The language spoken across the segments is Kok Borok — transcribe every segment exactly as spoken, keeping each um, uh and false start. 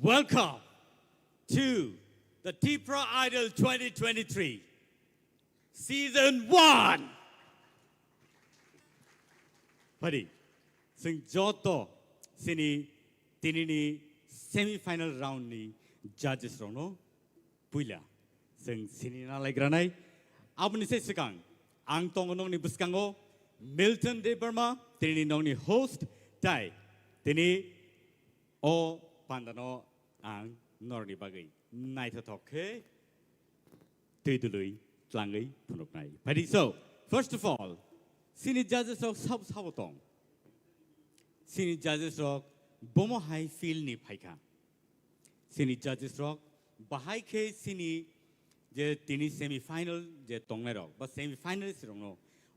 Welcome to the Tipra Idol twenty twenty-three Season one. Pari, sing joto sini tinini semi-final round ni judges rokno puila sing sini na laigra nai. Aboni se sikang ang tongo nongni bwskango Milton Debbarma, tinini nongni host, tai tini o pandano ang norni bagwi naithothok khe twi dului tlangwi phunuknai. Phaidi so, first of all, sini judges rok sabo sabo tong. Sini judges rok bomo hai field ni phaikha. Sini judges rok bahai khe sini je tini semi final je tongnai rok ba semi finalist rokno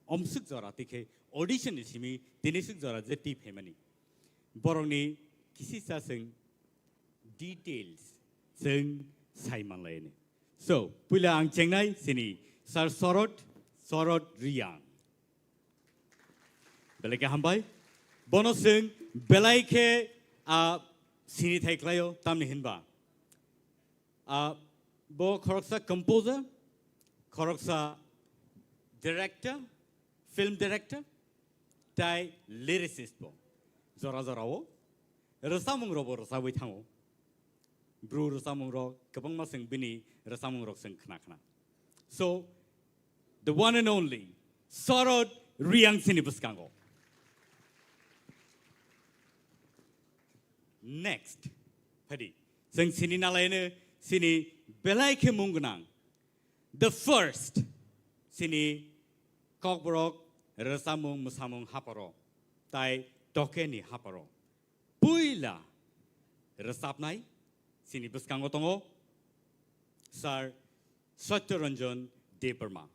omsuk jora tikhe audition ni simi tini suk jora je twi phaimani. Borokni kisisa sing details sing sai manlaini. So, puila ang chengnai sini Sir Sorot, Sorot Riang. Belai khe hambai. Bono sing belai khe, ah, sini thai klaio, tamni hinba. Ah, bo khoroksa composer, khoroksa director, film director, tai lyricist bo. Jora jora o rwchapmung rok bo rwchapwi thango. Bru rwchapmung rok kwbangma sing bini rwchapmung rok sing khna khna. So, the one and only Sorot Riang sini bwskango. Next, phaidi. Sing sini nalaino sini belai khe mung gwnang. The first, sini kokborok rwchapmung mwsamung haparo, tai tokeni haparo. Puila rwchapnai sini bwskango tongo Sir Satya Ranjan Debbarma.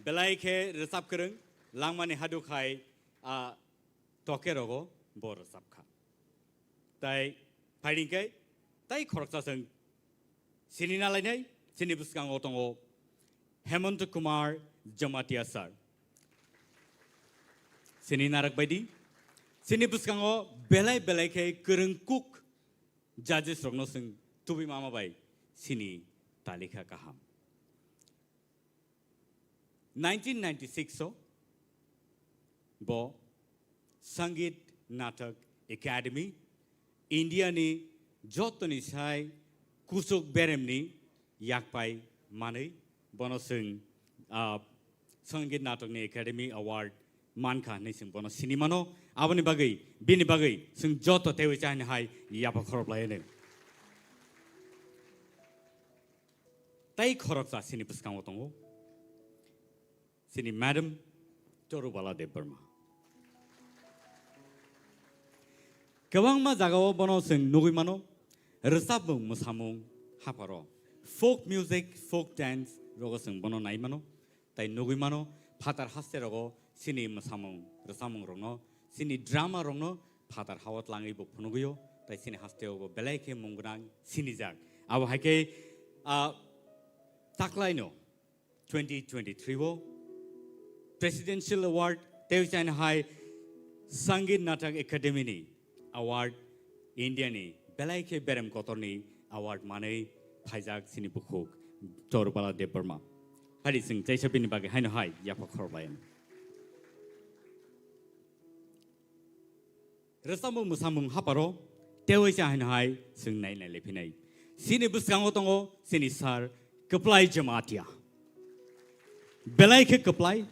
Belai khe rwchap kwrwng, langmani haduk hai a toke rogo bo rwchap kha. Tai phaiding khe tai khoroksa chwng sini nalainai, sini bwskango tongo Hemanta Kumar Jamatia sir. Sini narak baidi, sini bwskango belai belai khe kwrwng kuk judges rokno chwng tubui mama bai sini talikha kaham. Nineteen ninety-six o bo Sangeet Natak Academy, India ni jotoni sai kuchuk beremni yakpai manwi bono chwng, ah, Sangeet Natak ni Academy Award mankha hinwi chwng bono sini mano. Aboni bagwi, bini bagwi chwng joto teiwi chahini hai yapha khorok lai hwnwi. Tai khoroksa sini bwskango tongo. Sini Madam Torubala Debbarma. Kwbangma jagao bono chwng nugwi mano, rwchapmung, mwsamung, haparo. Folk music, folk dance rogo chwng bono nai mano, tai nugwi mano, phatar haste rogo sini mwsamung, rwchapmung rokno, sini drama rokno phatar hao tlangwi bo phunugwio, tai sini hasteo bo belai khe mung gwnang sinijak. Abo hai khe, ah, taklaino twenty twenty-three o Presidential Award tei chani hai Sangeet Natak Academy ni award, India ni belai khe berem kotor ni award manwi phaijak sini bukhuk Torubala Debbarma. Hari sing chaisa bini bagwi haino hai yapha khorok lai. Rwchapmung mwsamung haparo teiwi cha haino hai chwng nai nai lephinai. Sini bwskango tongo sini sir Kwplai Jamatia. Belai khe kwplai,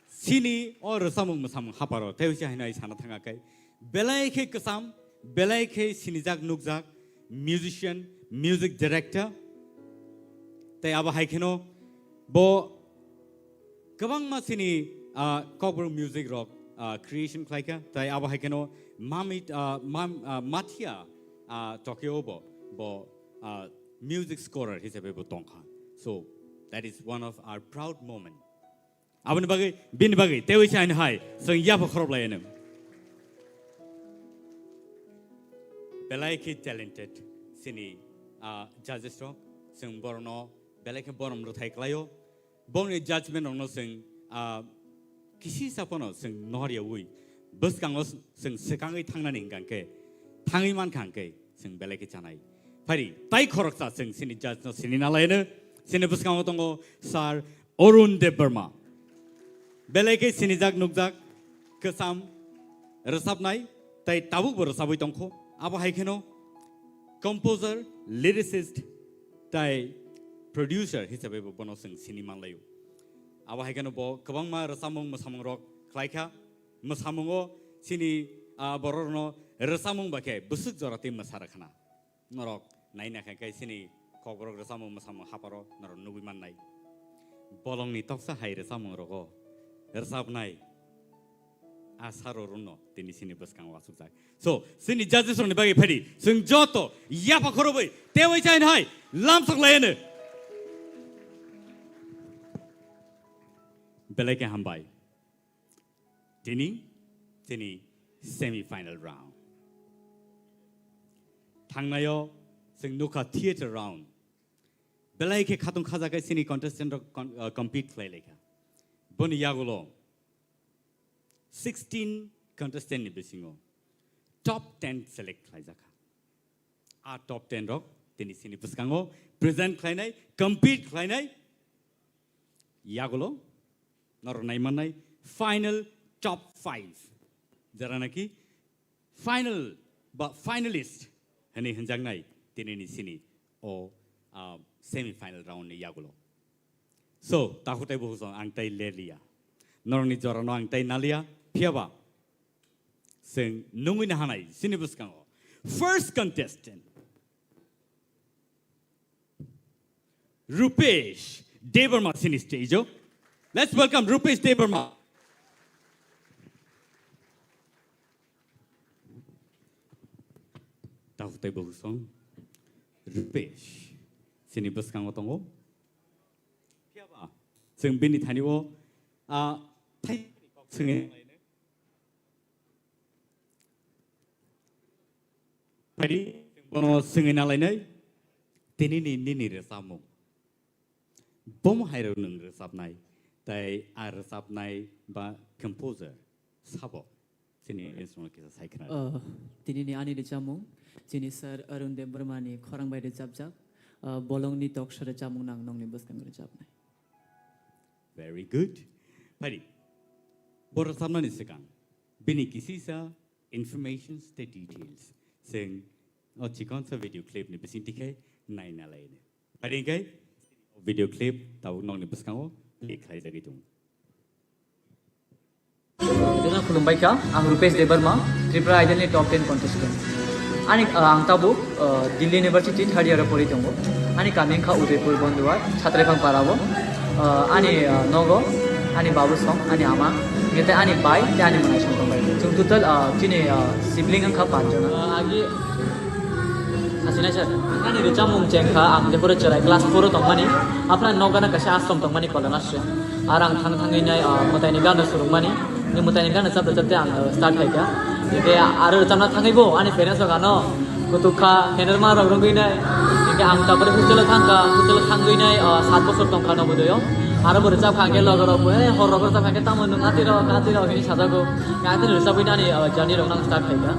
sini o rwchapmung mwsamung haparo teiwi cha haino hai sana thanga kai. Belai khe kwcham, belai khe sinijak nukjak, musician, music director. Tei abo hai kheno bo kwbangma sini, ah, cover music rok, ah, creation khlaikha. Tai abo hai kheno Mamit, ah, Mam-, ah, Mathia, ah, Tokyo bo, bo, ah, music scorer hisabe bo tongkha. So, that is one of our proud moment. Aboni bagwi, bini bagwi, teiwi se ani hai, chwng yapha khorop lai nw. Belai khe talented, sini, ah, judges rok, chwng borokno belai khe borom rwthai klaio. Bongni judgment rokno chwng, ah, kisi saphano chwng nohor yaui, bwskango chwng swkangwi thangnani hwnkha khe, thangwi mankha hwnkhe chwng belai khe chanai. Phari, tai khoroksa chwng chini judge no sini nalaino, chini bwskango tongo Sir Arun Debbarma. Belai khe sinijak nukjak, kwcham rwchapnai, tai tabukbo rwchapwi tongkho. Abo hai kheno composer, lyricist, tai producer hisabe bo bono chwng sini manlaio. Abo hai kheno bo kwbangma rwchapmung mwsamungrok khlaikha. Mwsamungo chini, ah, bororno rwchapmung bai khe bwswk jora tei mwsa rwkhana. Norok naina khe khe chini kokborok rwchapmung mwsamung haparo norok nugwi mannai. Bolongni toksa hai rwchapmung rogo rwchapnai Sir Arun no tini chini bwskango achukjak. So, chini judges rokni bagwi phaidi, chwng joto yapha khorobwi teiwi chain hai lamsok laiano. Belai khe hambai. Tini, tini semi final round. Thangnaio chwng nukha theater round. Belai khe khatung khajakhe chini contestant rok con-, uh, compete khlai laikha. Boni yagulo sixteen contestant ni bisingo top ten select khlaijakha. A top ten rok tini chini bwskango present khlainai, compete khlainai. Yagulo norok naimannai final top five. Jera naki final ba finalist hwnwi hwnjaknai tini ni chini o, ah, semi final round ni yagulo. So, takhuk tai bukhuk song ang tai lerliya. Norokni jorano ang tai naliya, phiyaba chwng nungwi nahanai chini bwskango. First contestant, Rupesh Debbarma chini stage o. Let's welcome Rupesh Debbarma. Takhuk tai bukhuk song Rupesh chini bwskango tongo. Phiyaba chwng bini thani o, ah, thai kok swngwi nalainai. Phai di, bono swngwi nalainai, tini ni nini rwchapmung. Bomo hai rok nwng rwchapnai, tai a rwchapnai ba composer sabo chini audience rokno kisa sai khna. Uh, tini ni ani rwchapmung, chini Sir Arun Debbarma ni khorang bai rwchapjak, uh, bolongni toksa rwchapmung nang nongni bwskango rwchapnai. Very good. Phai di, bo rwchapnani swkang bini kisisa informations tei details chwng o chikonsa video clip ni bisingtwi khe naina laino. Phai di hwnkhe video clip tabuk nokni bwskango play khlaijagwi tongo. Jotono khulumbai kha, ang Rupesh Debbarma, Tripura Idol ni top ten contestant. Ani, uh, ang tabuk, uh, Delhi University third year o pori tongo. Ani kami wngkha Udaipur Bonduar, Chhatraiphang para o. Uh, ani, uh, nogo, ani babu song, ani ama, hingke tei ani bai, tei ani mwnai song tongbai. Chwng total, uh, chini, uh, sibling wngkha panch jona. Uh, agi Hasinai sir, ani rwchapmung chengkha, ang jephuru chwrai class four o tongmani, aphra nokgana kaisa ashram tongmani Kolonasri. Ar ang thang thangwi nai, ah, mwtaini gano swrwngmani, ni mwtaini gano chapte chapte ang, ah, start khaikha. Hingke aro rwchapna thangwi bo ani parents rok ano kutuk kha, henerma rok rwngwi nai. Hingke ang tabore hostel o thangkha, hostel o thangwi nai, ah, sat bosor tongkha Nobodoyo. Aro bo rwchapkha hingke loge rok bo, "Eh, hor rok rwchapkha hingke tamo nwng atwi rok, atwi rok," hinwi sajago. Atwi rwchapwi nani, ah, journey rok nang start khaikha.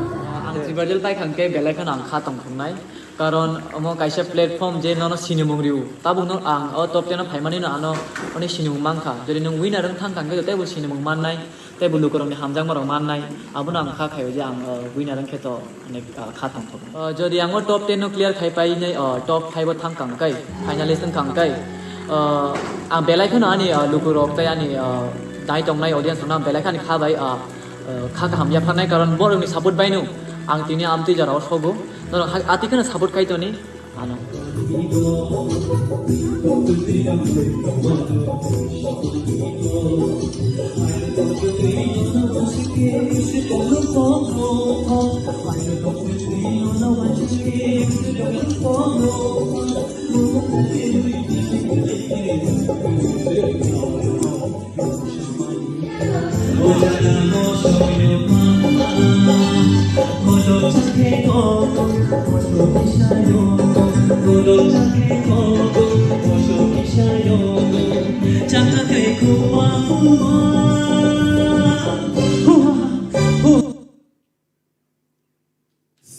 Ang silver medal paikha hingke belai kheno ang kha tongthoknai. Karon omo kaisa platform je nono sinimung rio. Tabuk no ang o top ten o phaimani no ano onek sinimung mankha. Jodi nwng winner wng thang kha hwnkhe teibo sinimung mannai, teibo lukurokni hamjakmarok mannai. Abono ang kha khaio je ang, o, winner wngkhe to onek, o, kha tongthok. O, jodi ang o top ten no clear khai painai, o, top five o thang kha hwnkhe, finalist wng kha hwnkhe, o, ang belai kheno ani, o, lukurok tei ani, o, nai tongnai audience rokno ang belai khani kha bai, o, o, kha kaham yapharnai, karon borokni support baino ang tini amtwi jorao sogo. Norok ha-, atwi kheno support khai toni, ano.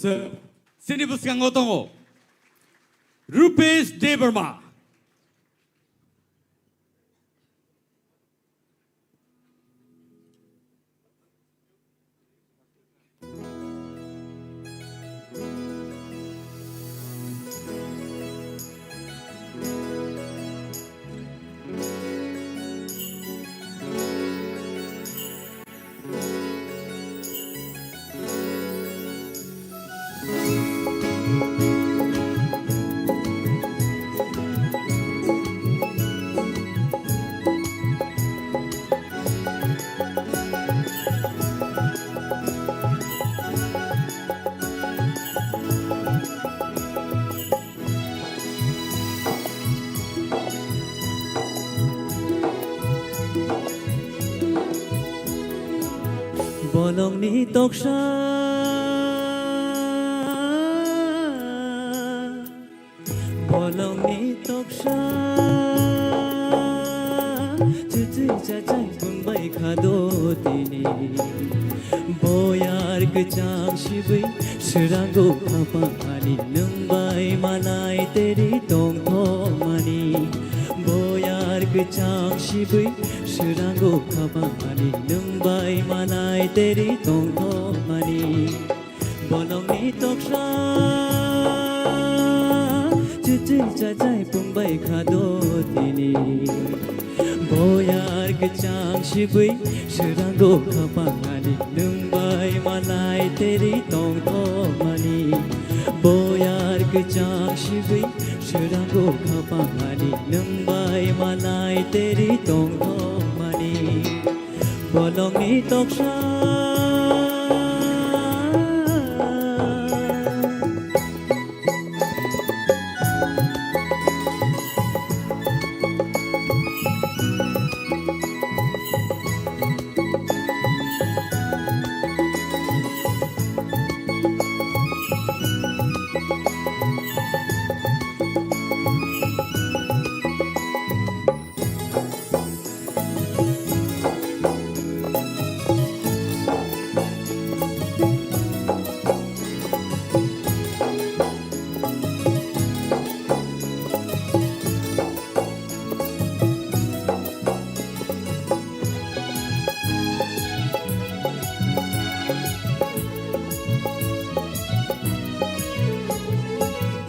Chini bwskango tongo Rupesh Debbarma. Bolongni toksa, bolongni toksa, chuchwi chachai pungbai khado tini. Boyar kwchang sibwi srango khapang ani nwng bai malai teri tongthokmani. Boyar kwchang sibwi srango khapang ani nwng bai malai teri tongthokmani. Bolongni toksa chuchwi chachai pungbai khado tini. Boyar kwchang sibwi srango khapang ani nwng bai malai teri tongthokmani. Boyar kwchang sibwi srango khapang ani nwng bai malai teri tongthokmani. Bolongni toksa.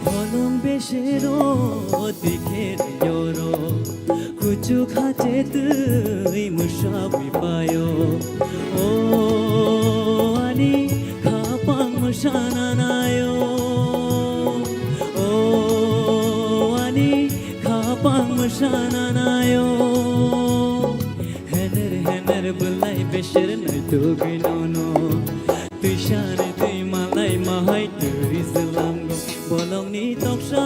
Holong besero dikher yoro, kuchuk hache twi mwsabwi payo. O ani khapang mwsana nayo, o ani khapang mwsana nayo. Hener hener bwlai beser naitugwi nono. Twi sari twi malai mahai twi zlango. Bolongni toksa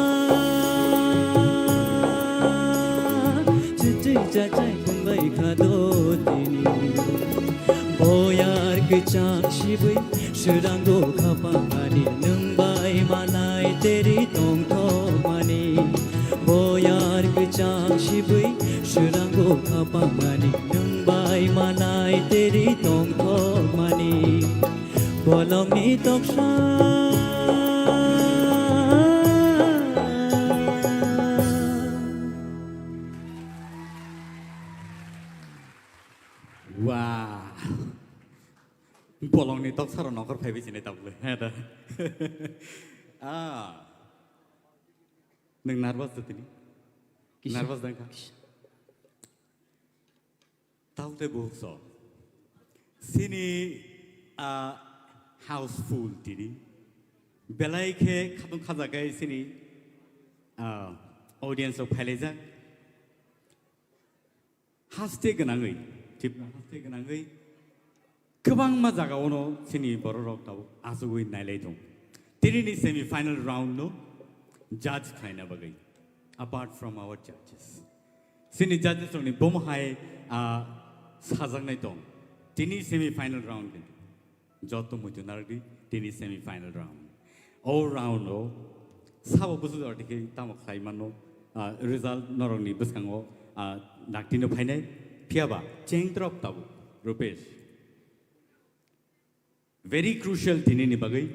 chuchwi chachai pungbai khado tini. Boyar kwchang sibwi srango khapang ani nwng bai malai teri tongthokmani. Boyar kwchang sibwi srango khapang ani nwng bai malai teri tongthokmani. Bolongni toksa. Wow. Bolongni toksa rok nokhor phaibi sini tabuk le. He da. Ah. Nwng nervous da tini? Kisa. Nervous da wngkha? Kisa. Taote buhukso. Sini, ah, houseful tini. Belai khe khatung khajakai sini, ah, audience rok phailaijak. Haste gwnangwi, Tripura haste gwnangwi kwbangma jagao no chini borok rok tabuk achugwi nailai tong. Tini ni semi final round no judge khlaina bagwi, apart from our judges, chini judges rok ni bomo hai, ah, sajaknai tong. Tini semi final round ni joto muitu narwkdi tini semi final round. O round o sabo busu jora dikhe tamo khlai mano, ah, result norokni bwskango, ah, naktino phainai. Phiyaba chengtrok tabuk Rupesh. Very crucial tini ni bagwi.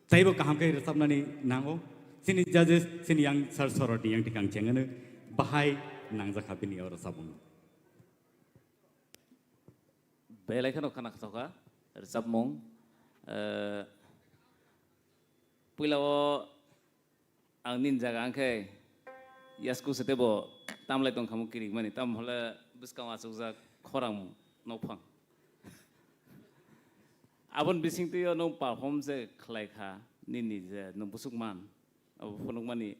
Teibo kaham khe rwchapnani nango. Chini judges, chini yang sir sorotni yang tikang chengano bahai nangjak kha bini o rwchapmung. Belai kheno khana khasokha rwchapmung. Eh, puila o ang nini jaga ang khe yasku se tebo tamlai tong khamu kirik mani, tam hole bwskang achukjak khorang nokphang. Aboni bising twi o nwng perform je khlai kha, nini je nwng busuk man, abo phunukmani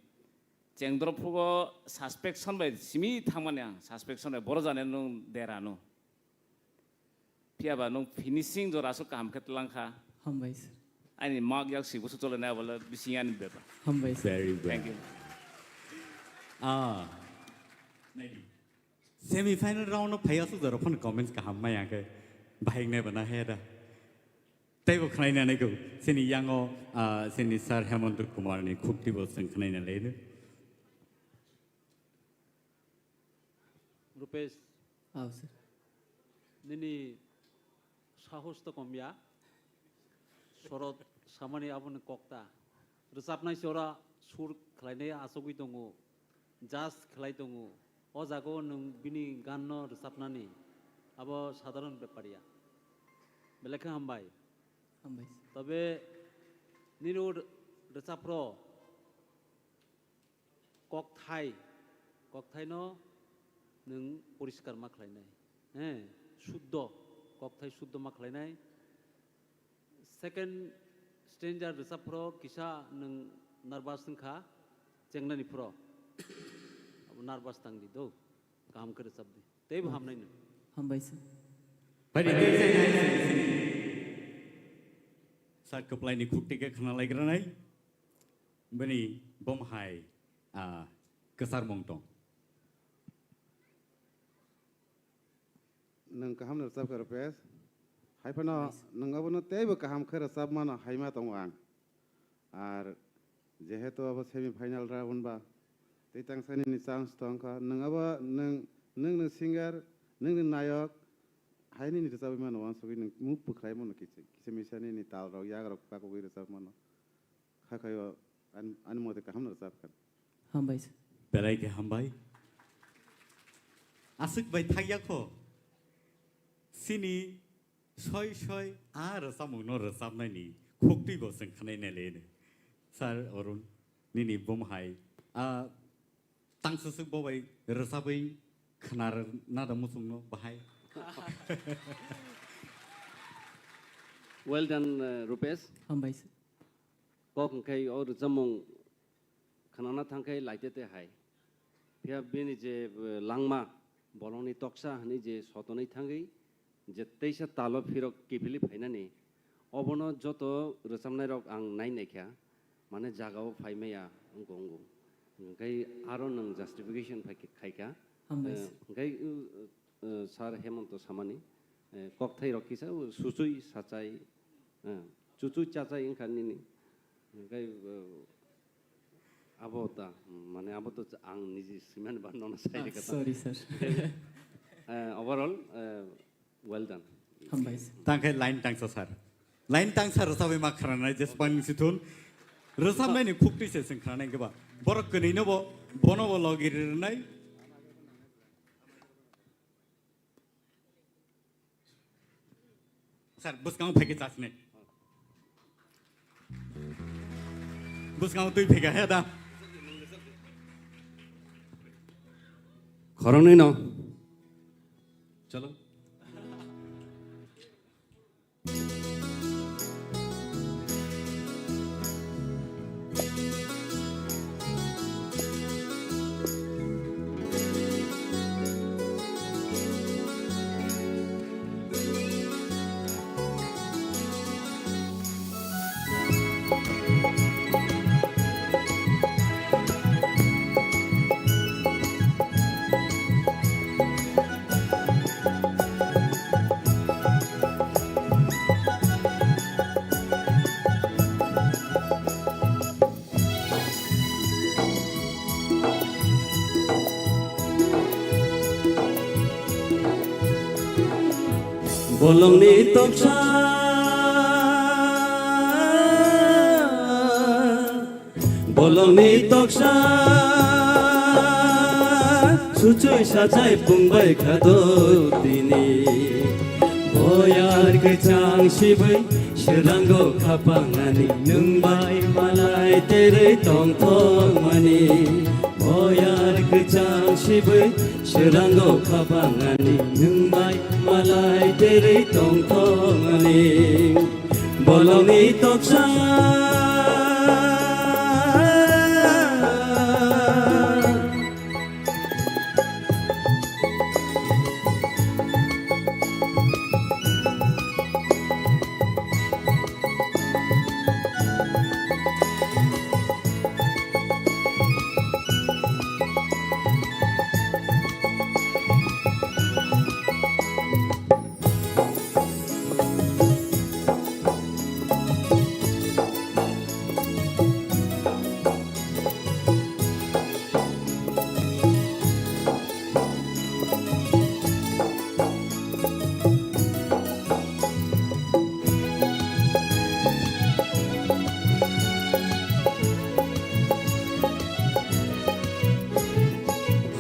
chengdrop phugo suspension bai simi thangmani ang, suspension bai boro jani nwng dera no. Phiya ba nwng finishing jora aswk kaham khe tlang kha. Hambai sir. Ani mak yak si busuk chole nai bole bising ani beba. Hambai sir. Very well. Thank you. Ah. Semi final round no phai aswk jora phone comments kaham maya khe bahai nai bana he da. Teibo khnaina nai go. Sini yango, ah, sini sir Hemant Kumar ni khukti bo seng khnaina le. Rupesh, Aw, sir. Nini sahos to komya. Sorot samani aboni kokta. Rwchapnai se ora sur khlainai achugwi tongo. Judge khlai tongo. O jaga o nwng bini gan no rwchapnani. Abo sadharon bepar ya. Belai khe hambai. Hambai, sir. Tobe nini o rwchapro kokthai, kokthaino nwng poriskar ma khlainai. He, suddo, kokthai suddo ma khlainai. Second stanza rwchap phro kisa nwng nervous wngkha, chengnani phro. Abo nervous tangdi do, kaham khe rwchapdi. Teibo hamnai nwng. Hambai sir. Bai di, tei sai nai sini sini. Sir kwplaini khukti khe khna laikranai. Bini bom hai, ah, kwcharmung tong. Nwng kaham no rwchap kha, Rupesh. Hai phano nwng abono teibo kaham khe rwchap mano hai ma tongo ang. Ar jehetu abo semi final round ba, tei tangsa nini chance tong kha. Nwng abo nwng, nwng ni singer, nwng ni nayok, hai nini rwchapwi mano uansugwi nwng move bwkhlai mano kisa, kisa misa nini tal rok, yak rok pakugwi rwchap mano. Hakhaio ani, ani mote kaham no rwchap kha. Hambai sir. Belai khe hambai. Aswk bai thakya kho. Sini soi soi a rwchapmung no rwchapnai ni khukti bo chwng khnai nai le. Sir Arun, nini bom hai. A tang saswk bo bai rwchapwi khna na da muchung no bahai. Well done, uh, Rupesh. Hambai sir. Kok hwnkhe o rwchapmung khnana thangkhe laitete hai. Phiya bini je, eh, langma, bolongni toksa hwnwi je sotonwi thangwi je teisa talo phirok kiphilwi phainani, obono joto rwchapnairok ang nai naikha, mane jagao phai maya wngkha wngo. Hwnkhe aro nwng justification phai khe-, khaikha. Hambai sir. Eh, hwnkhe, uh, eh, Sir Hemanta samani, eh, kokthairok kisa, uh, suchui sachai, eh, chuchui chachai wngkha nini. Hwnkhe, uh, abo ta, mane abo to ang niji swimani ba nono sai Ah, rwkha ta. Sorry, sir. Eh, overall, eh, well done. Hambai sir. Tangkhe line tangsa sir. Line tangsa rwchapwi ma khranai jespan sithun. Rwchapnaini khukti se sing khranai keba. Borok kwnwi no bo, bono bo logi rinai. Sir, bwskango phaikhe chasne. Bwskango twi phaikha he da. Khoroknwi no. Chalo. Bolongni toksa Ni toksa suchui sachai pungbai khado tini. Boyar kwchang sibui srango khapangani nwng bai malai terei tongthokmani. Boyar kwchang sibui srango khapangani nwng bai malai terei tongthokmani. Bolongni toksa.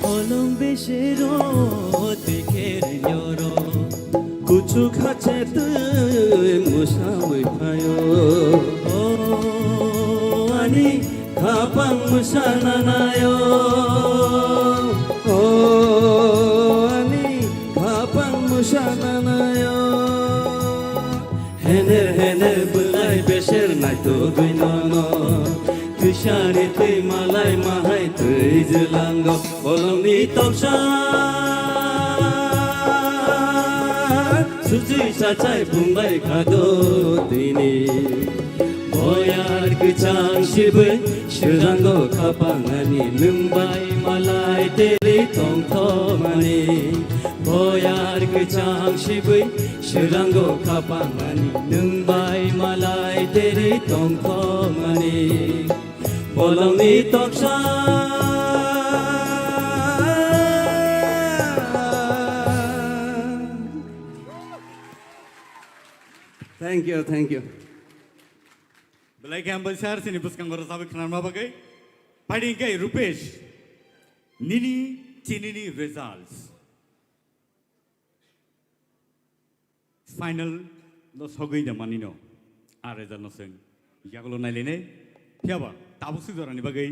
Holong besero teker nyoro. Kuchuk hache twi musawi phaio. O ani khapang musananaio. O ani khapang musananaio. Hener hener bwlai beser naitugwi nono. Twisani twi malai mahai twi jwlango. Bolongni toksa suchui sachai pungbai khado tini. Boyar kwchang sibui srango khapangani nwng bai malai terei tongthokmani. Boyar kwchang sibui srango khapangani nwng bai malai terei tongthokmani. Bolongni toksa. Thank you, thank you. Belai khe hambai sir, chini bwskango rwchapwi khwnarma bagwi. Phaidi hwnkhe Rupesh, nini chinini results. Final no sogwi da manino. A result no chwng yagulo nailainai. Phiyaba tabuk si jorani bagwi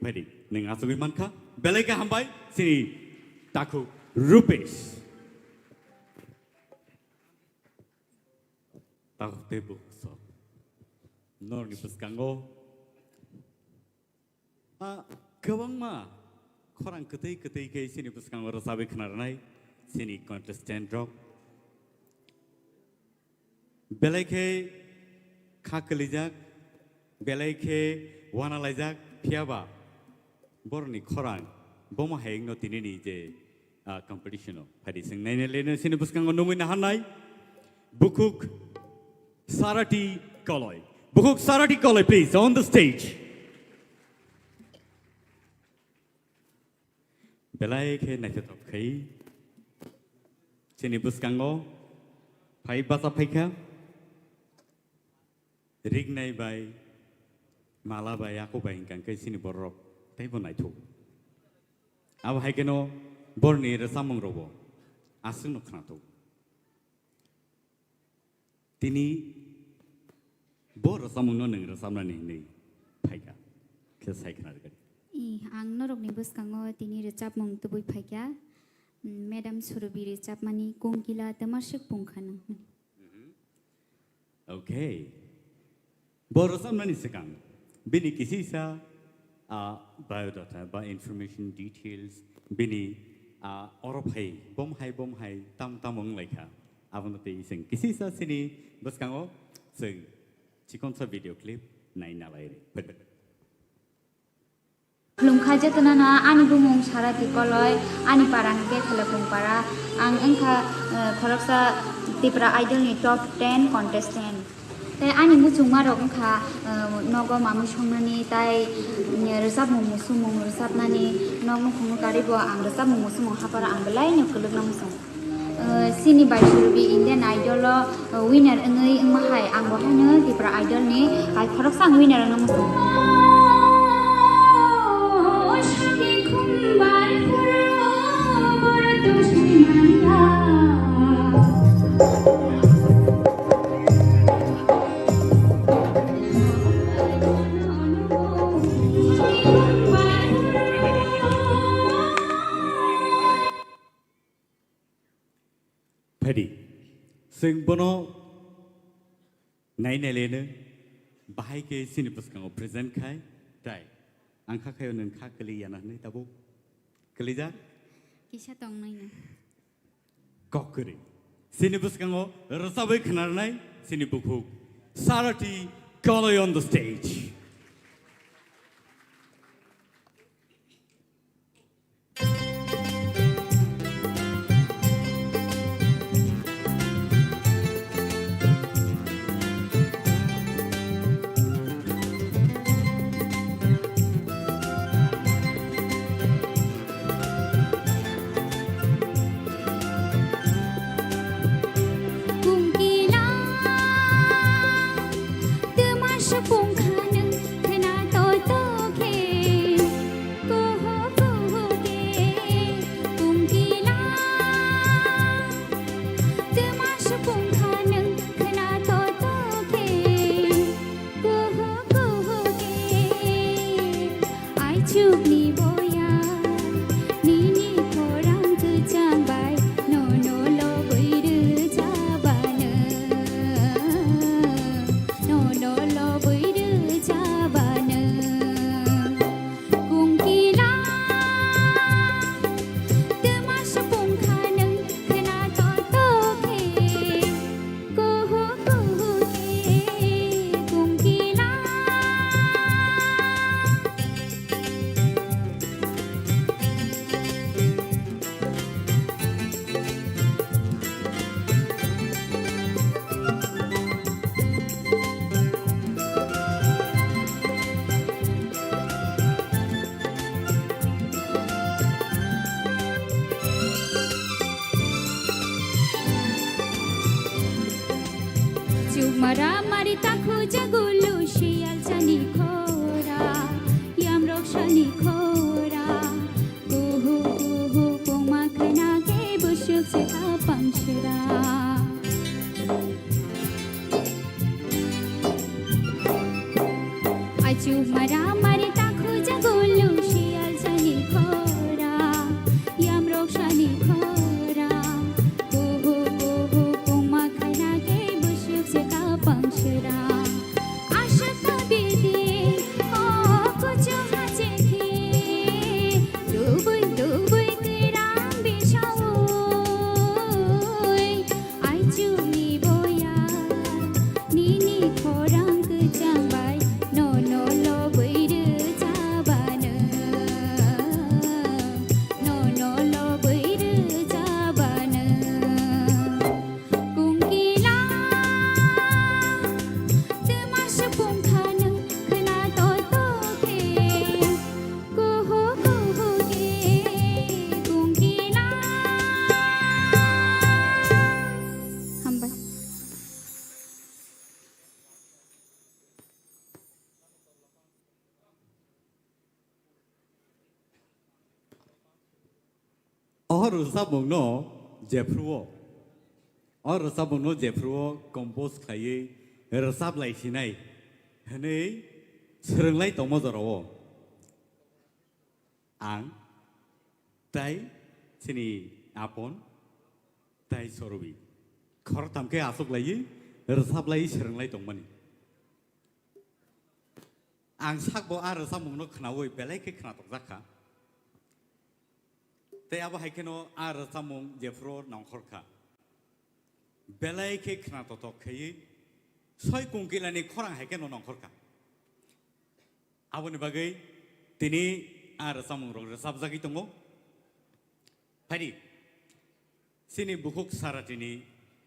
phaidi. Nwng achugwi mankha. Belai khe hambai chini takhuk Rupesh. Takhuk tei bukhuk sok. Norni bwskango a kwbangma khorang kwtwi kwtwi khe chini bwskango rwchabwi khna rwnai chini contestant rok. Belai khe kha kwlijak, belai khe uana laijak, phiyaba borokni khorang bomo hai wngno tinini je, ah, competition o phaidi chwng naina leno chini bwskango nungwi naharnai bukhuk Sarati Koloi. Bukhuk Sarati Koloi, please, on the stage. Belai khe naithothok khai chini bwskango phai bacha phaikha. Rignai bai, mala bai, ako bai hwnkha khe chini borok teibo naithok. Abo hai kheno borni rwchapmung rokbo aswkno khnathok. Tini bo rwchapmungno nwng rwchapnani hinwi phaikha khe sai khna rwgani. I, ang norokni bwskango tini rwchapmung tubui phaikha, mm, Madam Surubi rwchapmani Kongkila Twmaswk Pungkha nang. Okay. Bo rwchapnani swkang bini kisisa, ah, biodata ba information details bini, ah, oro phai bom hai bom hai tam tam wng lai kha. Abono tei chwng kisisa chini bwskango chwng chikonsa video clip nai nalai rw. Khulumkha jotono no, ani bumung Sarati Koloi, ani para hwnkhe Khelokung para. Ang wngkha, eh, khoroksa Tipra Idol ni top ten contestant. Tei ani muchungma rok wngkha, eh, nogo mamui songnani, tai, eh, rwchapmung musumung rwchapnani, nok nukhung no karwi bo ang rwchapmung musumung hapharo ang belai no kwlwkna muchung. Eh, chini bai Surubi Indian Idol o, eh, winner wngwi wngma hai, ang bo haino Tipra Idol ni bai khoroksa ang winner wngna muchung. Chwng bono nai nai leno bahai khe chini bwskango present khai, tai ang kha khayo nwng kha kwlwi yana hwnwi tabuk kwlijak. Kisa tongnaino. Kok kwrwi. Chini bwskango rwchabwi khwnarnai chini bukhuk Sarati Kalai on the stage. Kungkila, twma supung kha nwng khwna to to khe, kuhu kuhu khe, kungkila, twma supung kha nwng khwna to to khe, kuhu kuhu khe. Aichukni boya, nini khorang kwchang bai, nono lobwi rwjabano, nono lobwi rwjabano. Kungkila, twma supung kha nwng khwna to to khe, kuhu kuhu khe, kungkila. Chukmara mari takhu jagulu siyal chani khora, yamrok sani khora, kuhu kuhu pungma khana khe busuk se kapang sera. Achu mara mari takhu jagulu siyal sani khora, yamrok sani khora, kuhu kuhu pungma khana khe busuk se kapang sera. Aswk ta bidi, o kuchu hache khe, dubui dubui kwrang bisaui. Aichukni boya, nini khorang kwchang bai, nono lobwi rwjabano, nono lobwi rwjabano. Kungkila, twma supung kha nwng khwna to to khe, kuhu kuhu khe, kungkila. Hambai. O rwchapmungno jephru-o, o rwchapmungno jephru-o compose khlaiwi rwchap lai sinai hwnwi swrwng lai tongma jorao ang tai chini apon tai Sorobi khoroktham khe achuk laiwi rwchap lai swrwng lai tongmani. Ang sakbo a rwchapmungno khnaui belai khe khnatok jak kha. Tei abo hai kheno a rwchapmung jephru nongkhor kha. Belai khe khna totok khaiwi soi kungkilani khorang hai kheno nongkhor kha. Aboni bagwi tini a rwchapmung rok rwchapjagwi tongo. Phaidi, chini bukhuk Saratini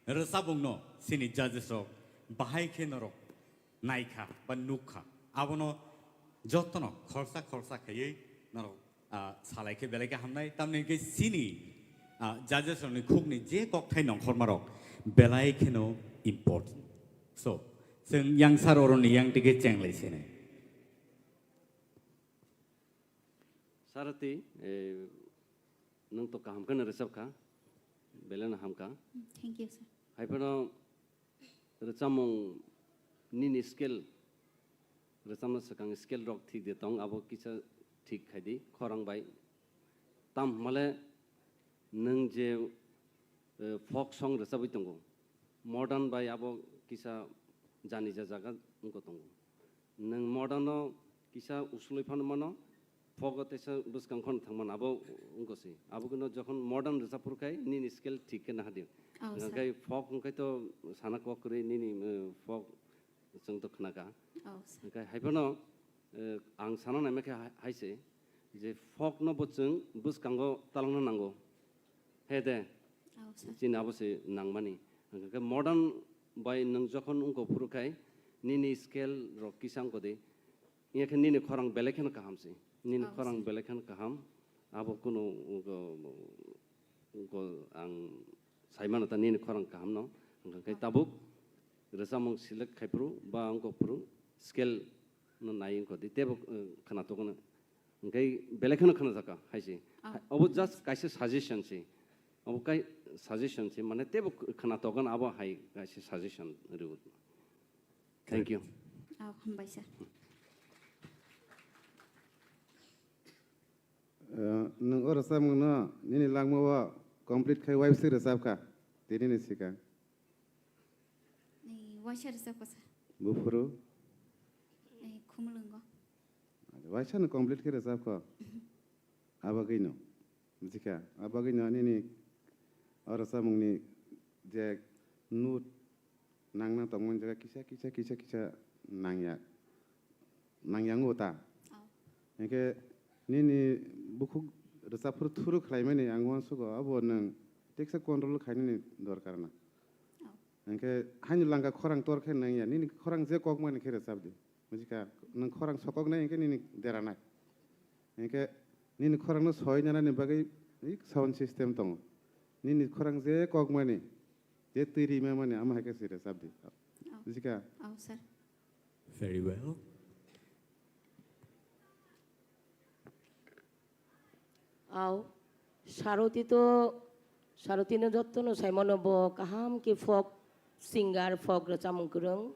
rwchapmungno chini judges rok bahai khe norok naikha ba nukkha. Abono jotono khorsa khorsa khaiwi norok, ah, salai khe belai khe hamnai. Tamni hwnkhe chini, ah, judges rokni khukni je kokthai nongkhorma rok belai kheno important. So, chwng yangsar oroni yang tike chenglai sene. Sarati, eh, nwng to kaham kheno rwchap kha, belai no ham kha. Thank you, sir. Hai phano rwchapmung nini scale, rwchapna swkang scale rok thik de tong, abo kisa thik khai di, khorang bai. Tam hwnmale nwng je, eh, folk song rwchapwi tongo, modern bai abo kisa jani ja jaga wngkha tongo. Nwng modern no kisa usulwi phano mano, folk o teisa bwskang khon thangmano abo wngkha se. Abo khe no jokhon modern rwchap phuru khai nini scale thik khe naha di. Oh, sir. Hwnkhe folk hwnkhe to sana kok kwrwi nini, eh, folk chwng to khna kha. Oh, sir. Hwnkhe hai phano, eh, ang sana naima khe hai, hai se je folk no bo chwng bwskango talangna nango. He de. Oh, sir. Chini abo se nangmani. Hwnkhe modern bai nwng jokhon wngkha phuru khai nini scale rok kisa wngkha di. Wngya khe nini khorang belai kheno kaham se. Nini Oh, khorang sir. Belai kheno kaham. Abo kunu wngkha, wngkha ang saimano ta nini khorang kaham no. Hwnkhe Oh. Tabuk rwchapmung select khai phuru ba wngkha phuru scale no nai wngkha di tebo, eh, khna tokno. Hwnkhe belai kheno khna jaka hai se. Oh. Hai, obo just kaisa suggestion se. Obo kai suggestion se, mane tebo khna tokno abo hai kaisa suggestion rw. Thank you. Oh, hambai sir. Eh, nwng o rwchapmungno nini langmao complete khai waibisi rwchapkha, tini ni swkang. Ni waisa rwchapkha sir. Buphuru? Ni Khumulwngo. Waisa no complete khe rwchapkha. Abagwino. Bujikha, a bagwino nini o rwchapmungni je note nangna tongmani jaga kisa, kisa, kisa, kisa nangya, nangya wngo ta. Oh. Hinkhe nini bukhuk rwchapphuru thuru khlaimani ang uansugo, abo nwng teksa control khainani dorkar na. Oh. Hinkhe haini langka khorang tor khe nangya, nini khorang je kokmani khe rwchapdi. Bujikha, nwng khorang sokoknai hinkhe nini deranai. Hinkhe nini khorangno soi nanani bagwi sound system tongo. Nini khorang je kokmani, je twi rimamani, amo hai khe se rwchapdi. Oh. Bujikha? Oh, sir. Very well. Au, Saroti to, Saroti no jotto no saimano bo kaham khe folk singer, folk rwchapmung kwrwng.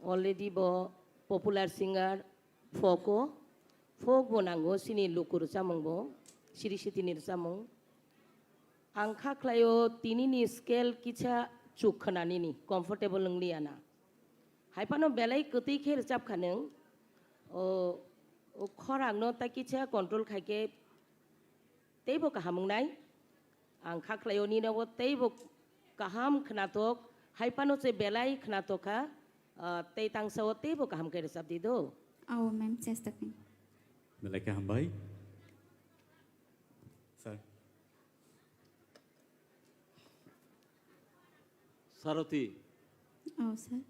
Already bo popular singer, folk o, folk bo nango, chini luku rwchapmung bo, siri sitini rwchapmung. Ang kha khlaio tini ni scale kisa chuk khna nini, comfortable wng liya na. Hai phano belai kwtwi khe rwchap kha nwng. O, o khorang no ta kisa control khai khe teibo kaham wngnai. Ang kha khlaio nini o teibo kaham khnathok, hai phano se belai khnathok kha, ah, tei tangsa o teibo kaham khe rwchap di do. Ao, ma'am, chesta khain. Belai khe hambai. Sir. Saroti. Ao, sir.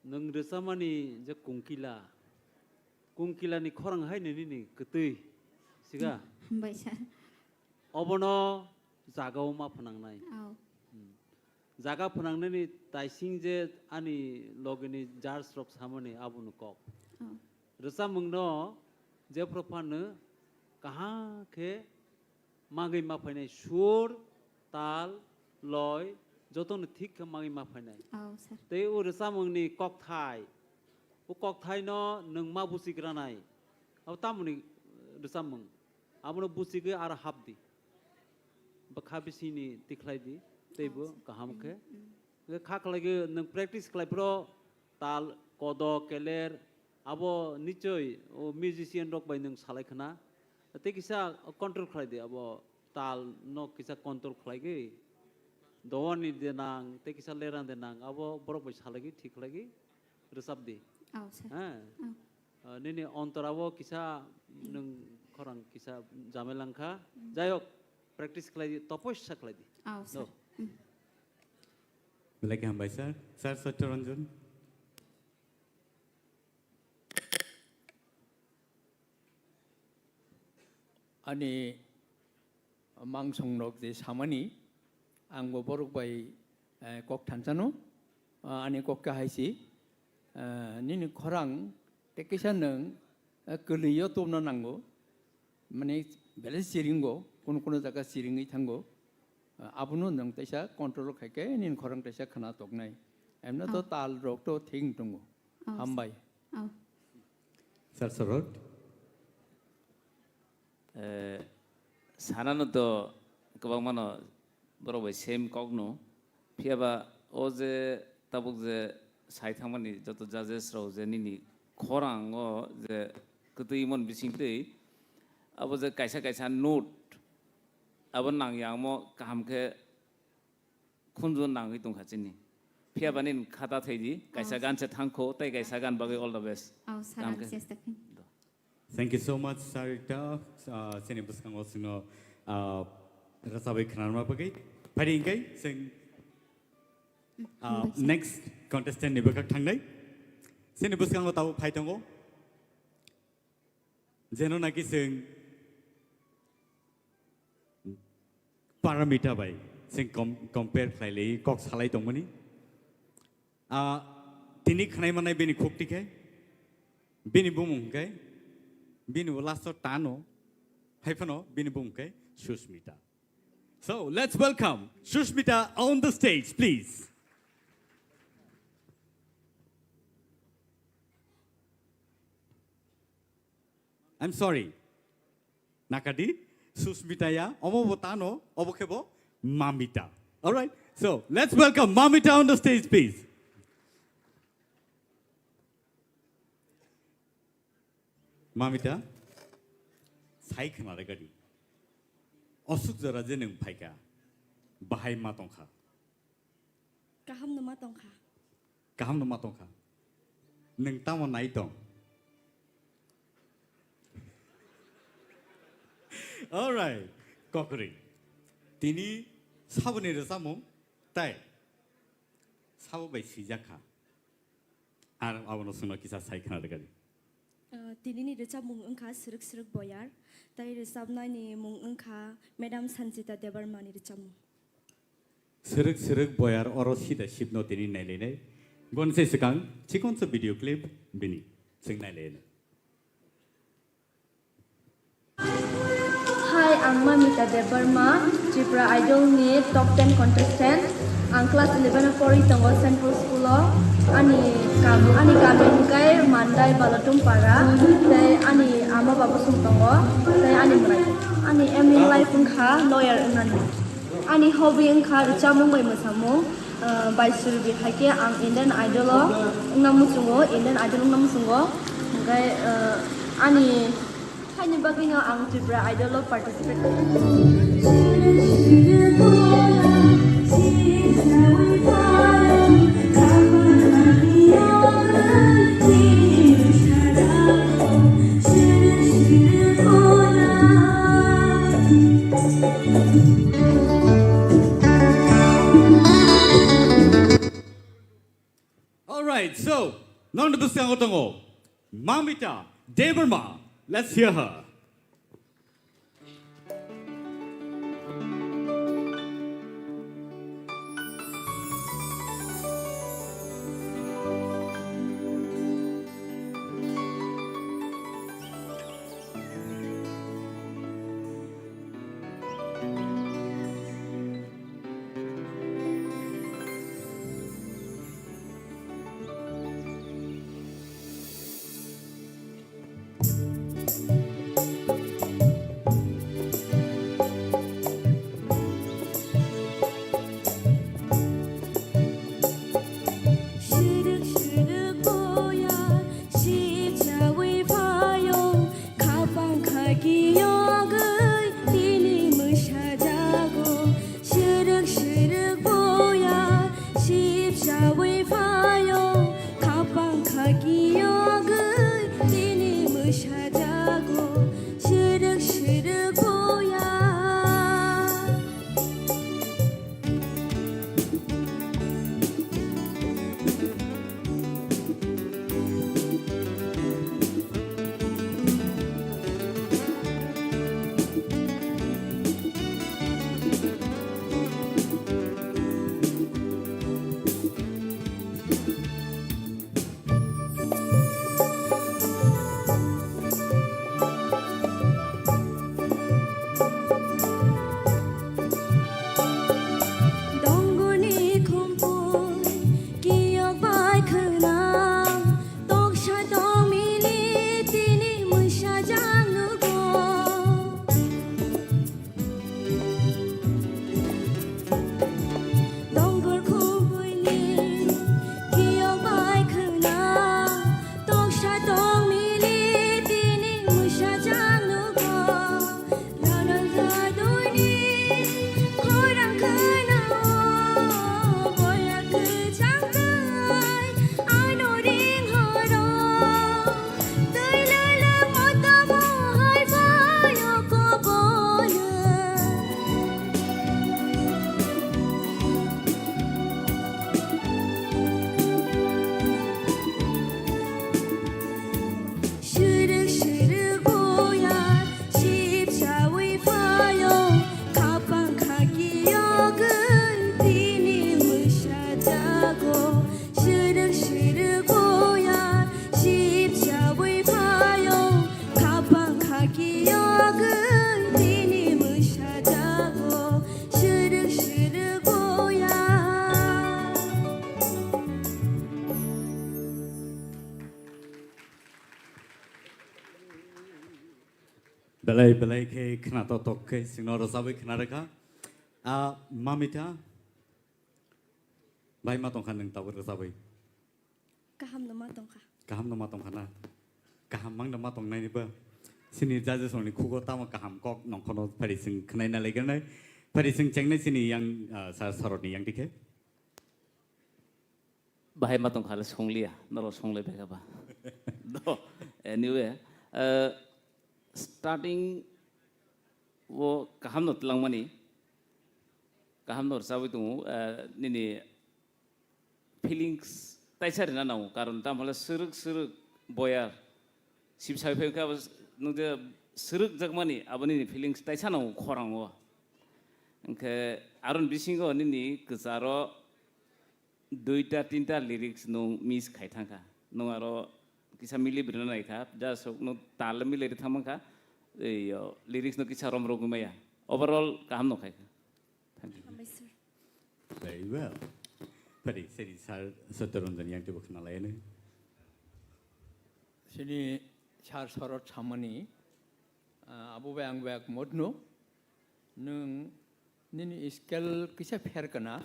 Nwng rwchapmani je kungkila, kungkilani khorang hai nini ni kwtwi, siga? Hambai sir. Obono jagao ma phnangnai. Ao. Hmm. Jaga phnangnani taising je ani logini judge rok samani abono kok. Ao. Rwchapmungno jephru phano kaham khe magwi ma phainai sur, tal, loi, jotono thik khe magwi ma phainai. Ao, sir. Tei o rwchapmungni kokthai, o kokthaino nwng ma buchigranai. Abo tamoni rwchapmung? Abono buchigwi aro hapdi. Bwkha bisingni tikhlai di, teibo kaham khe. Mm, mm. Kha khlaigwi nwng practice khlai phuru tal, kodo, keler, abo nichoi o musician rok bai nwng salai khna. Tei kisa control khlai di abo tal no kisa control khlaigwi. Dowani denang, tei kisa lerang denang, abo borok bai salaigwi thik khlaigwi rwchap di. Ao, sir. Ha? Ao. Ah, nini ontorao kisa nwng khorang kisa jamela wngkha. Mm. Jai hok, practice khlai di, topossa khlai di. Ao, sir. No. Mm. Belai khe hambai, sir. Sir Satya Ranjan. Ani mangsong rok je samani, ang bo borok bai, eh, kok thansa no, ah, ani kok khe hai si, eh, nini khorang tei kisa nwng, eh, kwlwi o tubna nango, mane belai siringo, kunu kunu jaga siringwi thango, ah, abono nwng teisa control khai khe nini khorang teisa khna toknai, emno to Oh. tal rok to thik tongo. Oh, Hambai. Oh. Sir Sorot. Eh, sanano to kwbangmano borok bai same kokno. Phiya ba o je tabuk je sai thangmani joto judges rok je nini khorang o je kwtwi mon bising twi abo je kaisa kaisa note abo nang yangmo kaham khe khunju nangwi tongkha chini. Phiya ba nini khata thai di, kaisa Oh. gan se thangkho, tei kaisa gan bagwi all the best. Oh, Kaham salam khe. Chesta khin. Thank you so much, Sarita. Uh, chini bwskango chwngno, uh, rwchabwi khwnarma bagwi. Phai di hwnkhe chwng, uh, hambai sa. Next contestant ni bwkhak thangnai. Chini bwskango tabuk phai tongo. Jeno naki chwng Paramita bai chwng com-, compare khlai lai kok salai tongmani. Ah, tini khwnai manai bini khukti khe, bini bumung khe, bini bo last o tano, hai phano bini bumung khe Sushmita. So, let's welcome Sushmita on the stage, please. I'm sorry. Nakadi, Sushmita ya, omo bo tano, obo khe bo Mamita. All right. So, let's welcome Mamita on the stage, please. Mamita, sai khna de gadi. Osuk jora je nwng phaikha, bahai ma tongkha. Kaham no ma tongkha. Kaham no ma tongkha. Nwng tamo nai tong? All right. Kokri. Tini saboni rwchapmung tai sabo bai swijak kha. Ar abono chwngno kisa sai khna rwgadi. Uh, tinini rwchapmung wngkha Swrwk Swrwk Boyar, tai rwchapnaini mung wngkha Madam Sanjita Debbarmani rwchapmung. Swrwk Swrwk Boyar oro sida sipno tini nailainai. Gonse swkang chikonsa video clip bini chwng nailainai. Hi, ang Mamita Debbarma, Tripura Idol ni top ten contestant. Ang class eleven o porwi tongo Saint Paul School o. Ani kam-, ani kami hwnkhe Mandai Balotum Para, tei ani ama baba song tongo, tei ani mwrai. Ani aim in life wngkha lawyer wngnani. Ani hobby wngkha rwchapmung bai mwsamung. Ah, bai suri bi hai khe ang Indian Idol o wngna muchungo, Indian Idol wngna muchungo. Hwnkhe, ah, ani Haini bagwino ang Tripura Idol o participate khayo. All right, so, nokni bwskango tongo Mamita Debbarma. Let's hear her. Siruk siruk boya sipchawi phaio, khapang khaki yogwi tini mwsajago. Siruk siruk boya sipchawi phaio, khapang khaki yogwi tini mwsajago. Belai belai khe khna tok tok khe chwngno rwchabwi khna rwkha. A Mamita, bai ma tongkha nwng tabuk rwchabwi? Kaham no ma tongkha. Kaham no ma tongkha na? Kaham mang no ma tongnaini ba? Chini judges rokni khugo tamo kaham kok nongkhono phari chwng khnaina legenai. Phari chwng chengnai chini yang, ah, sir sorotni yang dikhe. Bahai ma tongkha le songliya, norok songlai bai kha ba. Do, anyway, eh, starting o kaham no twlangmani, kaham no rwchabwi tongo, eh, nini feelings taisa rina nango, karon tamo le swrwk swrwk boyar sip sai phai kha, nung je swrwk jakmani abo nini feelings taisa nango khorango. Hwnkhe aron bisingo nini kwcharo duita tinta lyrics nung miss khai thangkha. Nung aro kisa mili brina naikha, just nung tal mili ri thangmankha, ei, o, lyrics no kisa rom rogwi maya. Overall kaham no khaikha. Thank you. Hambai sir. Very well. Pari, seri sir Satyaranjan yang tebo khna lainai. Sini sir sorot samani, ah, abo bai ang bai modno. Nwng nini scale kisa pher kana,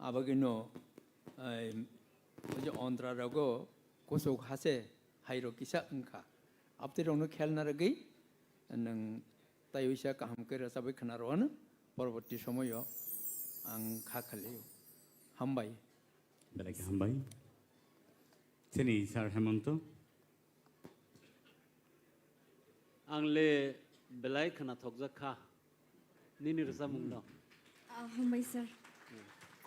abagino, ai, o je ontra rogo kusuk hase hairo kisa wngkha. Abtwi rokno khel narwgwi nwng taiwisa kaham khe rwchabwi khna rwano, porborti somoyo ang kha khalio. Hambai. Belai khe hambai. Chini sir Hemonto. Ang le belai khwnathokjak kha nini rwchapmung no. Ah, hambai sir.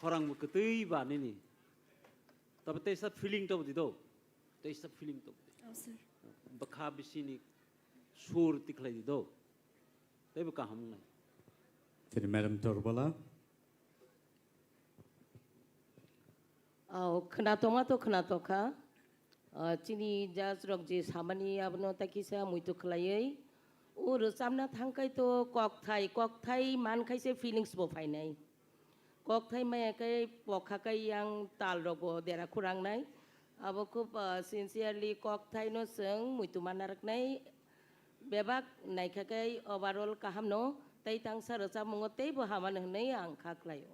Khorang bo kwtwi ba nini. Tabe teisa feeling to di do. Teisa feeling to di. Oh, sir. Bwkha bisini sur tikhlai di do. Tei bo kaham nai. Chini madam Torbala. Au, khwnathokma to khwnathokha. Ah, chini judge rok je samani abono ta kisa muitu khwlaiwi. O rwchapna thangkhai to kokthai, kokthai mankhaise feelings bo phainai. Kokthai maya khe pokha khe yang tal rok bo dera khurangnai. Abo khub, ah, sincerely kokthai no chwng muitu manna rwknai. Bebak naikha khe overall kaham no tei tangsa rwchapmungo tei bo hamano hwnwi ang kha khlaio.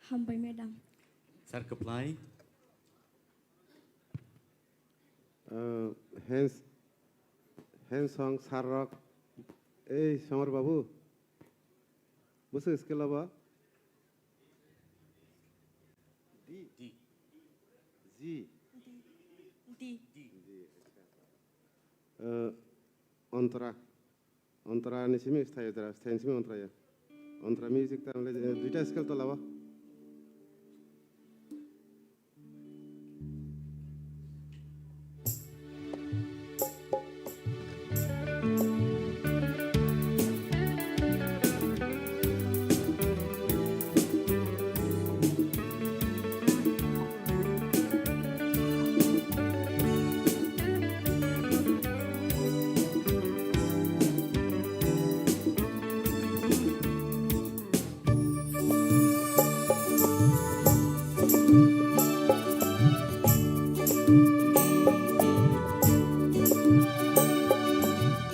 Hambai, madam. Sir, kwplai. Uh, hands, hands song, sir rok. Ei, Somar babu. Bwswk scale o ba? D. D. G. D. D. D, acha. Uh, Ontra. Ontra ni simi sthayo jora, sthaini simi ontra ya. Ontra music ta le, eh, duita scale to lawa.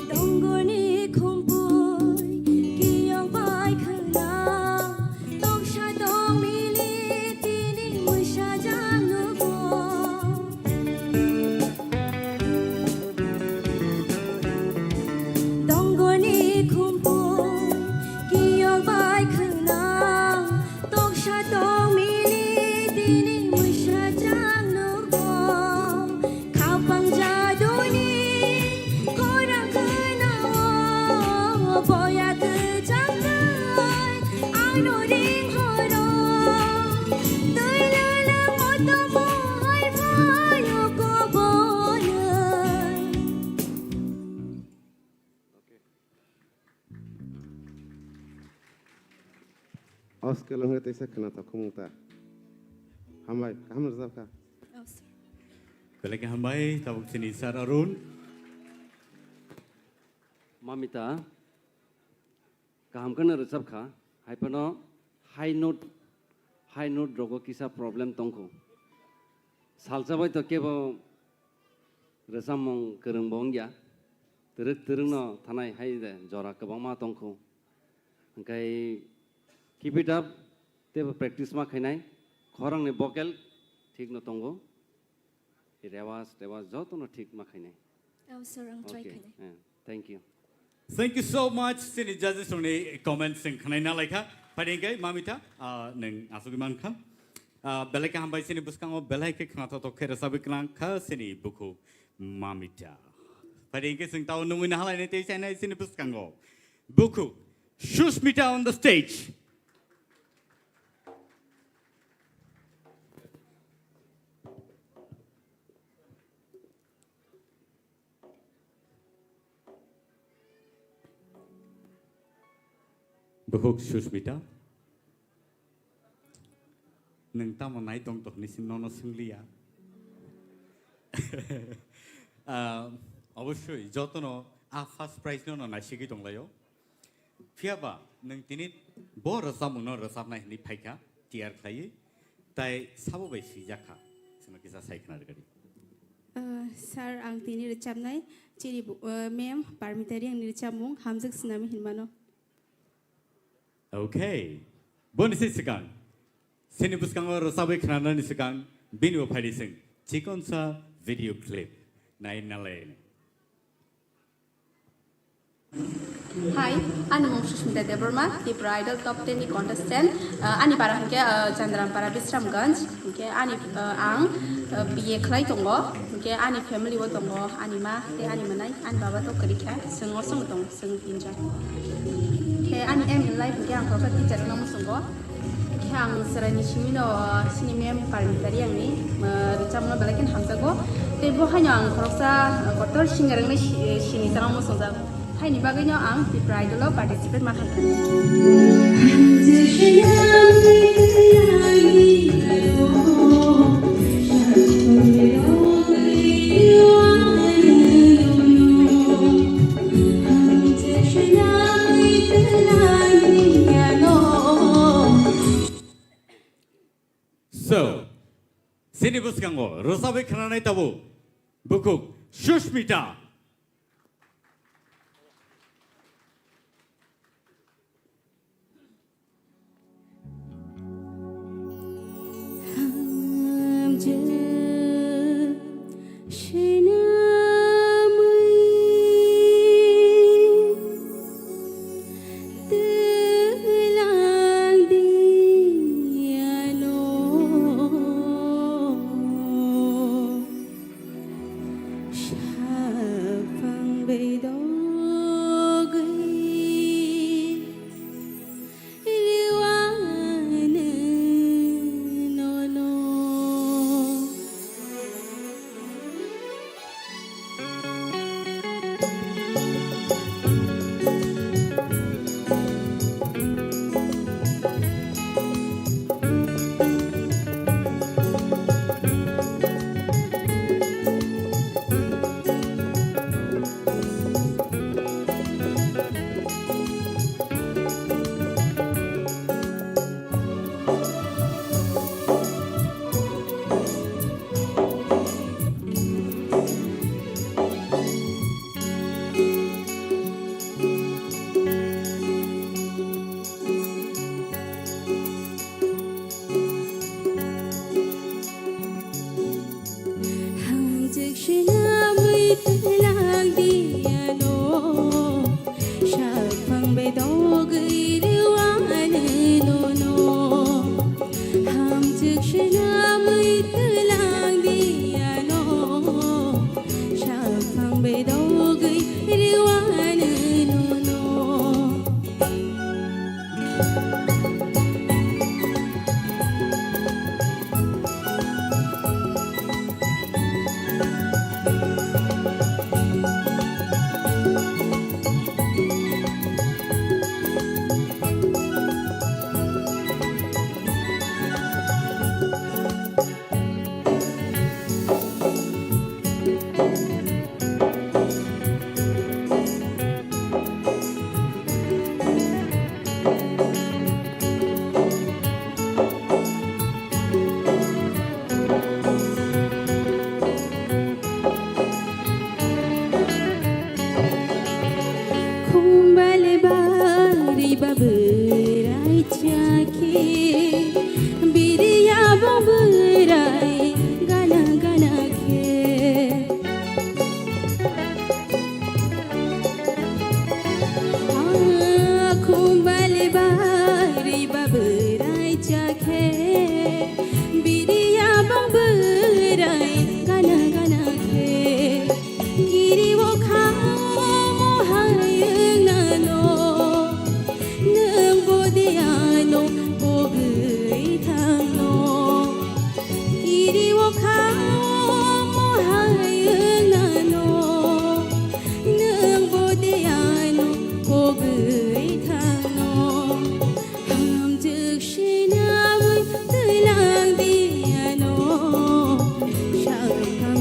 Dongoni khumpui kiyok bai khwna, toksa tong mili tini mwsa jang nugo. Dongoni khumpui kiyok bai khwna, toksa tong mili tini mwsa jang nugo. Khapang jaduni khorang khwnao boya kwchang bai ano ring horo. Twi lwlwng o tomo hai phaio kobonoi. O scale wngkhe teisa khwnathok khumung ta. Hambai, kaham rwchapkha. Oh, sir. Belai khe hambai, tabuk chini sir Arun. Mamita, kaham kheno rwchapkha, hai phano high note, high note rogo kisa problem tongkho. Salsa bai to kebo rwchapmung kwrwngbo wngya. twrwk twrwkno thanai hai de jora kwbangma tongkhu. Hwnkhe keep it up, teibo practice ma khainai, khorangni vocal thikno tongo, rewas, rewas jotono thik ma khainai. Oh, sir, ang try Okay, khainai. Yeah, thank you. Thank you so much, chini judges rokni comments chwng khwnai na laikha. Phaidi hwnkhe Mamita, ah, nwng asugwi mankha. Ah, belai khe hambai chini bwskango belai khe khnathokthok khe rwchapwi klang kha chini bukhuk Mamita. Phaidi hwnkhe chwng tao nungwi nahalainai tei chainai chini bwskango. Bukhuk Susmita on the stage. Bukhuk Susmita, nwng tamo nai tong tong hinwi nono swnglia. Ah, obosoi jotono a first prize no no naisigwi tonglaio. Phiyaba nwng tini bo rwchapmungno rwchapnai hinwi phaikha, tiyar khlaiwi, tai sabo bai swijak kha. Chwngno kisa sai khna rwgadi. Ah, sir, ang tini rwchapnai chini bu-, ah, ma'am Parmita Reangni rwchapmung Hamjwk Swnami hinmano. Okay. Boni se swkang, chini bwskango rwchapwi khnanani swkang bini bo phaidi chwng chikonsa video clip nai nalai. Hi, ani mung Susmita Debbarma, Tripura Idol Top ten ni contestant. Uh, ani para hwnkhe, uh, Chandrampara Bisramganj, hwnkhe ani, uh, ang, uh, B A khlai tongo, hwnkhe ani family o tongo, ani ma tei ani mwnai, ani baba to kwrwi kha, chwng osongo tongo, chwng tinjon. Khe ani aim in life hwnkhe ang khoroksa teacher wngna muchungo. Khe ang chwraini simino, chini ma'am Parmita Reangni, uh, rwchapmungno belai kheno hamjago. Tei bo haino ang khoroksa, uh, kotor singer wngwi si-, sini changma muchungjak. Haini bagwino ang Tripura Idol o participate ma kha. So, chini bwskango rwchapwi khnanai tabuk bukhuk Susmita.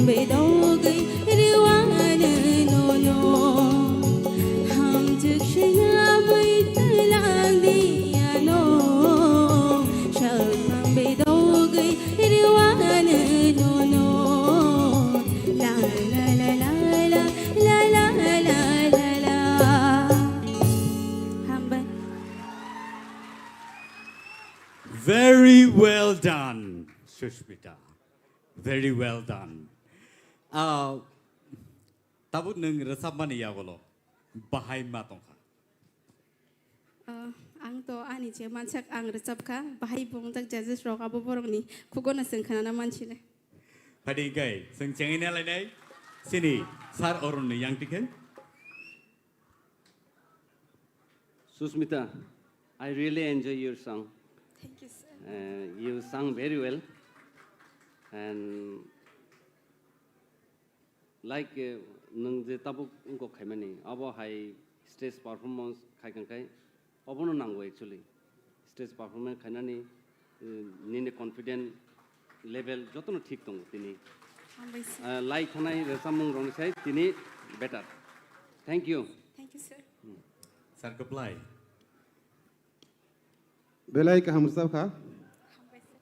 Bedogwi rwano nono, hamjwk swnamwi twlangni ano. Swkang bedogwi rwano nono, la la la la la la la la la la. Hambai. Very well done, Sushmita. Very well done. Ah, tabuk nwng rwchapmani yagulo bahai ma tongkha? Ah, ang to ani je mansak ang rwchapkha, bahai bo wngjak judges rok abo borokni khugono chwng khnana mansinai. Phadi kai, chwng chengwi nalainai, chini Sir Arun ni yang tikhe. Susmita, I really enjoy your song. Thank you, sir. Uh, you sung very well. And like, uh, nwng je tabuk wngkok khaimani, abo hai stage performance khai kang khai, obono nango actually. Stage performance khainani, uh, nini confident level jotono thik tongo tini. Hambai sir. Uh, lai thanai rwchapmung rokni sai tini better. Thank you. Thank you, sir. Sir, kwplai. Belai kaham rwchap kha. Hambai sir.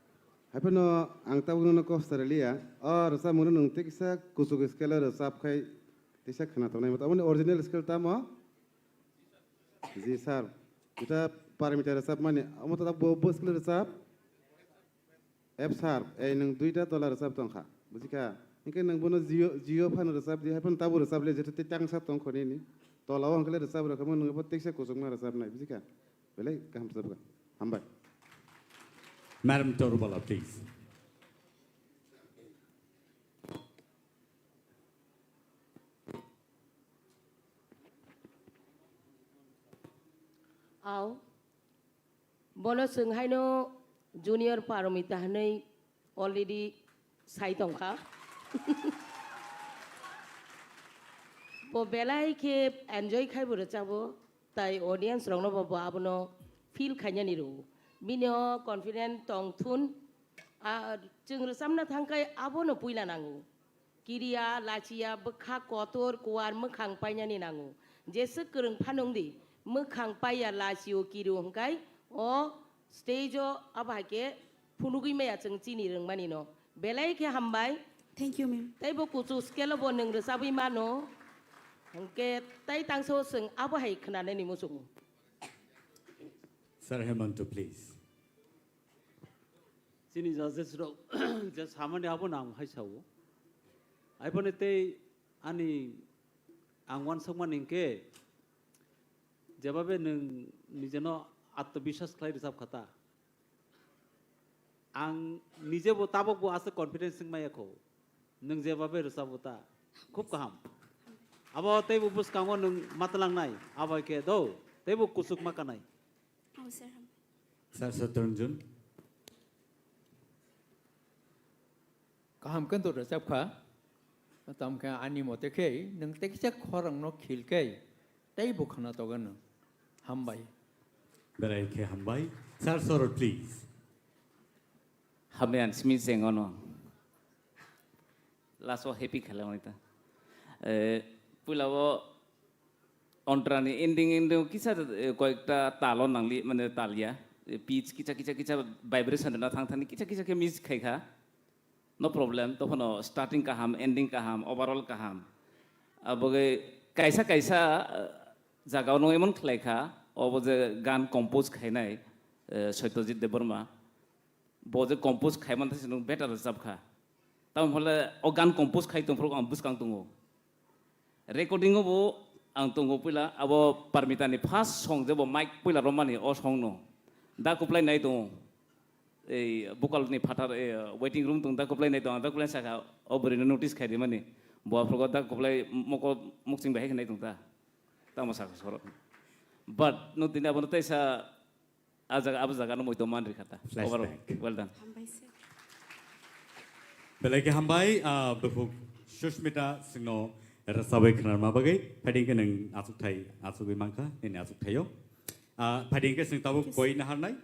Haiphano ang tabuk nono kok swraliya. O rwchapmungno nwng tei kisa kuchuk scale o rwchap khai tisa khna tongnai. Aboni original scale tamo? Ji sir. Juta Parmita rwchapmani. Omo to bo, bo scale rwchap? F sharp, ei nwng duita tola rwchap tong kha, buji kha? Hinkhe nwng bono G o, G o phano rwchap di, hai phano tabuk rwchap le, jeto tei tangsa tong kho nini. Tola o hinkhe le rwchap rw kha, nwng bo teisa kuchukma rwchapnai, buji kha? Belai kaham rwchap kha. Hambai. Madam Torubala, please. Au. Bono chwng haino Junior Paromita hwnwi already sai tongkha. Bo belai khe enjoy khai bo rwchabo, tai audience rokno bo, bo abono feel khainani rwo. Bini o confident tong thun, a, chwng rwchapna thang khai abono puila nango. Kiriya, lachiya, bwkha kotor, kuar, mwkhang painani nango. Jeswk kwrwng phano wng di, mwkhang paiya, lachio, kirio hwnkhe o stage o abo hai khe phunugwi maya chwng chini rwngmani no. Belai khe hambai. Thank you, ma'am. Tei bo kuchuk scale o bo nwng rwchabwi mano. Hwnkhe tei tangso chwng abo hai khwnanani muchungo. Sir Hemanta, please. Chini judges rok je samani abo nang hai sao. Aiboni tei ani ang wansokmani hinkhe jebabe nwng nijeno atmobiswas khlai rwchap kha ta. Ang nijebo tabokbo aswk confidence wng maya kho. Nwng jebabe rwchabo ta. Khub kaham. Abo teibo bwskango nwng matwlangnai. Abo khe do. Teibo kuchuk ma kanai. Oh, sir. Sir Satranjan. Kaham khe to rwchap kha. Tamo khe ani mote khe nwng tei kisa khorang no khil khe tei bo khna togo nwng. Hambai. Belai khe hambai. Sir Sorot, please. Hambai ang simi cheng ono. Last o happy khalamani ta. Eh, puila o ontrani ending, ending kisa, eh, koyekta talo nangli, mane talya. Eh, pitch kisa, kisa, kisa vibration rwna thang thani kisa, kisa khe miss khai kha. No problem, tophano starting kaham, ending kaham, overall kaham. Abogwi kaisa, kaisa, eh, jagao no emon khlai kha, obo je gan compose khainai, eh, Satyajit Debbarma. Bo je compose khai man thai se nwng better rwchap kha. Tamo hole o gan compose khai tongphuru ang bwskang tongo. Recording o bo ang tongo puila abo Parmita ni first song je bo mic puila romani o song no. Da kuplai nai tongo. Ei vocal ni phatar, eh, waiting room tong da kuplai nai tongo. Da kuplai saka o bwrwi no notice khai di mani. Bo aphuru da kuplai moko mukching bai hai nai tong ta. Tamo saka soro. But no tini abo no teisa A jaga, abo jaga no moito man rikha ta. Flashback. Overall, well done. Hambai sir. Belai khe hambai, ah, bukhuk Sushmita singno rwchabwi khwnarma bagwi. Phaidi khe nwng achukthai achugwi mankha, nini achukthaio. Ah, phaidi khe chwng tabuk koi naharnai.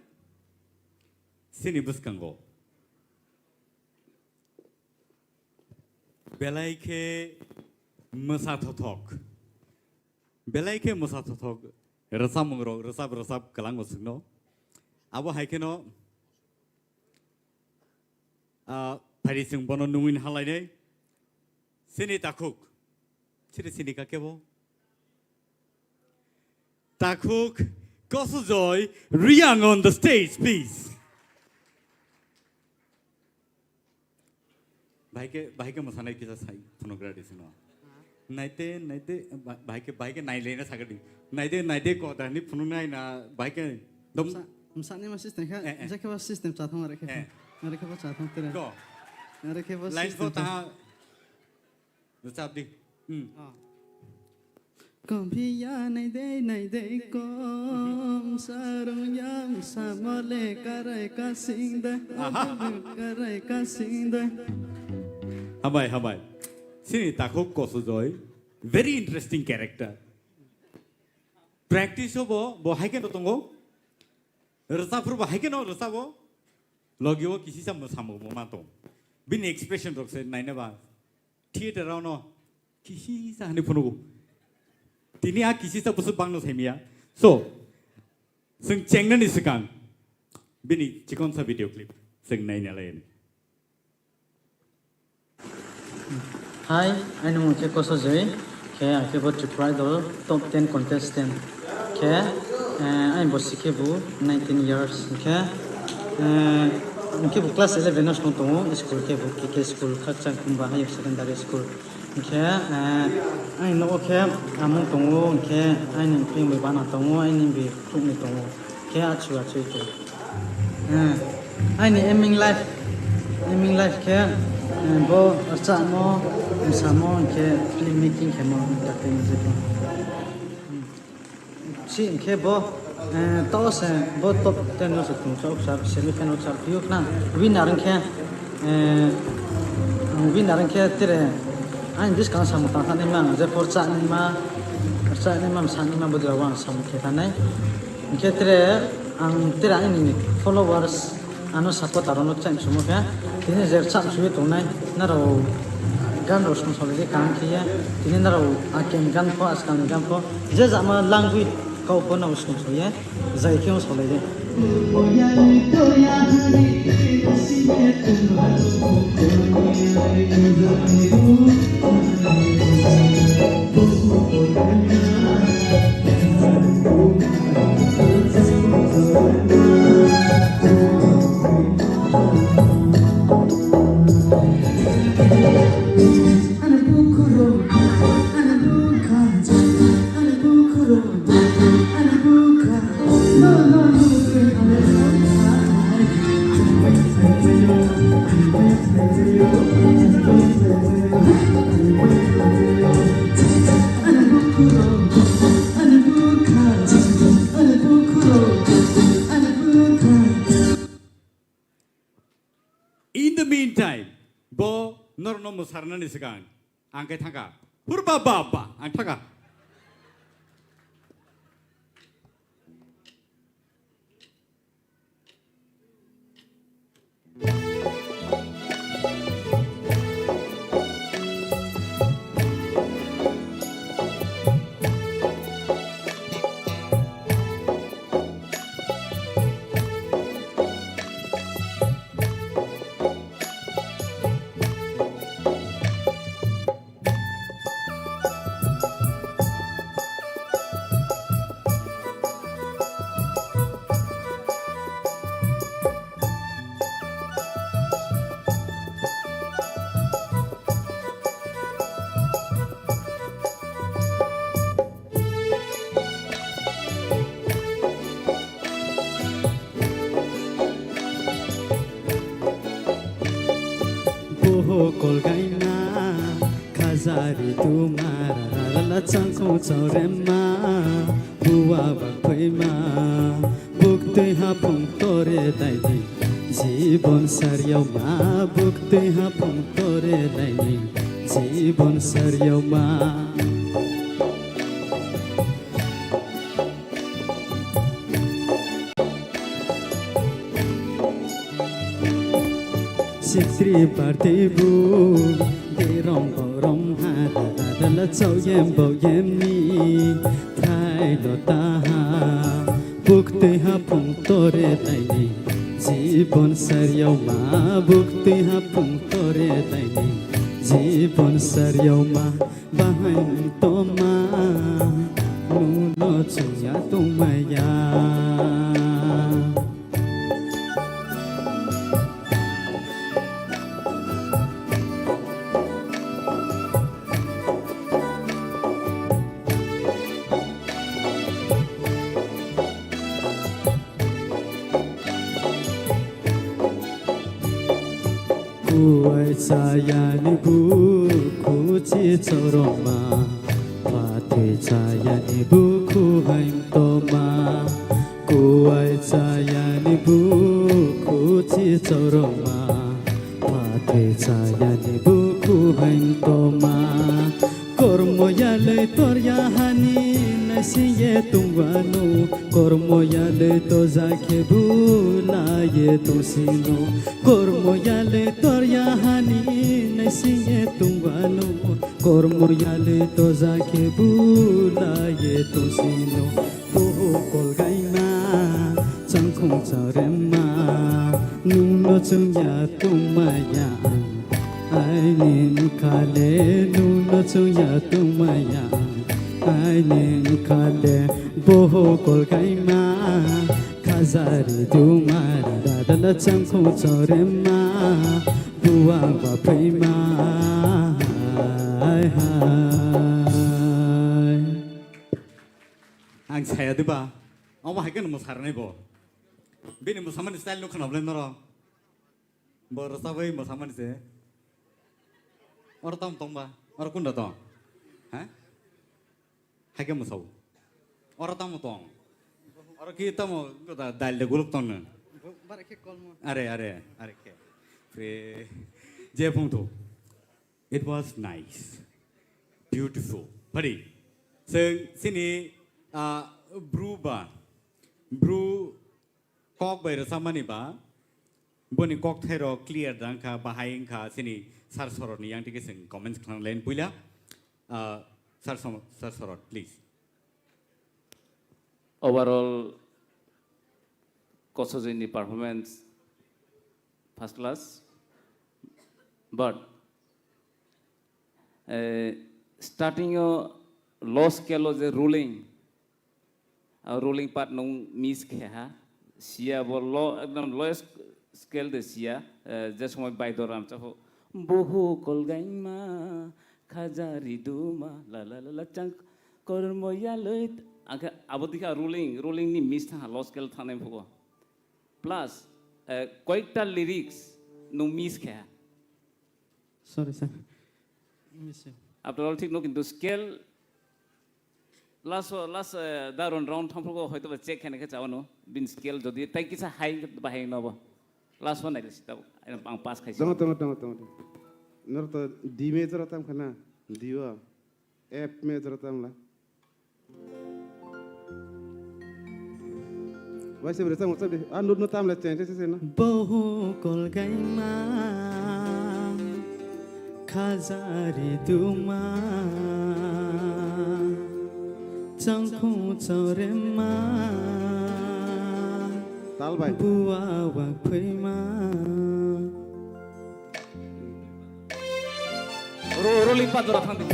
Chini bwskango. Belai khe mwsa thothok. Belai khe mwsa thothok rwchapmung rok rwchap rwchap kwlango chwngno. Abo hai kheno, ah, phaidi chwng bono nungwi halainai. Chini takhuk. Chiri chini ka kebo? Takhuk Kosojoy Riang on the stage, please. Bahai khe, bahai khe mwsanai kisa sai phunukgra di sino. Naite, naite, ba-, bahai khe, bahai khe nailaina sagadi. Naite, naite ko dani phunuknai na bahai khe dom. Msa-, msani ma system kha, Eh, eh. Jekhe ba system chathang are khe. Eh. Are khe ba chathang tere. Go. Are khe ba Line system four cha- taha. Rwchap di. Hmm. Ah. Komphiya naidei naidei kom sarung yam samole karai kasing de. Aha. Karai kasing de. Hambai, hambai. Chini takhuk Kosojoy, very interesting character. Practice o bo, bo hai kheno tongo. Rwchapphru bo hai kheno rwchabo. Logi o kisisa mwsamung bo ma tong. Bini expression rok se naina ba. Theater rok no kisisa hwnwi phunugo. Tini a kisisa bwswk bangno saimaya. So, chwng chengnani swkang bini chikonsa video clip chwng naina lai. Hi, ani mung khe Kosojoy, khe ang khe bo Tripura Idol top ten contestant. Khe, eh, ani bosi khe bo nineteen years, khe, eh, ang khe bo class eleven no song tongo, school khe bo K K school, Khakchang Kumba Higher Secondary School. Hwnkhe, eh, ani nogo khe amung tongo, hwnkhe ani phiyongni bana tongo, ani bi khukni tongo, khe achu achu tongo. Eh, ani aiming life, aiming life khe, eh, bo rwchapmo, mwsamo, hwnkhe film making khemo, entertainment khe. Si hwnkhe bo, eh, to se bo top ten no se tong chok sar, semi final sar, phiyok na winner hwnkhe, eh, winner hwnkhe tere ani bwskang samung tang thani ma, je por cha ni ma, cha ni ma, sa ni ma, bo jora ang samung khe thani. Hwnkhe tere ang tere ani followers, ano support aro no chang sumo khe, tini je chang suyo tongnai, naro gan ro song sole je kan khiya, tini naro aken gan pho, askan gan pho, je jama langwi kau pho no song suye, jai khe sole je. In the meantime, bo norokno mwsarnani swkang ang khe thangkha. Hur ba ba ba, ang thangkha. Boho kolgaina khajari tumara rala changkong chaurema buwa bakphaima buktwi haphung tore daini jibon saryauma buktwi haphung tore daini jibon saryauma. Sitri party bu, derong Sawyem bawyemni thai lo taha, buktwi hapung tore laini, jibon saryoma, buktwi hapung tore laini, jibon saryoma, bahai toma, nuno chungya tongmaya. Kuwai chayani bukhu chi choroma, phathwi chayani bukhu haim toma. Kuwai chayani bukhu chi choroma, phathwi chayani bukhu haim toma. Kormo yalwi torya hani naisingye tungwano, kormo yalwi toja khe bulaye tongsino. Kormo yalwi torya hani naisingye tungwano, kormo yalwi toja khe bulaye tongsino. Boho kolgaima, changkhung charema, nungno chungya tongmaya ang. Aini wngkhale, nungno chungya tongmaya ang. Aini wngkhale, boho kolgaima, khajari duma, dadala changkhung charema, buwa baphaima. Hai, hai. Ang saya diba? Omo hai khe no mwsarnai bo. Bini mwsamani style no khwnabwlai noro. Bo rwchabwi mwsamani se. Oro tamo tongba? Oro kunda tong? Ha? Hai khe mwsao. Oro tamo tong? Oro ki tamo da-, dal de guluk tong no? Bo-, bara khe kolmo. Are, are, are khe. Pre-, je phung thu. It was nice. Beautiful. Pari. Chwng chini, ah, bru ba, bru kok bai rwchapmani ba, boni kok thairok clear da wngkha, bahai wngkha, chini sir soroni yang tike chwng comments khlanglaini puila. Ah, sir Som-, sir Sorot, please. Overall, Kosojini performance first class, but, eh, starting o low scale o je rolling, ah, rolling part nung miss khe ha, sia bo low, ekdom lowest scale de sia, eh, je somoi Baidor Ramchakho, boho kolgaima, khaja riduma, la la la la chang, kormo yaloi, angkhe abo dikha rolling, rolling ni miss thang ha, low scale thangnai phugo. Plus, eh, koyekta lyrics nung miss khe ha. Sorry, sir. Miss, sir. After all, thik no, kintu scale last o, last, eh, da round, round thang phugo hoyto ba check khaina khe chao no. Bin scale jodi tai kisa high ba high no bo. Last one naidi sita ang pass khaisi. Tongo, tongo, tongo, tongo, tongo. Nor to D major tam khana, D o. F major tam la. Waisa bere tamo tamo. Ah, nut nut tam le chen chen chen na. Boho kolgaima, khajari duma, changkhung chorema, tal bai, buwa wak phaima. Ro, ro, limpa jora thang di.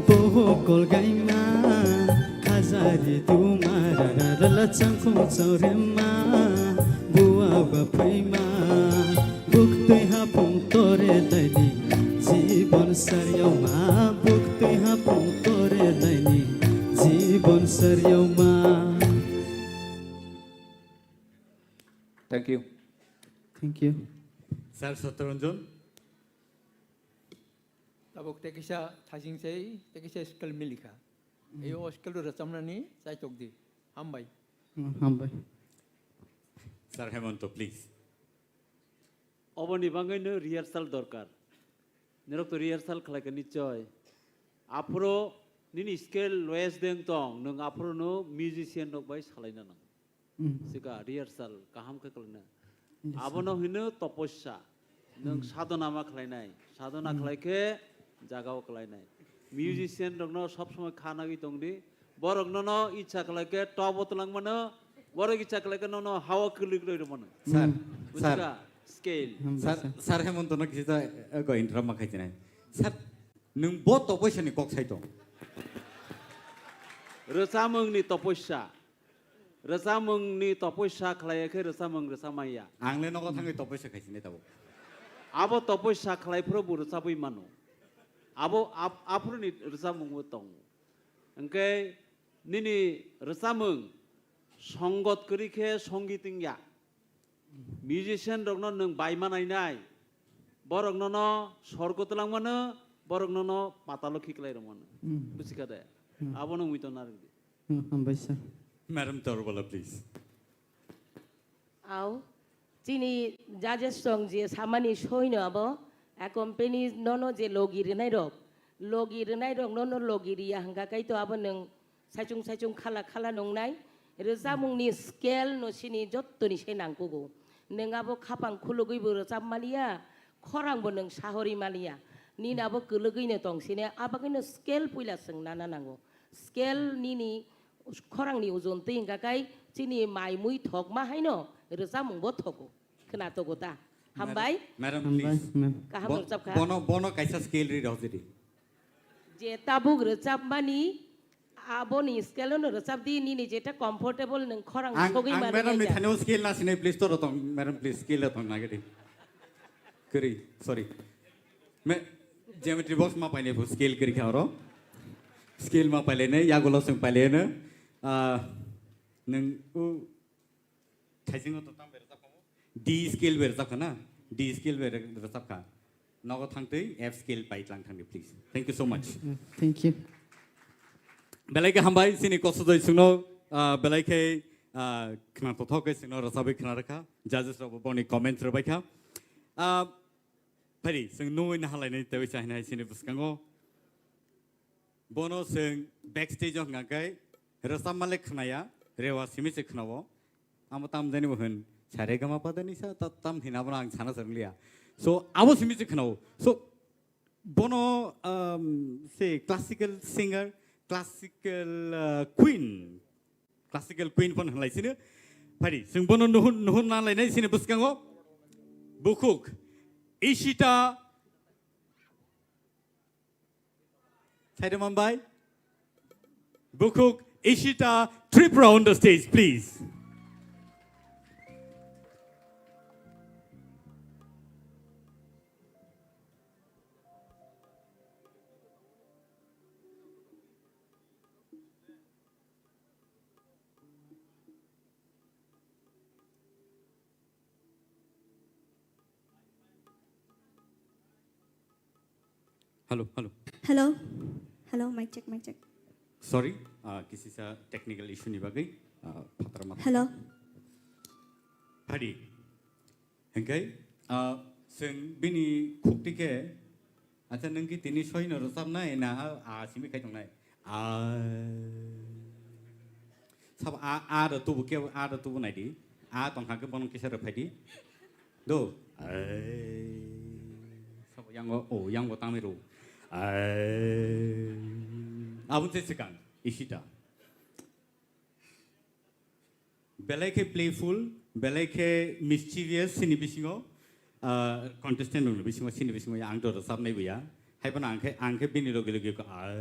Boho kolgaima, khajari duma, ra ra ra la changkhung chorema, buwa ba phaima, buktwi hapung tore laini, jibon saryoma, buktwi hapung tore laini, jibon saryoma. Thank you. Thank you. Sir Satranjan. Tabuk tei kisa thasing sei, tei kisa skill milikha. Ei o skill rwchapnani chaitok di. Hambai. Hmm, hambai. Sir Hemonto, please. Oboni bagwino rehearsal dorkar. Norok to rehearsal khlai kha nichoi. Aphuru nini scale lowest deng tong, nwng aphuru no musician rok bai salaina nang. Hmm. Sika rehearsal kaham khe khlaina. Yes, sir. Abono hino toposya. Nwng Hmm. sadhona ma khlainai. Sadhona Hmm. khlai khe jagao khlainai. Musician rokno sob somoi kha nagwi tongdi. Borok nono icha khlai khe top o twlang mano, borok icha khlai khe nono hao kwlwk roi rw mano. Sir, Hmm. sir. Buchika, scale. Hmm, Sir, sir. Sir Hemonto no kisa, eh, go interrupt ma khaichinai. Sir, nwng bo topoisani kok sai tong. Rwchapmungni topoisa. Rwchapmungni topoisa khlai khe rwchapmung rwchap manya. Ang le nogo thangwi topoisa khaichinai tabuk. Abo topoisa khlai phuru bo rwchapwi mano. Abo ap-, aphuruni rwchapmungbo tongo. Hwnkhe nini rwchapmung songot kwrwi khe songit wngya. Musician rokno nwng bai manainai, borok nono sorgo twlang mano, borok nono patalo khiklai rw mano. Hmm. Buchikha de? Hmm. Abono wngwi tongna rwdi. Hmm, hambai sir. Madam Torbala, please. Au, chini judges rok je samani soino abo, accompany nono je logi rwnai rok, logi rwnai rok nono logi riya hwnkha kai to abo nwng saichung saichung khala khala nungnai. Rwchapmungni scale no sini jottoni se nangkugo. Nwng abo khapang khulugwi bo rwchap maliya, khorang bo nwng sahori maliya. Nini abo kwlwgwi no tong sini, abagwi no scale puila chwng nana nango. Scale nini khorangni ojon twi hwnkha kai chini mai mui thokma haino rwchapmung bo thogo, khwna togo ta. Hambai. Madam, Hambai, please. Ma'am. Kaham Bo-, rwchap kha. Bono, bono kaisa scale ri rw jedi. Je tabuk rwchapmani, aboni scale no rwchap di, nini jeta comfortable nwng khorang Ang, sogwi ang mano madam ni ya. Thani o scale na sinai, please, toro tong, madam, please, scale tong nagedi. Kwrwi, sorry. Me, geometry box ma painai bo scale kwrwi kha oro. Scale ma pailene, yagulo sung pailene. Ah, nwng u Thaising o to tam berajak kha mo? D scale berajak kha na? D scale berajak kha. Nogo thangtwi F scale pai tlang thangdi, please. Thank you so much. Mm, thank you. Belai khe hambai, chini kosodoi chwngno, ah, belai khe, ah, khna tothok khe chwngno rwchabwi khna rwkha. Judges rokbo boni comments rwbaikha. Ah, Phari, chwng nugwi nahalainai tei chahinai chini bwskango. Bono chwng backstage o hwnkha khe rwchapma le khwnaya, rewa simi se khwnao. Amo tam jani bo hwn, sare gama pada ni sa, ta-, tam hina bono ang sana swrwng liya. So, abo simi se khwnao. So, bono, um, se classical singer, classical, uh, queen, classical queen phano hwnlai sino. Phari, chwng bono nuhur, nuhur na lainai sini bwskango. Bukhuk, Ishita, Saidamambai. Bukhuk, Ishita Tripura on the stage, please. Hello, hello. Hello. Hello, mic check, mic check. Sorry, ah, kisi sa technical issue ni bagwi, ah, phatara ma. Hello. Phadi. Hingkai, ah, chwng bini khukti khe, acha, nwng ki tini soino rwchapnai na a, a simi khai tongnai? A. Sabo a, a da tubu ke, a da tubu nai di. A tong kha ke bono kisa rw phai di. Do. Ai. Sabo yango, o, yango tangmi ro. Ai. Abun se sikang, Ishita. Belai khe playful, belai khe mischievous, sini bisingo, ah, contestant rokni bisingo, sini bisingo ang to rwchapnai buya. Hai phano ang khe, ang khe bini logi logi ko, ah,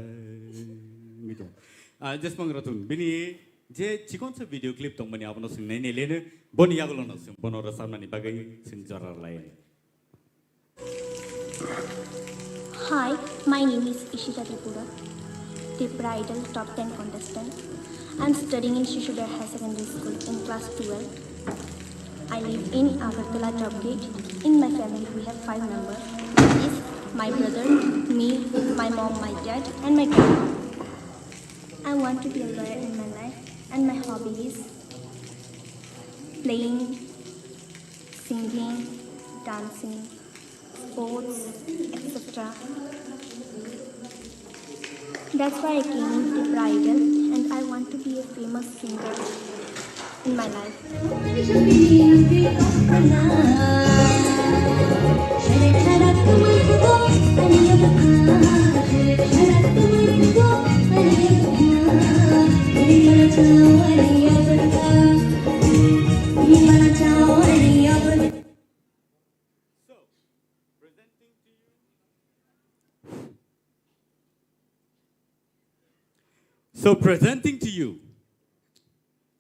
mi tong. Ah, Jesmang Ratun, bini je chikonsa video clip tongmani abono swngnai nai leno, boni yagulo no swng, bono rwchapnani bagwi swng jora lai. Hi, my name is Ishita Tripura, Tripura Idol top ten contestant. I'm studying in Shishu Dayal Higher Secondary School in class twelve. I live in Agartala Jobgate. In my family, we have five members. That is my brother, me, my mom, my dad, and my grandma. I want to be a lawyer in my life, and my hobby is playing, singing, dancing, sports, et cetera. That's why I came in Tipra Idol, and I want to be a famous singer in my life. So, presenting to you. So, presenting to you,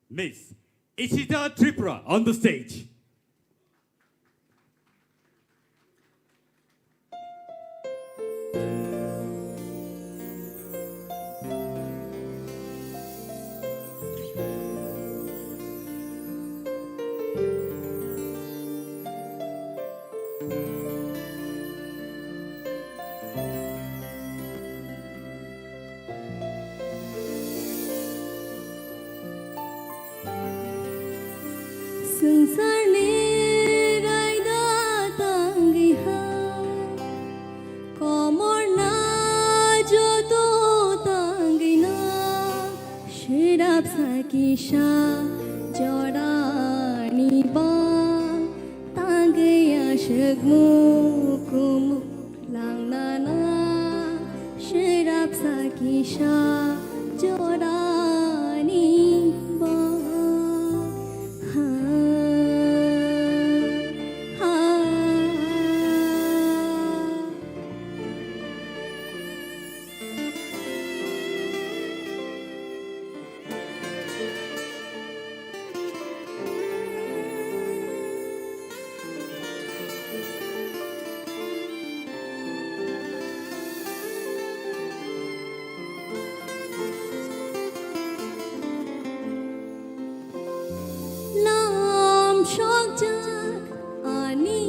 Miss Ishita Tripura on the stage. Swngcharni raida tangwi hai, komorna joto tangwi no, swrapsa kisa jorani ba tangwi aswk mukumu. Langnana swrapsa kisa jorani ba. Ha, ha. Lam sokjak ani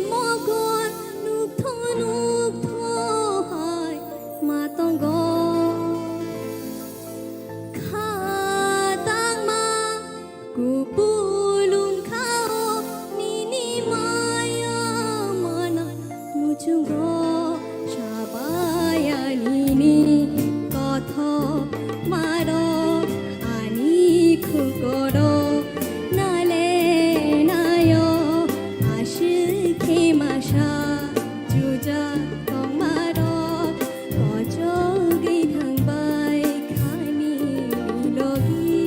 mogor nukthok nukthok hai ma tongo. Kha tangma kupulung khao nini maya mana muchungo sabaya nini kothok maro ani khukoro nale nayo aswk khe masa. Jujak tongmarok kochogwi thangbai khani logi.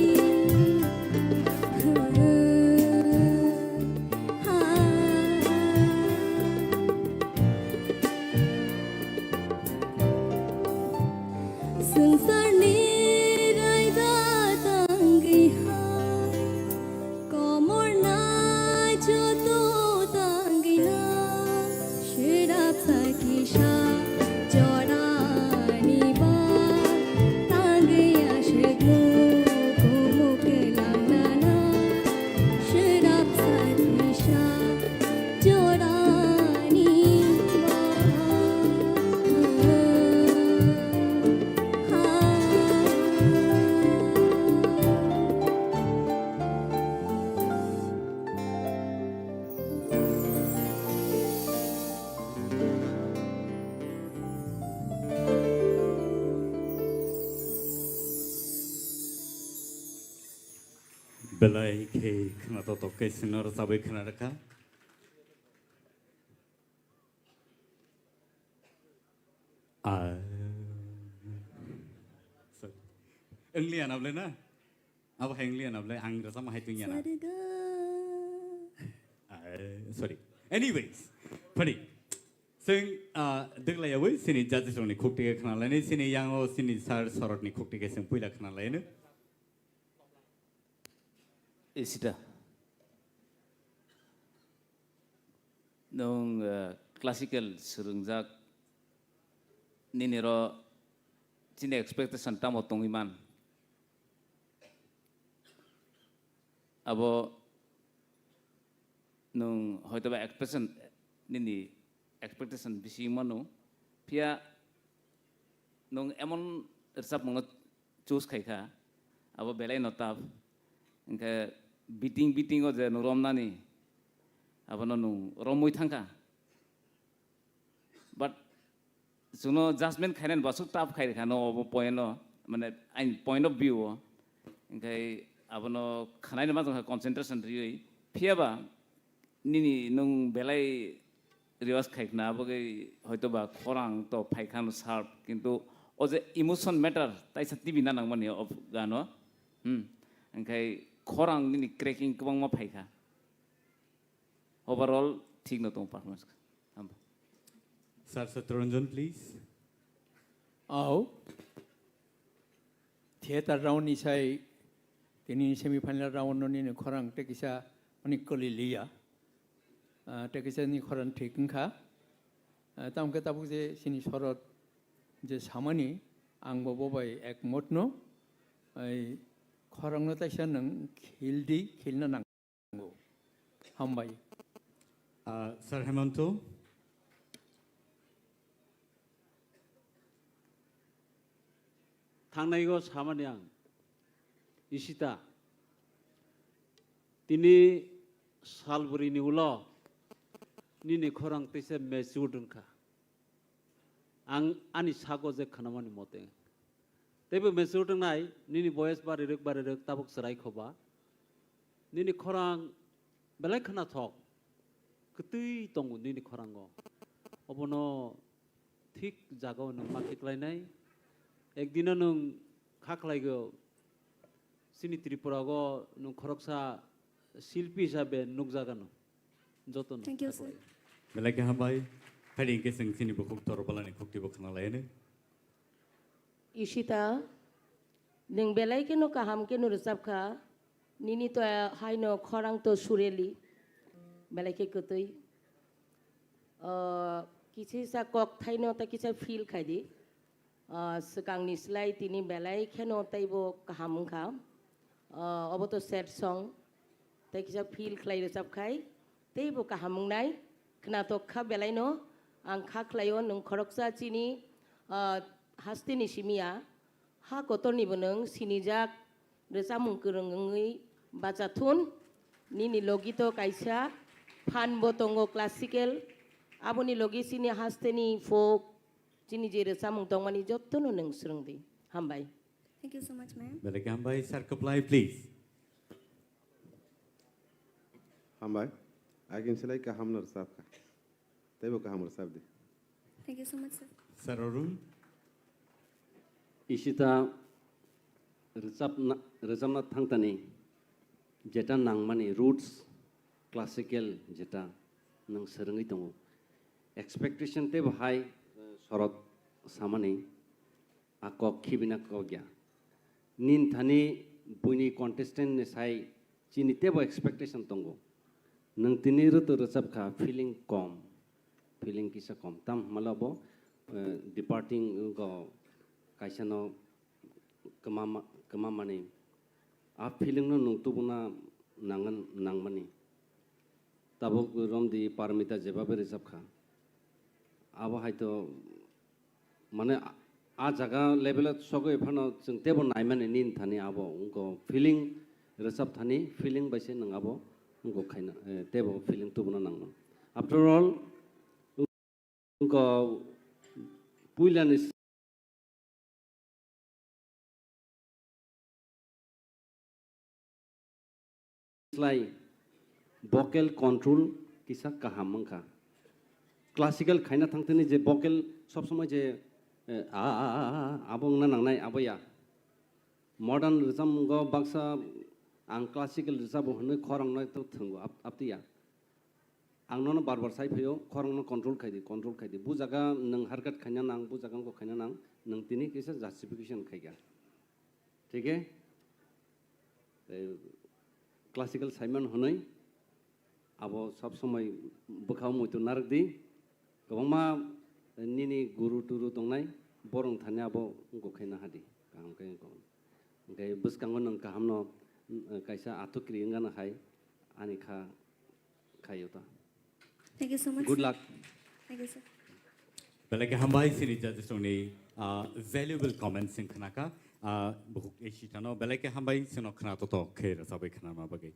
Swngcharni raida tangwi hai. Komorna joto tangwino, swrapsa kisa jorani ba tangwi aswk mukumu kwlangnana, swrapsa kisa jorani ba. Belai khe khwnatok tok khe chwngno rwchabwi khwna rwkha. Ah. Sorry. English anable na? Abo hai English anable, ang rasa ma hai tu yana. Ah, sorry. Anyways, funny. Sing, ah, degla yawi, sini judges rokni khukti khe khna laini, sini yango, sini sir sorotni khukti khe sing puila khna laini. Isita. Nwng, eh, classical swrwngjak, nini ro chini expectation tamo tongwi man? Abo nwng hoitoba expectation, nini expectation bisi wngmano, phiya nwng emon rwchapmungno choose khai kha, abo belai no tough. Hinkhe Biting biting o je nwng romnani, abono nwng romwi thangkha. But chwngno judgment khainani bo aswk tough khai rwkha no obo point o, mane aini point of view o. Hinkhe abono khwnaino ma tongkha concentration riwi. Phiyaba nini nwng belai reverse khai khna, abogwi hoito ba khorang to phai kha no sharp, kintu o je emotion matter taisa T V na nangmani o gano. Hmm. Hinkhe khorang nini cracking kwbangma phai kha. Overall thik no tongo performance. Hamba. Sir Satyaranjan, please. Au. Theater round ni sai tini semi final round no nini khorang tei kisa ani kwlwi liya. Ah, tei kisa ni khorang thik wngkha. Ah, tamo khe tabuk je chini sorot je samani ang bo bo bai ekmot no. Ai khorang no taisa nwng khil di, khilna nang. Hambai. Ah, Sir Hemanto. Thangnaigo samani ang, Ishita, tini salbrini ulo nini khorang teisa matured wngkha. Ang ani sago je khwnamani mote. Teibo matured wngnai, nini boyes barirwk barirwk tabuk chwrai khoba. Nini khorang belai khwnathok. Kwtwi tongo nini khorango. Obono thik jagao nwng ma khiklainai. Ekdino nwng kha khlaigo. Chini Tripura o nwng khoroksa silpi hisabe nukjagano. Jotono. Thank you, sir. Belai khe hambai. Haidi hwnkhe chwng chini bukhuk Torobalani khuktibo khwnalaiyani. Ishita, nwng belai kheno kaham kheno rwchapkha. Nini to haino khorang to sureli. Belai khe kwtwi. Ah, kisa kisa kok thaino ta kisa feel khai di. Ah, swkangni slai tini belai kheno teibo kaham wngkha. Ah, obo to sad song. Tei kisa feel khlai rwchap khai teibo kaham wngnai. Khnatok kha belaino. Ang kha khlaio nwng khoroksa chini, ah, hasteni simi ya. Ha kotornibo nwng sinijak rwchapmung kwrwng wngwi bacha thun. Nini logi to kaisa phan bo tongo classical. Aboni logi chini hasteni folk, chini je rwchapmung tongmani jotono nwng swrwng di. Hambai. Thank you so much, ma'am. Belai khe hambai, Sir Kwplai, please. Hambai. Again, selai kaham no rwchapkha. Teibo kaham rwchap di. Thank you so much, sir. Sir Arun. Ishita rwchapna, rwchapna thangtani jeta nangmani roots classical jeta nwng swrwngwi tongo. Expectation teibo hai, eh, sorot samani a kok khibina kok ya. Nin thani buini contestant ni sai chini teibo expectation tongo. Nwng tini rwtwi rwchapkha feeling kom, feeling kisa kom. Tam hwnmale bo, eh, departing go kaisa no kwmama, kwmamani. A feeling no nwng tubuna nangan, nangmani. Tabuk romdi Parmita jebabe rwchapkha. Abo haito mane a, a jaga level o sogwi phano chwng teibo naimani nin thani abo wngkha feeling rwchap thani feeling bai se nwng abo wngkha khaina, eh, teibo feeling tubuna nangmani. After all, wngkha puilani slai vocal control kisa kaham wngkha. Classical khaina thangtini je vocal sob somoi je, eh, a, a, a, a, a, abo wngna nangnai abo ya. Modern rwchapmungo baksa ang classical rwchabo hwnwi khorang no to thwngo ap-, aptiya. Ang nono bar bar sai phaio, khorang no control khai di, control khai di. Bu jaga nwng harkat khaina nang, bu jaga wngkha khaina nang, nwng tini kisa justification khai kha. Thik he? Tei classical saiman hwnwi abo sob somoi bwkhao muitu narwk di. Kwbangma nini guru turu tongnai, borok thani abo wngkha khaina hadi. Kaham khe wngkha. Hwnkhe bwskango nwng kahamno, mm, kaisa athukri wngano hai ani kha khaio ta. Thank you so much, sir. Good luck. Thank you, sir. Belai khe hambai chini judges rokni, ah, valuable comments wng khnakha. Ah, bukhuk A C thano belai khe hambai, chwngno khna toto khe rwchabwi khnama bagwi.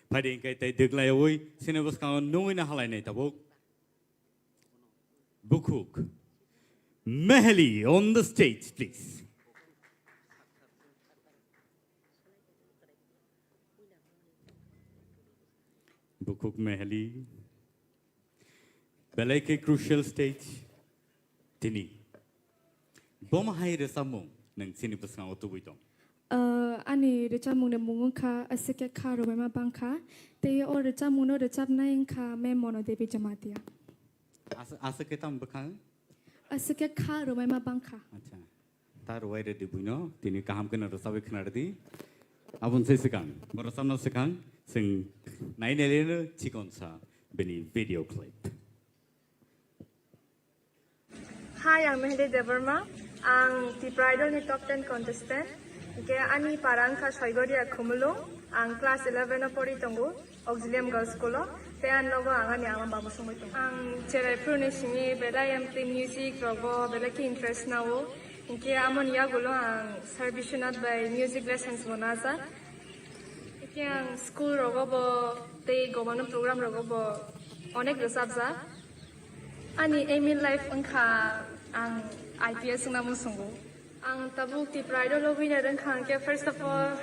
Phaidi hwnkhe tei dwglaiwi chini bwskango nungwi na halainai tabuk. Bukhuk Meheli on the stage, please. Bukhuk Meheli. Belai khe crucial stage tini. Bomo hai rwchapmung nwng chini bwskango tubui tong? Ah, ani rwchapmungni mung wngkha Aswk khe kha rwbaima bangkha. Tei o rwchapmungno rwchapnai wngkha Ma'am Mono Devi Jamatia. As-, aswk khe tamo bwkhang? Aswk khe kha rwbaima bangkha. Acha. Ta rwai rwdi buino, tini kaham kheno rwchabwi khna rwdi. Aboni se swkang, bo rwchapna swkang, chwng nai nai leno chikon sa bini video clip. Hi, ang Meheli Debbarma. Ang Tipra Idol ni top ten contestant. Hingke ani para wngkha Soigoria Khumulwng. Ang class eleven o pori tongo, Auxilium Girls School o. Tei ang nogo ang ani ama babo songwi tongo. Ang cherai phuru ni simi belai amtwi music rogo belai khe interest nao. Hingke amoni yagulo ang Sir Biswanath bai music lessons bo najak. Hingke ang school rogo bo tei gomano program rogo bo onek rwchapjak. Ani aim in life wngkha ang I P S wngna muchungo. Ang tabuk Tipra Idol o winner wngkha hwnkhe, first of all,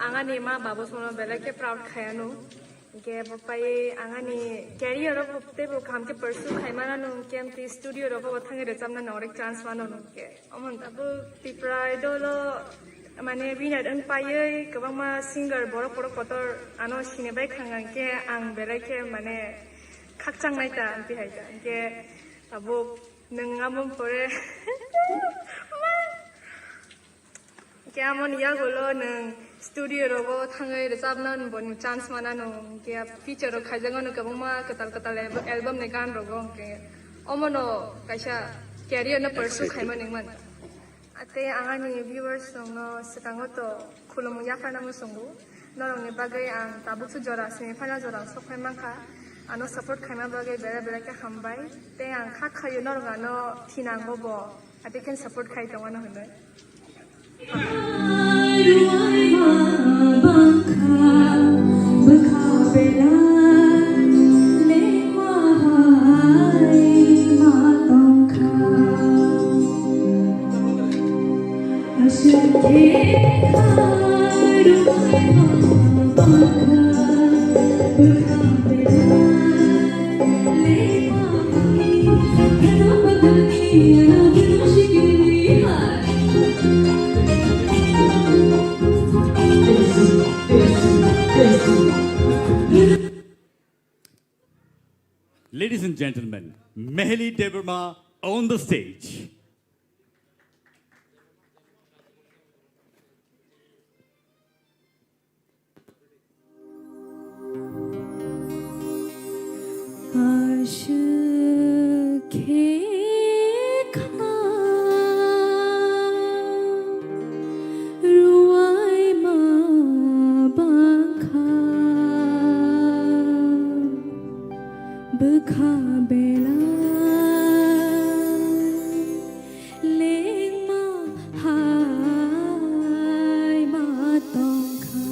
ang ani ma babo sono belai khe proud khai ano. Hwnkhe bo pai ang ani career o bo teibo kaham khe pursue khai mano, hwnkhe amtwi studio rogo bo thangwi rwchapna no onek chance mano hwnkhe. Omo tabuk Tipra Idol o mane winner wng paiwi kwbangma singer borok borok kotor ano sini bai khang hwnkhe ang belai khe mane khakchang nai ta amtwi hai ta. Hwnkhe tabuk nwng amo pore hwnkhe amoni yagulo nwng studio rogo thangwi rwchapna boni chance manano, hwnkhe feature rok khaijak mano kwbangma kwtal kwtal album ni gan rogo, hwnkhe omono kaisa career no pursue khaima ningmani. Tei ang ani viewers rokno swkango to khulumung yapharna muchungo. Norokni bagwi ang tabukso jora semi final jora ang sok phai mankha. Ano support khaima bagwi bera bera khe hambai. Tei ang kha khaio norok ano thinango bo. Ati khe support khai tongmano hwnwi. Ladies and gentlemen, Meheli Debbarma on the stage. Aswk khe kha rwai ma bangkha bwkha belai. Lengma hai ma tongkha.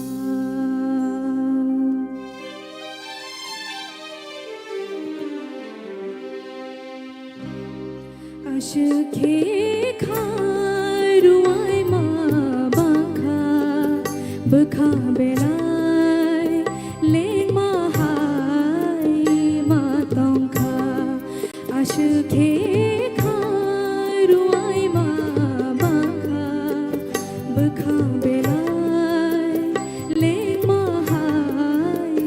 Aswk khe khai rwai ma bangkha, bwkha belai lengma hai ma tongkha. Aswk khe khai rwai ma bangkha, bwkha belai lengma hai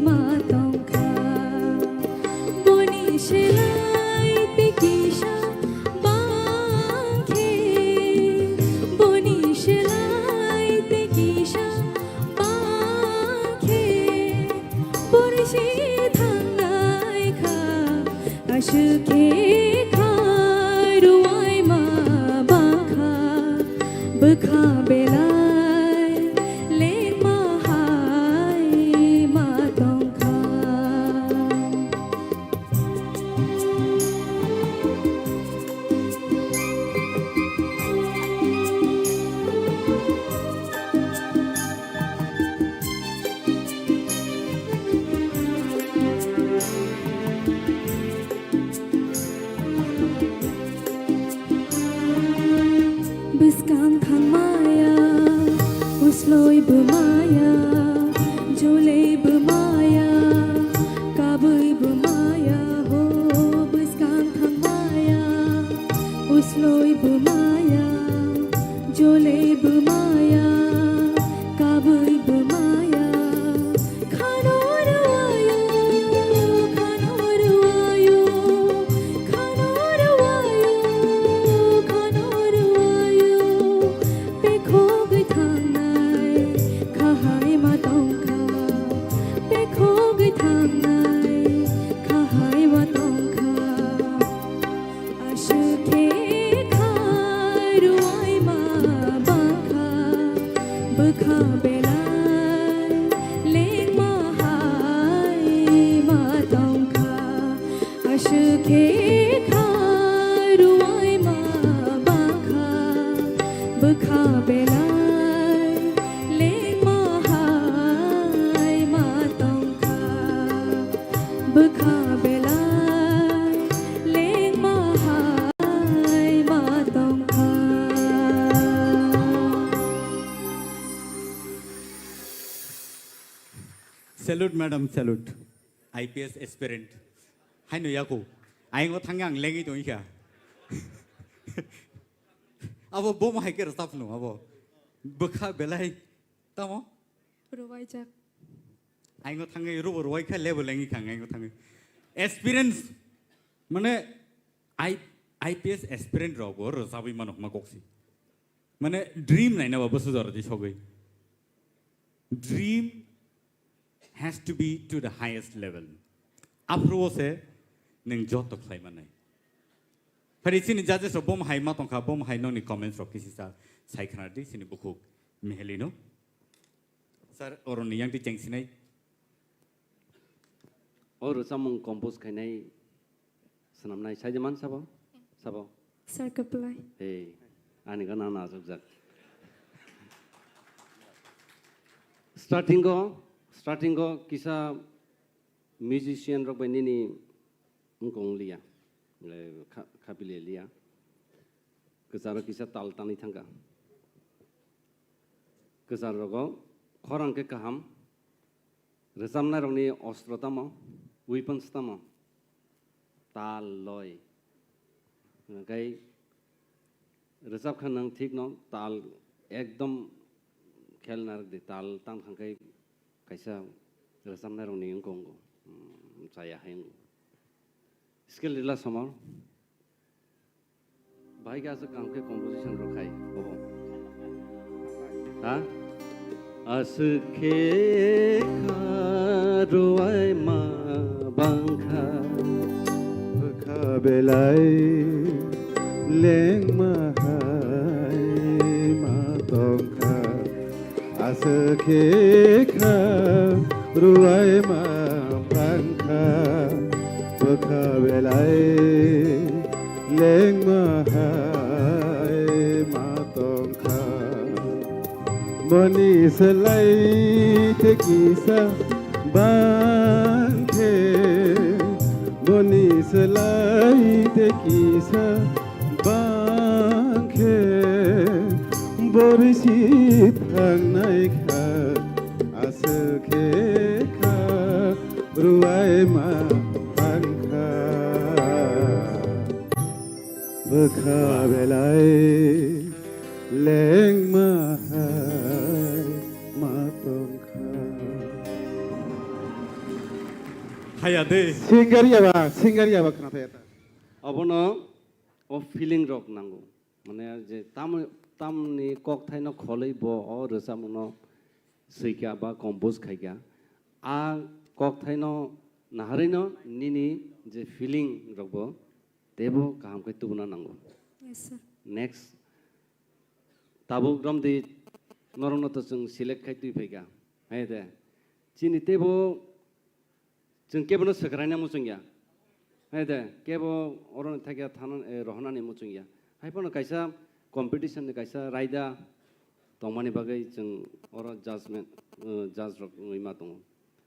ma tongkha. Boni selai tei kisa bang khe, boni selai tei kisa bang khe, Borisi thangnai kha, aswk khe khai rwai ma bangkha, bwkha belai lengma hai ma tongkha. Bwmaya, jolei bwmaya, kabui bwmaya, ho bwskang thangmaya, usloi bwmaya, jolei bwmaya, kabui bwmaya, khano rwayo, khano rwayo, khano rwayo, khano rwayo. Bekhogwi thangnai kha hai ma tongkha, bekhogwi thangnai kha hai ma tongkha. Aswk khe kha rwai ma bangkha, bwkha belai lengma hai ma tongkha. Aswk khe kha rwai ma bangkha, bwkha belai lengma hai ma tongkha, bwkha belai lengma hai ma tongkha. Salute, madam, salute. I P S aspirant. Haino yako. Aingo thangya ang lengwi tongikha. Abo bomo hai khe rwchapno abo. Bwkha belai. Tamo? Rwbaijak. Aingo thangwi rubo rwai kha lebo lengwi kha aingo thangwi. Experience mane I, I P S aspirant rok bo rwchabwi mano hwnma koksi. Mane dream naina ba bwsajora di sogwi. Dream has to be to the highest level. Aphuru o se nwng joto khlai manai. Phari chini judges rok bom hai ma tongkha, bom hai nokni comments rok kisi sa sai khna di chini bukhuk Miheli no. Sir, oroni yang ti chengsinai. O rwchapmung compose khainai swnamnai saidi man sabo? Sabo? Sir Kaplai. Hey, ani gana na ajokjak. Starting o, starting o kisa musician rok bai nini wngkong liya, eh, kha-, khapile liya. Kwcharo kisa tal tanwi thangkha. Kwchar rogo khorang khe kaham. Rwchapnai rokni ostro tamo, weapons tamo, tal, loi. Hwnkhe rwchap kha nwng thik no tal ekdom khel narwk di, tal tang thang khe kaisa rwchapnai rokni wngkong, mm, chaya hai wngkha. Skill rila somor. Bahai khe aswk kaham khe composition rok khai, bobo. Ha? Aswk khe kha rwai ma bangkha. Bwkha belai lengma hai ma tongkha. Aswk khe kha rwai ma bangkha, bwkha belai lengma hai ma tongkha. Boni swlai te kisa bang khe, boni swlai te kisa bang khe, borisi thangnai kha, aswk khe kha rwai ma bang kha. Bwkha belai lengma hai ma tongkha. Haya de. Singer yaba, singer yaba khna thaya ta. Obono o feeling rok nango. Mane je tam, tamni kokthaino kholwi bo o rwchapmungno swikha ba compose khaikha. A kokthaino naharwino nini je feeling rokbo teibo kaham khe tubuna nango. Yes, sir. Next, tabuk romdi norokno to chwng select khai twi phaikha. Hai de. Chini teibo chwng kebono swkraina muchungya. Hai de, kebo oroni thakya thana, eh, rohonani muchungya. Hai phano kaisa competition ni kaisa raida tongmani bagwi chwng oro judgment, eh, judge rok wngwi ma tongo.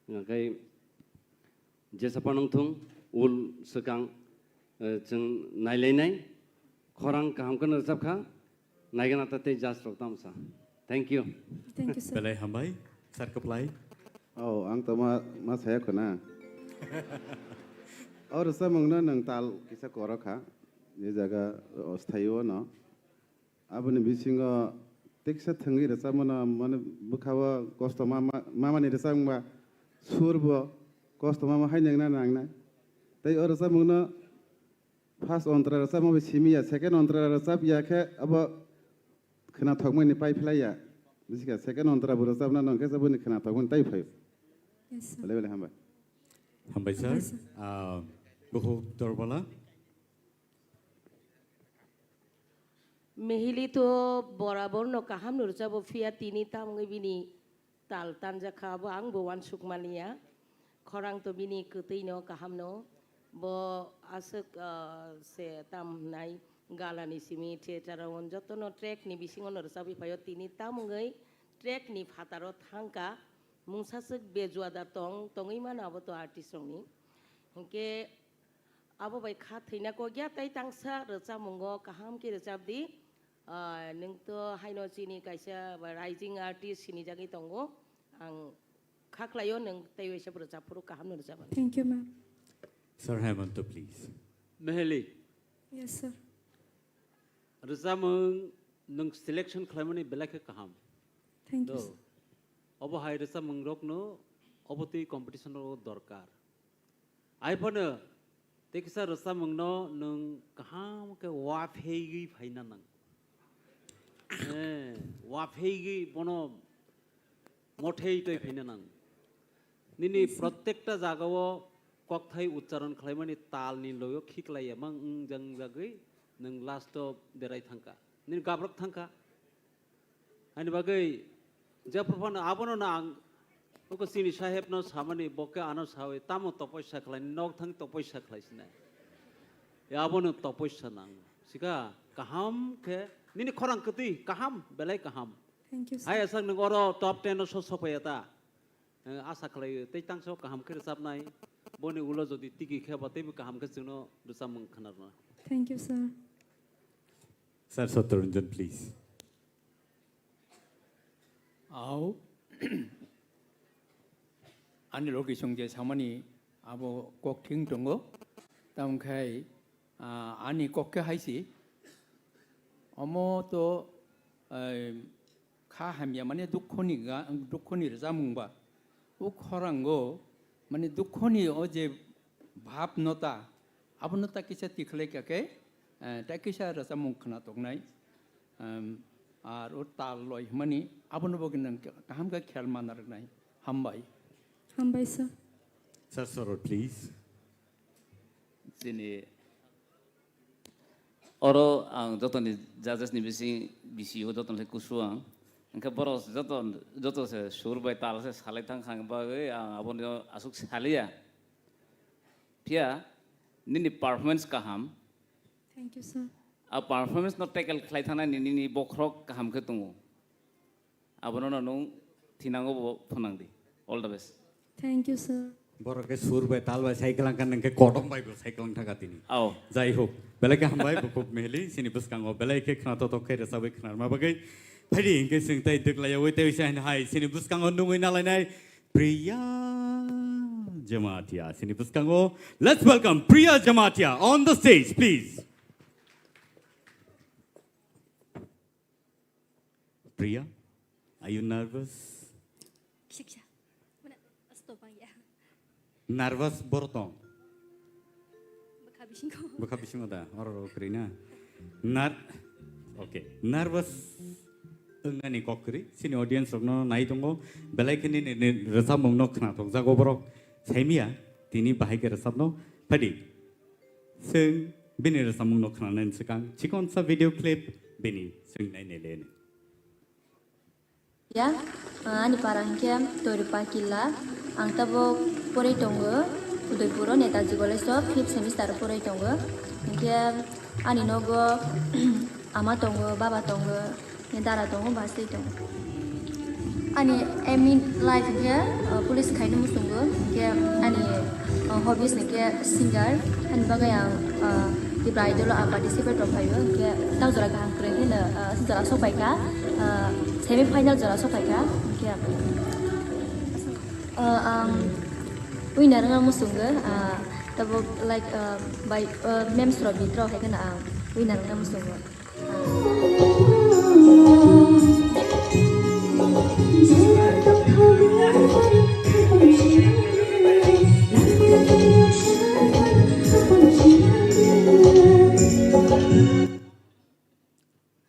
Hwnkhe jesa phano wngthung, ul swkang, eh, chwng nailainai, khorang kaham kheno rwchapkha, naigana ta tei judge rok tamo sa. Thank you. Thank you, sir. Belai hambai, sir kwplai. Oh, ang to ma, ma saya khuna. O rwchapmungno nwng tal kisa korok kha, je jaga o sthaio no. Aboni bisingo teksa thwngwi rwchapmano, mane bwkhao kosto ma, ma, mamani rwchapmungba surbo kosto mama hai nangna nangnai. Tei o rwchapmungno first ontra rwchapma bai simi ya, second ontra rwchap ya khe abo khwnathokmani pai phlai ya. Bisi kha second ontra bo rwchapna nang khe boni khwnathokmani tai phaio. Yes, sir. Belai belai hambai. Hambai, sir. Hambai, sir. Ah, Bukhuk Dorbala. Mehili to borabor no kaham no rwchabo, phiya tini tamungwi bini tal tanjakha, abo ang bo uansuk maliya. Khorang to bini kwtwi no kaham no. Bo aswk, ah, se tam hwnai galani simi theater o joto no track ni bisingo no rwchabwi phaio, tini tamungwi track ni phataro thangka, mungsa swk bejua da tong, tongwi mano abo to artist rokni. Hinkhe abo bai kha thwina kok ya, tei tangsa rwchapmungo kaham khe rwchap di. Ah, nwng to haino chini kaisa ba rising artist sinijagwi tongo. Ang kha khlaio nwng tei waisa bo rwchap phuru kaham no rwchapmani. Thank you, ma'am. Sir Hemanta, please. Meheli. Yes, sir. Rwchapmung nwng selection khlaimani belai khe kaham. Thank you, Do. Sir. Obo hai rwchapmung rokno obo twi competition rok dorkar. Ai phano tei kisa rwchapmungno nwng kaham khe uaphegwi phaina nang. Eh, uaphegwi bono mothei twi phaina nang. Nini prottekta jagao kokthai uchcharon khlaimani talni loio khiklai emang wngjak wngjagwi nwng last o berai thangkha. Nini gabrak thangkha. Ani bagwi jephru phano abono no ang uko chini saheb no samani, bo khe ano sawi tamo topoisa khlai, nok thang topoisa khlai sinai. Ya abono topoisa nang. Sika kaham khe nini khorang kwtwi kaham, belai kaham. Thank you, sir. Hai asak nwng oro top ten o so sophaiya ta. Eh, asa khlai tei tangso kaham khe rwchapnai. Boni ulo jodi tigi khe ba teibo kaham khe chwngno rwchapmung khwnarwna. Thank you, sir. Sir Satyaranjan, please. Au. Ani logi song je samani abo kok thing tongo. Tamo khai, ah, ani kok khe hai si. Omo to, eh, kha hamya mane dukhoni ga, dukhoni rwchapmung ba. O khorango mane dukhoni o je bhab no ta, abono ta kisa tikhlai kha khe, eh, ta kisa rwchapmung khwna toknai. Em, ar o tal loi hwnmani abono bo gwnang kaham khe khel mana rwnai. Hambai. Hambai, sir. Sir Sorot, please. Chini oro ang jotoni judges ni bising, bisio jotoni kusu ang. Hingke borok joto, joto se sur bai tal se salai thang kha bagwi ang abono aswk saliya. Phiya nini performance kaham. Thank you, sir. A performance no tackle khlai thangna nini, nini bokhorok kaham khe tongo. Abono no nwng thinango bo phwnang di. All the best. Thank you, sir. Borok khe sur bai tal bai cycle ang kan nang khe kotom bai bo cycle ang thaka tini. Ao. Jai ho. Belai khe hambai bo khub meheli sini bwskango belai khe khna totok khe rwchabwi khna ma bagwi. Phaidi hingke sing tai dwklai yawi tai se hai sini bwskango nungwi nalainai Priya Jamatia sini bwskango. Let's welcome Priya Jamatia on the stage, please. Priya, are you nervous? Kisa kisa. Mana, asto bang ya. Nervous borok tong? Bwkha bisingo. Bwkha bisingo da, oro oro kwrwi na. Nar-, okay, nervous wngnani kok kwrwi. Chini audience rokno nai tongo. Belai khe nini, nini rwchapmungno khna tokjago borok. Saimia, tini bahai khe rwchapno. Phaidi. Chwng bini rwchapmungno khnanani swkang chikonsa video clip bini chwng nainai le. Ya, ani para hinkhe Toirupa Killa. Ang tabuk poroi tongo Udaipuro Netaji College o fifth semester o poroi tongo. Hinkhe ani nogo ama tongo, baba tongo. Ni dara tongo, bus twi tongo. Ani aim in life hinkhe, uh, police khaina muchungo, hinkhe ani, uh, hobbies hinkhe singer, ani bagwi ang, uh, Tripura Idol o ang participate rok khlaio, hinkhe tak jora kaham kwrwi kheno, uh, jora sok pai kha. Ah, semi final jora sokhaikha, hwnkhe, ah, ang winner wngna muchungo, ah, tabuk, like, ah, bai, ah, memes rok bitrok hai kheno ang winner wngna muchungo.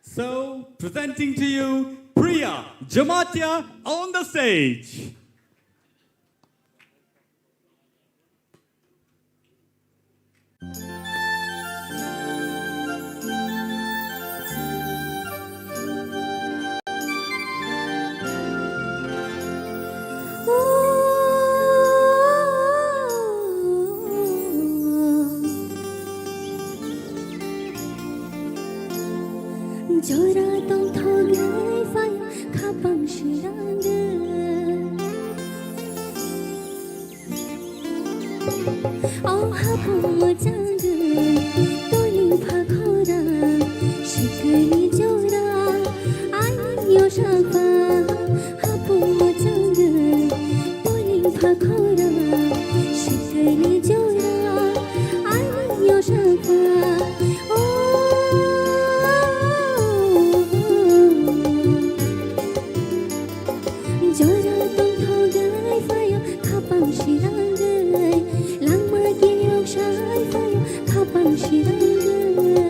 So, presenting to you, Priya Jamatia on the stage. Jora tongthok lai phai khapang sirang de. O hapung mwchang de, toiling pha khorang, sikini jora, ani yosakha. Hapung mwchang de, toiling pha khorang, sikini jora, ani yosakha. O jora tongthok lai phaio, khapang sirang lai. Langma kiyok sai phaio, khapang sirang lai.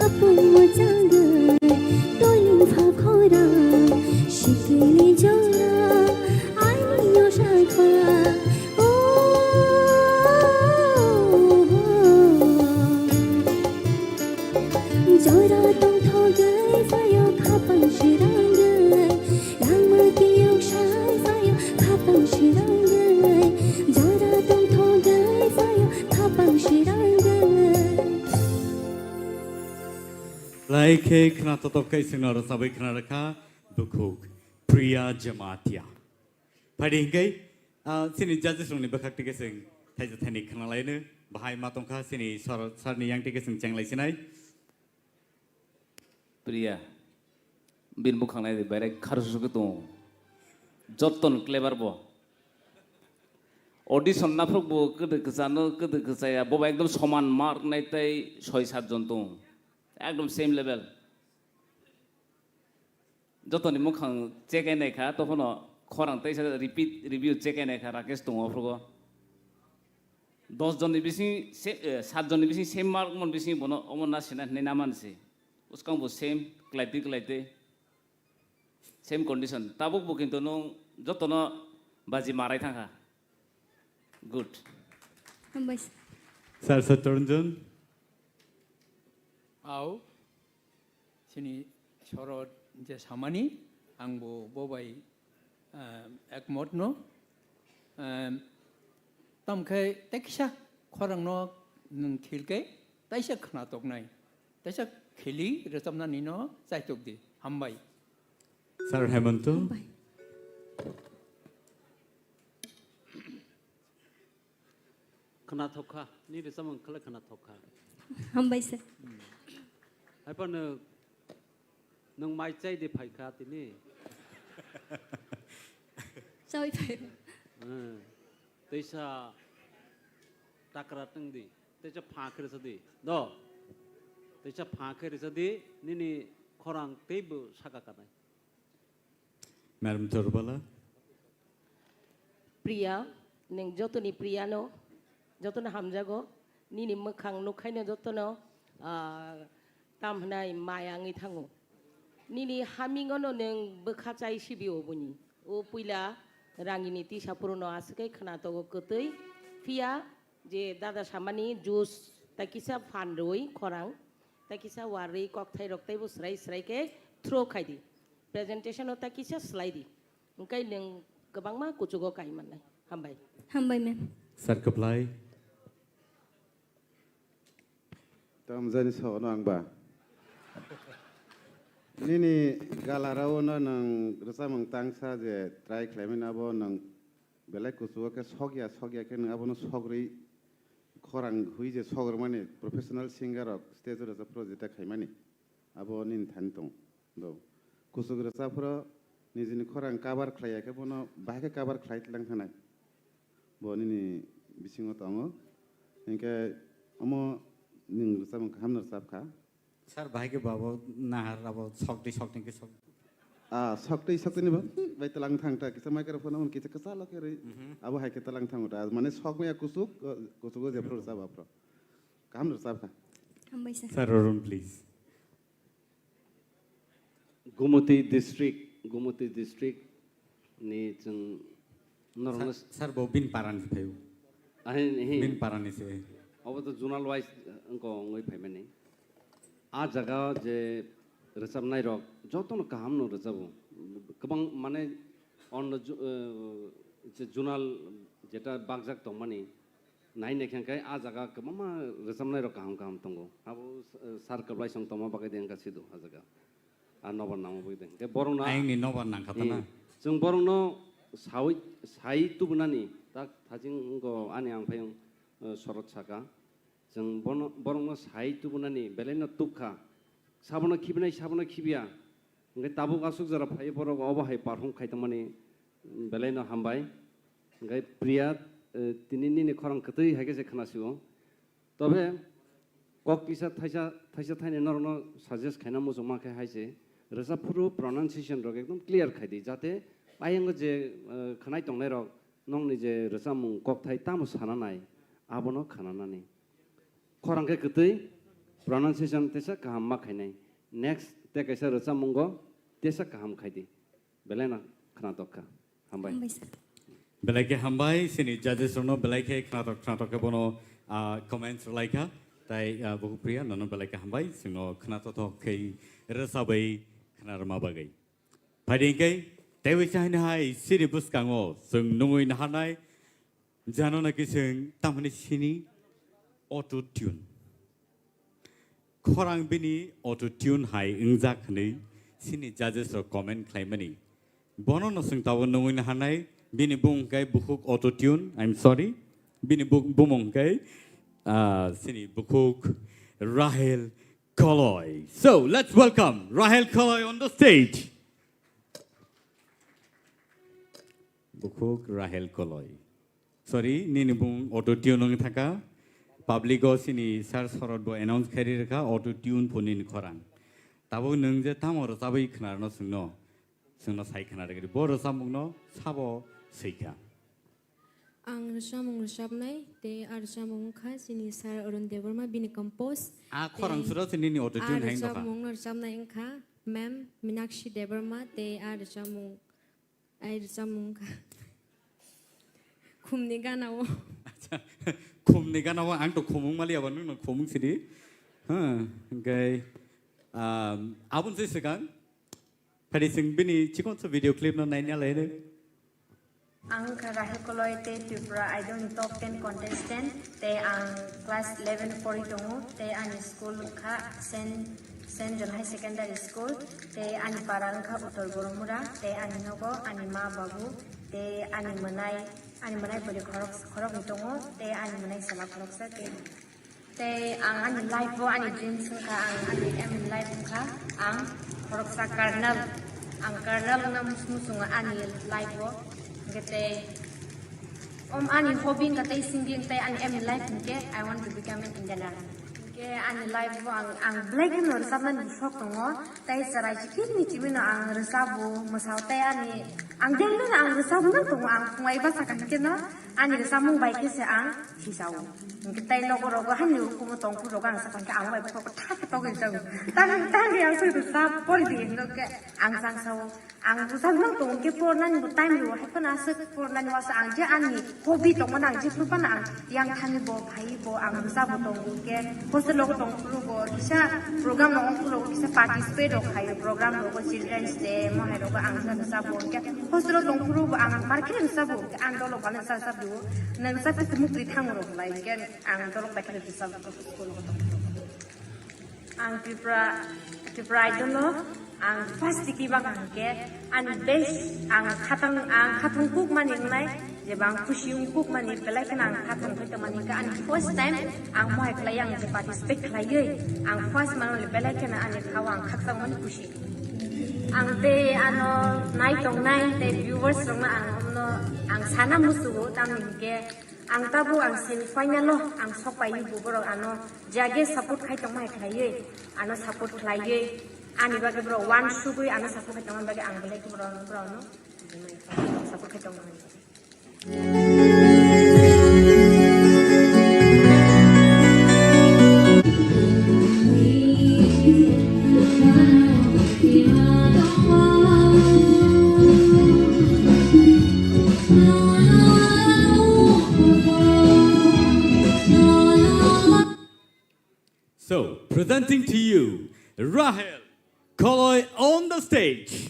Hapung mwchang de, toiling pha khorang, sikini jora, ani yosakha. O, jora tongthok lai phaio, khapang sirang lai. Langma kiyok sai phaio, khapang sirang lai. Jora tongthok lai phaio, khapang sirang lai. Lai khe khna totok khe chwngno rwchabwi khna rwkha bukhuk Priya Jamatia. Phaidi hinkhe, ah, chini judges rokni bwkhak tike chwng thaisa thaini khna laino bahai ma tongkha chini sir, sir ni yang tike chwng chenglai sinai. Priya, bini bwkhang nai di, berai kharsusu khe tongo. Jotton clever bo. Audition naphru bo kwdwi kwchano, kwdwi kwchaya, bobo ekdom soman mark nai tei soi sat jon tongo. Ekdom same level. Jotoni mwkhang check ai nai kha, tokhono khorang teisa repeat review check ai nai kha, Rakesh tongo aphrugo. Dos jonni bising, se, eh, sat jonni bising same mark mon bising bono omo na sina hinwi na mansi. Bwskang bo same, kwlaitwi kwlaitwi. Same condition. Tabuk bo kintu nwng jotono baji marai thangkha. Good. Hambai. Sir Satya Ranjan. Au, chini sorot je samani, ang bo bo bai, ah, ekmot no. Em, tamo khe tei kisa khorang no nwng khil khe taisa khna tok nai. Taisa khili rwchapnani no chaitok di. Hambai. Sir Hemanto. Hambai. Khwnathok kha, nini samung khlai khwnathok kha. Hambai sir. Haiphano nwng mai chai de phai kha tini. Chawi phai. Hmm. Teisa takra tong di. Teisa pha khe rwsa di. Do. Teisa pha khe rwsa di. Nini khorang teibo saka kanai. Madam Torbala. Priya, nwng jotoni Priya no, jotono hamjago, nini mwkhang nukhaino jotono, ah, tam hwnai maya wngwi thango. Nini hamingono nwng bwkha chai sibi oboni. O puila rangini tisa purono aswk khe khna togo kwtwi, phiya je dada samani juice ta kisa phan rwi khorang, ta kisa warwi kokthai rok teibo srai srai khe throw khai di. Presentation o ta kisa slai di. Hwnkhe nwng kwbangma kuchugo kai mannai. Hambai. Hambai, ma'am. Sir, kwplai. Tamjani sono ang ba. Nini galarao no nwng rwchapmung tangsa je try khlaimani abo nwng belai kuchugo khe sokya, sokya khe nwng abono sogrwi khorang hui je sogrwmani professional singer rok stage o rwchapphru jeta khaimani abo nini thani tong. Do. Kuchuk rwchapphru nijini khorang cover khlaiya khe bono bahai khe cover khlai tlang thanai. Bo nini bisingo tongo. Hinkhe omo nwng rwchapmung kaham no rwchapkha. Sir, bahai khe babo nahar abo sokdi sokdi khe sok. Ah, sokdi sokdi ni bo bai talang thang ta kisa microphone on kisa kisa lo khe rwi. Mhm. Abo hai khe talang thang ta mane sok maya kuchuk, kuchuk o jephru rwchap aphro. Kaham rwchapkha. Hambai sir. Sir, Arun, please. Gumoti district, Gumoti district ni chwng norokno Sir, sir, bo bin parani se phaio. Ahin, hin. Bin parani se. Obo to zonal wise, eh, wngko wngwi phaimani. A jaga je rwchapnai rok jotono kaham no rwchabo. Kwbang mane onno ju-, eh, je zonal jeta bakjak tongmani, nai naikha khe a jaga kwbangma rwchapnai rok kaham kaham tongo. Abo, eh, sir kwplai song tongma bagwi de wngkha sido a jaga. A nobar nangma bagwi de. Hwnkhe borokno Ayangni nobar nangkha ta na? Hmm. Chwng borokno sawi, sai tubunani tak thajing wngkho ani ang phai wng, eh, sorot saka. Chwng bono, borokno sai tubunani belaino tukha. Sabono khibinai, sabono khibiya. Hwnkhe tabuk aswk jora phai borok obo hai perform khai tongmani, mm, belaino hambai. Hwnkhe Priya, eh, tini nini khorang kwtwi hai khe se khna sio. Tobe kok kisa thaisa, thaisa thaini norokno suggest khaina muchungma khe hai se, rwchapphuru pronunciation rok ekdom clear khai di, jate ayango je, eh, khwnai tongnai rok nokni je rwchapmung kokthai tamo sana nai, abono khwnanani. Khorang khe kwtwi, pronunciation tesa kaham ma khainai. Next te kaisa rwchapmungo tesa kaham khai di. Belai no khwnatok kha. Hambai. Hambai sir. Belai khe hambai, sini judges rokno belai khe khwnatok khwnatok khe bono, ah, comments rwlai kha. Tai, ah, Bukhuk Priya, nono belai khe hambai, chwngno khwnatok khe rwchabwi khwnarwma bagwi. Phaidi hwnkhe, teibo se haino hai sini bwskango chwng nungwi naharnai, jano naki chwng tamhani sini auto tune. Khorang bini auto tune hai wngjak hwnwi sini judges rok comment khlaimani. Bono no chwng tabuk nungwi naharnai, bini bumung khe Bukhuk Auto Tune, I'm sorry, bini bu-, bumung khe, ah, sini Bukhuk Rahel Koloi. So, let's welcome Rahel Koloi on the stage. Bukhuk Rahel Koloi. Sorry, nini bung auto tune wng thangkha. Public o sini sir Sorot bo announce khairi rwkha auto tune pho nini khorang. Tabuk nwng je tamo rwchabwi khwnarwno chwngno, chwngno sai khwnarwgwi bo rwchapmungno sabo swikha. Ang rwchapmung rwchapnai, tei a rwchapmung wngkha chini sir Arun Debbarma, bini compose. A khorang tei suro se nini auto tune hai wngkha. A rwchapmung no rwchapnai wngkha ma'am Minakshi Debbarma, tei a rwchapmung, ai rwchapmung wngkha Khumni gana o. Acha, Khumni gana o ang to khumung mali abo nwng no khumung sidi. Ha, hwnkhe, um, aboni se swkang. Phari chwng bini chikonsa video clip no naina lai re. Ang wngkha Rahel Koloi tei Tripura Idol ni top ten contestant tei ang class eleven pori tongo tei ani school wngkha Saint, Saint John High Secondary School tei ani para wngkha Uttor Boromura tei ani nogo ani ma babu tei ani mwnai, ani mwnai bwrwi khorok, khoroknwi tongo tei ani mwnai chwla khoroksa tei Tei ang ani life o ani dreams wngkha, ang ani aim in life wngkha, ang khoroksa colonel, ang colonel wngna mus-, muchungo ani life o. Hwnkhe tei Om ani hobby wngkha tei singing tei ani aim in life hinkhe I want to become an engineer. Hinkhe ani life o ang, ang belai kheno rwchapnani bwswk tongo, tei chwrai chikini chimino ang rwchabo, mwsao tei ani, ang daily no ang rwchabo nang tongo, ang phungai bwsa kaham kheno ani rwchapmung bai khe se ang hisao. Hinkhe tei nogo rogo haino ukumo tongphuru rogo ang sakha hinkhe ang bai bokhok thak thak togwi rwchabo. Tang, tang ang se rwchap pori di hinkhe ang sangsao. Ang bwsajwk nang tongo khe pornani bo time rwo, hai phano aswk pornani uaisa ang je ani hobby tongmani ang jephru phano ang yang thani bo, phai bo, ang bwsa bo tongo khe hostel rogo tongphuru bo kisa program rok ongphuru kisa participate rok khaio, program rogo Children's Day mo hai rogo ang bwsa bo khe hostel o tongphuru bo ang mar khe bwsa bo khe ang dolok bana sa sa bo nang sa khe mukri thango rok lai khe ang dolok bai khe bwsa bo school rogo tongphuru. Ang Tripura, Tripura Idol no ang first tiki bak ang ke, ani best ang khatang, ang khatung kuk mani wngnai, je bang khusi ung kuk mani belai kheno ang khatung khai tongmani ke, ani first time ang mohai khlai ang je participate khlaiwi ang first mano le belai kheno ani khao ang khakchang mani khusi. Ang tei ano nai tongnai tei viewers rokno ang omno ang sana musugo, tamni hwnkhe ang tabuk ang semi final o ang sok pai bo borok ano jage support khai tongma hai khlaiwi, ano support khlaiwi, ani bagwi borok uansugwi ano support khai tongma bagwi ang belai khe borok, borokno support khai tongma hai. So, presenting to you, Rahel Koloi on the stage.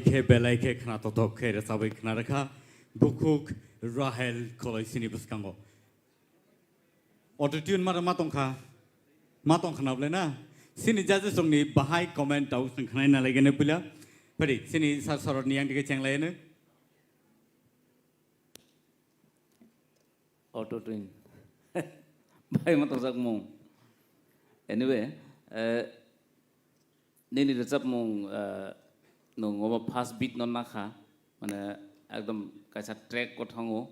khe belai khe khna tothok khe rwchabwi khna rwkha bukhuk Rahel Kholoisini bwskango. Auto tune mara ma tongkha, ma tongkha na bwle na? Sini judges rokni bahai comment tau chwng khnaina laigene puila. Phadi sini sir sorotni yang dige chenglaino. Auto tune. Bai ma tongjak mung. Anyway, eh, nini rwchapmung, eh, nwng obo first beat no nakha, mane ekdom kaisa track o thango,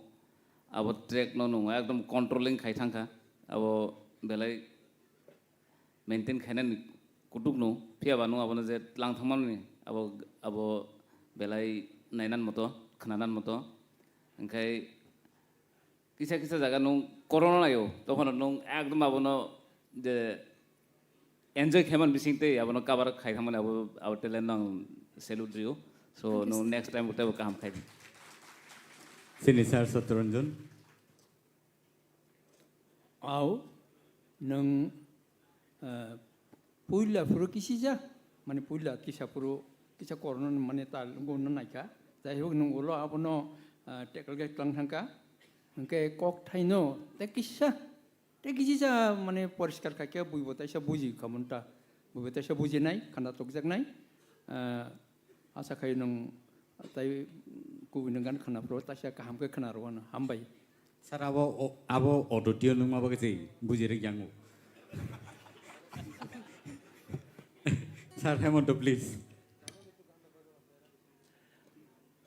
abo track no nwng ekdom controlling khai thangkha, abo belai maintain khainani kutuk no, phiya ba nwng abono je tlang thangmani abo, abo belai nainan moto, khnanan moto, hwnkhe kisa kisa jaga nwng corona naio, tokhono nwng ekdom abono je enjoy khaiman bising tei abono cover khai thangmani abo, abo talent no ang salute rio. So nwng next time teibo kaham khai di. Sini sir Satranjan. Au, nwng, eh, puila phuru kisija, mane puila kisa phuru kisa corona mane tal wngno naikha. Jai hok nwng ulo abono, eh, tackle khe tlang thangkha. Hwnkhe kok thaino tei kisa, tei kisija mane poriskar khaikhe buibo taisa buji khamunta. Buibo taisa bujinai, khana tokjaknai. Eh, Asa khai nwng tai kubui nwng gan khwna phuru taisa kaham khe khwna rwano. Hambai. Sir, abo o-, abo auto tune nwngma bagwi se buji rwk yango. Sir Hemant, please.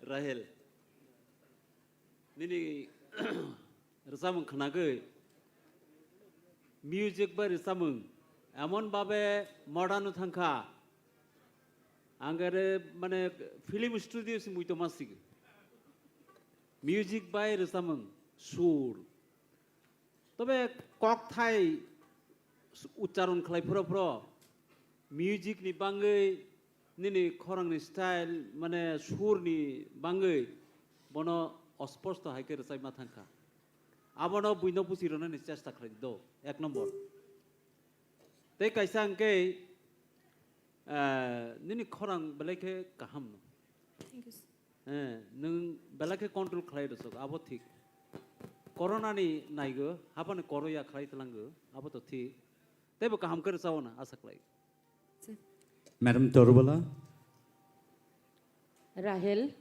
Rahel, nini rwchapmung khwnagwi music bai rwchapmung emon babe modern o thangkha, ang ere mane film studio se muitu masigi. Music bai rwchapmung, sur, tobe kokthai uchcharon khlai phuru phuru music ni bangwi nini khorang ni style, mane sur ni bangwi bono osposto hai khe rwchapma thangkha. Abono buino buchi rwnani chesta khlai di do, ek nombor. Tei kaisa hwnkhe, eh, nini khorang belai khe kaham no. Thank you, sir. Eh, nwng belai khe control khlai rwsok, abo thik. Corona ni naigo, haphano koro ya khlai tlango, abo to thik. Teibo kaham khe rwchao na asa khlai. Sir. Madam Torbala. Rahel,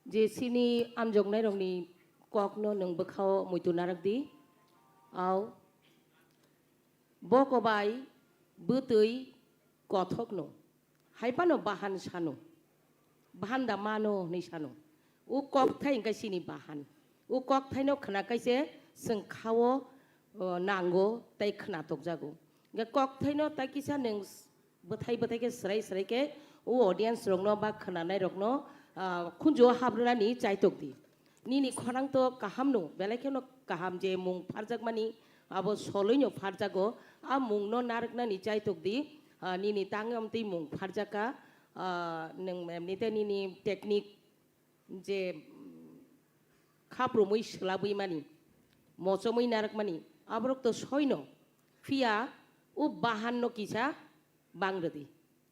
je sini amjoknairokni kokno nwng bwkhao muitu narak di. Au, boko bai bwtwi kothokno, hai phano bahan sano, bahan da mano hwnwi sano. O kokthai hwnkhe sini bahan. O kokthaino khna kaise chwng khao, o, nango tei khna tokjago. Hwnkhe kokthaino tai kisa nwng bwthai bwthai khe swrai swrai khe o audience rokno ba khwnanai rokno, ah, khunju o habrwnani chaitok di. Nini khorang to kaham no, belai kheno kaham je mung pharjakmani abo soloi no pharjago, a mung no narwknani chaitok di, ah, nini tangwi amtwi mung pharjaka, ah, nwng emni te nini technique je, mm, khaprumwi swlabwi mani, mochomwi narwkmani, aborok to soino, phiya o bahan no kisa bang rwdi.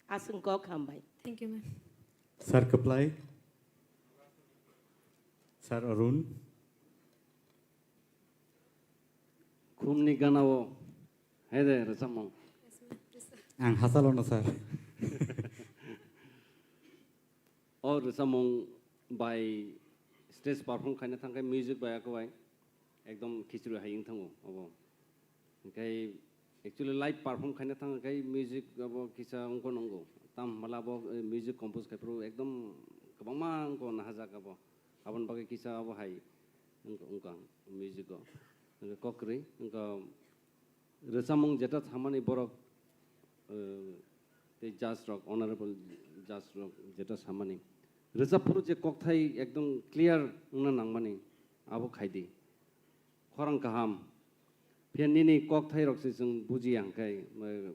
Aswk kok hambai. Thank you, ma'am. Sir Kwplai, Sir Arun. Khumni ganao hai de rwchapmung. Ang hachalo no, sir. O rwchapmung bai stage perform khaina thangkhe music bai akwbai ekdom khichri hai wng thango obo. Hwnkhe actually live perform khaina thangkhe music abo kisa wngkha nwngo. Tam hwnba abo, eh, music compose khai phuru ekdom kwbangma wngkha nahajak abo. Aboni bagwi kisa abo hai wngkha, wngkha music o. Hwnkhe kok kwrwi wngkha. Rwchapmung jeta samani borok, eh, tei judge rok, honorable judge rok jeta samani. Rwchap phuru je kokthai ekdom clear wngna nangmani, abo khaidi. Khorang kaham. Phiya nini kokthai rok se chwng bujiya hwnkhe, eh,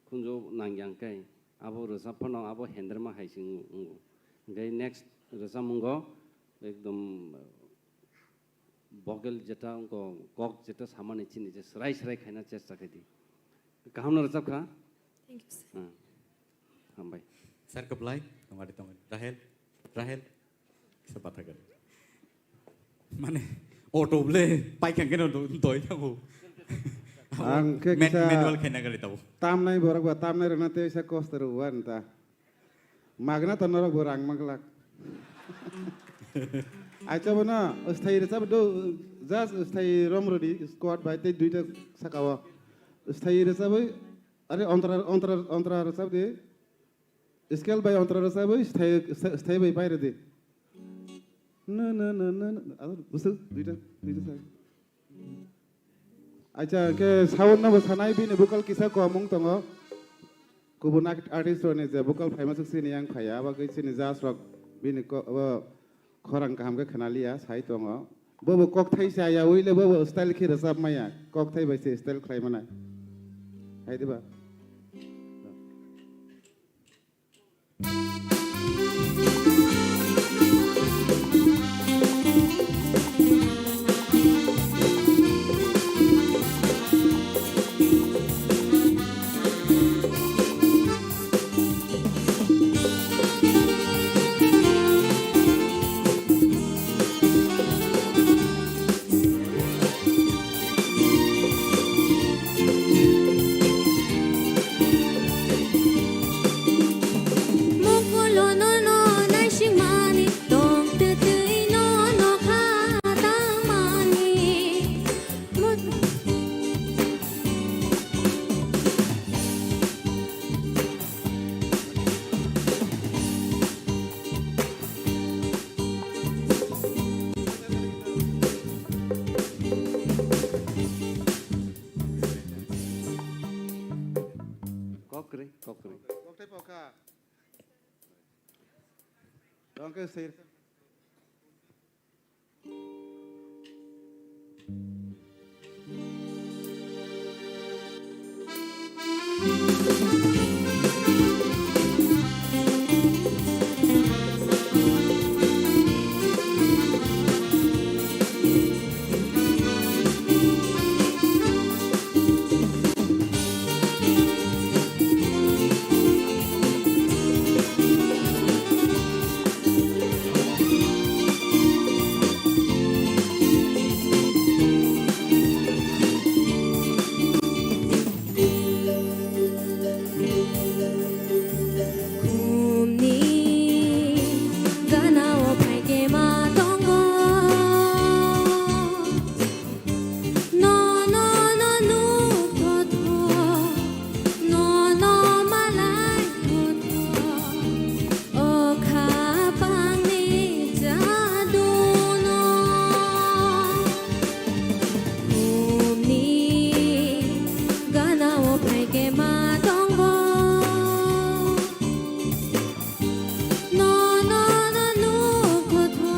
khunju nangya hwnkhe, abo rwchap phano abo henderma hai se wng-, wngo. Hwnkhe next rwchapmungo ekdom, eh, vocal jeta wngkha, kok jeta samani chini je srai srai khaina chesta khaidi. Kaham no rwchapkha? Thank you, sir. Ah, hambai. Sir Kwplai, tongari tongari. Rahel? Rahel, kisa batha gari. Mane, auto ble, paikang keno do-, doi tabo. Ang khe Men-, kisa manual khaina gari tabo. Tamnai borok ba, tamnai rwna tei sa kosto rw wan ta. Magna to norok bo rang maglak. Acha bono, sthai rwchap do, just sthai rom rwdi, squad bai tei duita saka o. Sthai rwchabwi, are ontra, ontra, ontra rwchap di. Scale bai ontra rwchabwi, sthai, sthai, sthai bai pai rwdi. Na, na, na, na, na. Ado, busu, duita, duita saka. Acha, ke sound no bo sanai bini vocal kisa komung tongo. Kubun art-, artist rokni je vocal phaima swk chini yang phaiya, abo khe chini judge rok bini ko-, abo khorang kaham khe khwnaliya, sai tongo. Bo bo kokthai sa ya, uile bo bo style khe rwchap maya, kokthai bai se style khlai manai. Hai diba? Mokolo nono naisingmani, tongtwtwi nono kha tangmani. Mot- Kokri, kokri. Kokthai pokha. Rongke sir. Khumni gana o phaikhe ma tongo. No, no, no, nuk thotho. No, no, malai thotho. O kha pangni jadu no. Khumni gana o phaikhe ma tongo. No, no, no, nuk thotho.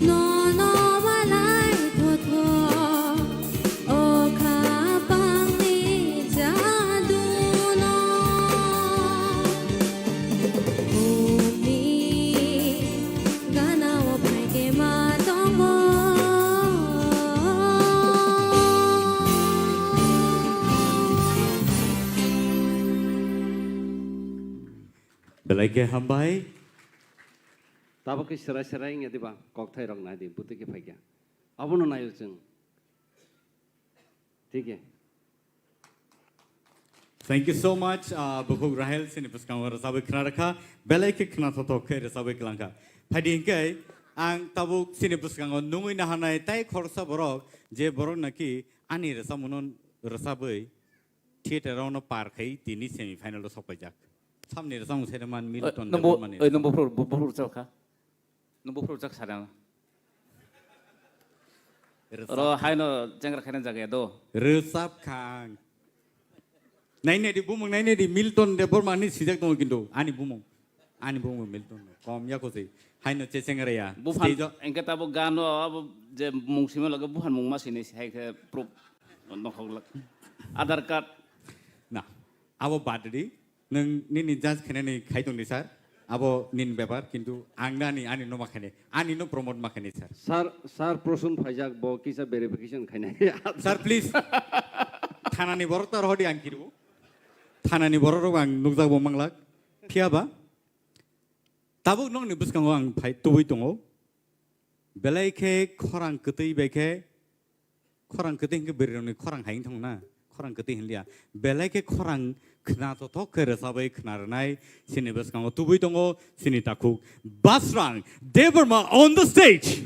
No, no, malai thotho. O kha pangni jadu no. Khumni gana o phaikhe ma tongo. Belai khe hambai. Tabuk khe serai serai wngya diba, kokthai rok nai di, bwtwi khe phaikha. Abono naio chwng. Thik he. Thank you so much, uh, Bukhuk Rahel, chini bwskango rwchabwi khna rwkha, belai khe khnathothok khe rwchabwi kwlangkha. Phaidi hinkhe ang tabuk chini bwskango nungwi naharnai tai khoroksa borok, je borok naki ani rwchapmungno rwchabwi theater-o no par khai tini semi final-o sok paijak. Samni rwchapmung sere man Milton Debbarma ni. Oi, nung buphuru, bu-, buphuru rwchap kha? Nung buphuru rwchap kha sana? Rwchap. Oro haino chengra khaina jaga ya do. Rwchap kha ang. Nainai di bumung, nainai di, Milton Debbarma ni sijak tongo kintu ani bumung. Ani bumung Milton no kom ya kosi. Haino chechengra ya. Buphan stage o engke tabo gano abo je mung sima loge buphan mung ma sini hai khe proof nokhok lak. Aadhaar card. Na, abo bad di. Nwng nini judge khainani khai tong di sir. Abo nini bepar, kintu ang ani, ani no ma khainai. Ani no promote ma khainai sir. Sir, sir Prosun phaijak, bo kisa verification khainai. Sir, please. Thanani borok ta rohodi ang kiru. Thanani borok rok ang nukjak bo manglak. Phiya ba? Tabuk nokni bwskango ang phai tubui tongo. Belai khe khorang kwtwi bai khe, khorang kwtwi hinkhe bwrwirokni khorang hai wng thangna, khorang kwtwi hinliya. Belai khe khorang khna tothok khe rwchabwi khna rwnai chini bwskango tubui tongo chini takhuk Basrang Debbarma on the stage.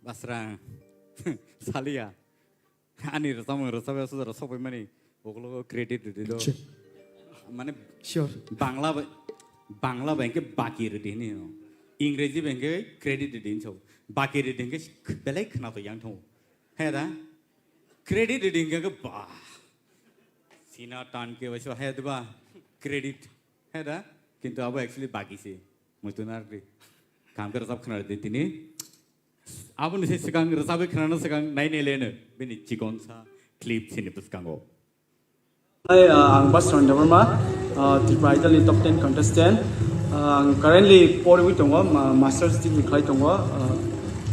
Basrang, saliya. Ani rwchapmung rwchapya suda rw sokpai mani, ukologo credit rwdi do. Che. Mane sure. Bangla bai, Bangla bai hwnkhe baki rwdi hini no. Ingreji bai hwnkhe credit rwdi hinwi sao. Baki rwdi hwnkhe belai khwnato yang thango. He da? Credit rwdi hwnkhe ba. Sina tan ke bai so he da ba. Credit. He da? Kintu abo actually baki se. Muitu nardi. Kam khe rwchap khwna rwdi tini. Aboni se swkang rwchabwi khwnano swkang nainai leno bini chikonsa clip chini bwskango. Hi, uh, ang Basrang Debbarma, uh, Tripura Idol ni top ten contestant. Uh, ang currently porwi tongo, ma-, master's degree khlai tongo, uh,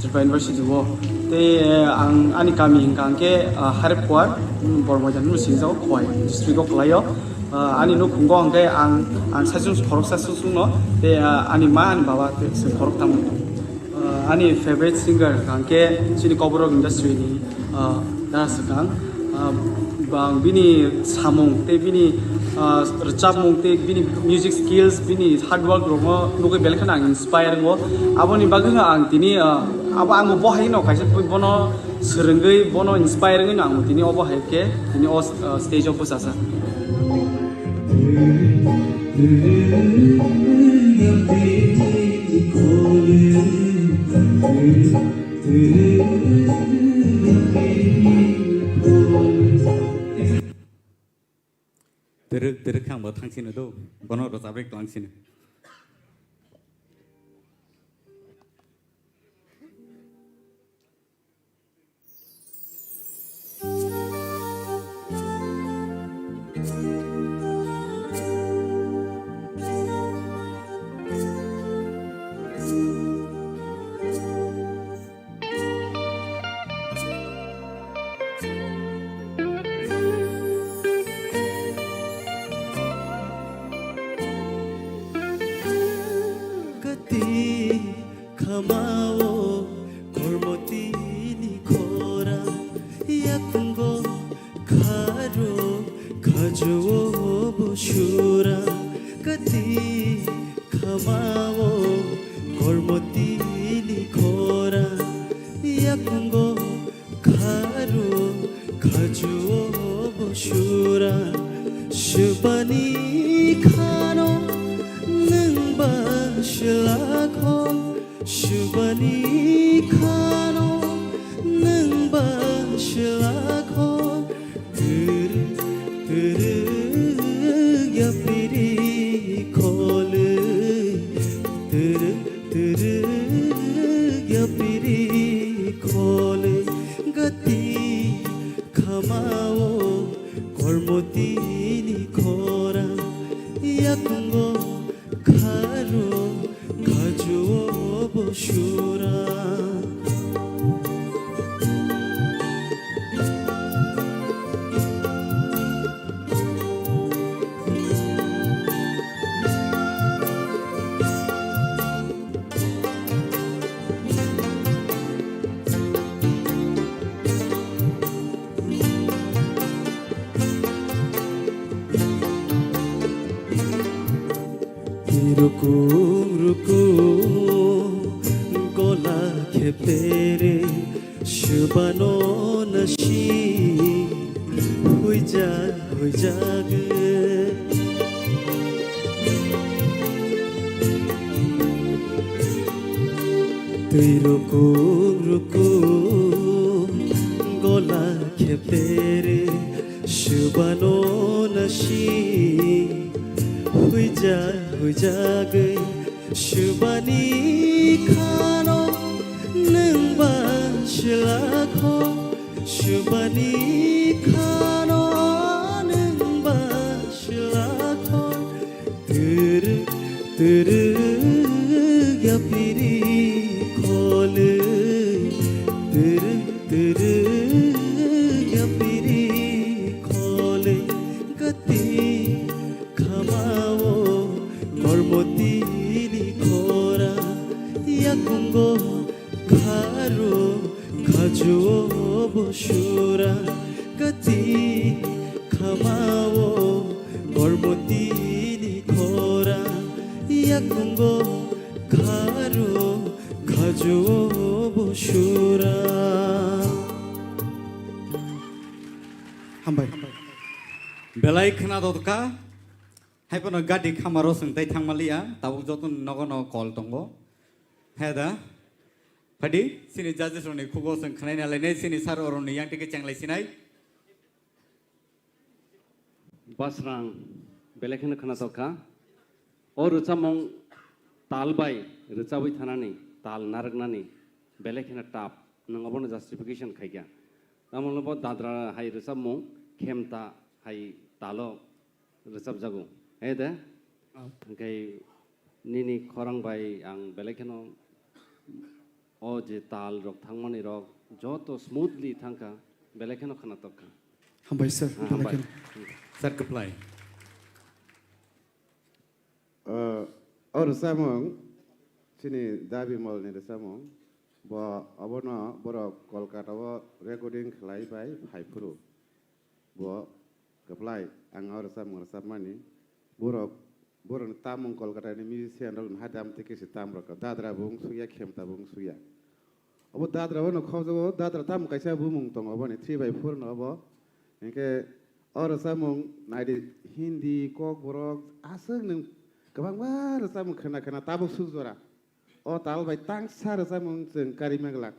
Tripura University o. Tei, uh, ang ani kami hwnkha hwnkhe, uh, Harep Kuar, um, Bormoidan hwnwi singjago, Khowai district o kwlaio. Uh, ani nukhungo hwnkhe ang, ang saichung khoroksa susungno, tei, uh, ani ma, ani baba, tei chwng khoroktham. Uh, ani favorite singer hwnkha hwnkhe chini Kokborok industry ni, uh, Dara Swkang. Uh, bang bini samung tei bini, uh, rwchapmung tei bini music skills, bini hard work rokno nugwi belai kheno ang inspire wngo. Aboni bagwino ang tini, uh, abo ang bo hai no kaisa bono swrwngwi, bono inspire wngwi no ang tini obo hai khe tini o, uh, stage o bwchajak. Twrwk twrwk khe ang bo thang sino do, bono rwchap rwk tong sino. Kati khamao kormotini khora, yakungo kharo khajuo busura. Kati khamao kormotini khora, yakungo kharo khajuo busura. Subani khano nwng ba swlakho, subani khano nwng ba swlakho. Twrwk twrwk yapiri khole, twrwk twrwk yapiri khole. Gati khamao kormotini khora, yakungo kharo khajuo busura. Rukung rukung gola kheptere, subano nasi huijak huijak. Twi rukung rukung gola kheptere, subano nasi huijak huijagwi. Subani khano nwng ba swlakho, subani khano nwng ba swlakho. Twrwk twrwk yapiri khole, twrwk twrwk yapiri Sura kati khamao kormotini khora yakungo kharo khajo bo sura. Hambai. Belai khna dotka. Hai phano gadi khamaro swng tai thangmaliya, tabuk joto nogo no call tongo. He da? Phadi, sini judges rokni khugo swng khnaina lainai, sini sir oroni yang tike chenglai sinai. Basrang, belai kheno khna tokha. O rwchapmung tal bai rwchabwi thanani, tal narwknani, belai kheno tough. Nwng obono justification khaikha. Tamoni bo dadra hai rwchapmung, khemta hai talo rwchapjago. He de? Ah. Hwnkhe nini khorang bai ang belai kheno o je tal rok thangmani rok joto smoothly thangkha, belai kheno khna tokha. Hambai sir, ah, belai hambai kheno. Sir, kwplai. Ah, o rwchapmung, chini Da Bimal ni rwchapmung, bo obono borok Kolkata o recording khlai bai phai phuru. Bo kwplai, ang o rwchapmung rwchapmani. Borok, borokni tamung Kolkata ni musician rok ni hai dam tei kisi tam rok. Dadra bo wng suya, khemta bo wng suya. Obo dadra bono khobjago, dadra tamo kaisa bumung tongo boni three by four no obo. Hinkhe o rwchapmung naidi Hindi, Kokborok, aswk nwng kwbangma rwchapmung khna khna tabuk suk jora. O tal bai tangsa rwchapmung chwng karima glak.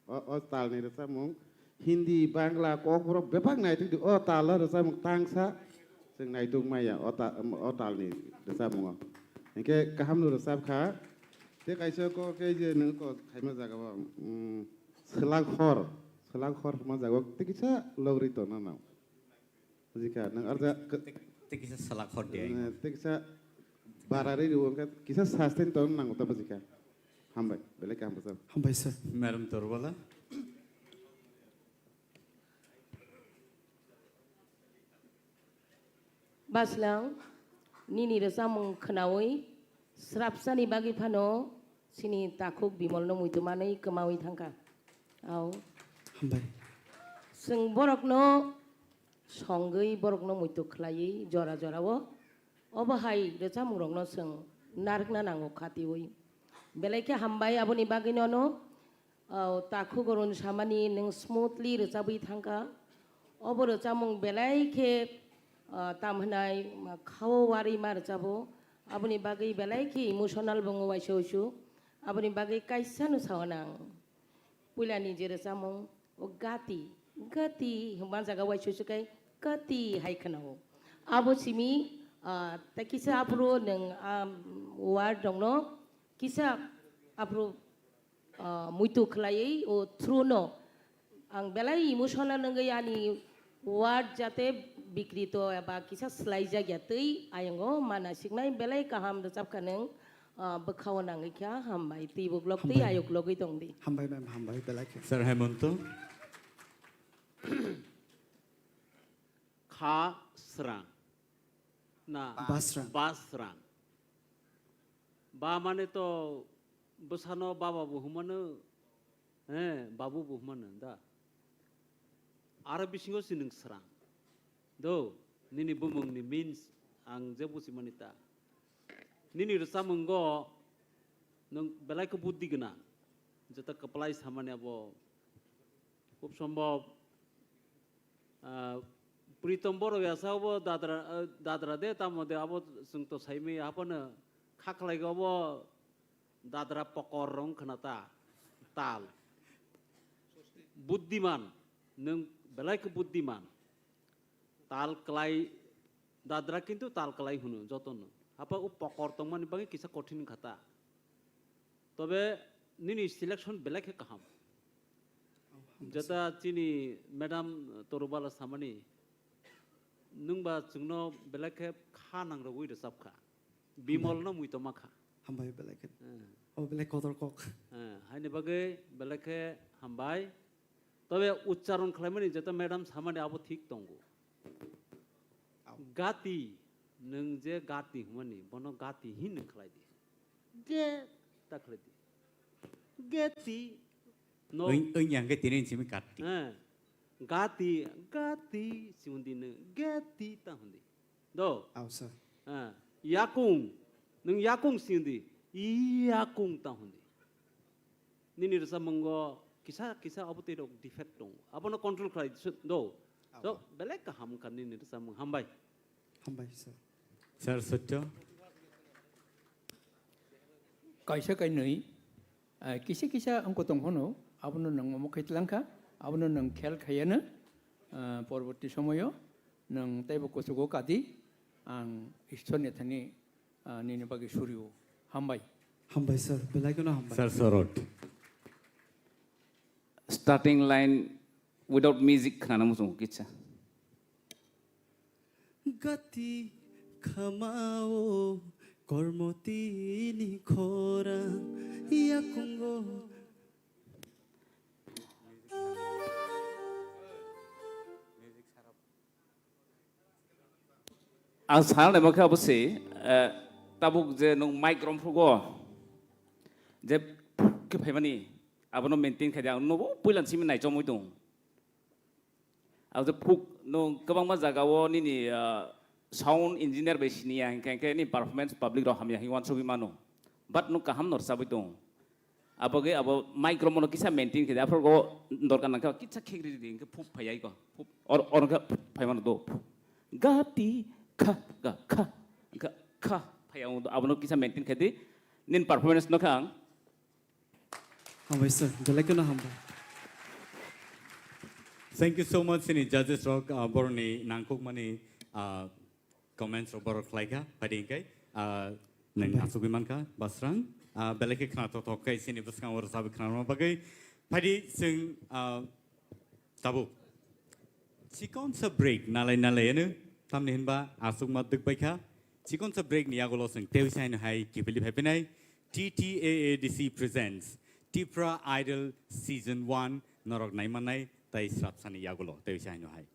O, o talni rwchapmung Hindi, Bangla, Kokborok bebak naitugdi. O talo rwchapmung tangsa chwng naituk maya o ta-, o talni rwchapmungo. Hinkhe kahamno rwchapkha. Tei kaisa kok khe je nwng kok khaima jagao, mm, swlak hor, swlak hor hwnma jagao tei kisa logri tongna nang. Bujikha, nwng arja k-, tei kisa swlak hor di ai. Eh, tei kisa barari rw wngkha, kisa sustain tong nango ta bujikha. Hambai, belai kaham bwsajak. Hambai sir. Madam Torbala. Baslang, nini rwchapmung khnaui srapsani bagwi phano chini takhuk Bimalno muitu manwi kwmaui thangkha. Au. Hambai. Chwng borokno songwi borokno muitu khlaiwi jora jorao obo hai rwchapmungrokno chwng narwkna nango khatiui. Belai khe hambai aboni bagwino no, o, takhuk Arun samani nwng smoothly rwchabwi thangkha. Obo rwchapmung belai khe, o, tam hwnai, ma, khao warwi ma rwchabo. Aboni bagwi belai khe emotional bo wngo waisa uisu. Aboni bagwi kaisa no sao nang. Puilani je rwchapmung, o gati, gati hwnba jaga waisa uisu kai gati hai khwnao. Abo simi, ah, tei kisa aphuru nwng, ah, word rokno kisa aphuru, ah, muitu khlaiwi o through no ang belai emotional wngwi ani word jate bikrito eba kisa swlaijak ya twi ayongo mana siknai belai kaham rwchapkha nwng, ah, bwkhao nangwi kha hambai twi buklok twi hambai ayuk logwi tongdi. Hambai ma'am, hambai belai khe. Sir Hemonto. Kha srang. Na. Basrang. Basrang. Ba mane to bwsano baba bo hwnmano, he, babu bo hwnmano da. Aro bisingo si nwng srang. Do, nini bumungni means ang je buchimani ta. Nini rwchapmungo nwng belai khe buddi gwnang. Jeta kwplai samani abo khub sombhob, ah, Pritom Borok ya sa obo dadra, ah, dadra de tamo de abo chwng to saimaya haphano kha khlai obo dadra pokor rong khna ta tal. Buddiman, nwng belai khe buddiman. Tal klai, dadra kintu tal klai hwno jotono. Hapa o pokor tongmani bagwi kisa kothin kha ta. Tobe nini selection belai khe kaham. Jeta chini madam Torubala samani, nwngba chwngno belai khe kha nangrogwi rwchapkha. Bimolno muitoma kha. Hambai belai khe. Eh. O belai kotor kok. Eh, haini bagwi belai khe hambai. Tobe uchcharon khlaimani jeta madam samani abo thik tongo. Au. Gati, nwng je gati hwnmani, bono gati hin nwng khlai di. Ge ta khlai di. Geti. No. Oi, oi, yang ke tini simi gati. Eh. Gati, gati, si hundi nung, gati ta hundi. Do? Aw, sir. Ah, yakung, nung yakung si hundi, yakung ta hundi. Nini rwchapmungo kisa, kisa abo twi rok defect tongo. Abono control khlai, do? Aw. So, belai kaham wngkha nini rwchapmung. Hambai. Hambai, sir. Sir, sotto. Kaisa kainwi, ah, kisa kisa wngkha tong phano, abono nwng omo khai tlangkha, abono nwng khel khaiya no, ah, porborti somoyo nwng teibo kuchugo kadi, ang Ishwar ni thani, ah, nini bagwi surio. Hambai. Hambai, sir. Belai kheno hambai. Sir, sorot. Starting line without music khana muchung kisa. Gati khamao kormotini khorang yakungo. Ang sana naima khe abo se, eh, tabuk je nwng mic romphrugo, je khe phaimani, abono maintain khai di, ang nobo puilan simi naichomwi tong. Ang je phuk nwng kwbangma jagao nini, ah, sound engineer bai siniya hinkhe, hinkhe ni performance public rok hamya hinwi uansugwi mano. But nwng kaham no rwchabwi tong. Abogwi abo mic romano kisa maintain khe di, aphuru go dorkar nangkhe kisa khegri di hinkhe phuk phai ai ko. Phuk or, or khe phai mano do. Ga ti kha ga kha ga kha phai ang do. Abono kisa maintain khe di. Nin performance no kha ang. Hambai sir, belai kheno hambai. Thank you so much, sini judges rok, ah, boroni nangkukmani, ah, comments rok borok khlaikha, phaidi hinkai, ah, nwng hambai asugwi mankha, Basrang, ah, belai khe khna thok thok khai sini bwskango rwchapwi khna rwma bagwi. Phaidi chwng, ah, Tabuk. Chikonsa break nalai nalai eno, tamni hinba aswkma dwk baikha. Chikonsa break ni yagulo chwng tei usaino hai kiphilwi phaiphinai. T T A A D C presents Tipra Idol Season one, norok naimannai tei srapsani yagulo tei usaino hai.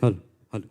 Hello, hello.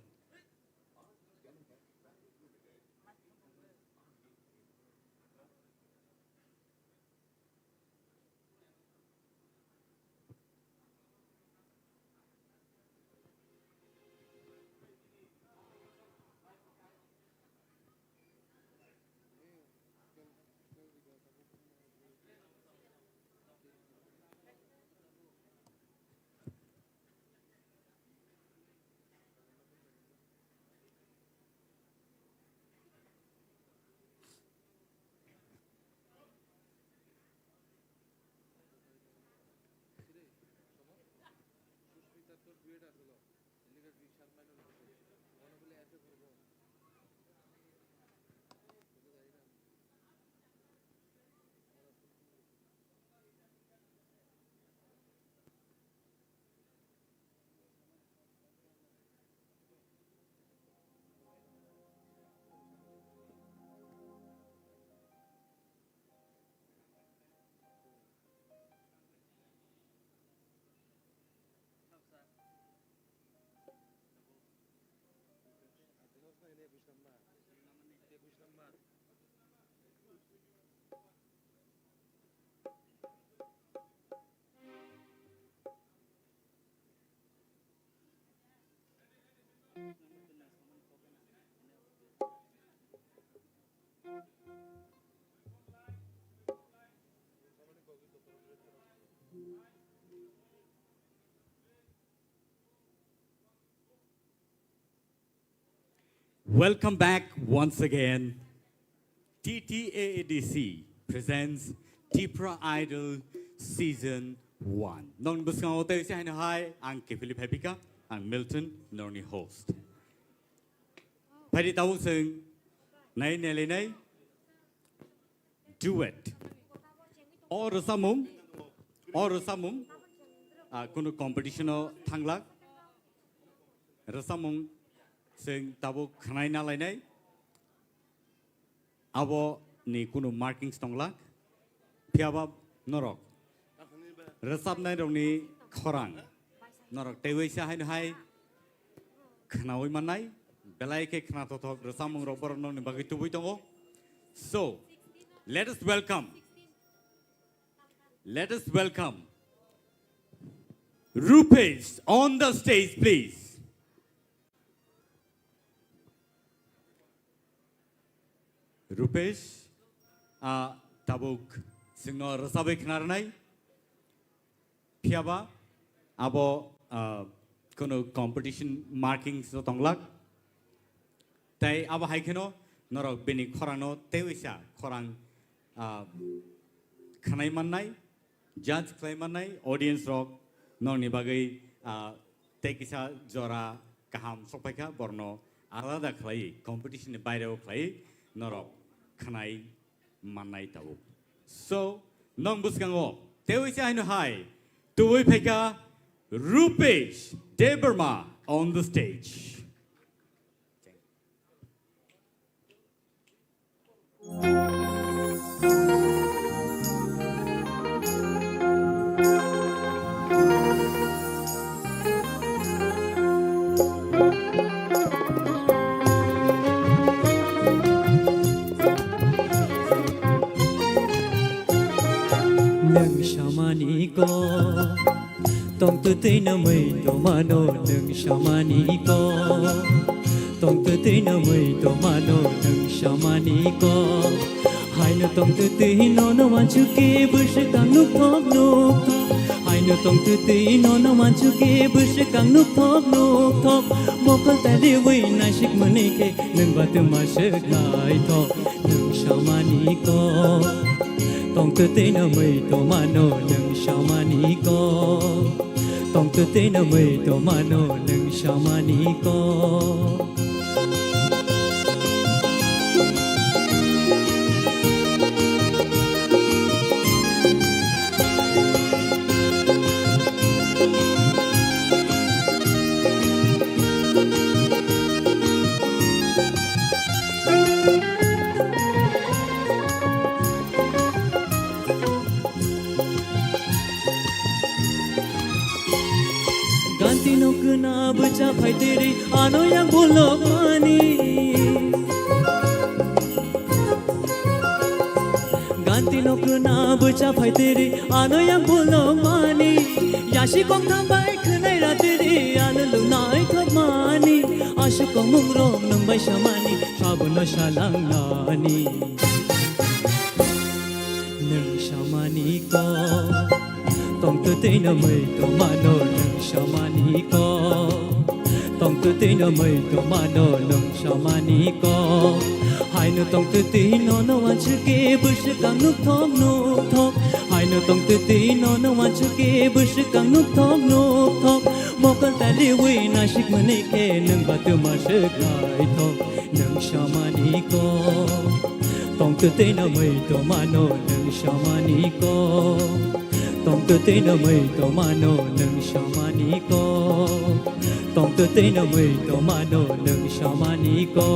Welcome back once again. T T A A D C presents Tipra Idol Season one. Nong bwskango tei se haino hai ang Kefili Phepika, ang Milton, norni host. Phaidi tabuk chwng nai nelai nai duet. O rwchapmung, o rwchapmung, ah, kunu competition o thanglak. Rwchapmung chwng tabuk khwnai nalainai. Abo ni kunu markings tonglak. Phiyaba norok rwchapnai rokni khorang norok teiwi sa haino hai khnaui mannai, belai khe khna thothok rwchapmung rok borok nokni bagwi tubui tongo. So, let us welcome, let us welcome Rupesh on the stage, please. Rupesh, ah, tabuk chwngno rwchabwi khna rwnai. Phiyaba abo, ah, kunu competition markings o tonglak. Tei abo hai kheno norok bini khorangno teiwi sa khorang, ah, khwnai mannai, judge khlai mannai, audience rok nokni bagwi, ah, tei kisa jora kaham sokpaikha, borno alada khlai competition ni baireo khlai norok khwnai mannai tabuk. So, nong bwskango teiwi se haino hai tubui phaikha Rupesh Debbarma on the stage. Nwng samani ko, tongtwtwi no mui tomano nwng samani ko, tongtwtwi no mui tomano nwng samani ko. Haino tongtwtwi nono wansukhe bwswk ang nukthok nukthok. Haino tongtwtwi nono wansukhe bwswk ang nukthok nukthok. Mokol taliwi naisik mwnwi khe nwng ba twma swk naithok. Nwng samani ko, tongtwtwi no mui tomano nwng samani ko, tongtwtwi no mui tomano nwng samani ko. Ganti no kwna bwcha phaitiri, Na bwcha phaitiri ano yang bulo mani, yasi kong thambai khwnai ratiri ano lunai thok mani, asuk kong mung rok nung bai samani, sabono salang nani. Nung samani ko, tong tu tei no mui to mano nung samani ko, tong tu tei no mui to mano nung samani ko. Haino tong tu tei no no wanchuk ke bwswk ang nuk thok nuk thok. Haino tong tu tei no no wanchuk ke bwswk ang nuk thok nuk thok. Mokol tali wi nasik mani ke nung ba tu ma swk lai thok. Nung samani ko, tong tu tei no mui to mano nung samani ko, tong tu tei no mui to mano nung samani ko, tong tu tei no mui to mano nung samani ko.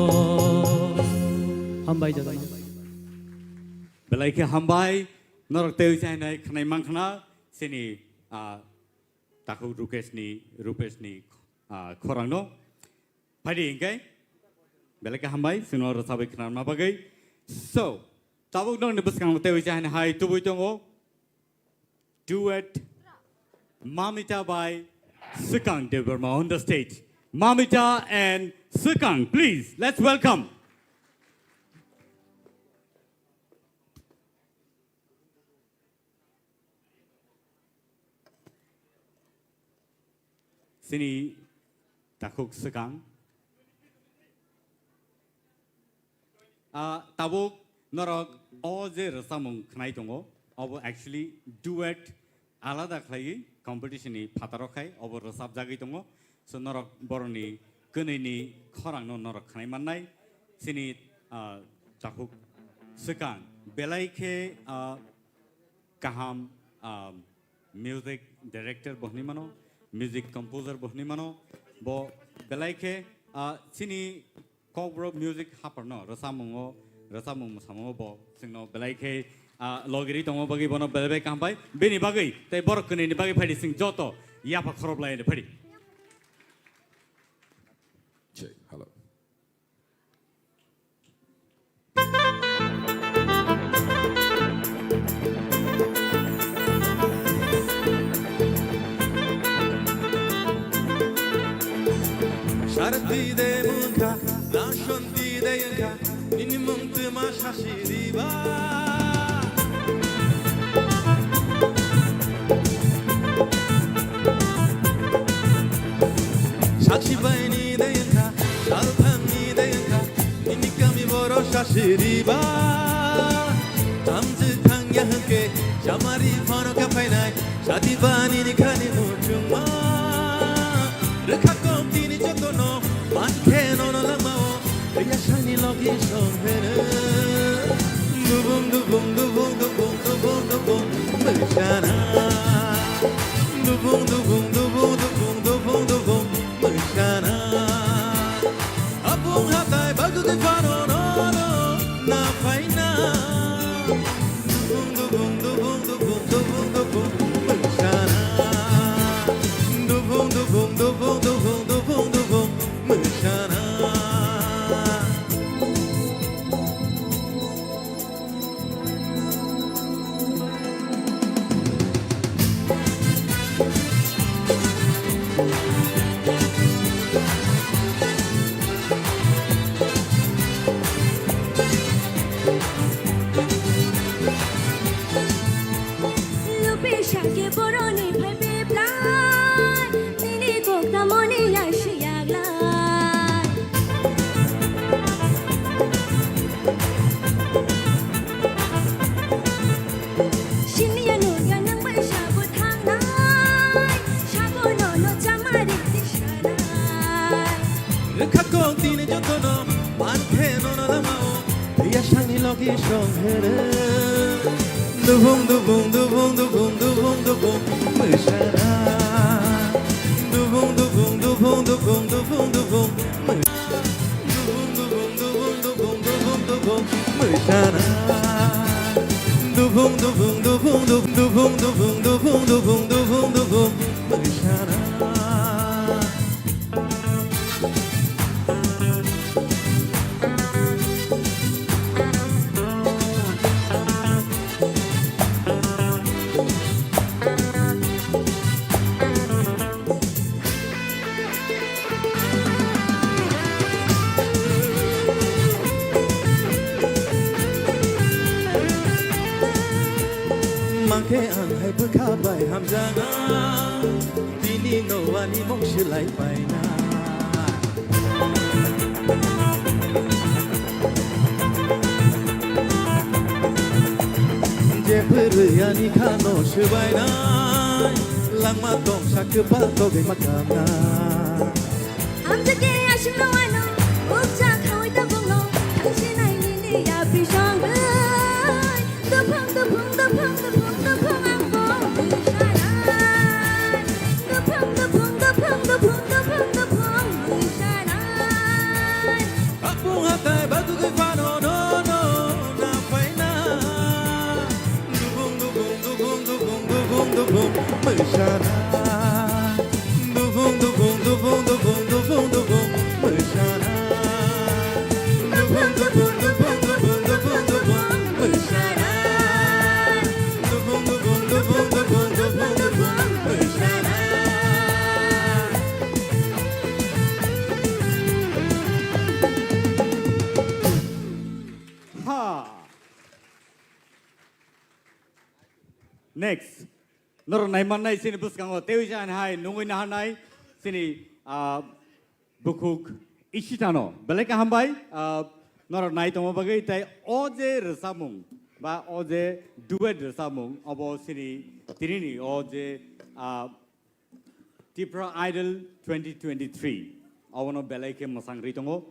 Hambai jadai. Belai khe hambai, norok tei chainai khnai mangkhna sini, ah, takhuk Rukesh ni, Rupesh ni, ah, khorang no. Phaidi hingke, belai khe hambai, sino rwchabwi khwnarma bagwi. So, tabuk nokni bwskango tei uisa hani hai tubui tongo. Duet Mamita by Swkang Debbarma on the stage. Mamita and Swkang, please, let's welcome. Sini takhuk Swkang. Ah, tabuk norok o je rwchapmung khnai tongo, obo actually duet alada khlaiwi competition ni phataro khai obo rwchapjagwi tongo. So norok borokni kwnwi ni khorang no norok khnai mannai. Sini, ah, takhuk Swkang belai khe, ah, kaham, ah, music director bo hwnwi mano, music composer bo hwnwi mano. Bo belai khe, ah, chini Kokborok music haphar no rwchapmung o, rwchapmung mwsamung o bo chwngno belai khe, ah, logiri tongo bagwi bono belai bai kaham bai. Bini bagwi tei borok kwnwi ni bagwi phaidi chwng joto yapha khoroplai phaidi. Check, hello. Sharti de mungka, na shanti de yangka, nini mung tuma shashi diba. Sakshi baini de yangka, salphang ni de yangka, nini kami boro shashi diba. Tamjwk thangya hwnkhe, chamari phano kha phainai, sadi bani ni khani muchungma. Rwkha kok tini jotono, man khe nono langmao, riyasani logi song heno. Dubung, dubung, dubung, dubung, dubung, dubung, mwchana. Dubung, dubung, dubung, dubung, dubung, dubung, mwchana. Apung hatai bagwi phano nono na phaina. Dubung, dubung, dubung, dubung, dubung, dubung, mwchana. Dubung, dubung, dubung, dubung, dubung, dubung, mwchana. Lupi shake boroni phai peplai, nini kok tamoni ya shiyaglai. Siniya nurya nang bai sabo thangnai, sabo nono chamari tisanai. Rwkha kok tini jotono, man khe nono lamao, thwiya sangni logi song heno. Dubung, dubung, dubung, mwchana. Dubung, dubung, dubung, mwchana. Dubung, dubung, dubung, dubung, dubung, dubung, mwchana. Dubung, dubung, dubung, dubung, dubung, dubung, dubung, dubung, dubung, mwchana. Jana, tini no ani mung silai paina. Je phwrwi ani khano swbainai, langma tong sakhe ba togwi ma kamna. Amjake aswkno ano, ukcha khawi tabukno, thangsinai nini yapri songwi. Duphang, duphang, duphang, duphang, duphang, ang bong bwsanai. Duphang, duphang, duphang, duphang, duphang, duphang bwsanai. Apung hatai bagugwi phano no, no, na phaina. Duphang, duphang, duphang, duphang, duphang, duphang bwsanai. Dubung, dubung, dubung, dubung, dubung, dubung, mwsana. Dubung, dubung, dubung, dubung, dubung, mwsana. Dubung, dubung, dubung, dubung, dubung, dubung, mwsana. Ha. Next. Norok naimannai chini bwskango teiwi se ani hai nungwi naharnai chini, ah, bukhuk Ishitano. Belai kaham bai, ah, norok nai tongma bagwi tei o je rwchapmung ba o je duet rwchapmung obo chini tinini o je, ah, Tipra Idol twenty twenty-three. Obono belai khe mwsang rwi tongo.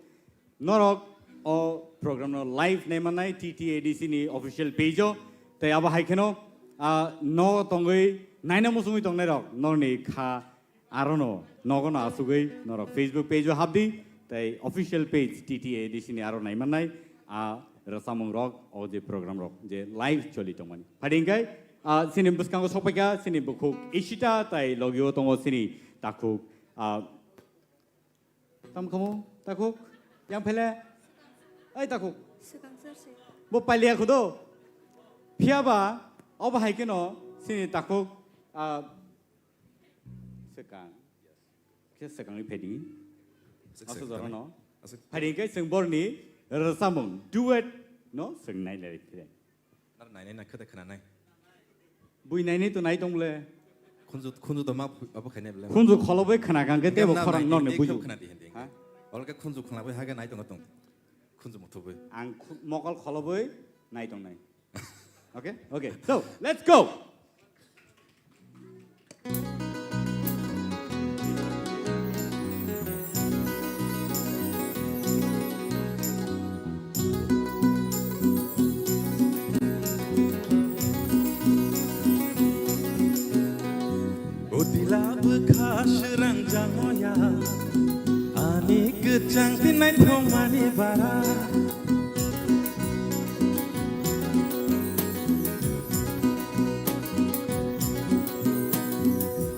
Norok o program no live naimannai T T A D C ni official page o. Tei abo hai kheno, ah, no tongwi naina muchungwi tongnai rok norni kha arono nogo no asugwi norok Facebook page o habdi tei official page T T A D C ni aro naimannai a rwchapmung rok o je program rok je live choli tongmani. Phadi hingkai, ah, chini bwskango sokpaikha chini bukhuk Ishita tei logio tongo chini takhuk, ah, Tam khamu, takhuk, yang phele, ai takhuk. Swkang sir se. Bo pailiya khudo. Phiya ba, obo hai kheno, chini takhuk, ah, swkang. Khe swkangni phedi. Swk-, Asu swk-, jorano. Asu- Phadi khe chwng borni rwchapmung, duet no chwng nai lai phire. Nar nainai na khwda khwnanai. Bui nainai to nai tong le. Khunju, khunju to ma phu-, abo khainai bele. Khunju kholobwi khna kang khe tebo khorang norni buju. Khna di hindi. Ha? Olke khunju khna bai haga nai tong tong. Khunju muthubwi. Ang khu-, mokol kholobwi nai tong nai. Okay? Okay. So, let's go. Utila bwkha swrang jangoya, ani kwchang tinai thongmani bara.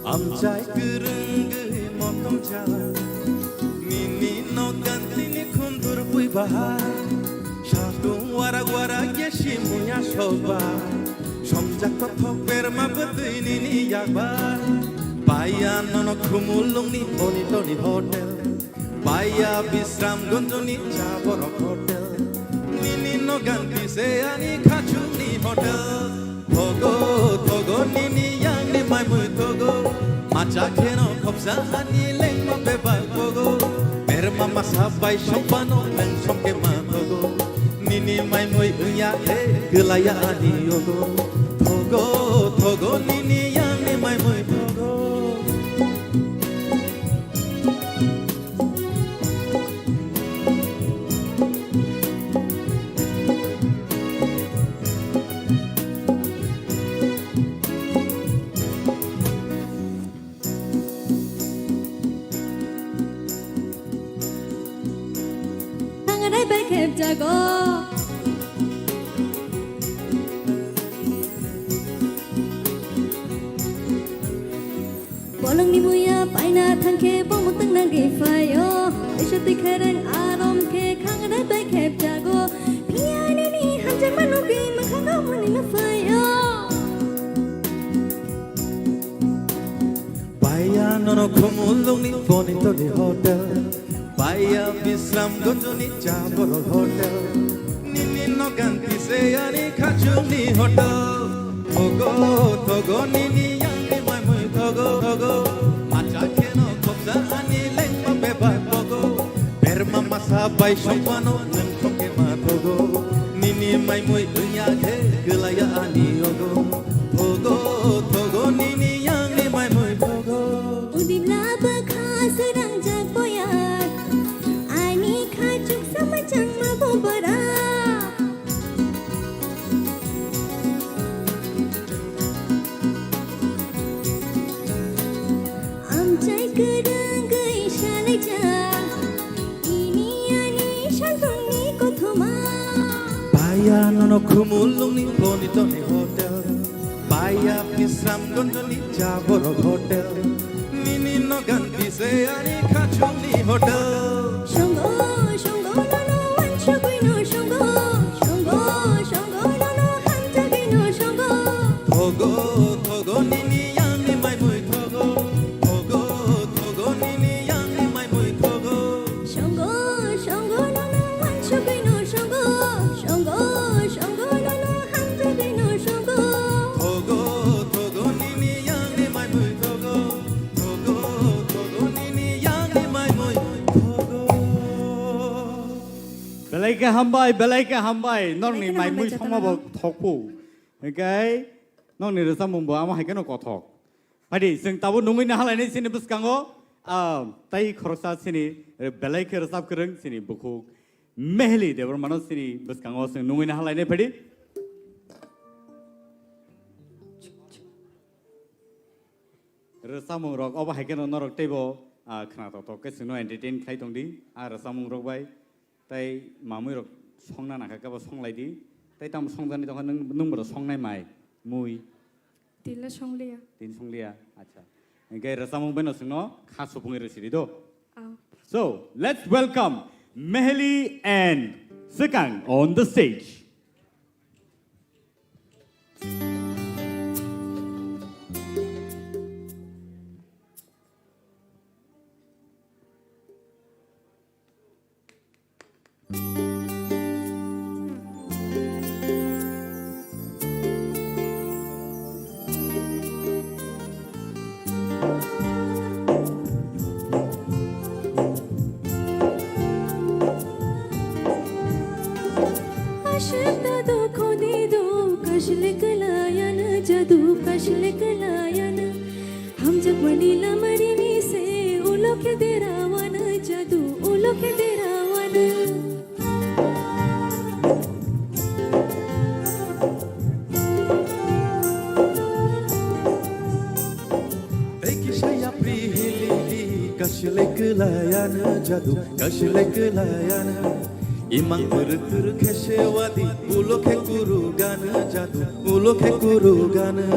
Amchai kwrwngwi motom jala, nini nok gantini khundur bui bahai. Satung warak warak ya simuya sokba, somjak kothok berma bwtwi nini yakba. Paiya nono Khumulwngni Boni Toni Hotel. Paiya Bisramganjni cha borok hotel. Nini no ganti se ani khachukni hotel. Thogo, thogo nini yangni maimui thogo. Macha kheno khopsa hani lengma bebak thogo. Berma masa bai sompano leng somke ma thogo. Nini maimui wngya khe kwlaiya ani yogo. Thogo, thogo nini yangni maimui thogo. Thangrai bai khepjago. Bolongni muya paina thangkhe bomuk tangna gwi phaio. Isha twi khereng arom khe khangrai bai khepjago. Phiya nini hamjakma nugwi mwkhango mwnwi ma phaio. Paiya nono Khumulwngni Boni Toni Hotel. Paiya Bisramganjni cha borok hotel. Nini no ganti se ani khachukni hotel. Thogo, thogo nini yangni Thogo, macha kheno khoksa ani lengma bebak thogo. Berma masa bai songmano nwng thongkhe ma thogo. Nini maimui wngya khe kwlaiya ani ogo. Thogo, thogo nini yangni maimui thogo. Udibla bwkha swnangjak boya, ani kha chuksa mwchangma bubara. Amchai kwrwngwi salaijak, ini ani salbungni kothoma. Paya nono khumulungni Bonitoni hotel, paya Bisramganjni Jaborok hotel, nini nogan bise ani khachungni hotel. Songo, songo nono wansugwino songo, songo, songo nono hamjagwino songo. Thogo, thogo nini yangni maimui thogo. Thogo, thogo nini yangni maimui thogo. Songo, songo nono wansugwino songo, songo, songo nono hamjagwino songo. Thogo, thogo nini yangni maimui thogo. Thogo, thogo nini yangni maimui thogo. Belai khe hambai, belai khe hambai. Norokni belai khe hambai maimui jotto songma no. Bo thokphu. Hingkhe norokni rwchapmung bo amo hai kheno kothok. Phaidi, chwng tabuk nungwi nahalainai chini bwskango, ah, tei khoroksa chini belai khe rwchap kwrwng chini bukhuk Meheli Debbarmano chini bwskango chwng nungwi nahalainai phaidi. Rwchapmung rok obo hai kheno norok teibo, ah, khna tok tok khe chwngno entertain khlai tongdi. Ah, rwchapmung rok bai tei mamui rok songna nangkha khe bo songlai di. Tei tamo songjani tongkha nwng, nwng bo songnai mai, mui. Tila songliya. Tin songliya, acha. Hingkhe rwchapmung bai no chwngno kha supungwi rw sidi do. Ah. So, let's welcome Meheli and Swkang on the stage. Ashik dadu khoni do, kashlik layan jadu, kashlik layan. Hamjakmani lamari mise, ulo khe derawana jadu, ulo khe derawana. Tei kisa yapri hilidi, kashle kwlayana jadu, kashle kwlayana. Imang turu turu khe sewadi, ulo khe kuru gana jadu, ulo khe kuru gana.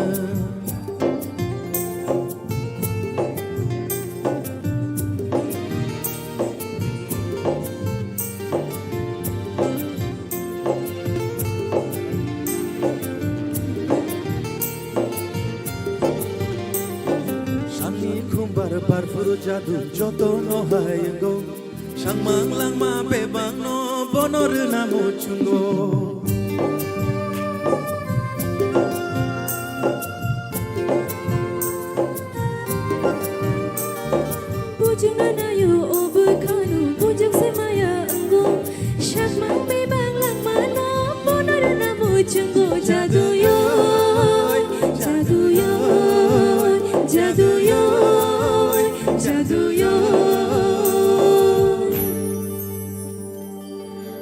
Sani khumbar barphuru jadu joto no hayango. Sangmang langma bebang no bono rwna muchungo. Bujung na nayo o bwkhano, bujung se maya wngo. Sakmang bebang langmano, bono rwna muchungo. Jadu yoi, jadu yoi, jadu yoi, jadu yoi.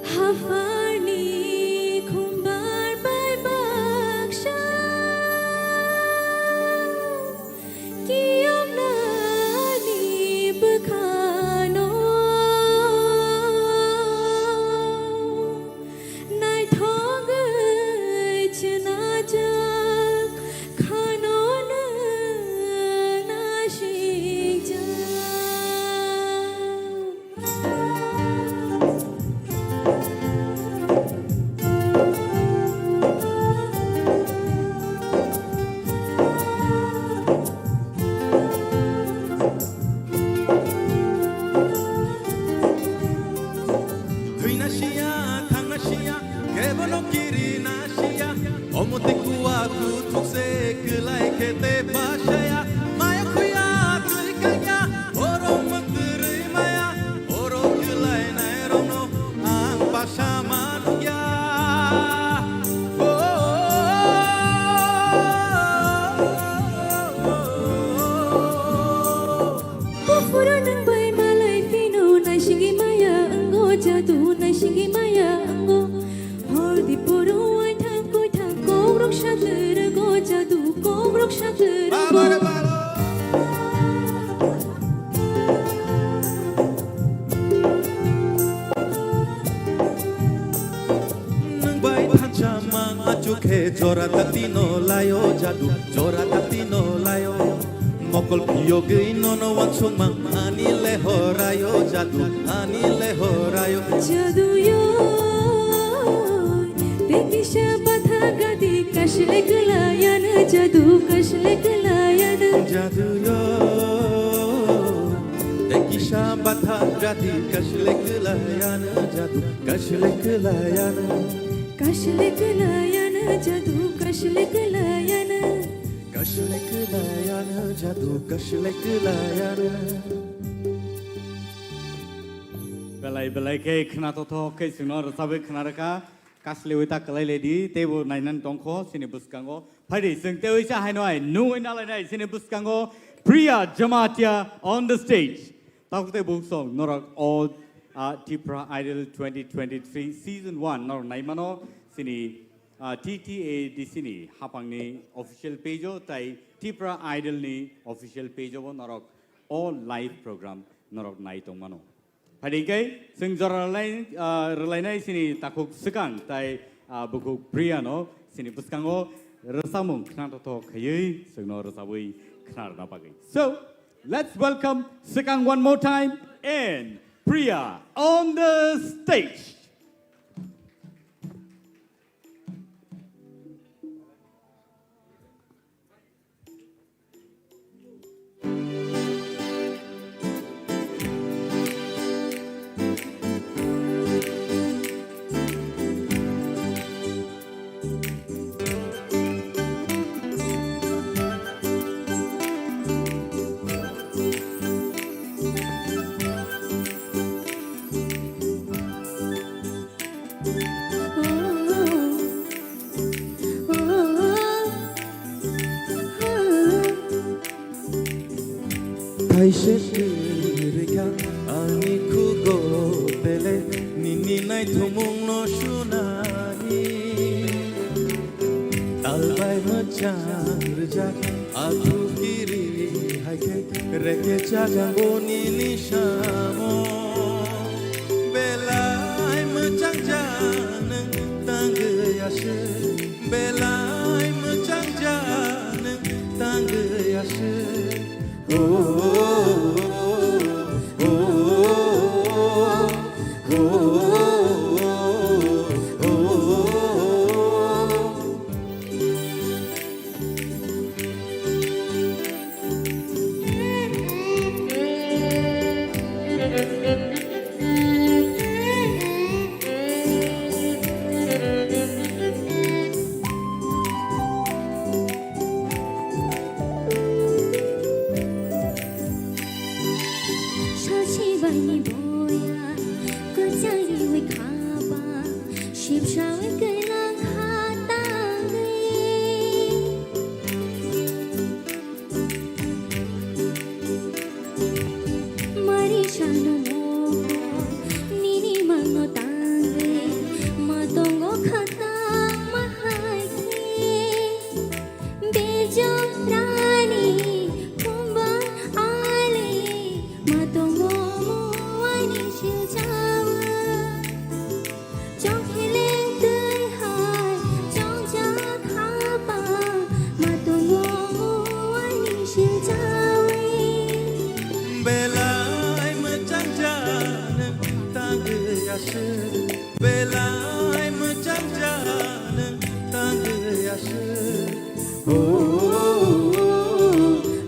Hafarni khumbar bai baksa kiyoknani bwkhano naithogwi chnajak khano nwng nasikjak. Thwina siya, thangna siya, kebono kirina siya. Omo tei kuwa kuthuk se kwlai khe tei bachaya. Maya Chamang achukhe jora dati no layo jadu, jora dati no layo. Mokol phiyogwi nono wansukmang ani lehorayo jadu, ani lehorayo. Jadu yo, te kisa batha gadi kashle klayana jadu, kashle klayana. Jadu yo, te kisa batha gadi kashle klayana jadu, kashle klayana. Kashle klayana jadu, kashle klayana. Kashle klayana jadu, kashle klayana. Belai belai khe khna totho khe chwngno rwchabwi khna rwkha. Kaslewi ta kwlai ledi, teibo nainani tongkho chini bwskango. Phaidi chwng teiwi cha haino ai nungwi nalainai chini bwskango Priya Jamatia on the stage. Takhuk tei bukhuk song norok o, ah, Tipra Idol twenty twenty-three season one norok naimano chini, ah, T T A D C ni hapangni official page o tai Tipra Idol ni official page o bo norok o live program norok nai tongmano. Phaidi khe chwng jora rwlai, ah, rwlainai chini takhuk swkang tai, ah, bukhuk Priya no chini bwskango rwchapmung khna totho khaiwi chwngno rwchabwi khna rwna bagwi. So, let's welcome Swkang one more time and Priya on the stage. Kaisa kwrwikha ani khugo bele nini naithokmungno sunani. Talbai mwchang rwjak athu kiri hai khe reke chagango nini samo. Belai mwchang ja nwng tangwi aswk. Belai mwchang ja nwng tangwi aswk. Oh, oh, oh, oh. Sachi bai ni boya, kwchang riwi khaba, sibsawi kailang kha tangwi. Mari sano moko, nini mangno tangwi, ma tongo khata ma hai khe. Bejorani khumba ali, ma tongo muani siljawa. Chongkhele twi hai chongjak haba, ma tongo muani siljawi. Belai mwchang ja nwng tangwi aswk. Belai mwchang ja nwng tangwi aswk. Oh, oh,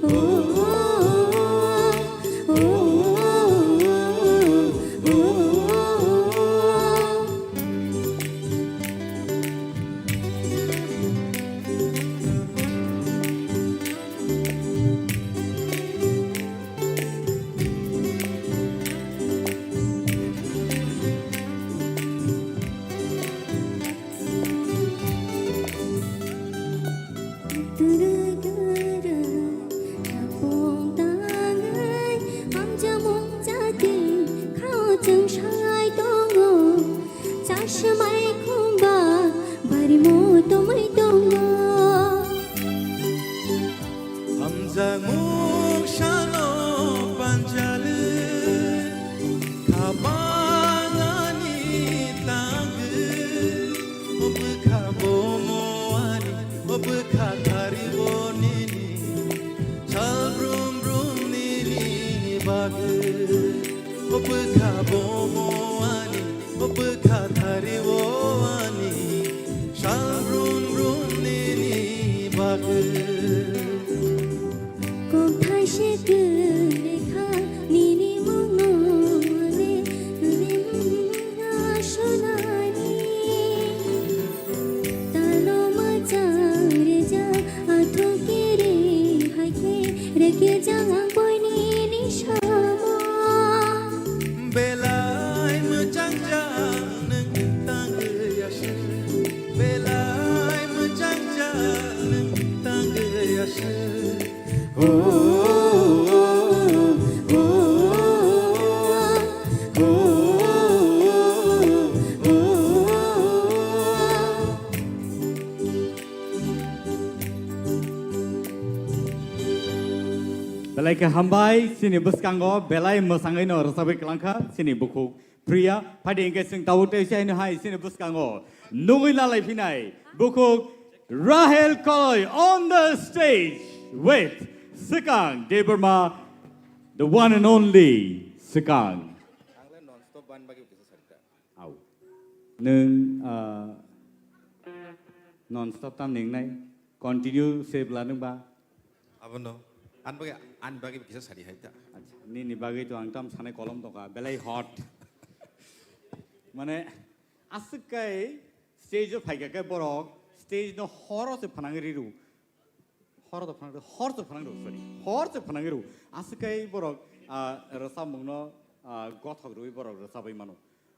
oh, oh. Turu turu, chapong tangai, amjamung jati, khao chwng sai tongo, chaksa mai khumba, bari mo tomai tongo. Hamjakmung sano panjali, khabangani tangwi, bwkha Khathario ani sal run run nini bagwi. Kok thaise kwrwi kha nini mungno le rimna sonani. Talo mwchang rwjak athuk kiri hai khe rwkhe jang ang boini ni samo. Belai mwchang jang nwng tangwi aswk. Belai mwchang jang nwng tangwi aswk. Oh, oh, oh, oh, oh. Belai khe hambai, chini bwskango belai mwsangwi no rwchapwi kwlangkha chini bukhuk Priya. Phaidi hwnkhe chwng tabuk tei se haino hai chini bwskango nugwi lalai phinai bukhuk Rahel Koloi on the stage with Swkang Debbarma, the one and only Swkang. Au. Nwng, ah, non stop tam ningnai, continue se bwla nwng ba? Abono, ani bagwi, ani bagwi kisa sadi hai ta. Acha, nini bagwi to ang tam sanai kolom tongkha, belai hot. Mane, aswk kai stage o phaikha khe borok, stage no horo se phanangwi riru. Hor to phanang, hor to phanang rw, sorry. Hor to phanang rw. Aswk kai borok, ah, rwchapmungno, ah, gothok rwui borok rwchapwi mano.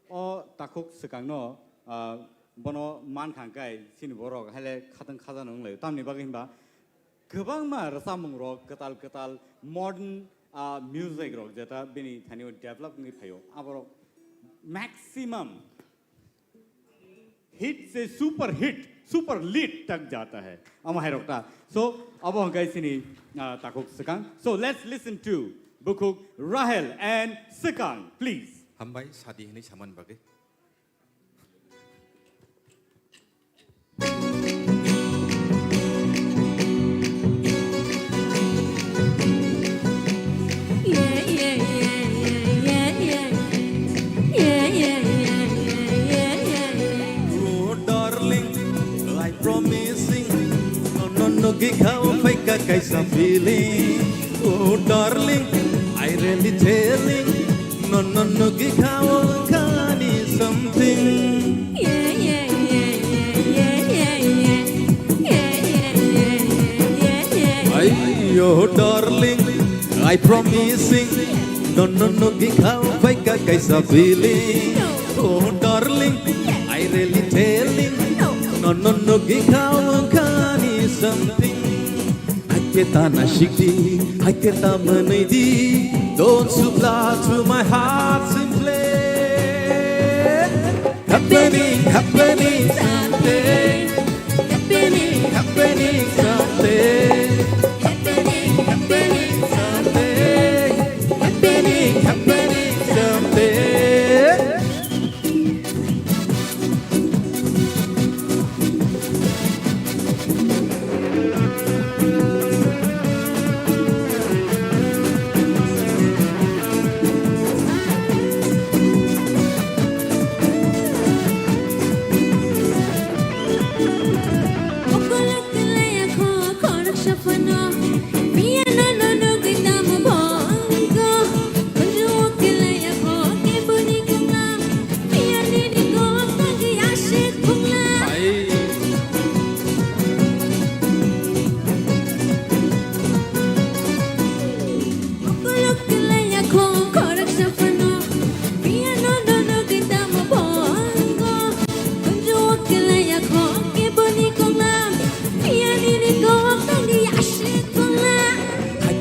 O takhuk swkangno, ah, bono mankha hwnkhe chini borok haile khatang khajano wng laio. Tamni bagwi hinba kwbangma rwchapmungrok kwtal kwtal modern, ah, music rok jeta bini thani o develop wngwi phaio. Aborok maximum hit se super hit, super lit tak jata hai. Ama hai rok ta. So, abo hwnkhe chini, ah, takhuk swkang. So, let's listen to bukhuk Rahel and Swkang, please. Hambai, sadi hinwi samani bagwi. Oh, darling, I promising. No, no, no, gikha o phaika kaisa feeling. Oh, darling, I really telling. No, no, no, gikha o khani something. Ay, oh, darling, I promising. No, no, no, gikha o phaika kaisa feeling. Oh, darling, I really telling. No, no, no, gikha o khani something. Hakhe ta nasikdi, hakhe ta mwnwidi, don't supply to my heart simply. Happening, happening something. Happening, happening something. Happening, happening something. Happening, happening something.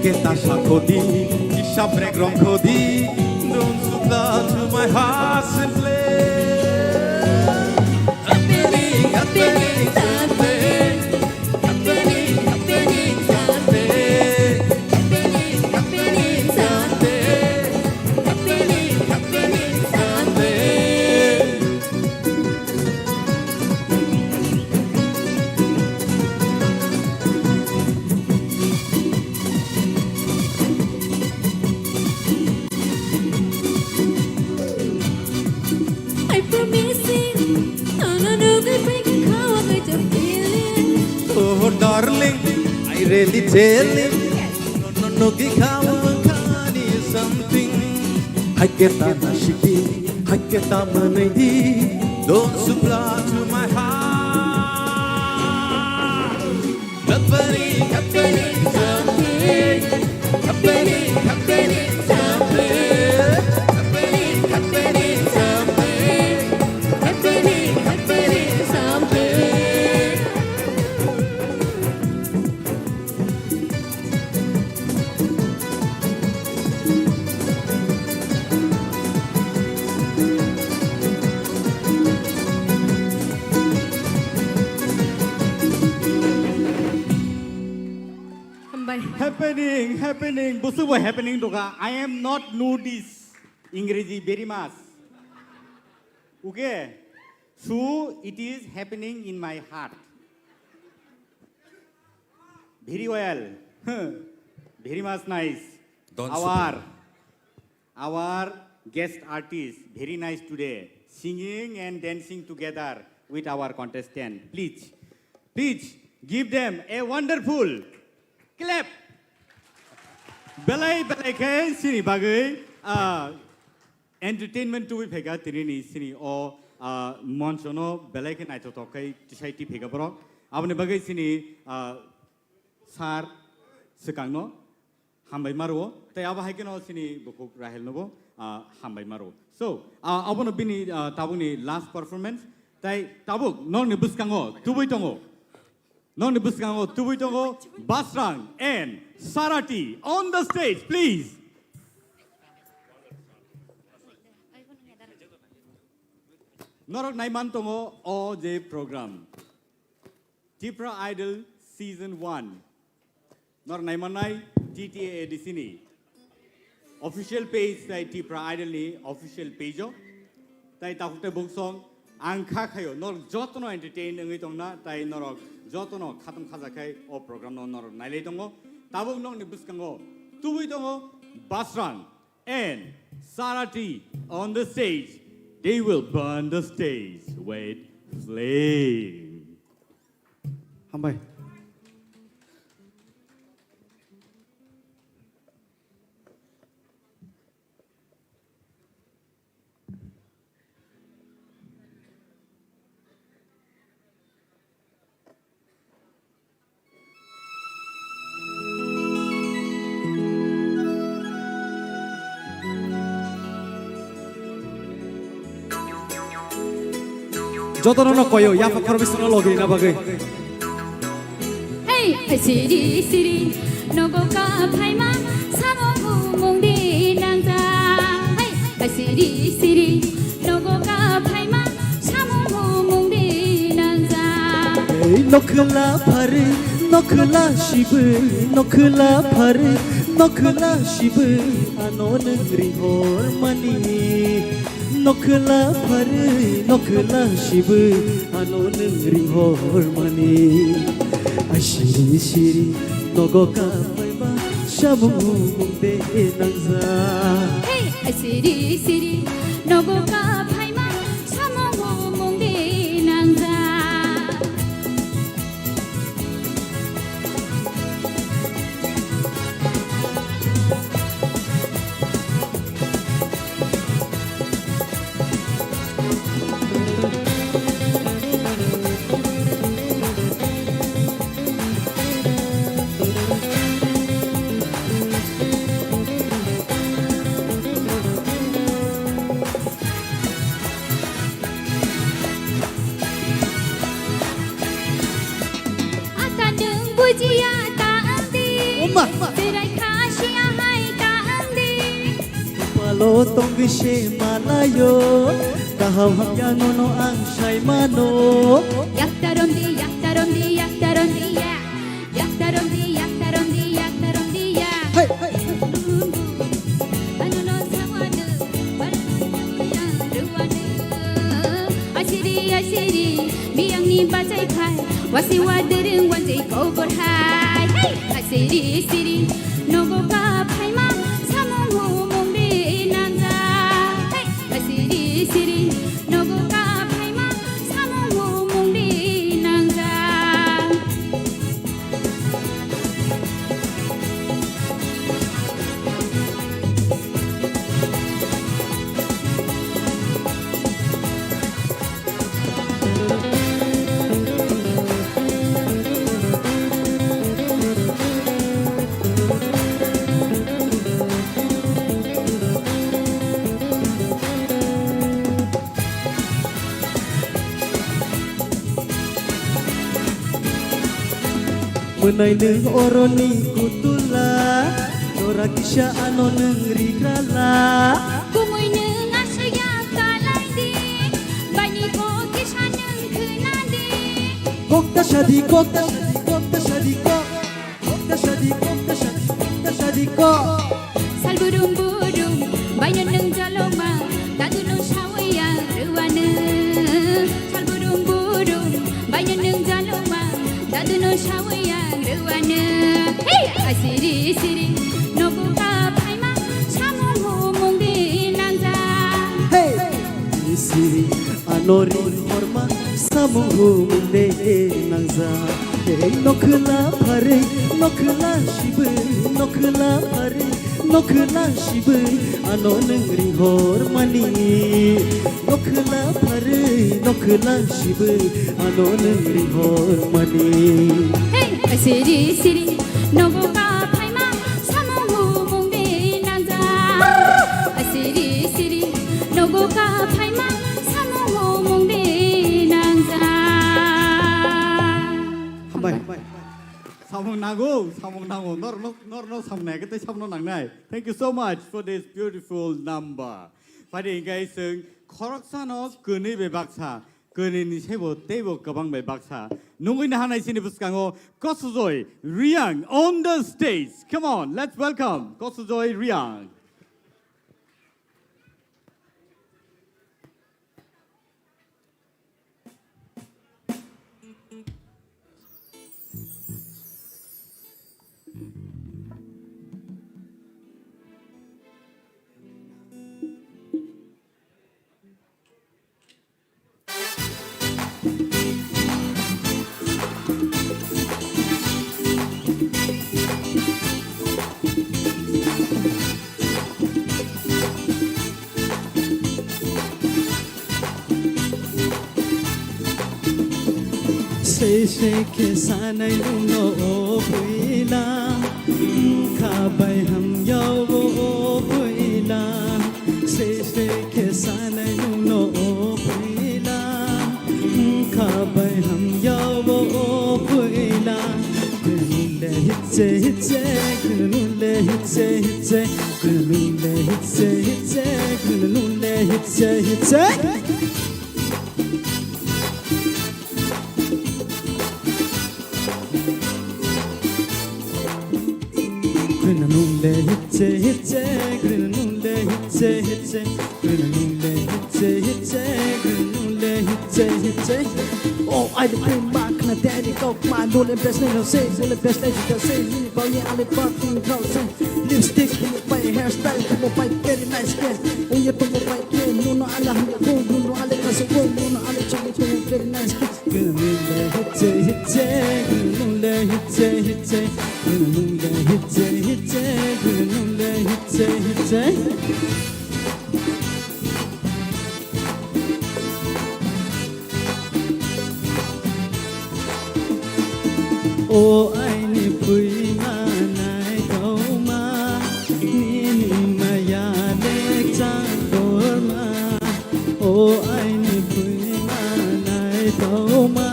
Hakhe ta sakhodi, kisa brek rongkhodi, don't supply to my heart simply. Happening, happening something. Happening, happening something. Happening, happening something. Happening, happening something. Nono nugwi phaikha khawa kaisa feeling. Oh, darling, I really telling. Nono nugwi khawa khani something. Hakhe ta na shidi, hakhe ta manai di. Don't supply to my heart. Happening, happening, something. Happening, happening, something. Happening, happening, something. Happening, happening, something. Hambai. Happening, happening, busu bo happening doka. I am not notice Ingreji very much. Okay? So it is happening in my heart. Very well. Very much nice. Don't Our, our guest artist, very nice today. Singing and dancing together with our contestant. Please, please give them a wonderful clap. Belai, belai khe sini bagwi, ah, entertainment tubui phaikha tinini sini o, ah, monchono belai khe naithothok khai tisai ti phaikha borok. Aboni bagwi sini, ah, sir swkangno hambai maro. Tei abo hai kheno sini bukhuk Rahel nobo, ah, hambai maro. So, ah, abono bini, ah, tabukni last performance. Tei tabuk nokni bwskango tubui tongo. Nokni bwskango tubui tongo Basrang and Sarati on the stage, please. Norok naiman tongo o je program. Tipra Idol Season one. Norok naimannai T T A A D C ni official page tei Tipra Idol ni official page o. Tai takhuk tei bungsong ang kha khaio norok jotono entertain wngwi tongna tai norok jotono khatung khaja khai o program no norok nailai tongo. Tabuk nokni bwskango tubui tongo Basrang and Sarati on the stage. They will burn the stage with flame. Hambai. Jotono no koyo, yapha khoroknwi songno logi rina bagwi. Hey, siri siri, nogo ka phaima, samung humung di nangja. Hey, siri siri, nogo ka phaima, samung humung di nangja. Ei nokhla phari, nokhla sibwi, nokhla phari, nokhla sibwi, ano nwng ri hor mani. Nokhla phari, nokhla sibwi, ano nwng ringhor mani. Asiri siri, nogo ka phaiba, samung humung de nangja. Hey, asiri siri, nogo ka phaima, samung humung de nangja. Atandwng bujiya ta wngdi. Oma. Chwrai kha siya hai ta wngdi. Palo tongwi se malayo. Kaham hamya nono ang sai mano. Yakta romdi, yakta romdi, yakta romdi ya. Yakta romdi, yakta romdi, yakta romdi ya. Hey, hey. Ano no sawano, barno sawano, ruwano. Asiri, asiri, miyangni bachai khai, wasi wadwrwng wanjwi kobor hai. Hey! Asiri, siri, nogo ka phaima, samung humung de nangja. Hey! Asiri, siri, nogo ka phaima, Mwnai nwng oroni kutula, jora kisa ano nwng rigrala. Kumui nwng aswk ya kalai di, baini kok kisa nwng khna di. Kok ta sadi, kok ta sadi, kok ta sadi, kok. Kok ta sadi, kok ta sadi, kok ta sadi, kok. Salburum burum, baino nwng jaloma, daduno sawi ang rwano. Salburum burum, baino nwng jaloma, daduno sawi ang rwano. Hey! Asiri siri, nogo ka phaima, samung humung di nangja. Hey! Siri, ano ring horma, samung humung de nangja. Hey, nokhla pharwi, nokhla sibwi, nokhla pharwi, nokhla sibwi, ano nwng ring hormani. Nokhla pharwi, nokhla sibwi, ano nwng ring hormani. Hey, siri siri, nogo ka phaima, samung humung de nangja. Siri siri, nogo ka phaima, samung humung de nangja. Hambai. Samung nango, samung nango. Nor, nor, nor, nor samung nai, kete samung nangnai. Thank you so much for this beautiful number. Phaidi hingkai chwng khoroksano kwnwi bai baksa, kwnwi ni saibo teibo kwbang bai baksa. Nungwi nahanai chini bwskango Kosujoi Riang on the stage. Come on, let's welcome Kosujoi Riang. Sei sei khe sanai nwngno o bwila, wngkha bai hamya o bwila. Sei sei khe sanai nwngno o bwila, wngkha bai hamya o bwila. Kwrwngmung le hitse hitse, kwrwngmung le hitse hitse, kwrwngmung le hitse hitse, kwrwngmung le hitse hitse. Kwrwngmung le hitse hitse, kwrwngmung le hitse hitse, kwrwngmung le hitse hitse, kwrwngmung le hitse hitse. Oh, I the pain mark na daddy kok ma no le best name no say, no le best name to say, ni bau ye ale fucking draw say. Lipstick mo pai, hairstyle mo pai, very nice ke. Uye to mo pai ke, no no ala hum ko, no no ale ka se ko, no no ale chali to, very nice ke. Gülümle hitse hitse, gülümle hitse hitse, gülümle hitse hitse, gülümle hitse hitse. O aini phuima naithokma, nini maya lekchang torma. O aini phuima naithokma,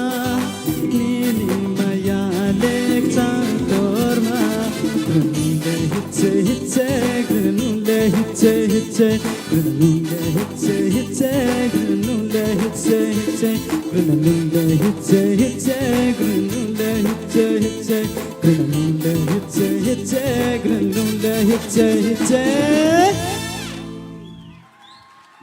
nini maya lekchang torma. Gwnungle hitse hitse, gwnungle hitse hitse. Gwnungle hitse hitse, gwnungle hitse hitse, gwnungle hitse hitse, gwnungle hitse hitse, gwnungle hitse hitse, gwnungle hitse hitse.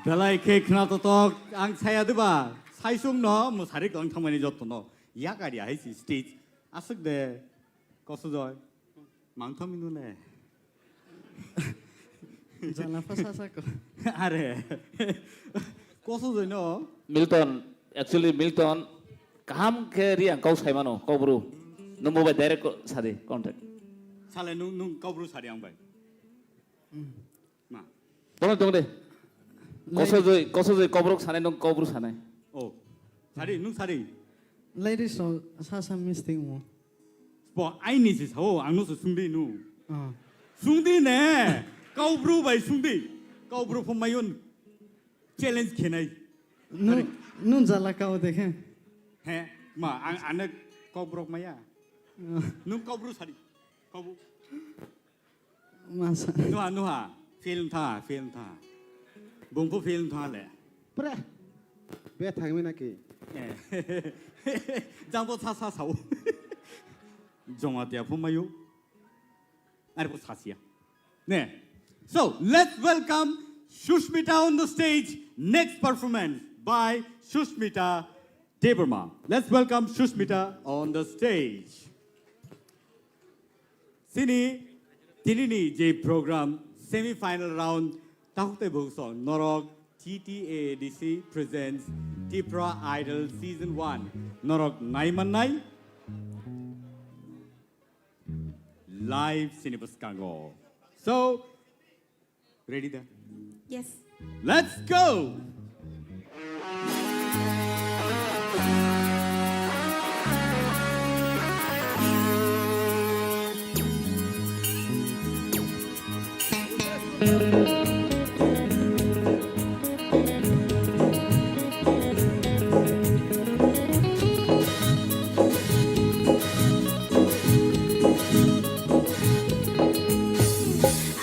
Belai khe khna totok, ang saya diba? Saisung no mwsari kwlang thangmani joto no. Yakari ahai si stage. Aswk de, Kosujoi. Mangthami nune. Jala pha sa sa ko. Are. Kosujoi no. Milton, actually Milton, kaham khe Riang kok saimano, kok bru. Nwng bo bai direct ko-, sadi, contact. Sale nung, nung kok bru sadi ang bai. Hmm. Ma. Bono tong de. Lai- Kosojoi, kosojoi kok bru sanai, nung kok bru sanai. Oh. Sadi, nung sadi. Ladies so, sa sa misting mo. Bo, aini se sao, ang no se sungdi nu. Ah. Sungdi ne, kok bru bai sungdi. Kok bru phom mayun. Challenge khenai. Nu, Hari. Nu jala kao dekhe. He, ma, ang, ane kok brok maya. Nung kobru sari. Kobu. Masa. Nuha, nuha. Film tha, film tha. Bungpu film tha le. Pre. Be thangmi naki. Eh. Jangbo sa sa sao. Joma tia phu mayu. Are po sasia. Ne. So, let's welcome Sushmita on the stage. Next performance by Sushmita Debbarma. Let's welcome Sushmita on the stage. Sini, tinini je program semi-final round, tahuk tei buhuk song, norok T T A A D C presents Tipra Idol Season one. Norok nai mannai? Live sini bwskango. So, ready da? Yes. Let's go!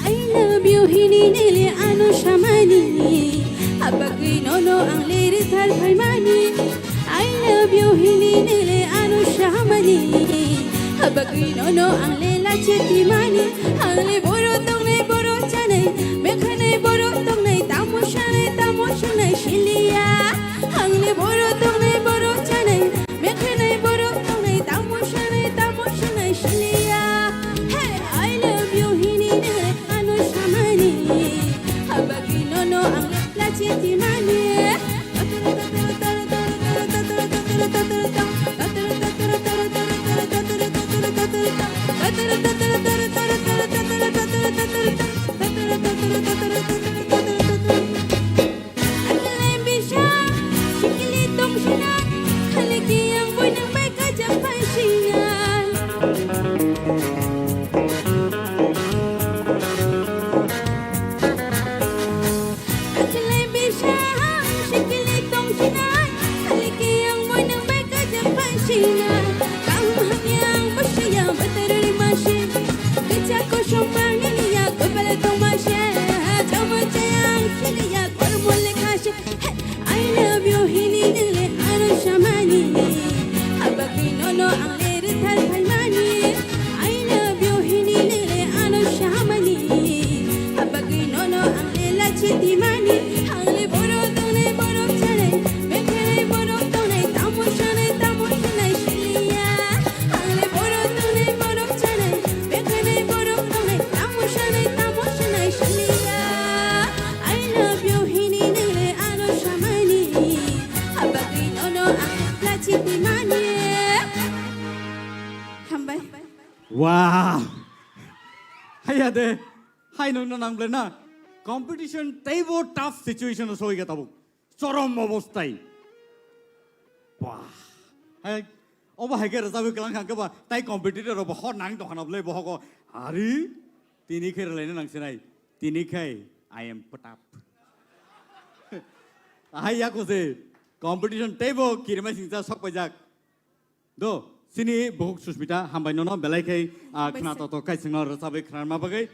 I love you hini nele ano samani, abagwi nono ang lere thar phaimani. I love you hini nele ano samani, abagwi nono ang lela chetimani. Ang le boro tongnai boro chanai, mekhanai boro tongnai, tamo sanai tamo sanai siliya. Ang le boro tongnai boro chanai, mekhanai boro tongnai, tamo sanai tamo sanai siliya. Hey, I love you hini nele ano samani, abagwi nono ang lela chetimani. Aklai bisa sikili tong sinai, haliki yang boy nang bai kajak pai sinai. Kaham hamyang bosiyang batarari masi, kecha kosong mangni ya kopel tong masi, chama chayang sini ya kormo lekasi. Hey, I love you hini nele ano samani, habagwi nono ang lere thar phaimani. I love you hini nele ano samani, habagwi nono ang lela chetimani. Ang le boro tongnai boro chanai, bekhenai boro tongnai, tamo sanai tamo sanai siliya. Ang le boro tongnai boro chanai, bekhenai boro tongnai, tamo sanai tamo sanai siliya. I love you hini nele ano samani, habagwi nono ang lela chetimani. Hambai. Wow! Haiya de, hai nung na nang ble na. Competition teibo tough situation o soi ga tabuk. Chorom obostai. Wah. Hai, obo hai ke rwchapwi kwlang kha khe ba, tai competitor rok bo hor nang tong khana ble bo hogo. Ari, tini khe rwlaina nang sinai. Tini khai, I am put up. Hai yako se, competition teibo kirima singcha sok paijak. Do, sini buhuk Sushmita, hambai nono, belai khai, ah, Hambai khna se. Toto kai singno rwchabwi khna ma bagwi.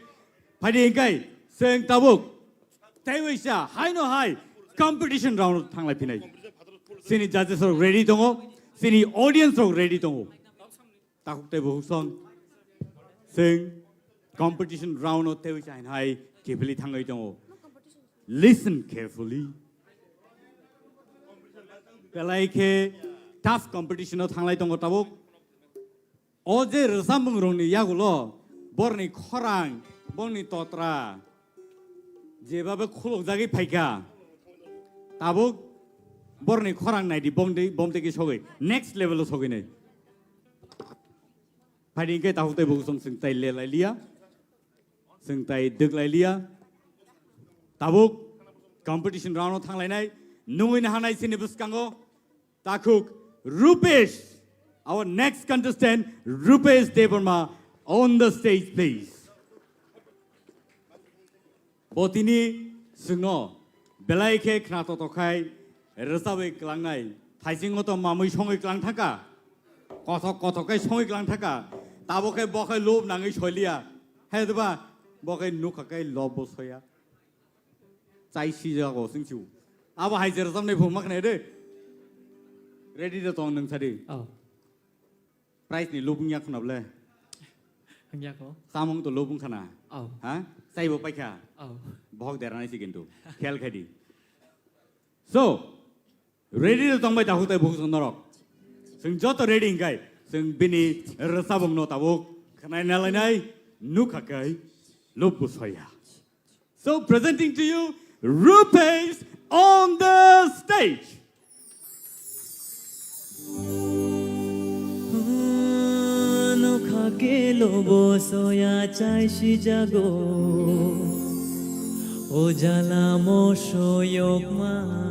Phaidi hingkai, seng tabuk. Tei waisa, hai no hai, competition round thanglai phinai. Sini judges rok ready tongo, sini audience rok ready tongo. Takhuk tei buhuk song, seng competition round o tei waisa hai no hai, kiphilwi thangwi tongo. Listen carefully. Belai khe tough competition o thanglai tongo tabuk. O je rwchapmung rokni yagulo borni khorang, borni totra, jebabe khulukjagwi phaikha. Tabuk borni khorang naidi bomdei, bomdei khe sogwi next level o sogwi nai. Phaidi hingke takhuk tei buhuk song sing tai le lai liya. Chwng tai dwk lai liya. Tabuk competition round o thang lainai. Nungwi nahanai chini bwskango takhuk Rupesh. Our next contestant, Rupesh Debbarma, on the stage, please. Bo tini chwngno belai khe khna toto khai rwchabwi klangnai. Thaisingo to mamwi songwi klang thangkha. Kothok kothok khe songwi klang thaka. Tabo khe bo khe lob nangwi soiliya. He deba bo khe nukha khe lob bo soya. Chai sijago singsiu. Abo hai jera jamnai phung maknai de. Ready de tong nung sadi. Oh. Price ni lubung yak khna ble. Hangya ko. Samung to lubung khana. Oh. Ha? Chai bo paikha. Oh. Bohok deranai si kintu. Khel khadi. So, ready to tong bai dahuk tai buhuk song norok. Sing joto ready hingkai. Sing bini resabung no tabuk. Khnai nalai nai. Nukha kai. Lubbu soya. So presenting to you, Rupesh on the stage. Nokha kelo bo soya chai sijago, o jala mo soyokma.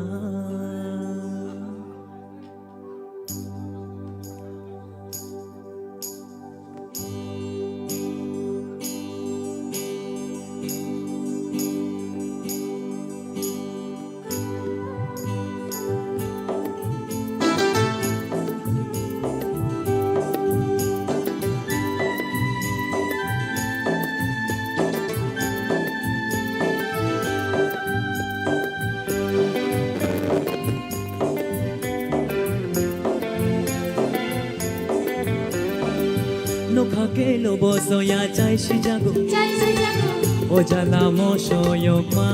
Nokha kelo bo soya chai sijago. Chai sijago. O jala mo soyokma.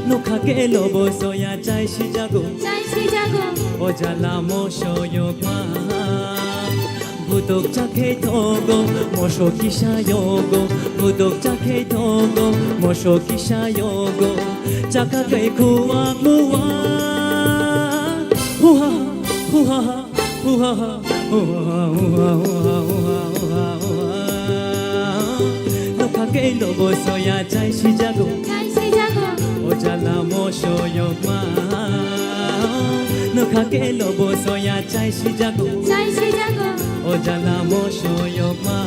Nokha kelo bo soya chai sijago. Chai sijago. O jala mo soyokma. Budok chakhe togo, moso kisa yogo. Budok chakhe togo, moso kisa yogo. Chaka kai khuwa khuwa. Huha, huha, huha, huha, huha, huha, huha, huha. Nokha kelo bo soya chai sijago. Chai sijago. O jala mo soyokma. Nokha kelo bo soya chai sijago. Chai sijago. O jala mo soyokma.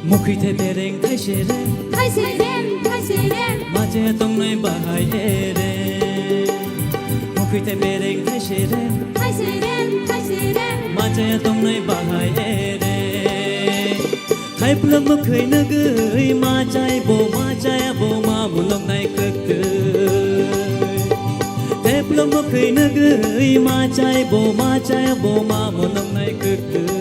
Mukhwi the bereng thaise rem. Thaise rem, thaise rem. Mache tongnai bahai ere. Mukhwi the bereng thaise rem. Thaise rem, thaise rem. Mache tongnai bahai ere. Thaiplok mukhwi nugwi machai bo machai bo ma mulok nai kwktwi. Thaiplok mukhwi nugwi machai bo machai bo ma mulok nai kwktwi.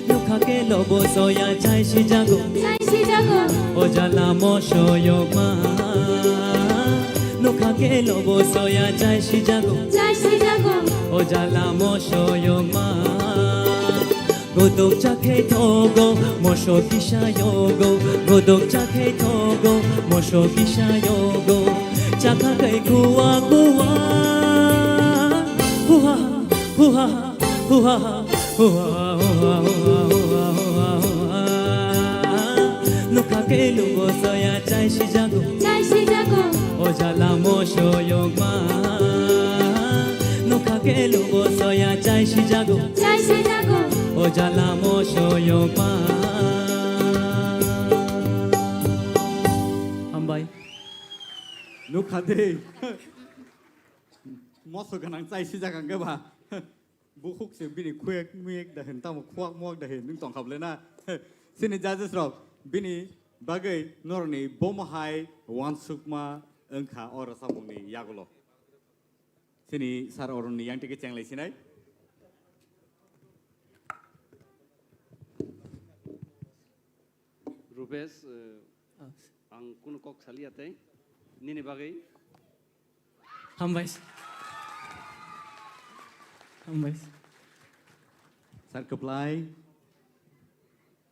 Nokha kelo bo soya chai sijago. Chai sijago. O jala mo soyokma. Nokha kelo bo soya chai sijago. Chai sijago. O jala mo soyokma. Godok chakhe togo, moso kisa yogo. Godok chakhe togo, moso kisa yogo. Chakha kai khuwa khuwa. Huha, huha. Huha, huha, huha. Nokha kelo bo soya chai sijago. Chai sijago. O jala mo soyokma. Nokha kelo bo soya chai sijago. Chai sijago. O jala mo soyokma. Hambai. Nukha de. Moso ganang chai sijak ang khe ba. Bukhuk se bini khuyek muyek da hin, tamo khuak muak da hin, nwng tong kha bole na? Chini judges rok bini bagwi norokni bomo hai uansukma wngkha o rwchapmungni yagulo. Chini sir oroni yang tike chenglai sinai. Rupesh, eh, ang kunu kok saliya tei nini bagwi. Hambai. Hambai. Sir kwplai.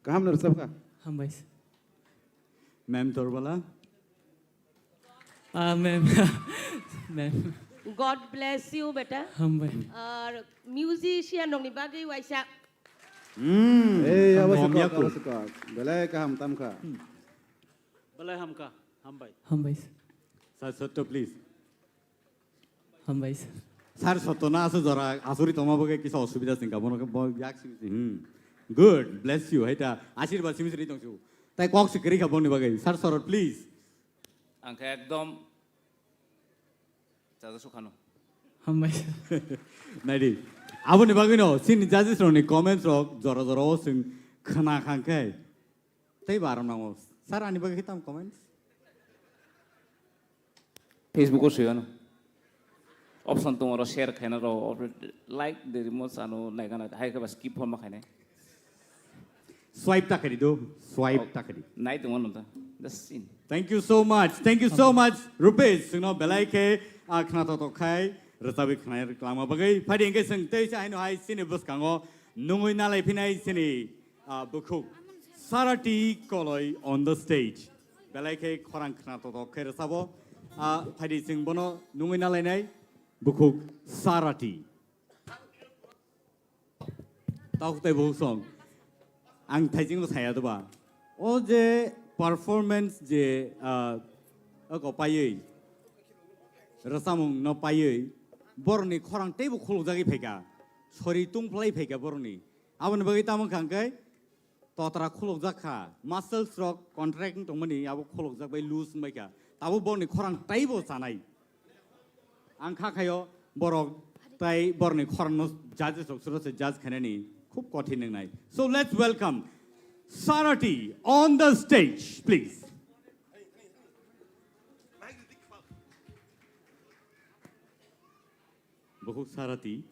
Kaham no rwchapkha. Hambai. Ma'am Torbala. Ah, ma'am. Ma'am. God bless you, beta. Hambai. Ar musician rokni bagwi waisa. Hmm, Ei, abo hamya se kok, abo se kok. Belai kaham tamkha. Belai hamkha, hambai. Hambai. Sir Sotto, please. Hambai. Sir Sotto na asu jora asuri tongma bagwi kisa osubida singka bono ke bo yak simi si. Hmm. Good, bless you. Haita ashirbad simi siri tongsu. Tai kok se kiri kha boni bagwi. Sir Sorot, please. Ang khe ekdom chajasu khano. Hambai. Naidi. Aboni bagwi no, sini judges rokni comments rok jora jora o sing khna khang khe. Tei ba aram nango. Sir, ani bagwi tam comments? Facebook o suyano. Option tongo ro share khaina ro, like de rimo sano naigana, hai khe ba skip homa khainai. Swipe ta khadi do, swipe ta khadi. Nai tongma nonta. Just in. Thank you so much. Thank you so much, Rupesh. Singno belai khe, ah, khna to to khai, rwchabwi khnai klama bagwi. Phadi engke sing tei sa haino hai sini bwskango nungwi nalai phinai sini, ah, bukhuk Sarati Koloi on the stage. Belai khe khorang khna to to khe rwchabo. Ah, phadi sing bono nungwi nalainai bukhuk Sarati. Tok tei bukhuk song. Ang thaijingno saya doba. O je performance je, ah, oko paiwi, rwchapmung no paiwi, borokni khorang teibo khulukjagwi phaikha. Sori tungphlai phaikha borokni. Aboni bagwi tamo wngkha hwnkhe totra khulukjak kha. Muscles rok contract wng tongmani abo khulukjak bai loose wngbai kha. Tabuk borokni khorang teibo chanai. Ang kha khaio borok tai borokni khorangno judges rok suro se judge khainani khub kothin wngnai. So let's welcome Sarati on the stage, please. Bukhuk Sarati.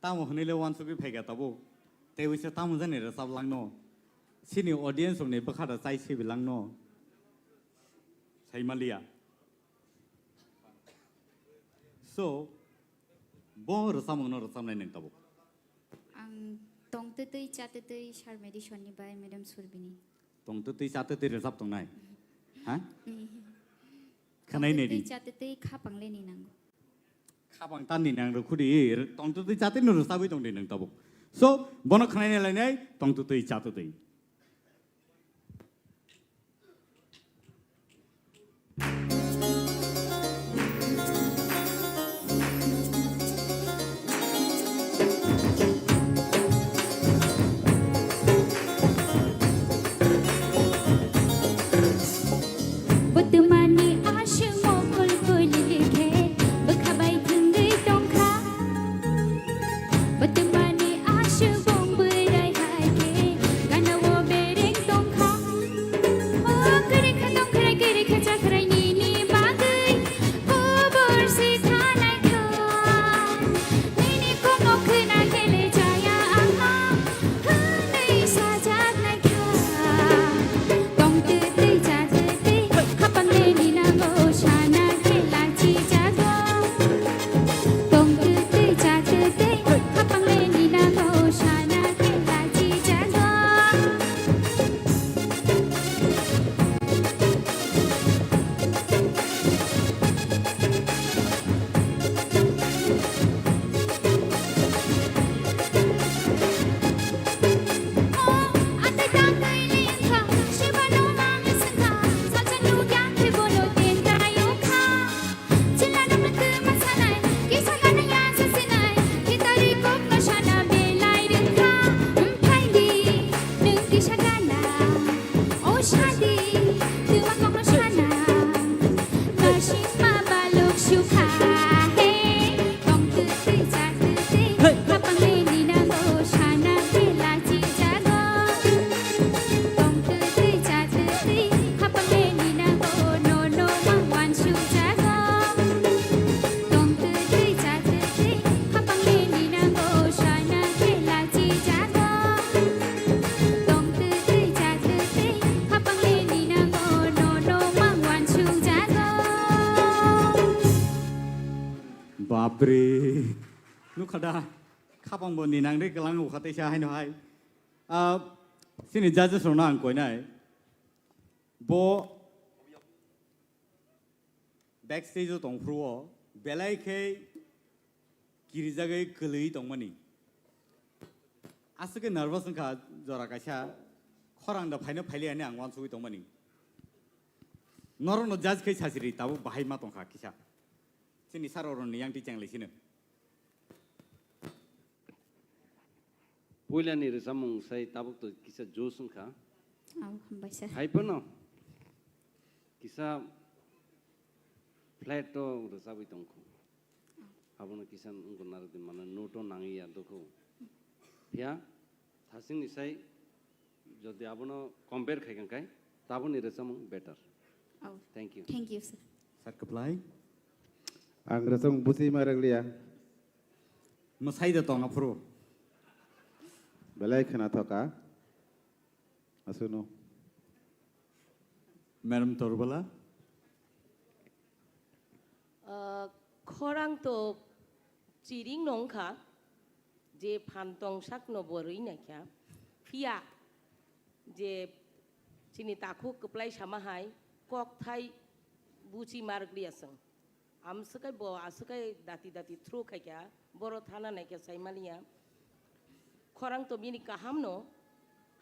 Tamo hwnwi le uansugwi phaikha tabuk. Tei uisa tamo jani rwchap langno. Sini audience rokni bwkha da chai sibi langno. Sai manliya. So, bo rwchapmungno rwchapnai nwng tabuk. Ang tongtwtwi chatwtwi Sir Madison ni bai Madam Surbini. Tongtwtwi chatwtwi rwchap tongnai. Ha? Khwnai nai di. Tongtwtwi chatwtwi khapang le ni nango. Khapang tan ni nang rw khudi, tongtwtwi chatwino rwchabwi tong di nwng tabuk. So, bono khwnai nai lainai, tongtwtwi chatwtwi. Bwtwmani aswk mokol kwlwi khe bwkha bai thwngwi tongkha. Bwtwmani aswk bong bwrwi hai khe gana-o bereng tongkha. O kwrwi kha tongkhrai, kwrwi kha chakhrai nini bagwi kubur si thanai kha. Nini kokno khwna khe le chaya ang no. Hwnwi sajaknai kha. Tongtwtwi chatwtwi, khapang le ni nango sana khe lachijago. Tongtwtwi chatwtwi, khapang le ni nango sana khe lachijago. Bapre. Nukha da, khapang bo ni nang de kelang ukha teisa haino hai. Ah, sini judges rokno ang koinai. Bo Backstage o tongphuru o belai khe kirijagwi kwlwi tongmani. Aswk khe nervous wngkha jora kaisa khorang da phaino phailiya hinwi ang uansugwi tongmani. Norokno judge khe sachiri tabuk bahai ma tongkha kisa. Chini sir oroni yang ti cheng lai sino. Puilani rwchapmung sai tabuk to kisa josh wngkha. Au, hambai sir. Hai phano kisa flat to rwchapwi tongkho. Abono kisa wngkha narwkdi mano note o nangwi ya dokho. Phiya thasingni sai jodi abono compare khai kha khe tabukni rwchapmung better. Au. Thank you. Thank you, sir. Sir kwplai. Ang rwchapmung buchi ma rwkliya. Mwsai da tong aphuru. Belai khwna thoka. Aswkno. Madam Torbala. Ah, khorang to chiring no wngkha, je phan tong sakno bo rwi naikha. Phiya je chini takhuk kwplai sama hai kokthai buchi ma rwkliya chwng. Amswkai bo aswkai dati dati through khaikha, boro thana naikha saimaliya. Khorang to bini kahamno,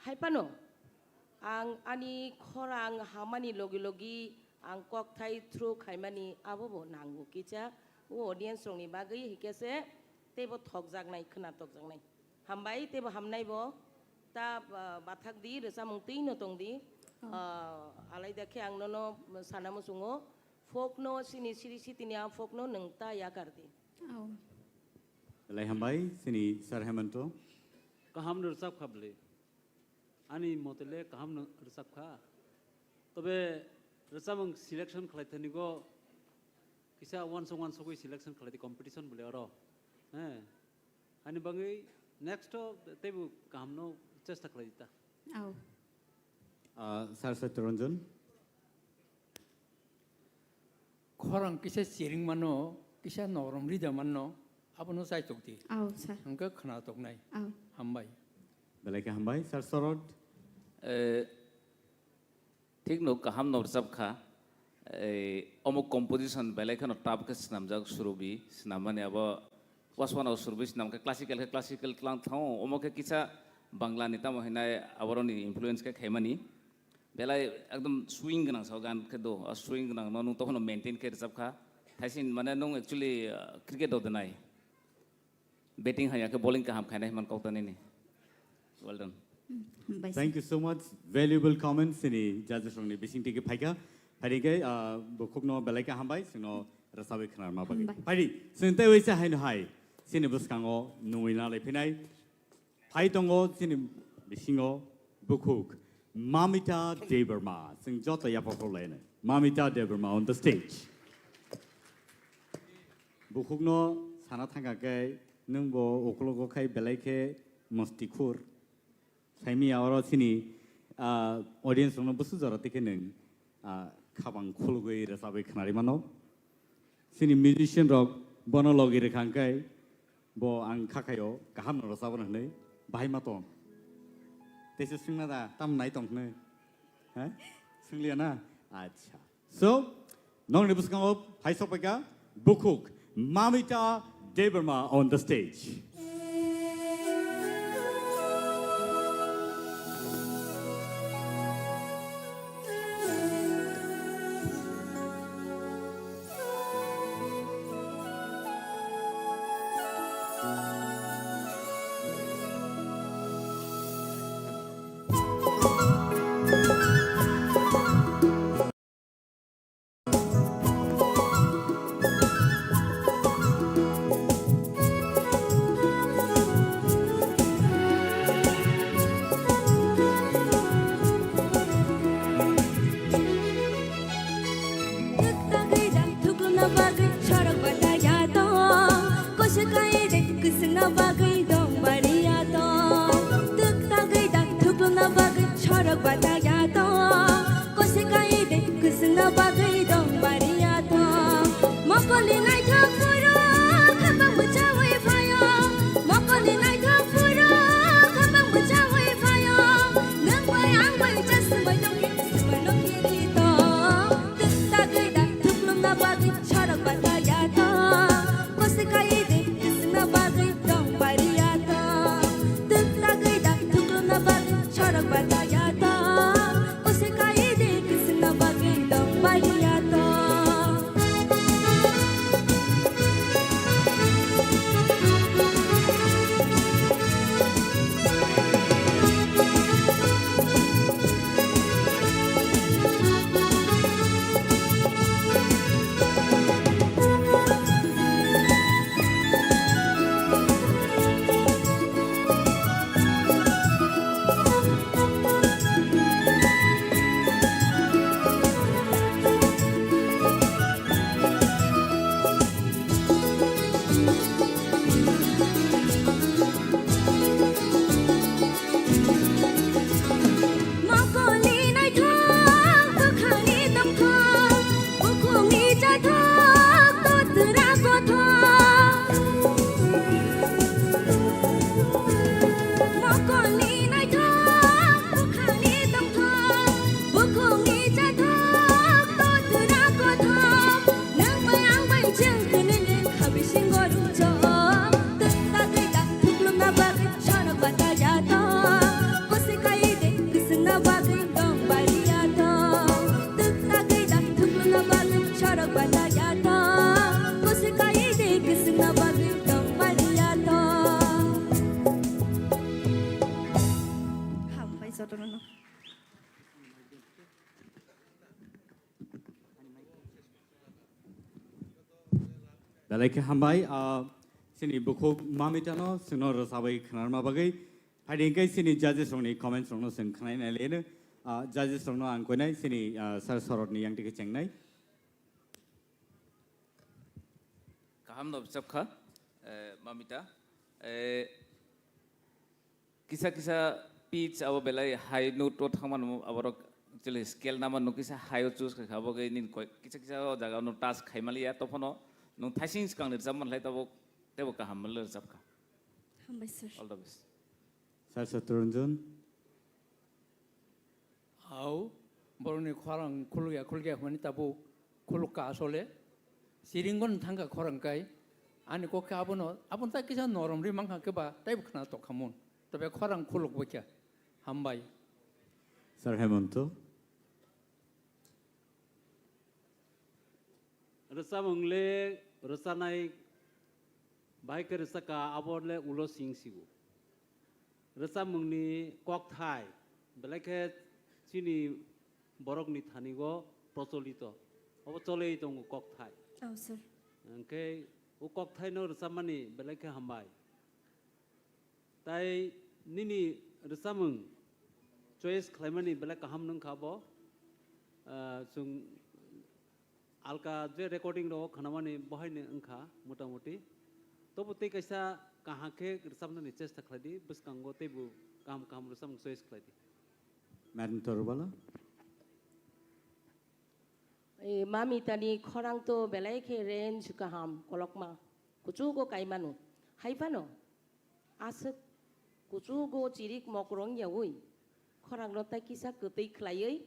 hai phano ang ani khorang hamani logi logi ang kokthai through khaimani abo bo nango kisa o audience rokni bagwi, hikhe se teibo thokjaknai, khwna tokjaknai. Hambai teibo hamnai bo ta, ah, bathak di rwchapmung twi no tong di. Oh. Ah, alaida khe ang nono sana muchungo. Folk no sini siri sitini a folk no nwng ta yakar di. Oh. Belai hambai, sini Sir Hemanto. Kaham no rwchap kha bwle. Ani mote le kaham no rwchap kha. Tobe rwchapmung selection khlai thani go kisa wansuk wansugwi selection khlai di competition bwle oro. He. Ani bagwi next o teibo kaham no chesta khlai di ta. Oh. Ah, Sir Satya Ranjan. Khorang kisa chiring mano, kisa norom rida mano, abono chaitok di. Au, sir. Hwnkhe khwna toknai. Au. Hambai. Belai khe hambai, Sir Sorot. Eh, thik no, kaham no rwchap kha. Eh, omo composition belai kheno tough khe swnamjak Surubi, swnammani abo Wasmano Surubi swnam khe classical khe classical tlang thango, omo khe kisa Bangla ni tamo hinai aboroni influence khe khaimani. Belai ekdom swing gwnang sao gan khe do, a swing gwnang no nwng tokhono maintain khe rwchap kha. Thaisin mane nwng actually, uh, cricket do denai. Batting haya khe bowling kaham khainai man kok tanini. Well done. Hambai sir. Thank you so much. Valuable comments sini judges rokni bising tiki phaikha. Phaidi khe, uh, bukhukno belai khe hambai, singno rwchabwi khwnarma bagwi. Hambai. Phaidi, sini tei waisa haino hai. Sini bwskango nungwi nalai phinai. Phai tongo chini bisingo bukhuk Mamita Debbarma. Chwng joto yapha khorlaino. Mamita Debbarma on the stage. Bukhukno sana thangkha khe nwng bo ukologo khai belai khe mosti khur. Saimia oro chini, ah, audience rokno busu jora tikhe nwng, ah, khabang khulugwi rwchabwi khwnari mano. Chini musician rok bono logi rwkha hwnkhe bo ang kha khaio, kaham no rwchabo hwnwi, bahai ma tong. Teisa swngna da, tam nai tong hwnwi? Ha? Swnglia na? Acha. So, nokni bwskango phai sokpaikha bukhuk Mamita Debbarma on the stage. Twk tagwi da thuklumna bagwi sorok bataya tong. Koso kai de kwswngna bagwi dong bariya tong. Twk tagwi da thuklumna bagwi sorok bataya tong. Koso kai de kwswngna bagwi dong bariya tong. Mokolni naithok phuru khabang bwchawi phaio. Mokolni naithok phuru khabang bwchawi phaio. Nwng bai ang bai chasmai tongkhe, swmai nokni tong. Twk tagwi da thuklumna bagwi Belai khe hambai, ah, chini bukhuk Mamitano chwngno rwchabwi khwnarma bagwi. Phaidi hwnkhe chini judges rokni comments rokno chwng khwnai nai leno. Ah, judges rokno ang koinai chini, ah, Sir Sorotni yang tike chengnai. Kaham no bwchap kha, eh, Mamita. Eh, Kisa kisa pitch abo belai high note o thangmano aborok actually scale namano kisa high o choose khaikha abo khe nini koi-, kisa kisa o jaga no touch khaimaliya tophano nwng thaising swkang ni rwchap manlai tabuk teibo kaham manlai rwchapkha. Hambai sir. All the best. Sir Satranjan. Hao, borokni khorang khulukya khulukya hwnmani tabuk khulukka asole. Siringon thangkha khorang kai. Ani kok khe abono, abono ta kisa norom ri mankha khe ba, taibo khna tokha mun. Tobe khorang khuluk bokya. Hambai. Sir Hemonto. Rwchapmung le rwchanai bai khe rwchakha, abo le ulo sing sigo. Rwchapmungni kokthai, belai khe chini borokni thani-o procholito. Obo cholwi tongo kokthai. Oh, sir. Hwnkhe o kokthaino rwchapmani belai khe hambai. Tai nini rwchapmung choice khlaimani belai kaham wngkha bo. Ah, chwng alka je recording rok khnamani bohaino wngkha motamuti. Tobo tei kaisa kaham khe rwchapnani chesta khlai di, bwskango teibo kaham kaham rwchapmung choice khlai di. Madam Torubala. Eh, Mamitani khorang to belai khe range kaham, kolokma, kuchugo kaimano. Hai phano, aswk kuchugo chirik mokrong yaui, khorangno tai kisa kwtwi khlaiwi,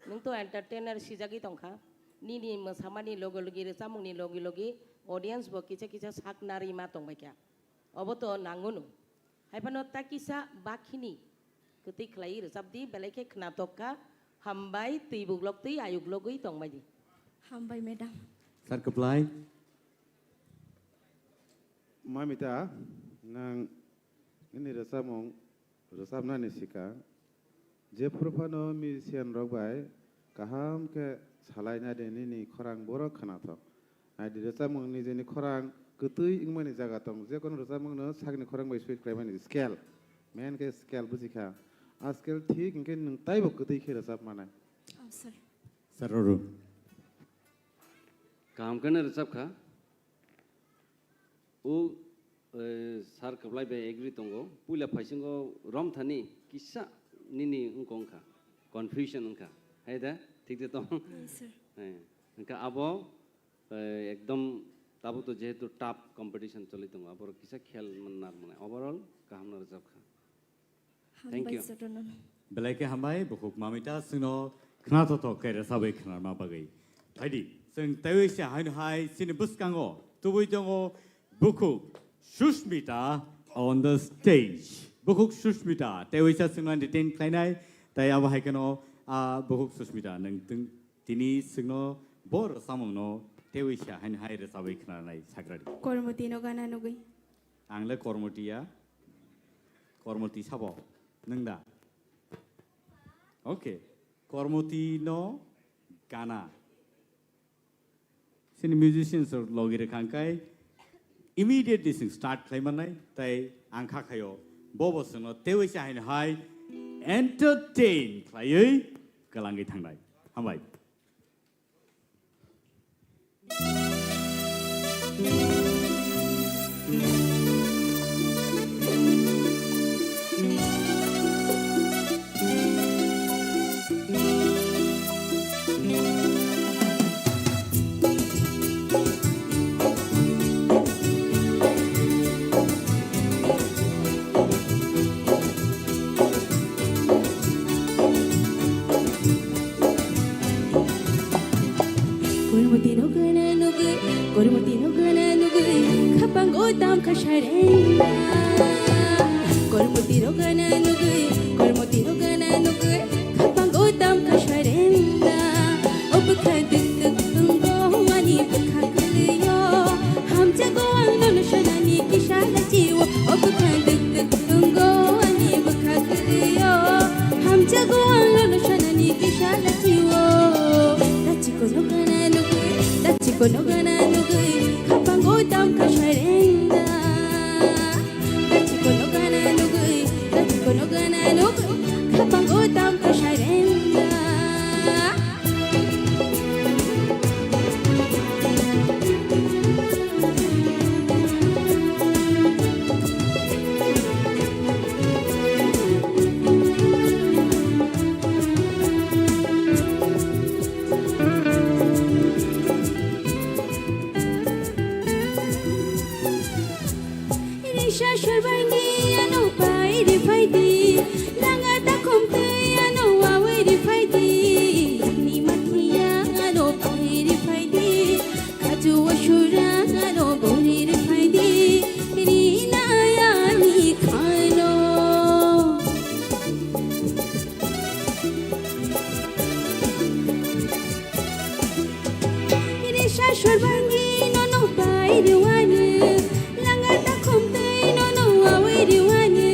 nwng to entertainer sijagwi tongkha. Nini mwsamani logi logi, rwchapmungni logi logi, audience bo kisa kisa sak narima tongbaikha. Obo to nangunu. Hai phano ta kisa bakhini kwtwi khlai rwchap di, belai khe khnatok kha. Hambai, twi buklok twi ayuk logwi tongbai di. Hambai, madam. Sir Kwplai. Mamita, nang nini rwchapmung rwchapnani sikang jephuru phano musician rok bai kaham khe salai nai di nini khorang borok khnathok. Nai di rwchapmung nijeni khorang kwtwi wngmani jaga tong, jekono rwchapmung no sakni khorang bai sui khlaimani scale. Main khe scale buji kha. A scale thik hwnkhe nwng taibo kwtwi khe rwchap manai. Oh, sir. Sir Arun. Kaham khe no rwchap kha. O, eh, sir Kwplai bai agree tongo. Puila phaisingo romthani kisa nini wngkha wngkha. Confusion wngkha. Hai da? Thik de tong? Yes, sir. Eh, wngkha abo, eh, ekdom tabuk to jehetu tough competition choli tongo. Aborok kisa khel man nar mane. Overall, kaham no rwchap kha. Thank you. Hambai, Sir Ronon. Belai khe hambai, bukhuk Mamita, chwngno khnathok thok khe rwchabwi khnarma bagwi. Phaidi, chwng teiwi se haino hai chini bwskango tubui tongo bukhuk Sushmita on the stage. Bukhuk Sushmita, teiwi sa chwngno entertain khlainai, tai abo hai kheno, ah, bukhuk Sushmita, nwng twng-, Tini chwngno bo rwchapmungno teiwi se haino hai rwchabwi khnanai sakradi. Kormoti no gana nugwi. Ang le Kormoti ya. Kormoti sabo. Nwng da? Okay. Kormoti no gana. Chini musicians rok logi rwkha hwnkhe immediately chwng start khlai mannai, tai ang kha khaio bo bo chwngno teiwi se haino hai entertain khlaiwi kwlangwi thangnai. Hambai. Kormoti no gana nugwi, kormoti no gana nugwi, khapang o tam kha sarenda. Kormoti no gana nugwi, kormoti no gana nugwi, khapang o tam kha sarenda. O bwkha duk duk wngo ani bwkha kwlwio, hamjago ang nono sanani kisa lachiwo. O bwkha duk duk wngo ani bwkha kwlwio, hamjago ang nono sanani kisa lachiwo. Tachiko no gana nugwi, tachiko no gana nugwi, khapang o Chorbangi nono pai rwani, langa takhum tei nono awi rwani,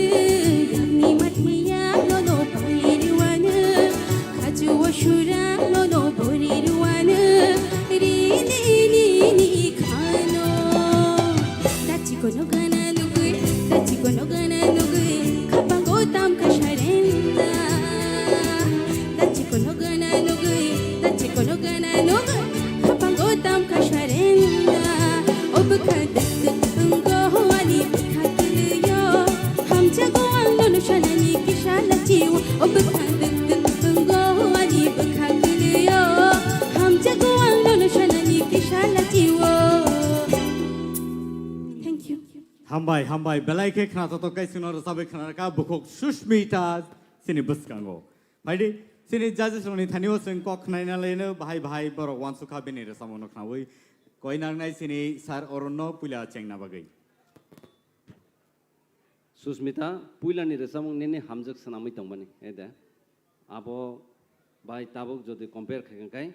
yangni mathiya nono pai rwani, khachu o sura nono bori rwani, rini ni ni khano. Dachi kono gana nugui, dachi kono gana nugui, khapango tam kasharenda. Dachi kono gana nugui, dachi kono gana nugui, khapango tam kasharenda. O bwkha duk duk wnggo ani bwkha kwlwio, hamjago ang nono sanani kisa lachiwo. O bwkha duk duk wnggo ani bwkha kwlwio, hamjago ang nono sanani kisa lachiwo. Thank you. Hambai, hambai. Belai khe khnathokthok khe chwngno rwchabwi khnarwkha bukhuk Sushmita chini bwskango. Phaidi, chini judges rokni thani-o chwng kok khnaina laino bahai bahai borok uansukha bini rwchapmungno khnaui. Koi nangnai chini Sir Arunno puila chengna bagwi. Susmita, puilani rwchapmung nini hamjwk swnamwi tongmani, ede. Abo bai tabuk jodi compare khaikha khai,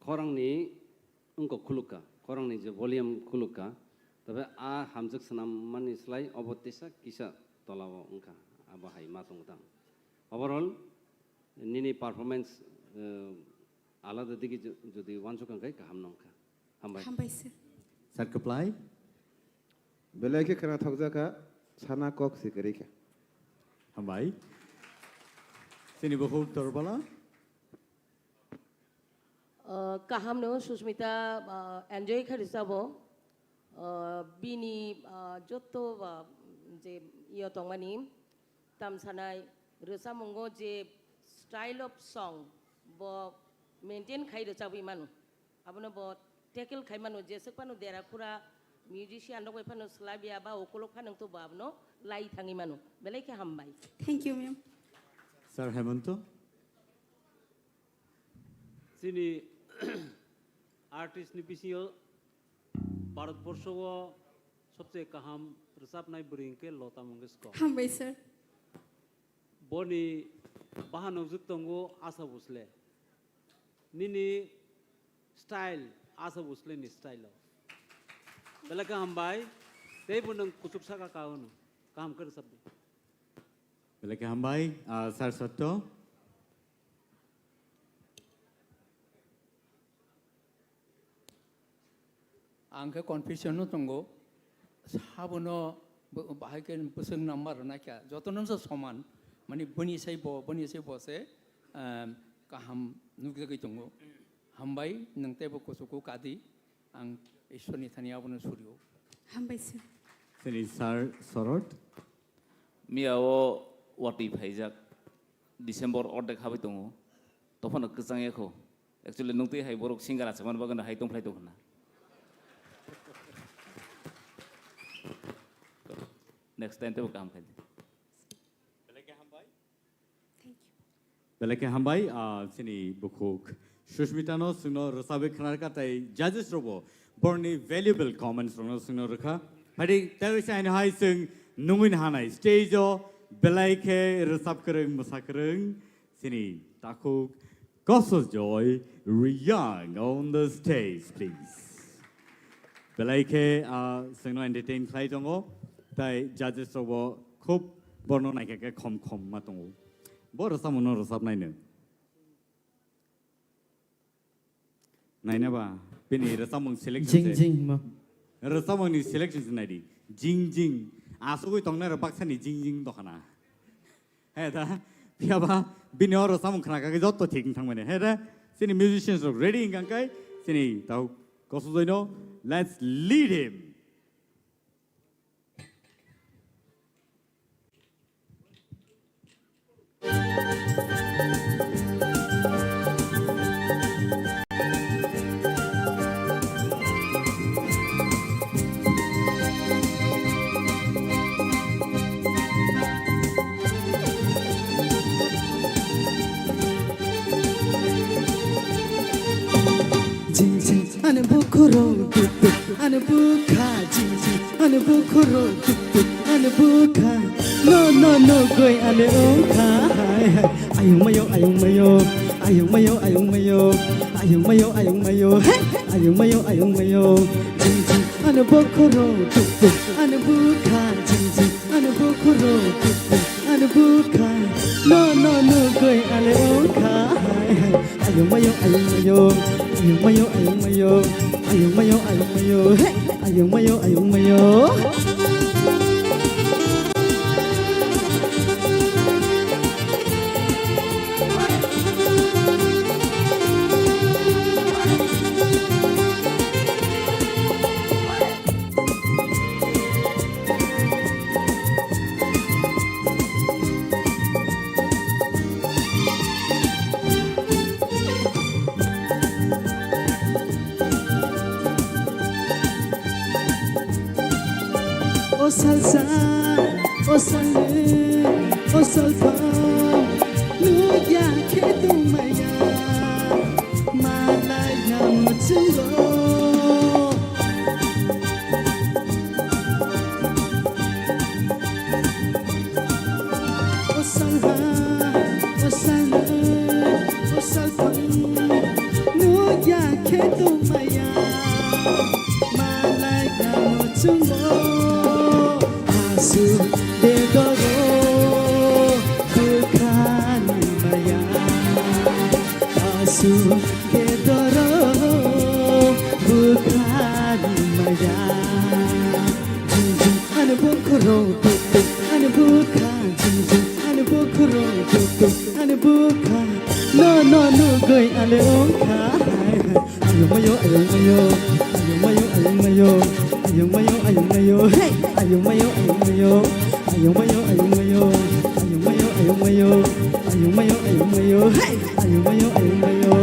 khorangni wngkok khulukha, khorangni je volume khulukha, tabe a hamjwk swnammani slai obo tesa kisa tolao wngkha, abo hai ma tongo tang. Overall, nini performance, eh, alada digi jo-, jodi uansuk kha khai kaham no wngkha. Hambai. Hambai sir. Sir Kwplai. Belai khe khwnathokjakha, sana kok si kwrwi kha. Hambai. Chini bukhuk Torbala. Uh, kaham no Susmita, uh, enjoy kha rwchabo. Uh, bini, uh, jotto, uh, je iyo tongmani tamsanai rwchapmungo je style of song bo maintain khai rwchabwi mano. Abono bo tackle khai mano, jeswk phano dera khura musician rok bai phano swlaiya ba ukulok phano wngtwi bo abono lai thangwi mano. Belai khe hambai. Thank you, ma'am. Sir Hemanto. Chini artist ni bisingo Bharat borsho o sobse kaham rwchapnai bwrwi hwnkhe Lota Mangeshkar. Hambai, sir. Boni bahan nukjwk tongo Asha Bhosle. Nini style Asha Bhosle ni style o. Belai khe hambai. Tei bo nwng kuchuk saka ka hwno. Kaham khe rwchapdi. Belai khe hambai, ah, Sir Satto. Ang khe confusion no tongo, sabono bo-, bahai khe bwswk number rwna kha, jotono se soman, mani boni sai bo, boni sai bo se, em, kaham nukjagwi tongo. Hambai, nwng teibo kuchugo kadi, ang Ishwarni thani abono surio. Hambai sir. Chini Sir Sorot. Miya o watwi phaijak, December ordek habai tongo, tophano kwchang ya kho. Actually, nung twi hai borok singer achai man bagwi hai tongphlai tong khna. Next time tebo kaham khai di. Belai khe hambai, ah, chini bukhuk Sushmita no chwngno rwchabwi khna rwkha tei judges rokbo borokni valuable comments rokno chwngno rwkha. Phaidi tei waisa haino hai chwng nungwi nahanai stage o belai khe rwchap kwrwng, mwsa kwrwng, Chini takhuk Kosojoy Riyang on the stage, please. Belai khe, ah, chwngno entertain khlai tongo, tai judges rokbo khub borno naikha khe khom khom ma tongo. Bo rwchapmungno rwchapnaino. Naina ba, bini rwchapmung selection Jing se. Jing ma. Rwchapmungni selection se naidi. Jing jing. Asugwi tongnai rok baksani jing jing dokhana. He da, phiya ba, bini o rwchapmung khna kha khe jotto thik wng thang mani. He da, chini musicians rok ready wng kha khe, chini tau Kosojoy no, let's lead him. Jing jing ani bukhurok duk duk ani bukha, jing jing ani bukhurok duk duk ani bukha. No no no goi ani ongkha hai hai. Ayung mayo, ayung mayo. Ayung mayo, ayung mayo, ayung mayo, ayung mayo, hey! Ayung mayo, ayung mayo, jing jing, ano bokhoro, tuk tuk, ano bukha, jing jing, ano bokhoro, tuk tuk, ano bukha, no, no, no, goi, ale, ongkha, hai, hai. Ayung mayo, ayung mayo, ayung mayo, ayung mayo, ayung mayo, ayung mayo, hey! Ayung mayo, ayung mayo. O salsa, o salni, o salphang, nukya khe tongmaya, malai na muchungo. O salha, o salni, o salphang, nukya khe tongmaya, malai na muchungo. Asu de doro, bukhani maya. Asu de doro, bukhani maya. Jing jing, ano bokhoro, tuk tuk, ano bukha. Jing jing, ano bokhoro, tuk tuk, ano bukha. No, no, no, goi, ale ongkha. Ayung mayo, ayung mayo, ayung mayo, ayung mayo, ayung mayo, ayung mayo, hey! Ayung mayo, ayung mayo, ayung mayo, ayung mayo, ayung mayo, ayung mayo, ayung mayo, ayung mayo, hey! Ayung mayo, ayung mayo.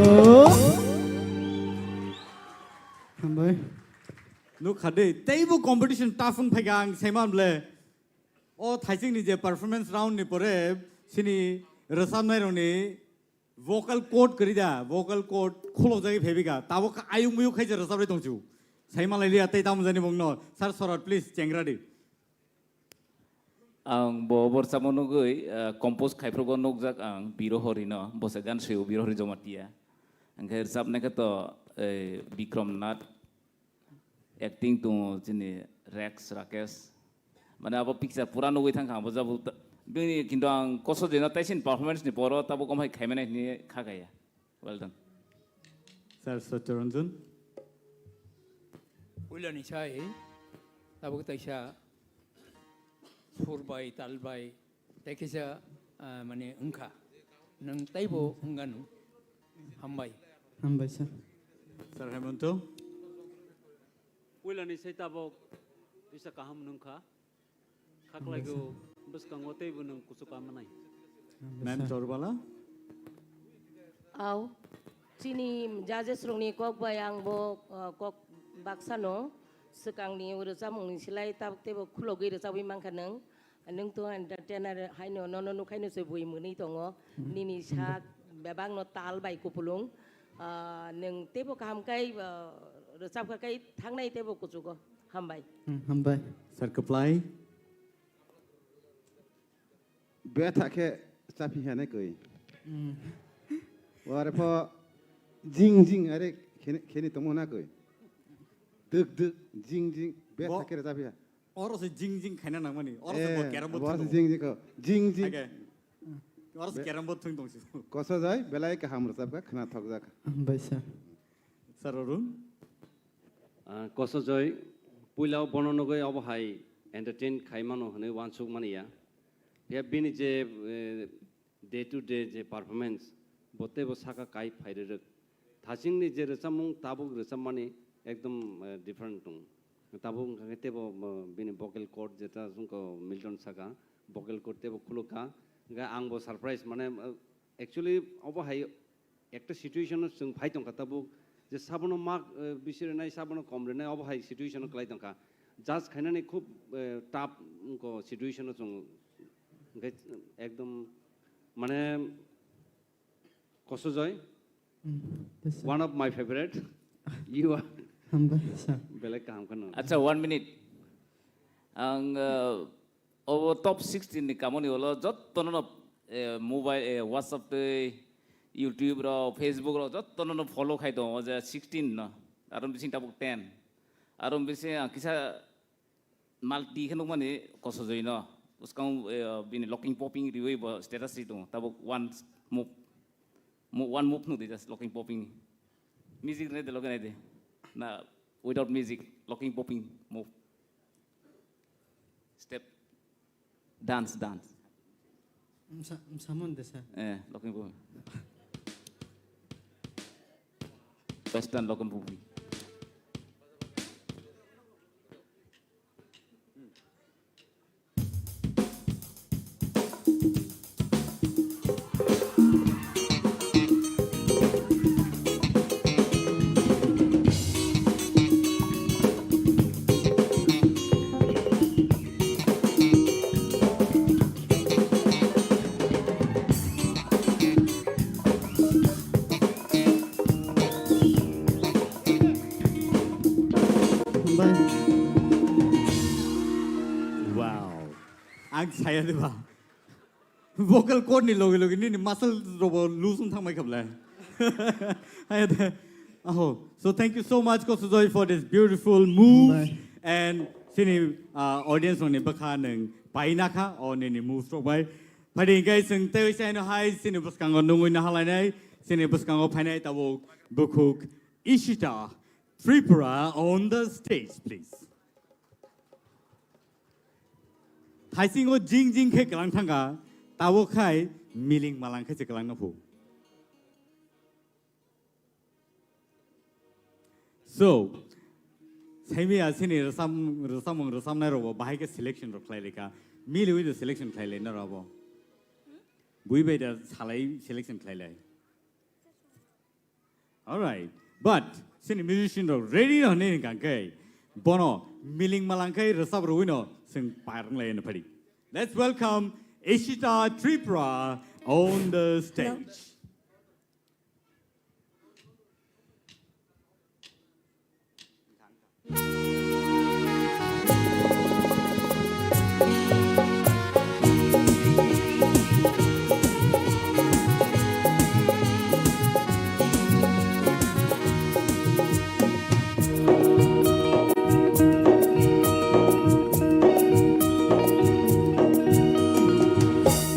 Hambai. Nukha de, teibo competition tough wng phaikha ang saiman ble. O thaisingni je performance round ni pore sini rwchapnai rokni vocal cord kwrwi da, vocal cord khulokjagwi phaibika. Tabuk ayung muyung khaisa rwchapwi tongchu. Saimanlailiya tei tamo jani bongno. Sir Sorot, please, chengra di. Ang bo borsa mo nugwi, eh, compose khaiphrugo nukjak ang Birohori no, bo se gan swi Birohori Jamatia. Angkhe rwchapnai khe to, eh, Bikram Nath, acting tongo chini Rex Rakesh. Mane abo picture pura nugwi thangkha abo jabo ta-, bini kintu ang koso jeno taisin performance ni poro tabuk omhai khaimani hini kha kaya. Well done. Sir Satyaranjan. Puilani sai, tabuk taisa sur bai, tal bai, tei kisa, ah, mane wngkha. Nwng taibo wnganu. Hambai. Hambai, sir. Sir Hemanto. Puilani sai tabuk kisa kaham wngkha. Khaklaigo bwskango teibo nwng kuchuk kamanai. Ma'am Chorbala. Au, chini judges rokni kok bai ang bo, uh, kok baksano swkangni rwchapmungni slai tabuk teibo khulogwi rwchapwi mankha nwng. Nwng to entertainer haino nono nukhaino se bui mwnwi tongo. Nini sak bebakno tal bai kupulung. Ah, nwng teibo kaham kai, ah, rwchapkha kai thangnai teibo kuchugo. Hambai. Hmm, hambai. Sir Kwplai. Betha khe chaphi hane koi. Hmm. Ware pho jing jing are kheni, kheni tongmo na koi. Duk duk jing jing betha khe chaphi ha. Oro se jing jing khaina nangmani. Oro se bo carrom board thung tongo. Jing jing ko. Jing jing. Age. Oro se carrom board thung tongsi. Koso jai belai kaham rwchapkha khna thokjak. Hambai sir. Sir Arun. Ah, Kosojoy, puila o bono nugwi obo hai entertain khai mano hwnwi uansuk mani ya. Phiya bini je, eh, day to day je performance, bo teibo saka kai phai rwrwk. Thachingni je rwchapmung tabuk rwchapmani ekdom, eh, different tong. Tabuk wngkha khe teibo, eh, bini vocal cord jeta chwngkha Milton saka, vocal cord teibo khulukha. Hwnkhe ang bo surprise, mane, eh, actually obo hai ekta situation o chwng phai tongkha tabuk, je sabono mak, eh, bisi rwnai, sabono kom rwnai, obo hai situation o kwlai tongkha. Judge khainani khub, eh, tough wngkha situation o chwng, hwnkhe ekdom mane Kosojoy, Mm, yes, sir. One of my favorite. You are Hambai, sir. Belai kaham kheno. Acha, one minute. Ang, uh, Obo top sixteen ni kamoni ulo jottono no, eh, mobile, eh, WhatsApp tei YouTube rok, Facebook rok jotono no follow khai tongo, o je sixteen no, aro bising tabuk ten. Aro bising ang kisa multi khe nukmani Kosojoi no. Bwskang, eh, bini locking popping riwi bo status ri tongo. Tabuk one move, mo-, one move nukdi just locking popping. Music nai de loge nai de. Na without music, locking popping move. Step. Dance, dance. Msa-, msamon desa. Eh, locking popping. Western locking popping. Hambai. Wow. Ang saya de ba. Vocal cord ni logi logi nini muscle robo loose wng thangmai khablai. Hai de. Aho. So thank you so much, Kosojoi, for this beautiful move. Hambai. And sini, uh, audience rokni bwkha nwng paina kha o nini moves rok bai. Phadi hingke chwng tei saino hai sini bwskango nungwi nahalainai, sini bwskango phainai tabuk bukhuk Ishita Tripura on the stage, please. Thaisingo jing jing khe kwlang thangkha, tabuk khai miling malang khe se kwlang no phu. So, saimi asini rwchap-, rwchapmung rwchapnai rokbo bahai khe selection rok khlai laikha. Miliwi do selection khlai lai norok abo. Bui bai da salai selection khlai lai. Alright. But sini musician rok ready no hinwi hwnkha khe bono miling malang khe rwchap rwui no chwng par wng lai no phadi. Let's welcome Ishita Tripura on the stage.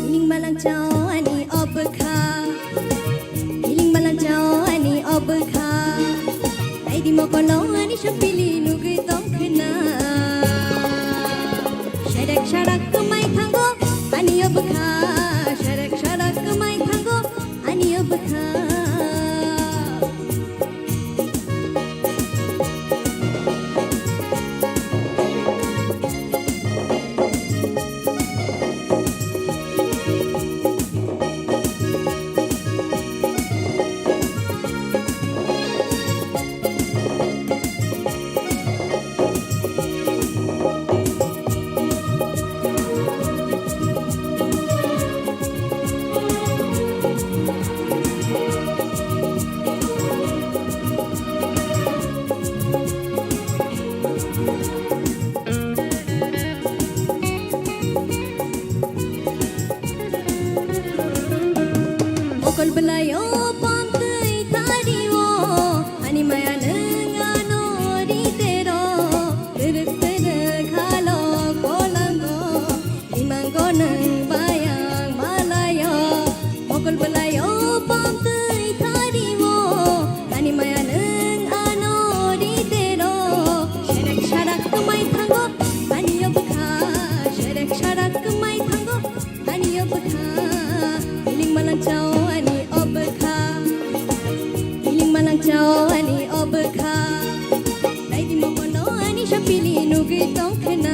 Miling malang chao ani obwkha. Miling malang chao ani obwkha. Naidi mokono ani sopili nugwi tongkhwna. Serek sarak kwmai thango ani obwkha. Serek sarak kwmai thango ani obwkha. Mokol bwlaio pamtwi thario, ani maya nwng ano ritero, twrwk twrwk halo kolango, imango nwng bayang malaio, mokol bwlaio pamtwi thario, ani maya nwng ano ritero, serek sarak kwmai thango, ani obwkha, serek sarak kwmai thango. Ani obwkha, miling malang chao ani obwkha. Miling malang chao ani obwkha. Naidi mokono ani sopili nugwi tongkhwna.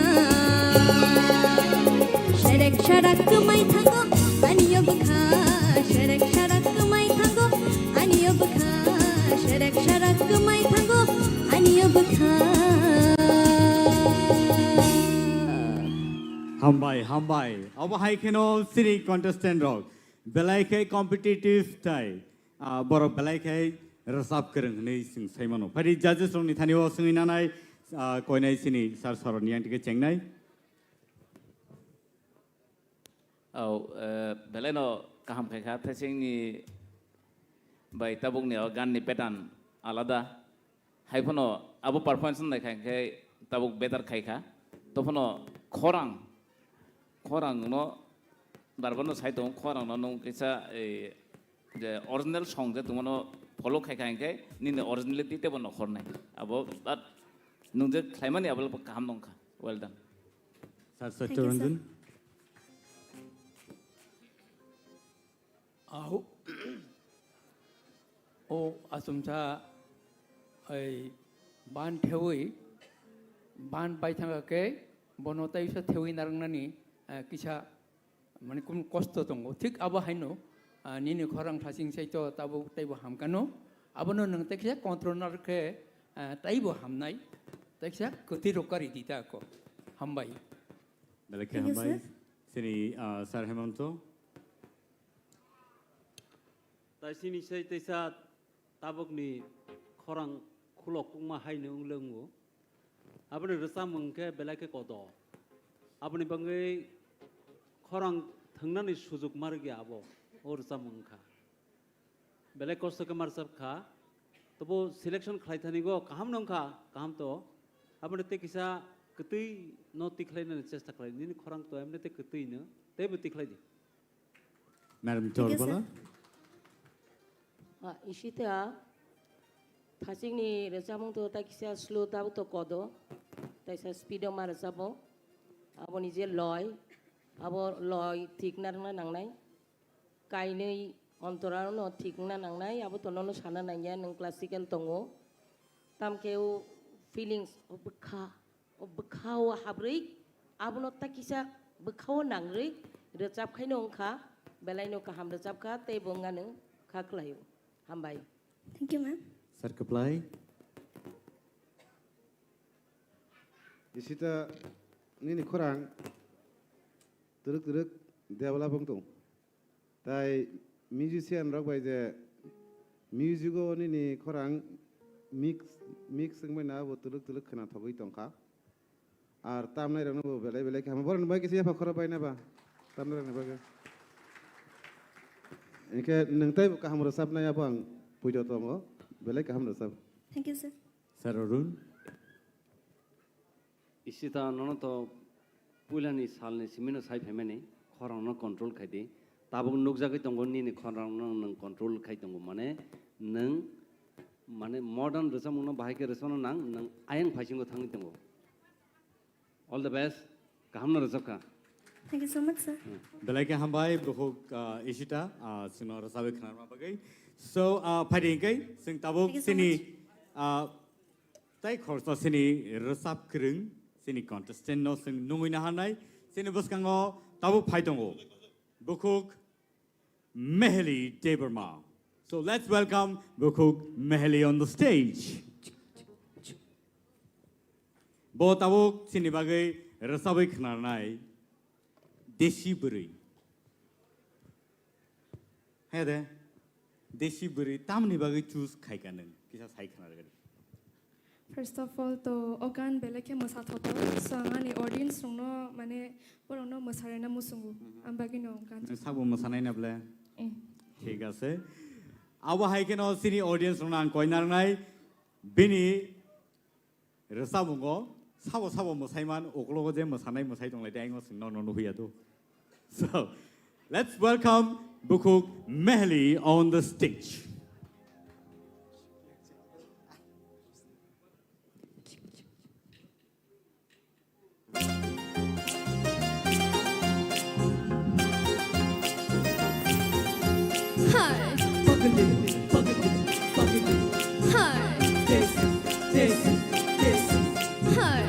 Serek sarak kwmai thango ani obwkha. Serek sarak kwmai thango ani obwkha. Serek sarak kwmai thango ani obwkha. Hambai, hambai. Obo hai kheno sini contestant rok belai khe competitive tai, ah, borok belai khe rwchap kwrwng hwnwi chwng sai mano. Phai di judges rokni thani o swngwi nanai, ah, koinai sini sir soroni yang tike chengnai. Oh, eh, belai no kaham khai kha, thai singni Bai tabukni o ganni pattern alada. Hai phano abo performance nai khai khe tabuk better khai kha. To phano khorang, khorang no barbar no sai tongo, khorang no nung kisa, eh, je original song je tongmano follow khai khai khe nini originality tebo no khornai. Abo but nung je khlaimani abo kaham nong kha. Well done. Sir, Thank you, sir. Satyaranjan. Au. O achomsa, ei, ban thewi, ban bai thangkha khe, bono tai sa thewi narwknani, eh, kisa, mane, kum kosto tongo. Thik abo haino, ah, nini khorang thaching sai to tabuk taibo hamkano. Abono nwng tekhe control narwk khe, ah, taibo hamnai, tekhe kwtwi rok kari di ta ko. Hambai. Belai khe Thank you, hambai. Sir. Sini, ah, Sir Hemanto. Tai sini sai teisa tabukni khorang khulok kukma haino wng le wngo. Aboni rwchapmung khe belai khe kodo. Aboni bagwi khorang thwngnani sujuk ma rwgya abo, o rwchapmung wngkha. Belai kosto khe ma rwchap kha. Tobo selection khlai thani go kaham no wngkha, kaham to. Aboni tei kisa kwtwi no tikhlai nani chesta khlai. Nini khorang to emne tei kwtwi no. Teibo tikhlai di. Madam Thank you, Torbala. Sir. Ah, Ishita, thachingni rwchapmung to tai kisa slow tabuk to kodo, taisa speed o ma rwchapmung. Aboni je loi, abo loi thik narwkna nangnai. Kainwi ontorano thik wngna nangnai, abo to nono sana nangya, nwng classical tongo. Tamkhe o feelings o bwkha, o bwkha o habrwi, abono ta kisa bwkha o nangrwi rwchap khaino wngkha, belaino kaham rwchap kha, tei bo wngya nwng kha khlaio. Hambai. Thank you, ma'am. Sir Kaplai. Ishita nini khorang twrwk twrwk develop wng tong. Tai musician rok bai je music o nini khorang mix, mix wngbai na abo twlwk twlwk khwna thogwi tongkha. Ar tamnai rokno bo belai belai khe hamo. Borokni bai kisa yapha khoro bai na ba? Tamnai rokni bagwi. Hinkhe nwng taibo kaham rwchapnai abo ang puito tongo. Belai kaham rwchap. Thank you, sir. Sir Arun. Ishita, nono to puilani salni simino sai phaimani, khorangno control khai di. Tabuk nukjagwi tongo nini khorangno nwng control khai tongo, mane nwng, mane modern rwchapmungno bahai khe rwchapna nang, nwng ayang phaisingo thangwi tongo. All the best, kahamno rwchapkha. Thank you so much, sir. Belai khe hambai, bukhuk, ah, Ishita, ah, chwngno rwchapwi khwnarma bagwi. So, ah, phaidi hinkhe, chwng tabuk Thank you so chini, much. Ah, Tai khoroksa chini rwchap kwrwng, chini contestant no chwng nungwi naharnai, chini bwskango tabuk phai tongo. Bukhuk Meheli Debbarma. So let's welcome Bukhuk Meheli on the stage. Bo tabuk chini bagwi rwchabwi khwnarnai. Desi bwrwi. He de, desi bwrwi tamni bagwi choose khaika nwng? Kisa sai khna rwgadi. First of all, to o gan belai khe mwsa thothok. So, ang ani audience rokno, mane, borokno mwsarina muchungo. Mhm. Ang bagwino gan. Nwng sabo mwsanai na ble? Eh. Thik ase. Abo hai kheno chini audience rokno ang koi narwknai. Bini Rwchapmungo sabo sabo mwsaiman, uklogo je mwsanai mwsai tonglai de, ayung o chwng nono nuhya do. So, let's welcome Bukhuk Meheli on the stage. Hi. Hi. Hi.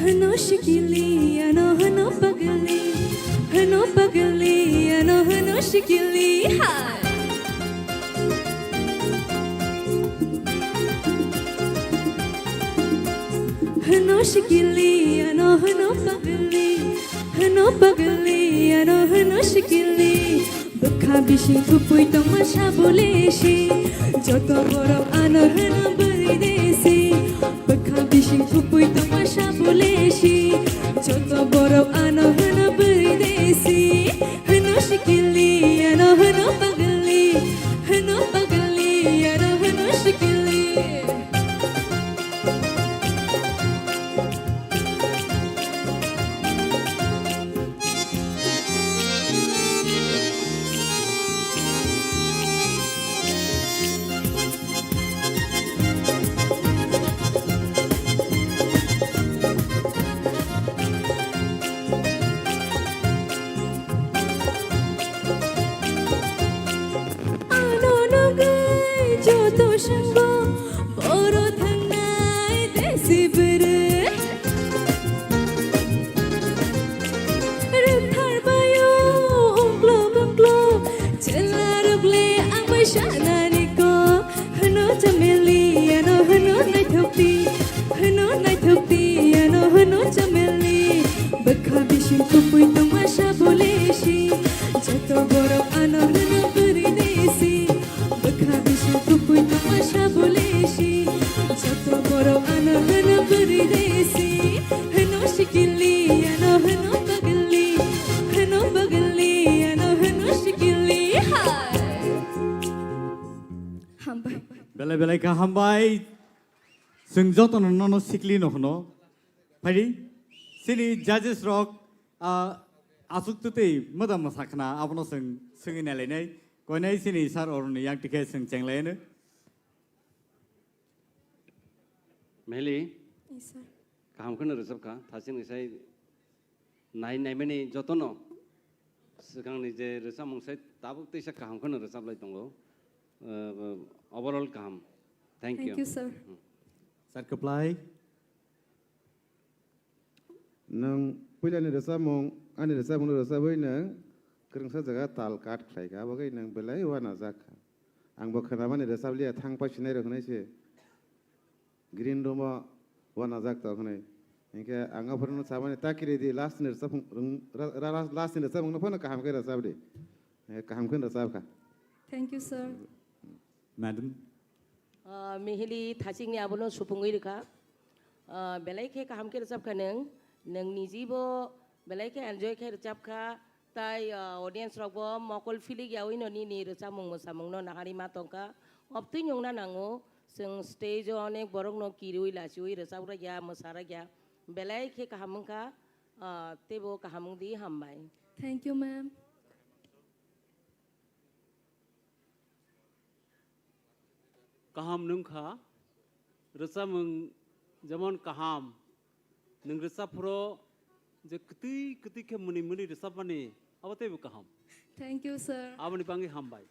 Hano shikili, ano hano pagli, hano pagli, ano hano shikili. Hi. Hano shikili, ano hano pagli, hano pagli, ano hano shikili. Bwkha bising thupui tongma sabole si, joto borok ano hano bwrwi desi. Bwkha bising thupui tongma sabole si, joto borok ano hano Sabole si, joto borok ano hwno bwrwi de si. Bwkha bising kupui tongma sabole si, joto borok ano hwno bwrwi de si. Hwno sikili, ano hwno bagli, hwno bagli, ano hwno sikili. Hai. Hambai. Belai belai kha hambai. Chwng jotono nono sikli no hwno. Phaidi, chini judges rok, ah, aswk twtwi mwdam mwsa khna, abono chwng swngwi nailainai. Koinai chini sir oroni yang tikhe chwng chenglaino. Mehli, Yes, sir. Kaham kheno rwchapkha, thachini sai nai naimani jotono swkangni je rwchapmung sai tabuk teisa kaham kheno rwchaplai tongo. Uh, overall kaham. Thank Thank you. you, sir. Hmm. Sir Kwplai. Nwng puilani rwchapmung, ani rwchapmungno rwchapwi nwng kwrwngsa jaga tal cut khlaikha, abo khe nwng belai uanajak kha. Angbo khwnamani rwchapliya, thang pasinai rok hwnwi se green room o uanajak tok hwnwi. Hinkhe ang aphuru no samani ta kiri di, last ni rwchapmung, ra-, ra-, last ni rwchapmungno phano kaham khe rwchap di. Eh, kaham khe rwchap kha. Thank you, sir. Madam. Ah, Mihili thachikni abono supungwi rwkha. Ah, belai khe kaham khe rwchapkha nwng. Nwng nijibo belai khe enjoy khe rwchapkha. Tai, ah, audience rokbo mokol philik yaui no nini rwchapmung mwsamungno nahari ma tongkha. Obtwi nungna nango, chwng stage o onek borokno kiriui lachiui rwchaprakya, mwsarakya. Belai khe kaham wngkha, ah, teibo kaham wngdi, hambai. Thank you, ma'am. Kaham nwngkha, rwchapmung jemon kaham, nwng rwchap phuru je kwtwi kwtwi khe mwnwi mwnwi rwchapmani, abo teibo kaham. Thank you, sir. Aboni bangwi hambai.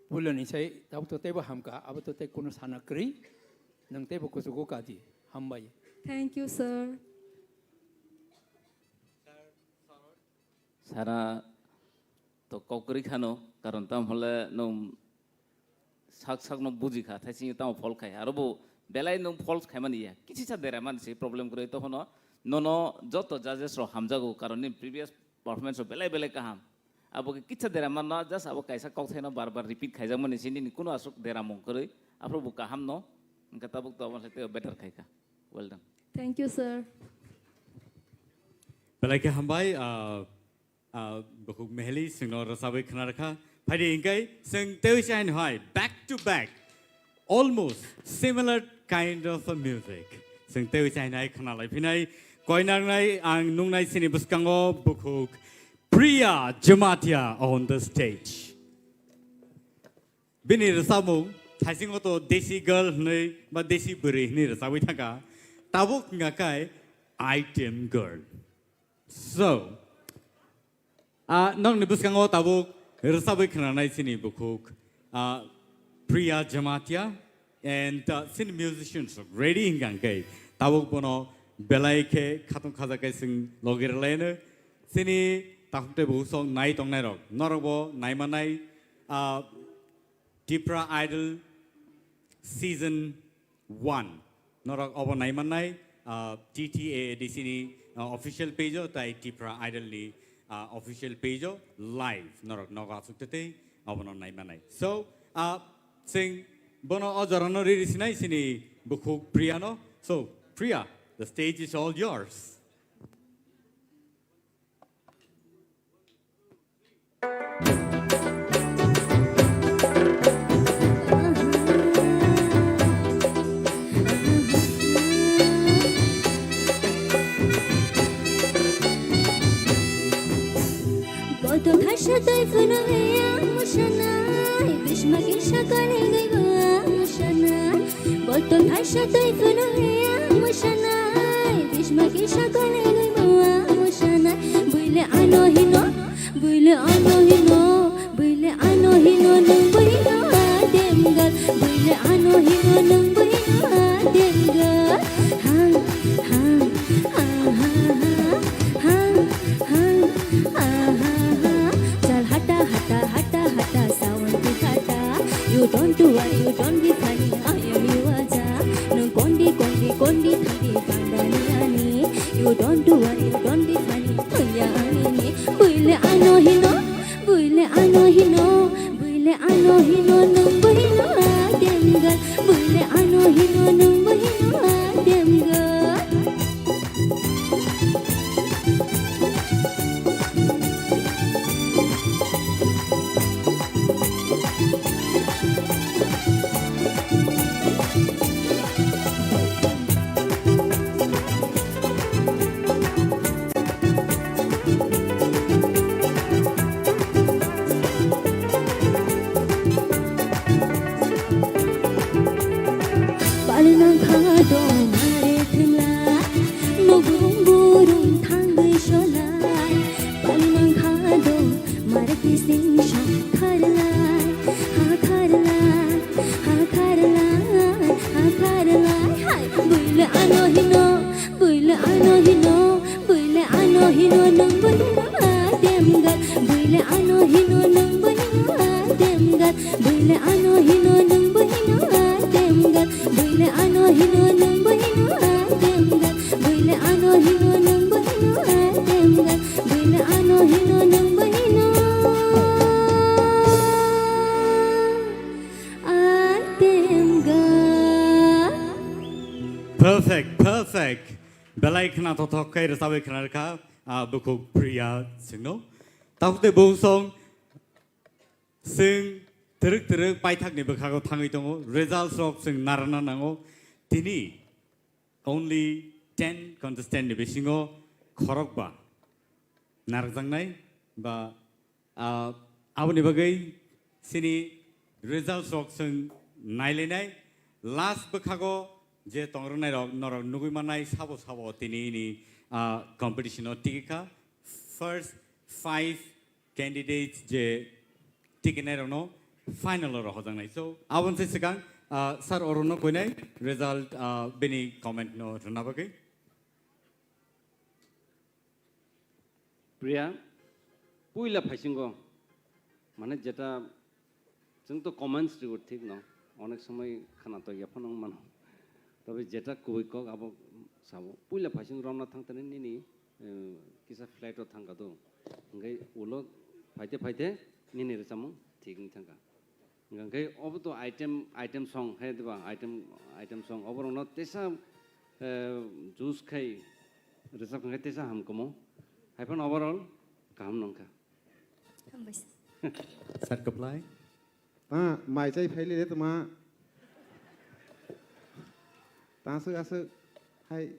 Puilani sai tabuk to teibo hamkha, abo to tei kunu sana kwrwi, nwng teibo kuchugo kadi, hambai. Thank you, sir. Sara to kok kwrwi khano, karon tamo hole nwng sak sakno buji kha, thaising tamo phol khai, aro bo belai nwng phol khaimani ya, kichisa dera mani se problem kwrwi, tokhono nono joto judges rok hamjago, karon nini previous performance rok belai belai kaham. Abo khe kichisa dera manno, just abo kaisa kokthaino bar bar repeat khaijakmani se nini kunu aswk dera mung kwrwi, aphuru bo kaham no, hwnkhe tabuk to abo se teibo better khai kha. Well done. Thank you, sir. Belai khe hambai, ah, ah, bukhuk Meheli chwngno rwchabwi khna rwkha. Phaidi hinkhe chwng teiwi chain hai back to back, almost similar kind of a music. Chwng teiwi chain hai khna lai phinai, koinangnai ang nungnai chini bwskango bukhuk Priya Jamatia on the stage. Bini rwchapmung thaisingo to Desi Girl hwnwi ba Desi Bwrwi hwnwi rwchabwi thangkha. Tabuk wngkha khe Item Girl. So, ah, nokni bwskango tabuk rwchabwi khwnanai chini bukhuk, ah, Priya Jamatia and, ah, chini musicians ready hwnkha khe tabuk bono belai khe khatung khajakhe chwng logi rwlaino. Chini takhuk tei bukhuk sok nai tongnairok, norokbo naimanai, ah, Tipra Idol Season one. Norok obo naimannai, ah, T T A A D C ni, ah, official page o tai Tipra Idol ni, ah, official page o live norok nogo aswk tei obono naimannai. So, ah, chwng bono o jorano riri sinai chini bukhuk Priya no. So, Priya, the stage is all yours. Botol thaisa twi phano heya musanai, bisma kisa kale gaiba musanai. Botol thaisa twi phano heya musanai, bisma kisa kale gaiba musanai. Buile ano hino, buile ano hino, buile ano hino nwng buino adem gal, buile ano hino nwng buino adem gal. Ha, ha, ha, ha, ha, ha, ha, ha, ha, ha. Chal hata, hata, hata, hata, sawan ki hata. You don't do what, you don't be funny, I am you aja. Nwng kondi, kondi, kondi, thangdi, bandani Don't worry, don't be funny. Buile ano hino, buile ano hino, buile ano hino, nung buhino atem gal. Buile ano hino, nung buhino atem gal. Balmang kha do mare thwngla, nugurung burung thangwi solai. Balmang kha do mare kising song kharlai, ha kharlai, ha kharlai, ha kharlai. Hai, buile ano hino, buile ano hino, buile ano hino, nung buhino atem gal. Buile ano hino, nung buhino atem gal. Buile ano hino, nung buhino atem gal. Buile ano hino, nung buhino atem gal. Buile ano hino, nung buhino atem gal. Buile ano hino, nung buhino atem gal. Perfect, perfect. Belai khna thothok khe rwchabwi khna rwkha, ah, bukhuk Priya Singno. Tabuk tei bukhuk song Chwng twrwk twrwk paithakni bwkhago thangwi tongo, results rok chwng narwkna nango. Tini only ten contestant ni bisingo khorokba narwkjaknai ba, ah, aboni bagwi chini results rok chwng nailainai. Last bwkhago je tongrwknai rok norok nugwi mannai sabo sabo tini ni, ah, competition o tigi kha. First five candidates je tikinai rokno final o rohorjaknai. So, aboni se swkang, ah, sir orono koinai result, ah, bini comment no rwna bagwi. Priya, puila phaisingo, mane jeta chwng to comments rw thik no, onek somoi khana to yaphano wng mano. Tobe jeta kubui kok abo sabo, puila phaising romna thangtani nini, eh, kisa flight o thangka do. Hingke ulo phaite phaite nini rwchapmung thik wng thangka. Hingke obo to item, item song hai diba, item, item song. Obo rokno tesa, eh, juice khai rwchap khai tesa hamkamo. Haiphano overall kaham nongkha. Hambai sir. Sir, reply. Ta mai chai phaile le tuma. Ta aswk aswk hai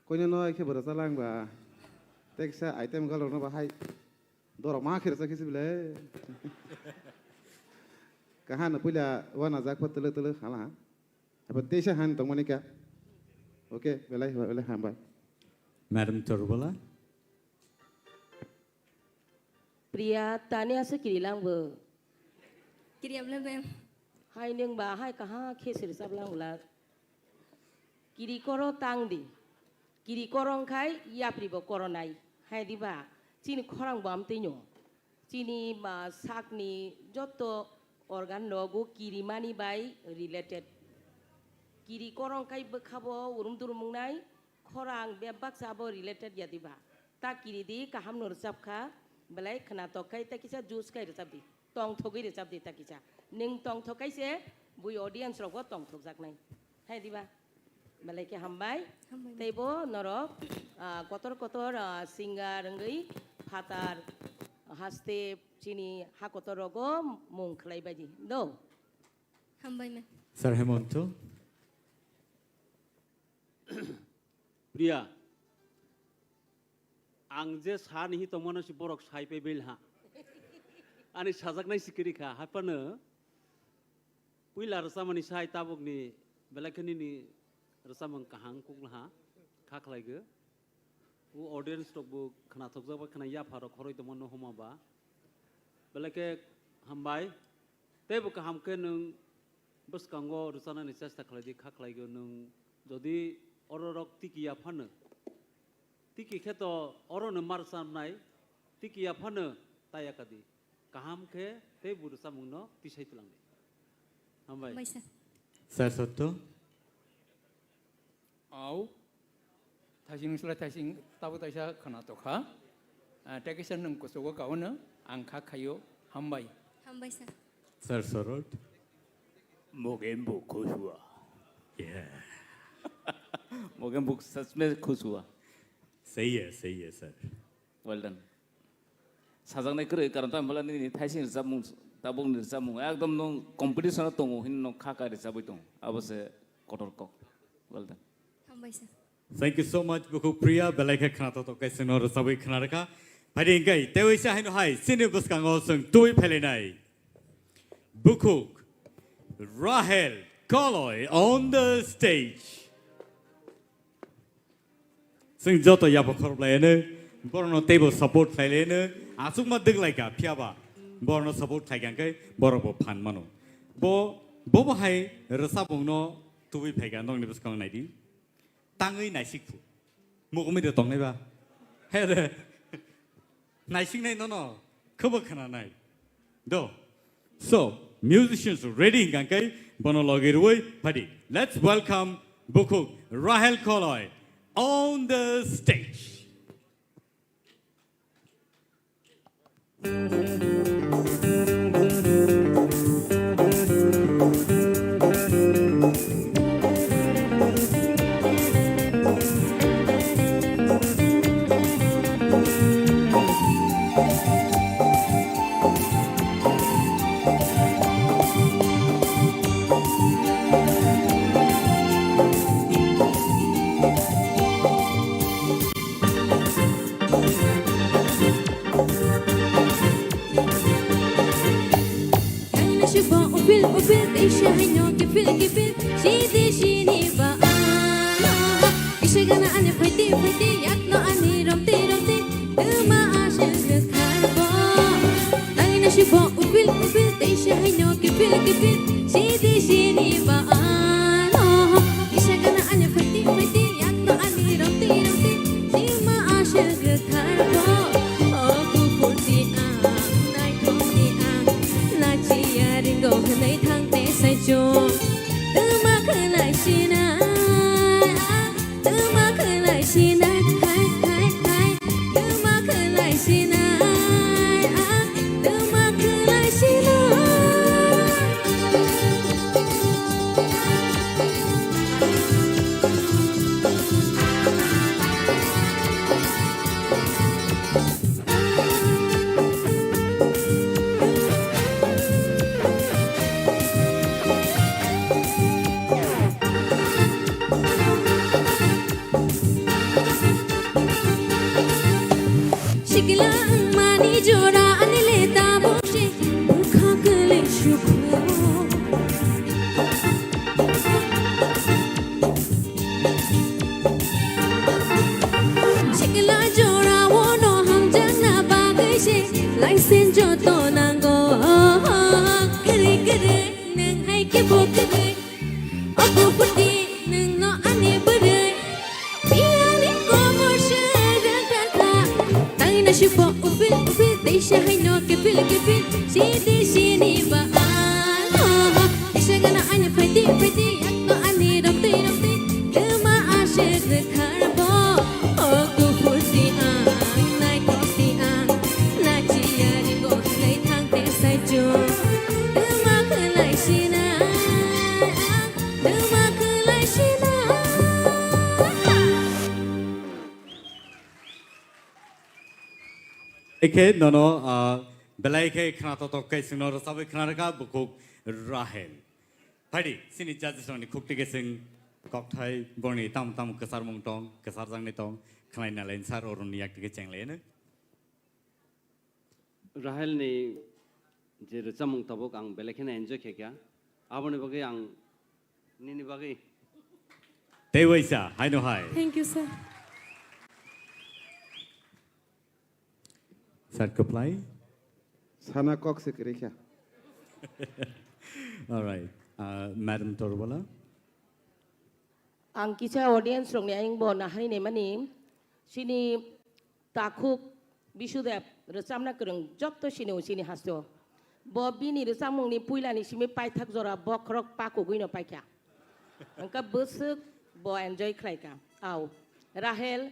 koino no ai khe bwrwsa lang ba. Teksa item galrok no ba hai. Dorok ma khe rwsa khe sibile. Kahano puila wana jak pho tele tele hala. Abo teisa han tongmani ka. Okay, belai belai hambai. Madam Torbala. Priya, tani aswk kiri lang bo? Kiri abla ma'am. Hai nwng ba hai kaha khe sir sab lang bla. Kiri koro tang di. Kiri koro wngkhai yapri bo koro nai. Hai di ba? Chini khorang bo amtwi no. Chini ba sakni joto organ rogo kiri mani bai related. Kiri koro wngkhai bwkha bo urum durum wngnai. Khorang bebak sabo related ya diba? Ta kiri di, kaham no rwchap kha, belai khwnatok khai ta kisa juice khai rwchap di, tongthogwi rwchap di ta kisa. Nwng tongthok khai se bui audience rok bo tongthok jaknai. Hai diba? Belai khe hambai. Hambai. Tei bo norok, ah, kotor kotor, ah, singer wngwi phatar haste chini ha kotor rogo mung khlai bai di. Do? Hambai me. Sir Hemonto. Priya, ang je sa ni hi tongmano si borok sai pe bel ha. Ani sajak nai sikiri kha, hapano puila rwchapmani sai tabuk ni belai khe nini rwchapmung kaham kuk ha, kha khlai go. O audience rok bo khwnathokjak bai khwna yapha rok khoroi tongma no homa ba. Belai khe hambai. Tei bo kaham khe nwng bwskango rwchanani chesta khlai di, kha khlai go nwng jodi oro rok tiki ya phano. Tiki khe to oro no mar chamnai, tiki ya phano ta ya ka di. Kaham khe tei bo rwchapmung no tisai tlang di. Hambai. Hambai sir. Sir Sotto. Au. Thaising slai thaising tabo taisa khwna tokha. Ah, tei kaisa nwng kuchugo kaono ang kha khaio. Hambai. Hambai sir. Sir Sorot. Mogen bo khush hua. Yeah. Mogen bo sach mein khush hua. Sahi hai, sahi hai, sir. Well done. Sajaknai kwrwi, karon tamo hwnba nini thaising rwchapmung, tabukni rwchapmung ekdom nwng competition-o tongo hwnwi nwng kha kha rwchabwi tongo. Abo se kotor kok. Well done. Hambai sir. Thank you so much, Bukhuk Priya. Belai khe khwnathok khe chwngno rwchabwi khwna rwkha. Phaidi hwnkhe tei waisa haino hai chini bwskango chwng twi phailainai. Bukhuk Rahel Koloi on the stage. Chwng joto yapha khoroplaiano, borokno teibo support khlailaino, achukma dwglaikha, phiyaba borokno support khlaikha hwnkhe borokbo phan mano. Bo, bobo hai rwchapmungno tubui phaikha, nokni bwskango naidi. Tangwi naisik phu. Mugumi de tongnai ba. He de. Naisiknai nono. Khobo khwnanai. Do. So, musicians ready hwnkha khe bono logi rwui phadi. Let's welcome Bukhuk Rahel Koloi on the stage. Kaina sibo upil upil, teisa haino kipil kipil, sidi sini ba ano. Kisa gana ani phaiti phaiti, yakno ani romti romti, tuma aswk rwkharbo. Kaina sibo upil upil, teisa haino kipil kipil, sidi sini ba ano. Kisa gana ani phaiti phaiti, yakno ani romti romti, tuma aswk rwkharbo. O kuphurti ang, naithokti ang, nachiya ringo hwnwi thang te saichung. Tuma khwlai sinai, tuma khwlai sinai, khai, khai, khai. Tuma khwlai sinai, tuma khwlai sinai. Sikla wngmani jora ani le tabuk se bwkha kwlwi sukhu. Sikla jorao no hamjakna bagwi se license joto nango. Kwrwi kwrwi nwng hai khe bo kwrwi. O kuphurti nwngno ani bwrwi. Biyani komor se rwngthar kha. Tangwi naisingbo upil upil, teisa haino kipil kipil. Sidi sini ba ano. Teisa gana ani phaidi phaidi, yakno ani romtwi romtwi. Tuma aswk rwkharbo. O kuphurti ang, naithokti ang. Nachiya ringo hwnwi thang te saichung. Tuma khwlai sinai ang. Tuma khwlai sinai. Ekhe nono, ah, belai khe khwnathok khe chwngno rwchabwi khwna rwkha Bukhuk Rahel. Phaidi, chini judges rokni khukti khe chwng kokthai borni tamo tamo kwcharmung tong, kwcharjaknai tong, khwlai nalaini sar oroni yak twi khe chenglaino. Rahel ni je rwchapmung tabuk ang belai kheno enjoy khe kha. Aboni bagwi ang nini bagwi. Tei waisa, haino hai. Thank you, sir. Sir, kwplai. Sana kok se kwrwi kha. All right. Uh, Madam Torbala. Ang kisa audience rokni ayang bo nahari nemani sini Takhuk Bisudev rwchapna kwrwng jotto sini o chini haste o. Bo bini rwchapmungni puilani simi paithak jora bokhorok pakugwino paikha. Wngkha bwswk bo enjoy khlaikha. Au. Rahel,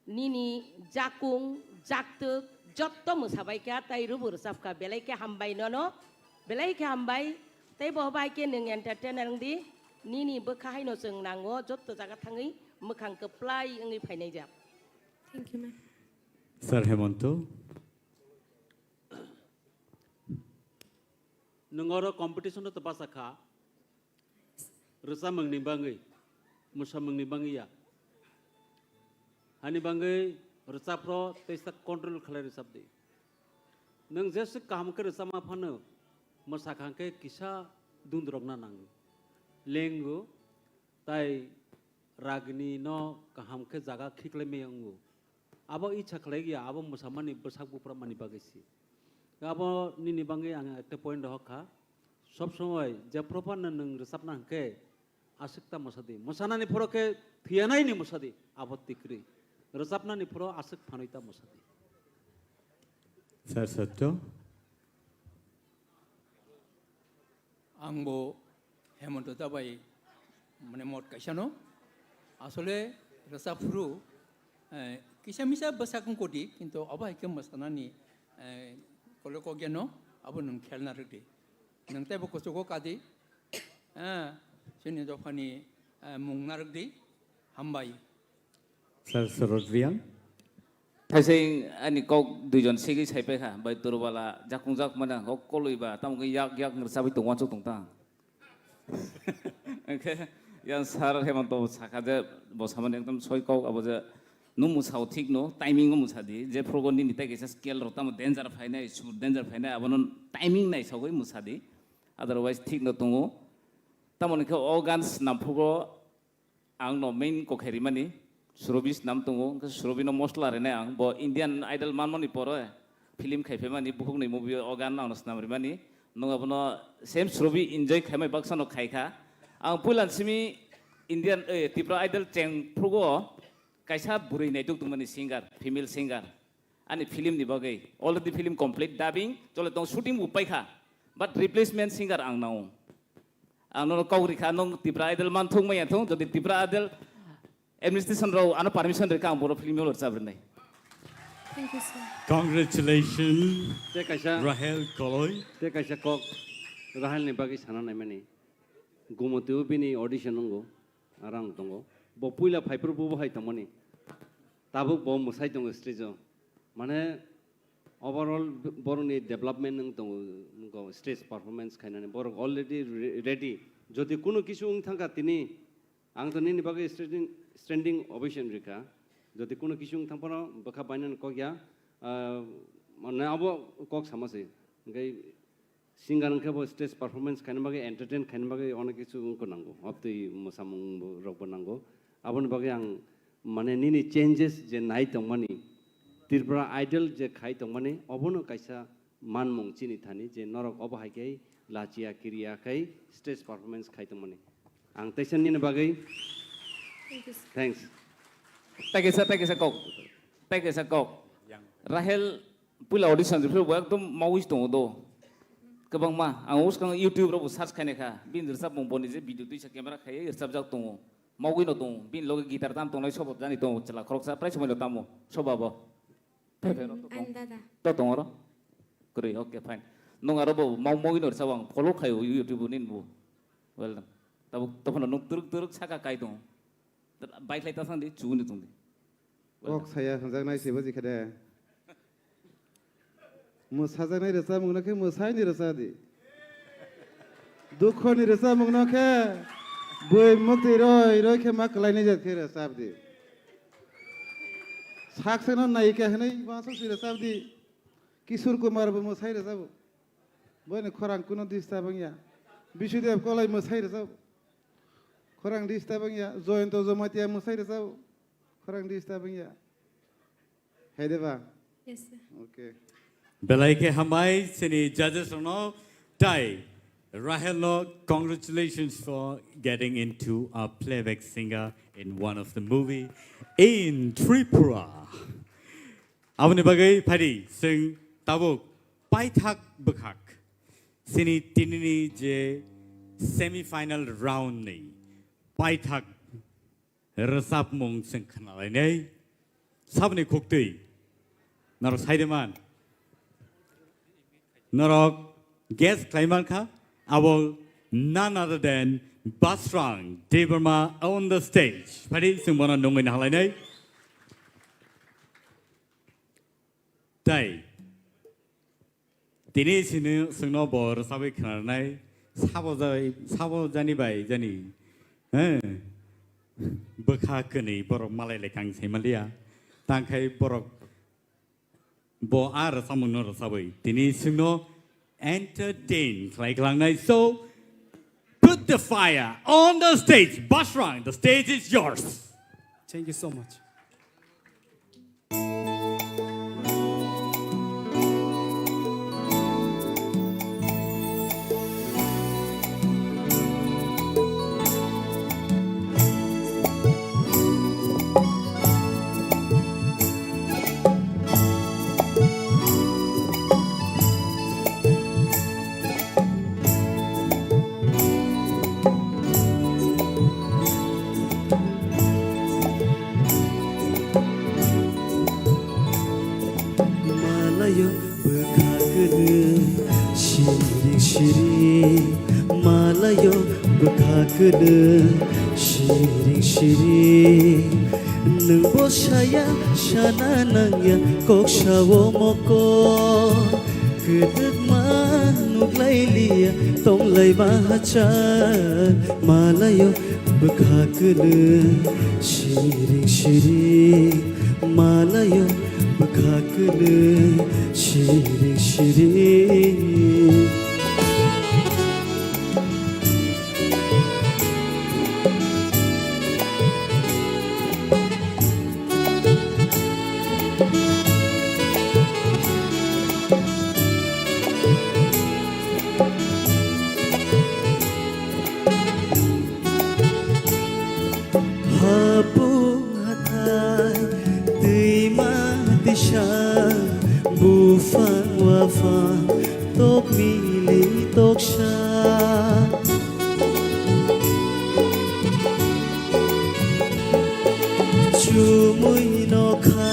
nini jakung, jaktwk, jotto mwsabai kha, tai rwbo rwchap kha, belai khe hambai nono, belai khe hambai, tei bo bai khe nwng entertainer wng di, nini bwkha haino chwng nango, jotto jaga thangwi mwkhang kwplai wngwi phainai jak. Thank you, ma'am. Sir Hemonto. Nwng oro competition-o to basa kha, rwchapmungni bangwi, mwsamungni bangwi ya. Hani bangwi rwchapro teisa control khlai rwchap di. Nwng jesa kaham khe rwchapma phano mwsakha khe kisa dundrokna nango. Lengo, tai ragni no kaham khe jaga khiklai maya wngo. Abo icha khlai ya, abo mwsamani bwsak bupra mani bagwi si. Abo nini bangwi ang ekta point rohor kha. Sob somoi jephru phano nwng rwchapna hwnkhe aswk ta mwsa di. Mwsanani phoro khe thwiyanaini mwsa di, abo tikri. Rwchapnani phoro aswk phanwi ta mwsa di. Sir Satto. Ang bo Hemonto da bai mane mot kaisa no. Asole rwchap phuru, eh, kisa misa bwsak wng kodi, kintu abo hai khe mwsanani, eh, kole kok ya no, abo nwng khel narwk di. Nwng teibo kuchugo kadi, eh, chini dophani, eh, mung narwk di, hambai. Sir Sorot Riang. Thaising ani kok duijon segwi saipai kha, bai Turbala jakung jak mane kok kolwi ba, tamo khe yak yak ngrwchabwi tong uansuk tong ta. Hwnkhe yang Sir Hemonto sakha je bo samani ekdom soi kok abo je nung mwsao thik no, timing o mwsa di, je phrugo nini tai kaisa scale rok tamo danger phainai, sur danger phainai, abono timing nai sagwi mwsa di, otherwise thik no tongo. Tamoni khe o gan swnam phrugo Ang no main kokhai rimani, Surobi swnam tongo, hwnkhe Surobi no mosla rinai ang. Bo Indian Idol manmani pore film khaiphaimani, bukhukni movie o gan ang no swnam rimani. Nwng abono same Surobi enjoy khaimai baksa no khaikha. Ang puilan simi Indian, eh, Tripura Idol cheng phrugo kaisa bwrwi naituk tongmani singer, female singer. Ani film ni bagwi already film complete, dubbing chole tong, shooting bo paikha, but replacement singer ang nao. Ang nono kok rikha, nung Tripura Idol man thung maya thung, jodi Tripura Idol administration rao ano permission rikha, ang boro film hall rwchap rinai. Thank you, sir. Congratulations, Te kaisa, Rahel Koloi. Te kaisa kok Rahel ni bagwi sana naimani. Gumotio bini audition wngo, arang tongo. Bo puila phaiphuru bo hai tongmani. Tabuk bo mwsai tongo stage o. Mane overall borokni development wng tongo, wngkha stage performance khainani. Borok already re-, ready. Jodi kuno kisu wng thangkha tini, ang to nini bagwi standing, standing ovation rikha. Jodi kuno kisu wng thangphano bwkha bainani kok ya, ah, mane abo kok sama se. Hwnkhe Singer wngkhe bo stage performance khaina bagwi, entertain khaina bagwi onek kisu wngkha nango. Obtwi mwsamung bo, rokbo nango. Aboni bagwi ang, mane, nini changes je nai tongmani, Tripura Idol je khai tongmani, obono kaisa manmung chini thani je norok obo hai khe lachiya kiriya khai stage performance khai tongmani. Ang teisa nini bagwi Thank you, sir. Thanks. Thank you, sir. Thank you, sir. Kok. Thank you, sir. Kok. Rahel Puila audition rwphru bo ekdom mawi tongo do. Kwbangma, ang uskang YouTube rok bo search khainai kha. Bini rwchapmung boni je video twisa camera khaiwi rwchapjak tongo. Mawi no tongo. Bini loge guitar tam tongnai sobo jani tongo chwla khoroksa prai somoi no tamo. Soba bo. Phai phai rok to tong. Ani dada. To tongo ro. Kwrwi, okay, fine. Nung aro bo mau mawi no rwchap ang follow khai o YouTube nini bo. Well done. Tabuk tophano nung twrwk twrwk saka kai tongo. Bike lai ta sang di, chuguni tong di. Kok saya hwnjaknai se bo jikha de. Mwsajaknai rwchapmung no khe mwsai ni rwchap di. Dukho ni rwchapmung no khe bui muktwi roi roi khe ma kwlai ni jat khe rwchap di. Saksa no nayika hwnwi uansuk se rwchap di. Kishore Kumar bo mwsai rwchabo. Boini khorang kuno disturb wngya. Bisudev Koloi mwsai rwchabo. Khorang disturb wngya. Joyonto Jamatia mwsai rwchabo. Khorang disturb wngya. Hai de ba? Yes, sir. Okay. Belai khe hambai chini judges rokno tai Rahel no congratulations for getting into a playback singer in one of the movie in Tripura. Aboni bagwi phaidi chwng tabuk paithak bwkhak chini tinini je semi final round ni paithak rwchapmung chwng khwnalainai. Saboni khuktwi norok saideman, norok guess khlai mankha, abo none other than Basrang Debbarma on the stage. Phadi chwng bono nungwi nahalainai. Tai tini sini sungno bo rwchapwi khwnarnai, sabo jai, sabo jani bai jani, eh, bwkha kwnwi borok malai lekang saimanliya. Tangkhai borok bo a rwchapmungno rwchapwi tini sungno entertain khlai khwlangnai. So, put the fire on the stage. Basrang, the stage is yours. Thank you so much. Malayo bwkha kwrwi siring siring, malayo bwkha kwrwi siring siring. Nwng bo saya sana nangya kok sao mokol, kwdwkma nuklailiya tonglaima hachal. Malayo bwkha kwrwi siring siring, malayo bwkha kwrwi siring siring. Hapung hathai twima twisa, buphang waphang tok mili toksa. Chumui nokha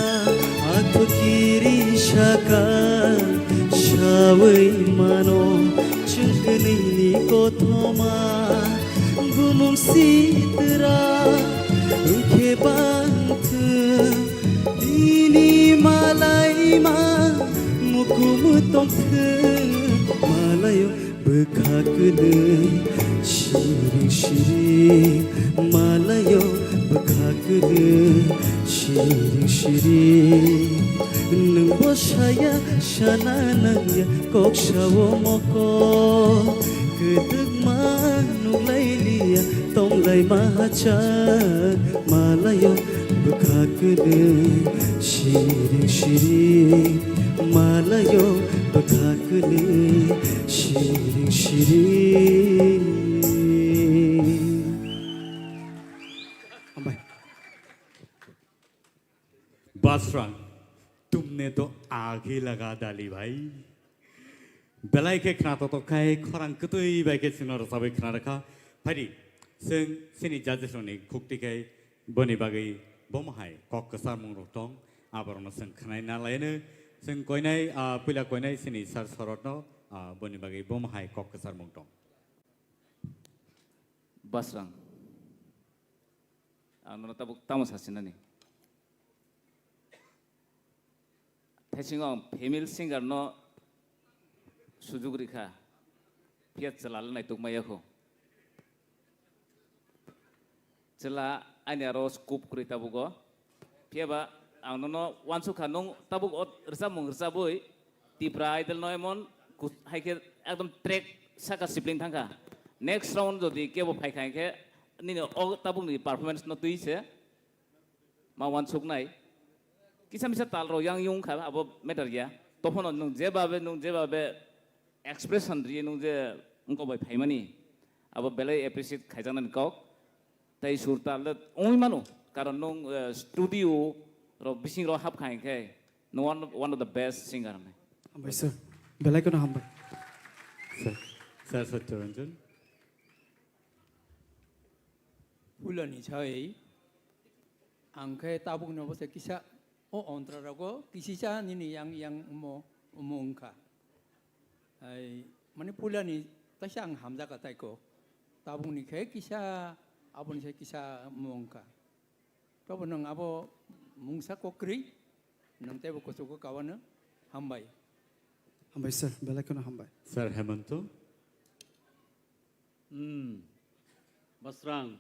athukiri saka, sawi mano chwng kwnwini kothoma. Bumung sitra wngkhe bangthwng, bini malaima mukumu tongthwng. Malayo bwkha kwrwi siring siring, malayo bwkha kwrwi siring siring. Nwng bo saya sana nangya kok sao mokol, kwdwkma nuklailiya tonglaima hachal. Malayo bwkha kwrwi siring siring, malayo bwkha kwrwi siring siring. Hambai. Basrang, tumne to aag hi laga dali bhai. Belai khe khna totok khai khorang kwtwi bai khe chwngno rwchabwi khna rwkha. Phaidi, chwng chini judges rokni khukti khai boni bagwi bomo hai kok kwcharmung rok tong, aborokno chwng khwnai na laino. Chwng koinai, ah, puila koinai chini sir Sorotno, ah, boni bagwi bomo hai kok kwcharmung tong. Basrang. Ang nono tabuk tamo sasinani. Thaisingo ang female singer no sujuk rikha. Phiya chwla le naituk maya kho. Chwla ani aro scope kwrwi tabugo. Phiya ba ang nono uansukha, nung tabuk o rwchapmung rwchabwi Tipra Idol no emon kus-, hai khe ekdom track saka sibling thangkha. Next round jodi kebo phaikha hinkhe nini o tabukni performance no twi se ma uansuknai. Kisa misa tal rok yang yung kha abo matter ya. Tophono nung jebabe, nung jebabe expression riye nung je wngkok bai phaimani, abo belai appreciate khaijaknani kok. Tei sur tal le wngwi mano, karon nung, eh, studio rok bising rok hapkha hinkhe nung one, one of the best singer hinwi. Hambai sir, belai kheno hambai. Sir, Sir Satya Ranjan. Pulani chai. Ang khe tabukno bo se kisa o ontra rogo kisisa nini yang yang omo omo wngkha. Ai mani puilani taisa ang hamjak taiko. Tabukni khe kisa aboni se kisa omo wngkha. Tobo nwng abo mungsa kokrwi nwng teibo kuchugo kawano hambai. Hambai sir, belai kheno hambai. Sir Hemanto. Hmm. Basrang,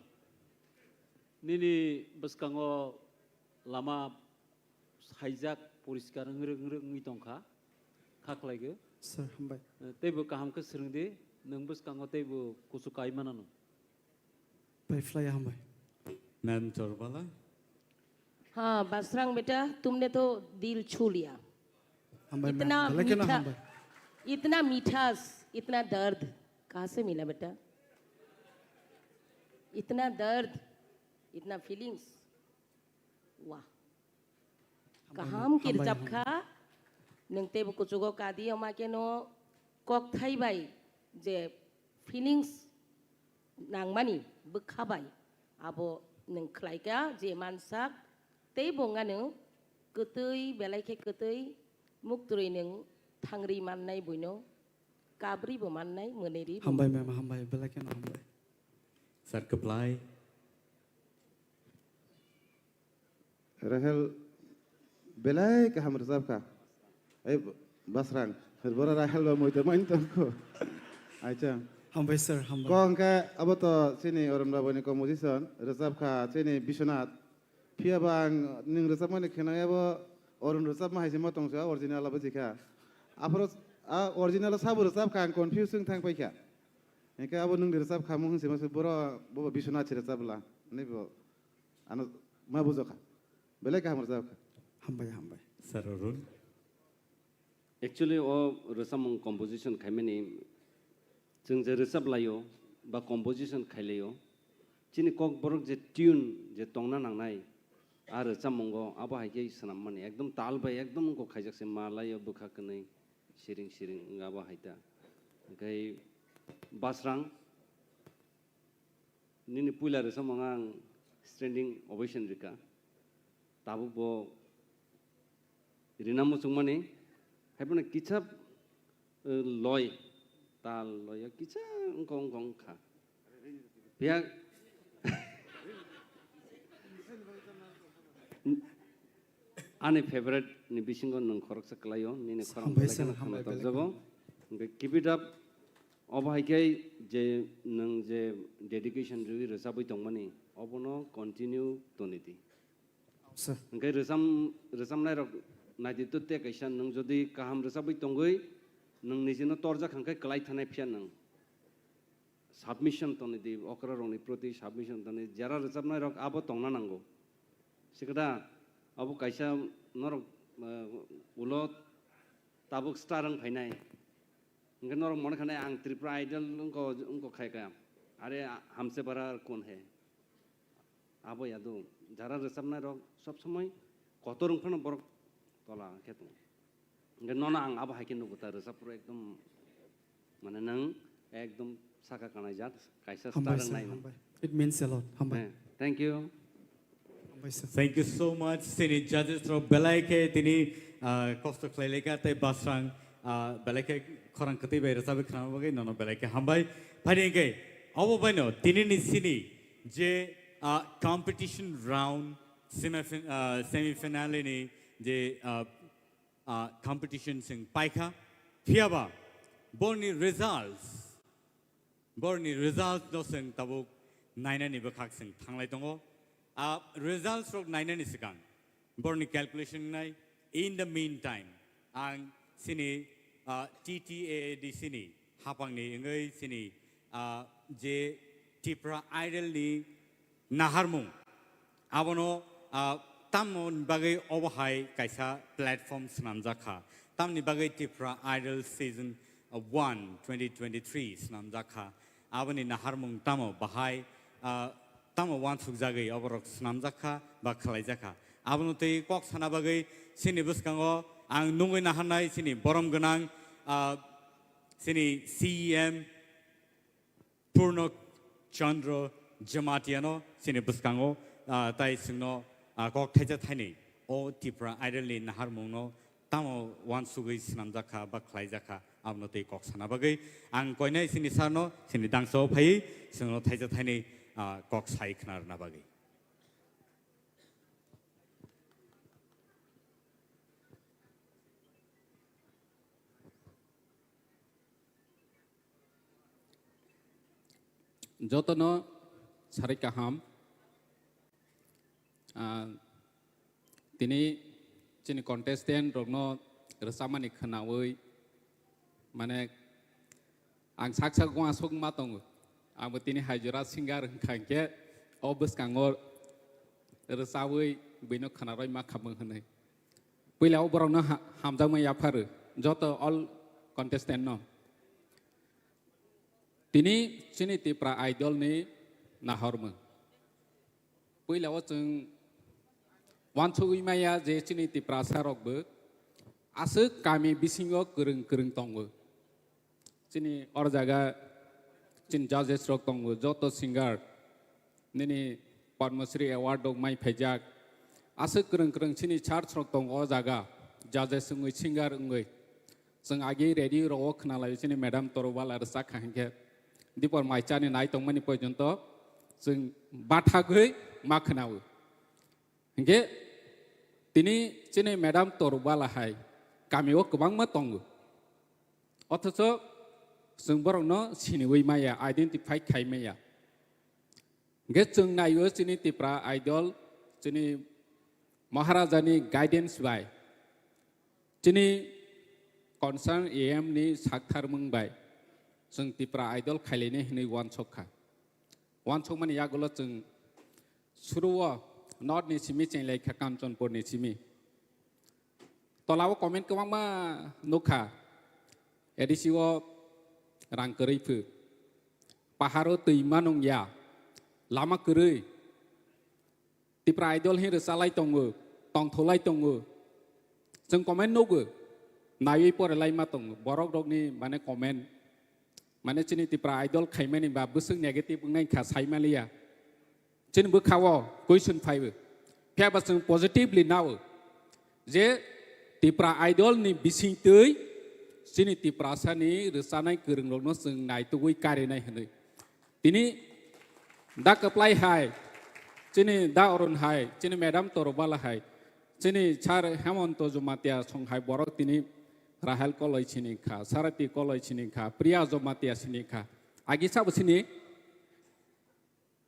nini bwskango lama saijak poriskar wngrwk wngrwk wngwi tongkha, kha khlaigo. Sir, hambai. Eh, teibo kaham khe swrwngdi, nwng bwskango teibo kuchuk kai manano. Pai phlai hambai. Ma'am Chorbala. हाँ, बासरांग बेटा, तुमने तो दिल छू लिया। Hambai, इतना ma'am. Belai kheno मीठा, hambai. इतना मिठास, इतना दर्द कहाँ से मिला बेटा? इतना दर्द, इतना फीलिंग्स, वाह। Kaham khe rwchap kha, nwng teibo kuchugo kadi, omo khe no kokthai bai je feelings nangmani bwkha bai abo nwng khlai kha je mansak teibo wngano kwtwi belai khe kwtwi muktwi nwng thangri mannai buino kabrwi bo mannai mwnwi ri bo. Hambai ma'am, hambai, belai kheno hambai. Sir Kwplai. Rahel belai kaham rwchap kha. Ei Basrang, bora Rahel ba moito main tongkho. Acha. Hambai sir, hambai. Ko hwnkhe abo to chini Arun Babani composition, rwchap kha chini Biswanath. Phiya ba ang nwng rwchapmani khenai abo Arun rwchapma hai se ma tong sa, original abo jikha. Aphuru a original sabo rwchap kha, ang confuse wng thang paikha. Hwnkhe abo nwng rwchap kha mung se ma se boro bo Biswanath se rwchap la. Ani bo ano ma bujokha. Belai kaham rwchapkha. Hambai, hambai. Sir Arun. Actually, o rwchapmung composition khaimani chwng je rwchap laio ba composition khai laio, chini kokborok je tune je tongna nangnai, a rwchapmungo abo hai khe swnammani ekdom tal bai ekdom wngkok khaijak se ma laio bwkha kwnwi siring siring wng abo hai ta. Hwnkhe Basrang, nini puila rwchapmung ang standing ovation rika. Tabuk bo rina muchungmani, haiphano kisa, eh, loi, tal loi kisa wngkha wngkha wngkha. Phiya ani favorite ni bisingo nwng khoroksa kwlaio, nini khorang hambai belai sir, kheno hambai kheno belai tokjago. Kheno. Hwnkhe keep it up. Obo hai khe je nwng je dedication rwi rwchabwi tongmani, obono continue toni di. Sir. Hwnkhe rwcham-, rwchamnairok naidi to tei kaisa nwng jodi kaham rwchabwi tongwi nwng nijino torjak hwnkhe kwlai thanai phiya nwng. Submission toni di, okrarokni proti submission toni, jara rwchapnairok abo tongna nango. Sikada abo kaisa norok, eh, ulo tabuk star wng phainai. Hwnkhe norok mone khanai ang Tripura Idol wngkha, wngkha khai kha. Are hamse bara kon he. Abo yadu, jara rwchapnairok sob somoi kotor wng phano borok tola khe tongo. Hwnkhe nono ang abo hai khe nugo ta rwchap phuru ekdom mane nwng ekdom saka kanai jat kaisa star wng nai. Hambai sir, hambai. It means a lot. Hambai. Eh, thank you. Hambai sir. Thank you so much. Chini judges rok belai khe tini, ah, kosto khlai laikha tei Basrang, ah, belai khe khorang kwtwi bai rwchabwi khwnama bagwi nono belai khe hambai. Phaidi hwnkhe obo baino tinini chini je, ah, competition round semi-, ah, semi-finale ni je, ah, ah, competition chwng paikha. Phiyaba borni results, borni results no chwng tabuk nainani bwkhak chwng thanglai tongo. Ah, results rok nainani swkang borni calculation nai. In the meantime, ang chini, ah, T T A A D C ni hapangni wngwi chini, ah, je Tipra Idol ni naharmung. Abono, ah, tamoni bagwi obo hai kaisa platform swnamjak kha. Tamni bagwi Tipra Idol Season, ah, one, twenty twenty-three swnamjak kha. Aboni naharmung tamo bahai, ah, tamo uansukjagwi oborok swnamjak kha ba khlaijak kha. Abono twi kok sana bagwi chini bwskango ang nungwi naharnai chini borom gwnang, ah, chini C E M, Purno Chandra Jamatiano chini bwskango, ah, tai chwngno, Ah, kok thaisa thaini o Tipra Idol ni naharmung no tamo uansugwi swnamjak kha ba khlaijak kha, abono tei kok sana bagwi ang koinai chini sir no chini dangsa o phaiwi chwngno thaisa thaini, ah, kok sai khna rwna bagwi. Jotono sarai kaham. Ah, tini chini contestant rokno rwchapmani khwnawi, mane, ang sak sak uansuk ma tongo. Abo tini hai jora singer wngkha hinkhe o bwskango rwchabwi buino khwnarwi ma khamung hwnwi. Puila o borokno ha-, hamjakma yapharu joto all contestant no. Tini chini Tipra Idol ni nahormung. Puila o chwng uansugwi maya je chini Tiprasa rokbo aswk kami bisingo kwrwng kwrwng tongo. Chini or jaga chini judges rok tongo, joto singer nini Padma Shri Award rok mai phaijak. Aswk kwrwng kwrwng chini church rok tongo o jaga, judges wngwi, singer wngwi. Chwng agi radio rok o khwnalaio chini madam Torubala rwchak kha hinkhe dipor mai chani nai tongmani porjonto chwng bathagwi ma khwnao. Hinkhe tini chini madam Torubala hai kami o kwbangma tongo. Othocho chwng borokno siniwi maya, identify khai maya. Hinkhe chwng naio chini Tipra Idol, chini Maharajani guidance bai, chini concern A M ni saktharmung bai chwng Tipra Idol khailainai hwnwi uansuk kha. Uansukmani yagulo chwng suruo North ni simi chenglai kha, Kanchanpur ni simi. Tolao comment kwbangma nukha, A D C o rang kwrwi phu, paharo twi manung ya, lama kwrwi, Tipra Idol hin rwchalai tongo, tongtholai tongo. Chwng comment nugo, naiwi porelai ma tongo. Borok rokni mane comment, mane chini Tipra Idol khaimani ba bwswk negative wngnai kha saimaliya. Chini bwkhao question phaibo. Phiya ba chwng positively nao je Tipra Idol ni bisingtwi chini Tiprasa ni rwchanai kwrwng rokno chwng naitugwi karinai hwnwi. Tini da kwplai hai, chini da Arun hai, chini madam Torubala hai, chini sir Hemonto Jamatia song hai borok tini Rahel Koloi sini kha, Sarati Koloi sini kha, Priya Jamatia sini kha. Agi sabo sini?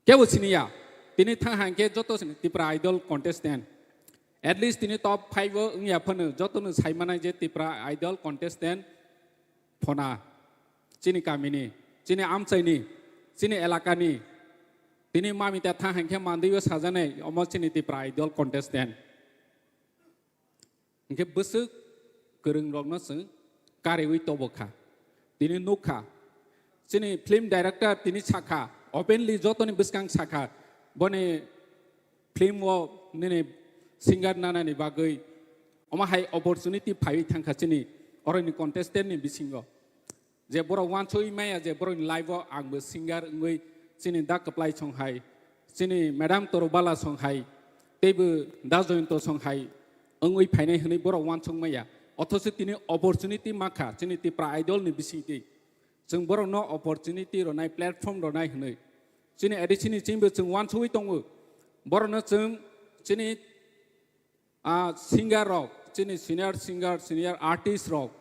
Kebo sini ya. Tini thang hang khe joto sini Tipra Idol contestant. At least tini top five o wngya phano joto no sai manai je Tipra Idol contestant phona. Chini kamini, chini amchaini, chini elakani. Tini mamita thang hang khe mandwi o sajanai omo chini Tipra Idol contestant. Hinkhe bwswk kwrwng rokno chwng kariwi tobo kha. Tini nuk kha. Chini film director tini sakha, openly jotoni bwskang sakha, boni film o nini singer nanani bagwi omo hai opportunity phaiwi thangkha chini oroni contestant ni bisingo. Je borok uansugwi maya je borokni life o angbo singer wngwi chini da kwplai song hai, chini madam Torubala song hai, teibo da Joyonto song hai wngwi phainai hwnwi borok uansuk maya. Othocho tini opportunity mankha chini Tipra Idol ni bisingtwi. Chwng borokno opportunity rwnai, platform rwnai hwnwi. Chini A D C ni chwngbo chwng uansugwi tongo. Borokno chwng chini ah, singer rok, chini senior singer, senior artist rok,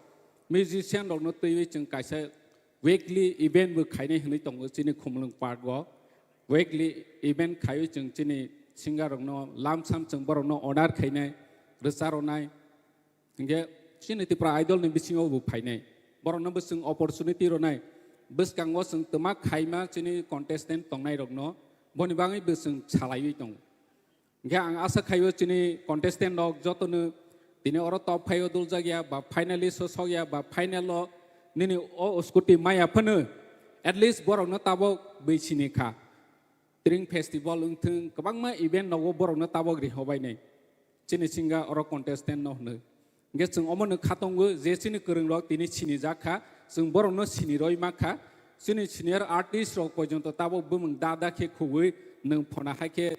musician rokno twiwi chwng kaisa weekly event bo khainai hwnwi tongo chini Khumulwng Park o. Weekly event khaiwi chwng chini singer rokno lamsam chwng borokno honor khainai, rwcha rwnai. Hinkhe chini Tipra Idol ni bisingo bo phainai. Borokno bo chwng opportunity rwnai. Bwskango chwng twma khaima chini contestant tongnai rokno boni bagwi bo chwng salaiwi tongo. Hinkhe ang asa khaio chini contestant rok jotono tini oro top five o duljak ya ba finalist o sok ya ba final o nini o scooty maya phano at least borokno tabok bwi sini kha. Tring festival wngthwng kwbangma event nogo borokno tabok rihobainai. Chini singa oro contestant no hwnwi. Hinkhe chwng omono khatongo je chini kwrwng rok tini sinijak kha, chwng borokno siniroi ma kha. Chini senior artist rok porjonto tabok bumung da da khe khugwi nwng phona hai khe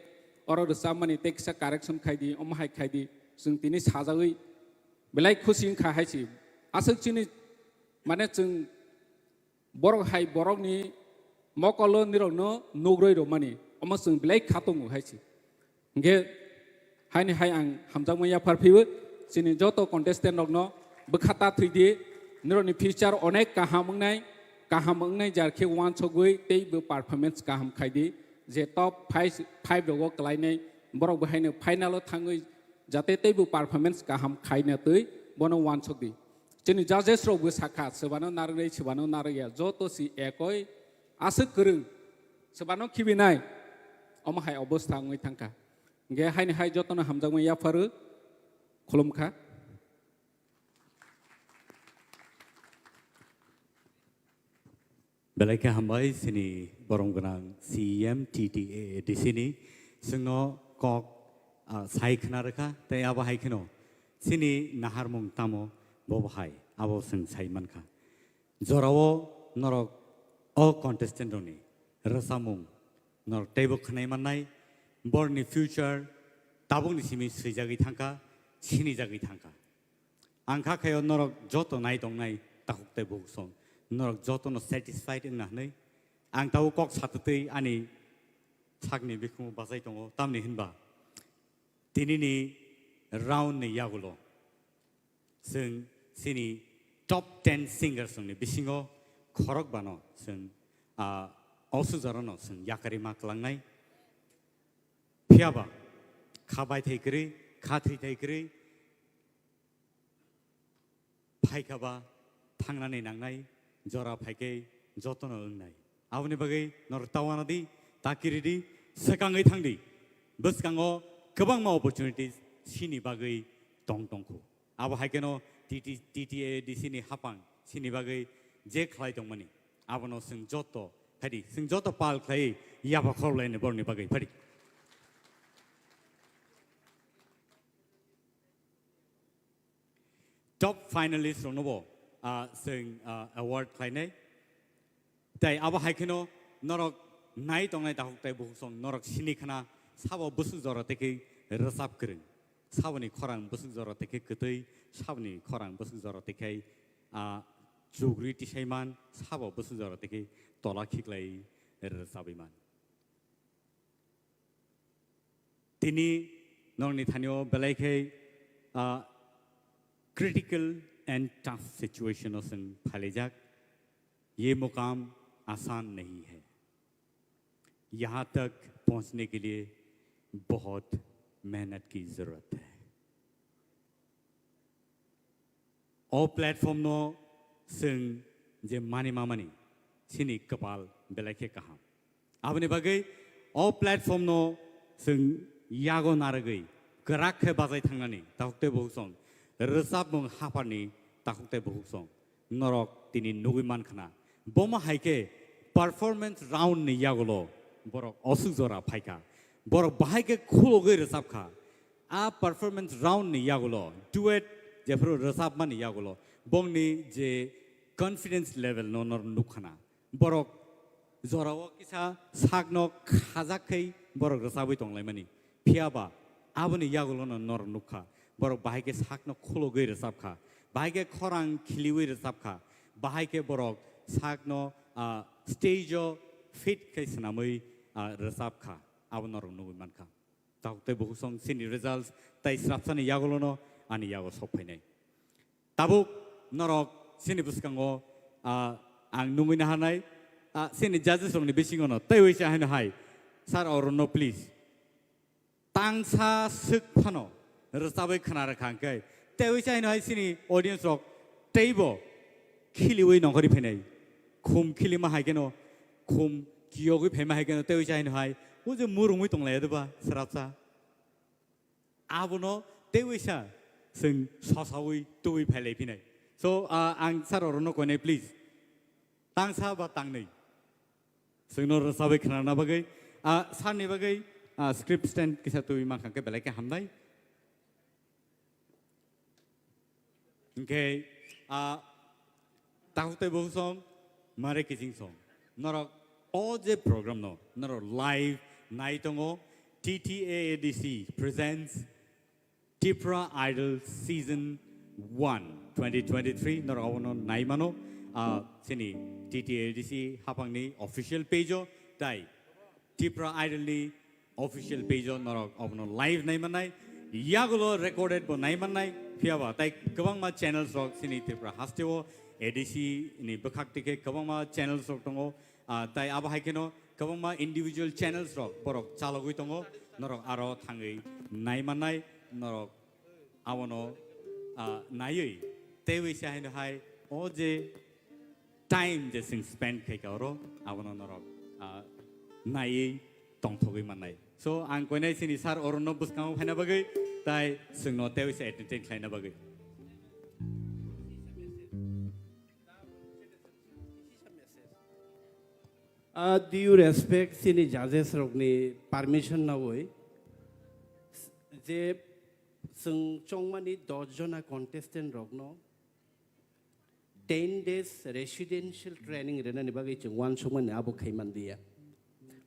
oro rwchapmani tei kisa correction khai di, omo hai khai di, chwng tini sajagwi belai khusi wngkha hai se. Aswk chini, mane, chwng borok hai borokni mokolo nirokno nugroi rwmani, omo chwng belai kha tongo hai se. Hingke haini hai ang hamjakma yaphar phiyo, chini joto contestant rokno bwkha ta thwi di, nirokni future onek kaham wngnai, kaham wngnai jar khe uansugwi tei bo performance kaham khai di, je top five, five rogo kwlainai borok bo haino final o thangwi jate tei bo performance kaham khaina twi bono uansuk di. Chini judges rok bo sakha, swbano narwknai, swbano narwkya, joto si ekoi aswk kwrwng, swbano khibinai, omo hai obostha wngwi thangkha. Hingke haini hai jotono hamjakma yapharo, khulumkha. Belai khe hambai chini borom gwnang C E M T T A A D C ni, chwngno kok, ah, sai khna rwkha, tei abo hai kheno chini naharmung tamo bobo hai, abo chwng sai mankha. Jorao norok o contestant rokni rwchapmung norok teibo khwnai mannai, borni future tabukni simi swijagwi thangkha, sinijagwi thangkha. Ang kha khaio norok joto nai tongnai takhuk tei bukhuk song, norok jotono satisfied wngna hwnwi ang tabuk kok satwtwi ani sakni bikhumu bachai tongo, tamni hinba tinini round ni yagulo chwng chini top ten singers rokni bisingo khorokbano chwng, ah, o sujarano chwng yakarima kwlangnai. Phiyaba kha baithai kwrwi, kha thwithai kwrwi, phaikha ba thangnani nangnai, jora phaikhe jotono wngnai. Aboni bagwi norok ta uanadi, ta kiridi, swkangwi thangdi. Bwskango kwbangma opportunities chini bagwi tong tongkhu. Abo hai kheno T T, T T A D C ni hapang chini bagwi je khlai tongmani, abono chwng joto, phaidi, chwng joto pal khlai yapha khorlaini borokni bagwi, phaidi. Top finalist rokno bo, ah, chwng, ah, award khlainai. Tai abo hai kheno norok nai tongnai takhuk tai bukhuk song norok sini khna sabo bwswk jora tei khe rwchap kwrwng, saboni khorang bwswk jora tei khe kwtwi, saboni khorang bwswk jora tei khe, ah, chugri tisaiman, sabo bwswk jora tei khe tola khiklai rwchabwi man. Tini nokni thanio belai khe, ah, critical and tough situation o chwng phailaijak. ये मुकाम आसान नहीं है। यहाँ तक पहुँचने के लिए बहुत मेहनत की ज़रूरत है। O platform no chwng je mani mamani chini kwpal belai khe kaham. Aboni bagwi o platform no chwng yago narwgwi kwrak khe bachai thangnani takhuk tei bukhuk song, rwchapmung hapharni takhuk tei bukhuk song norok tini nugwi mankhna. Bomo hai khe performance round ni yagulo borok osuk jora phaikha. Borok bahai khe khulogwi rwchapkha. A performance round ni yagulo, duet jephru rwchapmani yagulo, bongni je confidence level no nor nukkhana. Borok jorao kisa sakno khajak khai borok rwchabwi tonglaimani. Phiyaba aboni yagulo no nor nukha. Borok bahai khe sakno khulogwi rwchapkha. Bahai khe khorang khiliwi rwchapkha. Bahai khe borok sakno, ah, stage o fit khai swnamwi, ah, rwchapkha. Abo norok nugwi mankha. Takhuk tei bukhuk song chini results tai srapsani yagulono ani yago sok phainai. Tabuk norok chini bwskango, ah, ang nungwi naharnai, ah, chini judges rokni bisingono teiwi cha hino hai, sir, orono please. Tangsa swk phano rwchabwi khna rwkha hwnkhe teiwi cha hino hai chini audience rok teibo khiliwi nongkhorwi phainai. Khum khilima hai kheno, khum kiyogwi phaima hai kheno teiwi cha hino hai, o je murungwi tonglai ya doba srapsa. Abono teiwi sa chwng sosawi tubui phailai phinai. So, ah, ang sir orono koinai, please. Tangsa ba tangnwi. Chwngno rwchabwi khnana bagwi, ah, sir ni bagwi, ah, script stand kisa tubui mankha khe belai khe hamnai. Hwnkhe, ah, takhuk tei bukhuk song, mare kiching song. Norok o je program no, norok live nai tongo, T T A A D C presents Tipra Idol Season one twenty twenty-three. Norok abono naimano, ah, chini T T A A D C hapangni official page o, tai Tipra Idol ni official page o norok abono live naimanai, yagulo recorded bo naimanai, phiyaba tai kwbangma channels rok chini Tripura haste o A D C ni bwkhak tike kwbangma channels rok tongo. Ah, tai abo hai kheno kwbangma individual channels rok borok chalogwi tongo, norok aro thangwi naimannai, norok abono, ah, naiwi teiwi se haino hai o je time je chwng spend khaika oro abono norok, ah, naiwi tongthogwi mannai. So ang koinai chini sir Arun no bwskango phaina bagwi tai chwngno teiwi se entertain khlaina bagwi. Uh, due respect chini judges rokni permission nawi je chwng chongmani dos jona contestant rokno ten days residential training rwnani bagwi chwng uansukmani abo khaimanliya.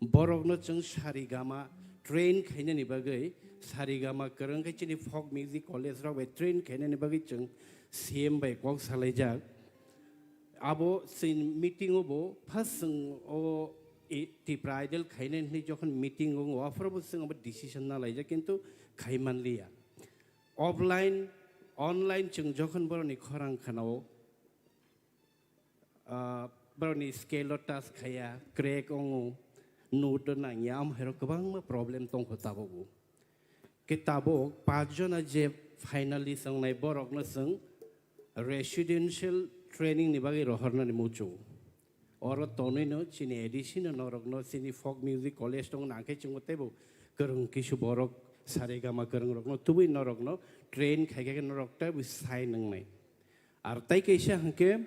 Borokno chwng sarigama train khainani bagwi, sarigama kwrwng khe chini folk music college rok bai train khainani bagwi chwng C M bai kok salaijak. Abo chini meeting o bo first chwng o i- Tipra Idol khainani hwnwi jokhon meeting o wngo, aphuru bo chwng abo decision nalaijak, kintu khaimanliya. Offline, online chwng jokhon borokni khorang khanao, ah, borokni scale o touch khaiya, crack wngo, note o nangya, amo hairok kwbangma problem tongkho tabuk o. Khe tabuk paanch jona je finalist wngnai borokno chwng residential training ni bagwi rohornani muchungo. Oro tonwi no chini A D C no norok no chini folk music college tong nang khe chwngbo teibo kwrwng kisu borok saregama kwrwng rok no tubui norok no train khai khe norok teibo sai nang nai. Ar tai kaisa hwnkhe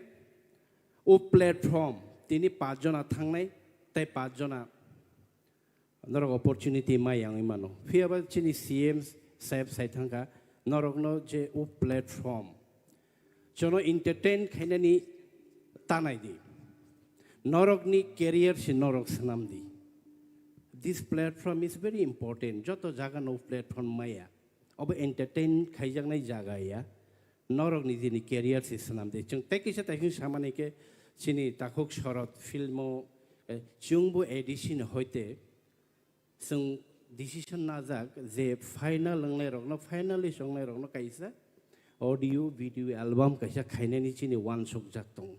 o platform tini paanch jona thangnai tei paanch jona norok opportunity mai yang mano. Phiya ba chini C M saheb sai thangkha norok no je o platform jono entertain khainani tanai di. Norokni career se norok swnam di. This platform is very important. Joto jaga no platform maya. Obo entertain khaijaknai jaga ya. Norokni jini career se swnam di. Chwng tei kisa tei samani ke chini takhuk sorot filmo, eh, chwngbo A D C ni hoite Chwng decision najak je final wngnairokno, finalist wngnairokno kaisa audio video album kaisa khainani chini uansukjak tongo.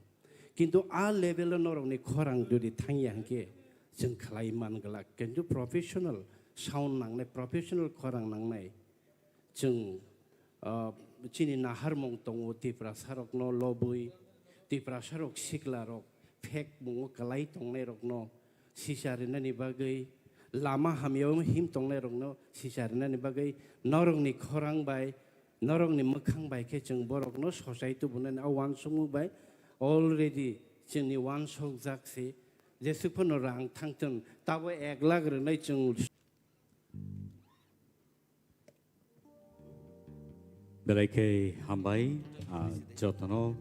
Kintu a level o norokni khorang jodi thangya hwnkhe chwng khlai man glak. Kintu professional sound nangnai, professional khorang nangnai. Chwng, ah, chini naharmung tongo Tiprasarokno lobwi, Tiprasarok siklarok phek mungo kwlai tongnairokno sisa rinani bagwi, lama hamyao him tongnairokno sisa rinani bagwi, norokni khorang bai, norokni mwkhang bai khe chwng borokno sochai tubunani a uansukmung bai already chwngni uansukjak se, jesuk phano rang thangthun, tabo ek lakh rwnai chwng. Belai khe hambai, ah, jotono,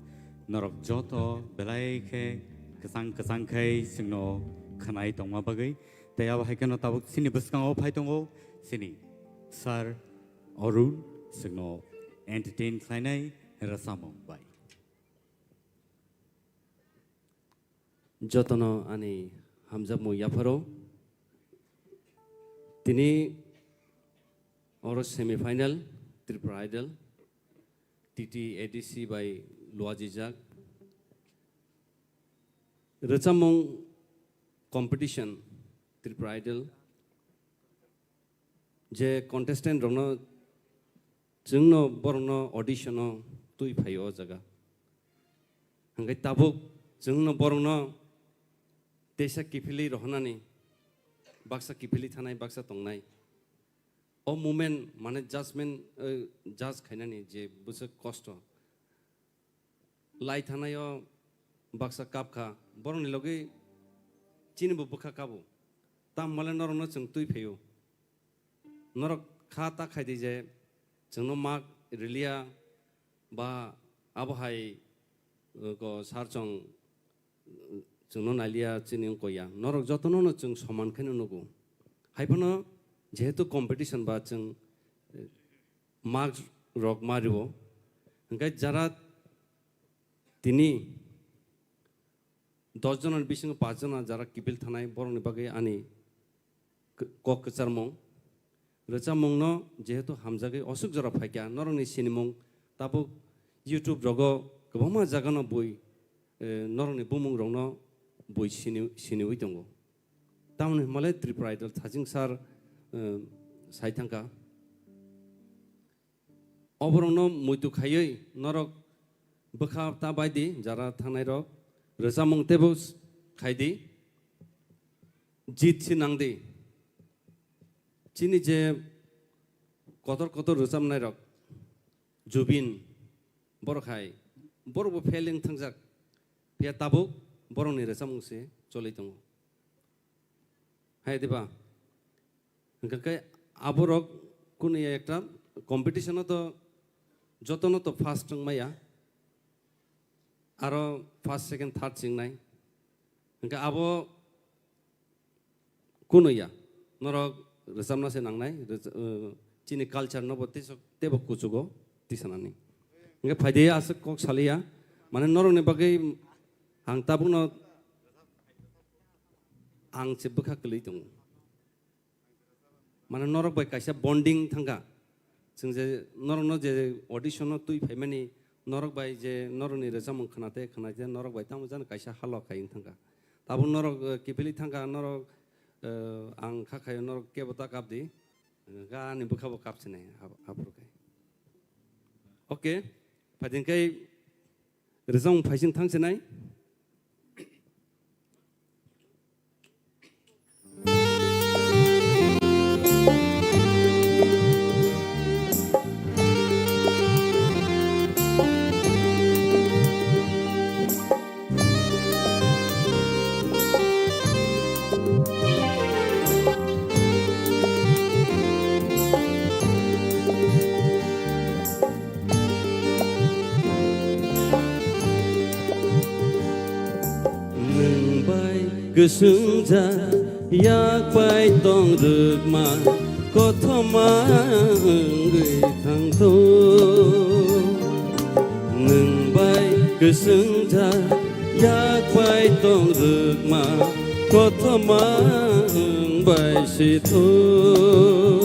norok joto belai khe kwchang kwchang khai chwngno khwnai tongma bagwi. Tei abo hai kheno tabuk chini bwskango phai tongo chini Sir Arun, chwngno entertain khlainai rwchapmung bai. Jotono ani hamjakmung yapharo. Tini oro semi final Tripura Idol, T T A D C bai luajijak. Rwchapmung competition Tripura Idol, je contestant rokno chwngno borokno audition o twi phaio o jaga. Hwnkhe tabuk chwngno borokno teisa kiphilwi rohornani, baksa kiphilwi thanai, baksa tongnai. O moment mane judgment, eh, judge khainani je bwswk kosto. Lai thanaio baksa kap kha, borokni logi chini bo bwkha kabo. Tamo male norokno chwng twi phaio. Norok kha ta khai di je chwngno mak riliya ba abo hai, uh, ko sar chwng, uh, chwngno nailiya chini wngkha ya. Norok jotono no chwng soman khe no nugo. Hai phano Jehetu competition ba chwng, eh, mark rok ma rio, hwnkhe jara tini dos jona ni bisingo paanch jona jara kiphil thanai, borokni bagwi ani k-, kok kwcharmung. Rwchapmungno jehetu hamjagwi oswk jora phaikha, norokni sinimung tabuk YouTube rogo kwbangma jagano bui, eh, norokni bumung rokno bui sini, siniwi tongo. Tamoni hwnmale Tripura Idol Thajing sir, eh, sai thangkha. Oborokno muitu khaiwi norok bwkha ta bai di, jara thangnai rok rwchapmung teibo s-, khai di, jit si nang di. Chini je kotor kotor rwchapnai rok, Jubin, borok hai, borok bo fail wng thangjak, phiya tabuk borokni rwchapmung se choli tongo. Hai diba? Hwnkhe khe aborok kunu ya ekta competition-o to jotono to first wng maya, aro first, second, third chingnai. Hwnkhe abo kunu ya, norok rwchapna se nangnai, rwch-, uh, chini culture no bo teibo kuchugo tisanani. Hwnkhe phaidi aswk kok saliya, mane norokni bagwi ang tabukno ang se bwkha kwlwi tongo. Mane norok bai kaisa bonding thangkha. Chwng je norokno je audition-o twi phaimani, norok bai je norokni rwchapmung khwnate khwnate norok bai tamo jani kaisa halo khai wng thangkha. Tabuk norok, eh, kiphilwi thangkha, norok, eh, ang kha khaio norok kebo ta kapdi. Ga ani bwkha bo kapsinai abo, aphuru khai. Okay, phaiding khai rwchapmung phaising thangsinai. Nwng bai kwswng ja yak pai tong rwkma kothoma wngwi thangtong. Nwng bai kwswng ja yak pai tong rwkma kothoma wng bai sithok.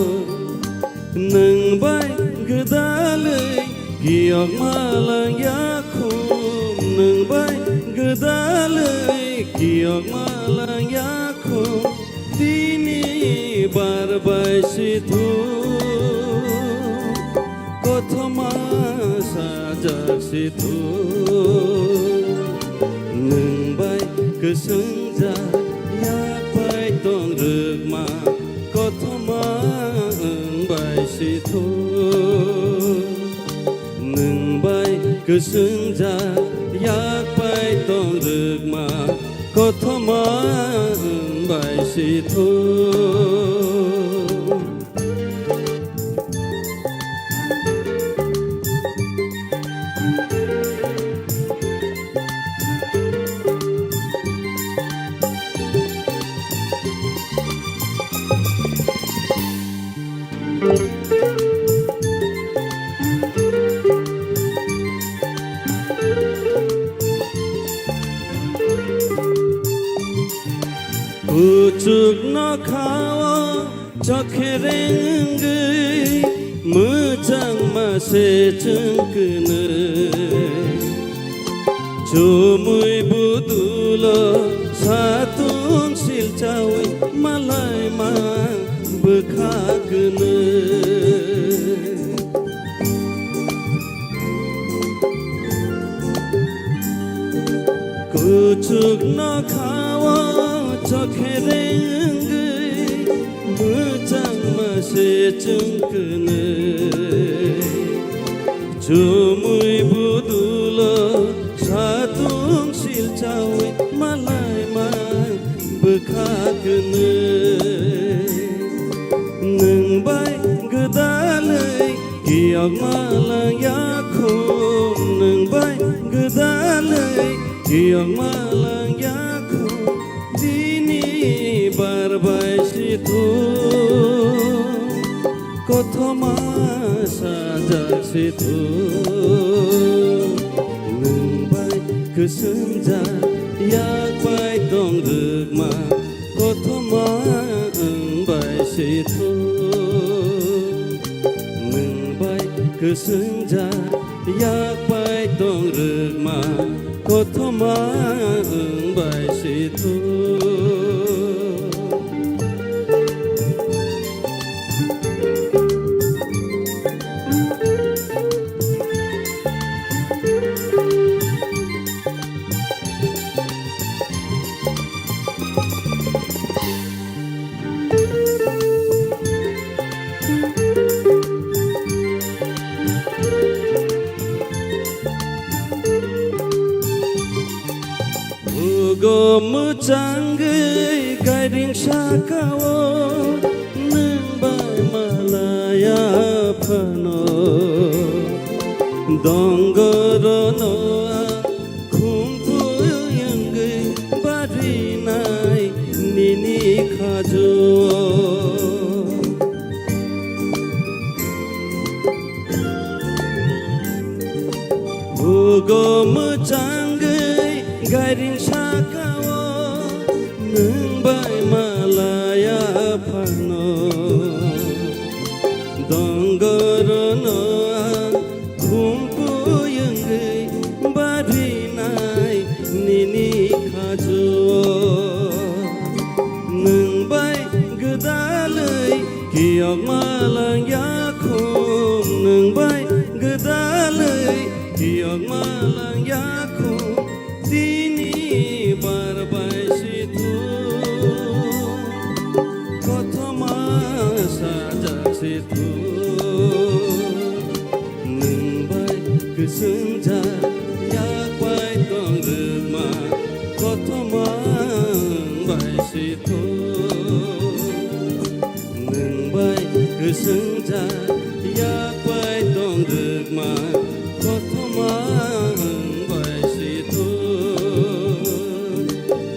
Nwng bai gwdalwi kiyokma lang yakhum, nwng bai gwdalwi kiyokma lang yakhum, tini bar bai sithok, kothoma sajak sithok. Nwng bai kwswng ja yak pai tong rwkma kothoma wng bai sithok. Nwng bai kwswng ja yak pai tong rwkma kothoma wng bai sithok. Kuchuk nokhao chokhereng wngwi mwchangma se chwng kwnwi. Chumui budulo satung silchaui malaima bwkha kwnwi. Kuchuk nokhao chokhereng wngwi mwchangma se chwng kwnwi. Chumui budulo satung silchaui malaima bwkha kwnwi. Nwng bai gwdalwi kiyokma lang yakhum, nwng bai gwdalwi kiyokma lang yakhum, tini bar bai sithok. Kothoma sajak si thu, nwng bai kwswngjak yak bai tong rwkma. Kothoma wng bai si thu, nwng bai kwswngjak yak bai tong rwkma. Kothoma wng bai si thu. Ugo mwchangwi gairing sakao nwng bai malaya phano. Dongorono ang khumpu wngwi barinai nini khajo. Bugo mwchangwi gairing sakao nwng bai malaya phano. Dongorono ang khumpu wngwi barinai nini khajo. Nwng bai gwdalwi kiyokma langya khum, nwng bai gwdalwi kiyokma langya khum, tini bar bai si thu, kothoma sajak si thu. Nwng bai kwswngjak yak bai tong rwkma, kothoma wng bai si thu. Nwng bai kwswngjak yak bai tong rwkma, kothoma wng bai si thu.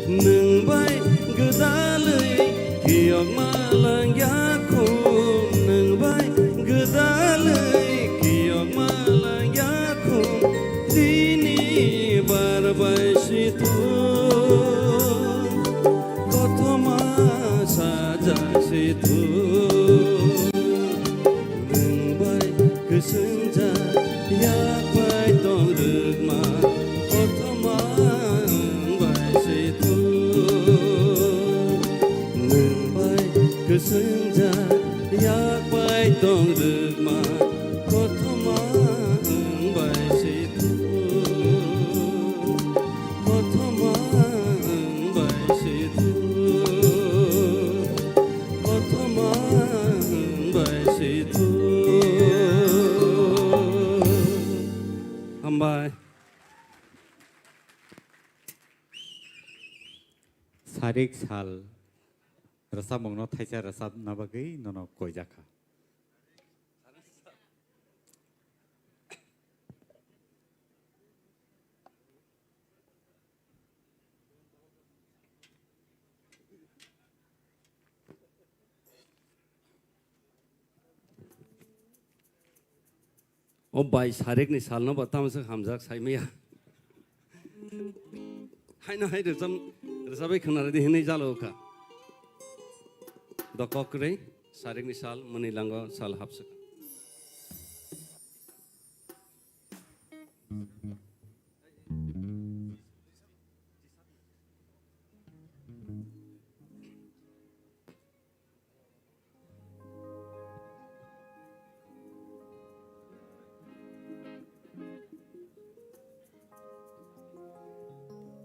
Nwng bai gwdalwi kiyokma langya khum, nwng bai gwdalwi kiyokma langya khum, tini bar bai si thu, kothoma sajak si thu. Nwng bai kwswngjak yak bai tong rwkma, kothoma wng bai si thu. Nwng bai kwswngjak yak bai tong rwkma, kothoma wng bai si thu. Kothoma wng bai si thu. Kothoma wng bai si thu. Hambai. Sarik sal rwchapmungno thaisa rwchapna bagwi nono koijakha. O bai, sarikni salno bo tamswk hamjak saimaya. Haino hai rwcham-, rwchabai khwnaridi hinwi jalo kha. Dokok kwrwi, sarikni sal, mwnwi lango sal hapswk.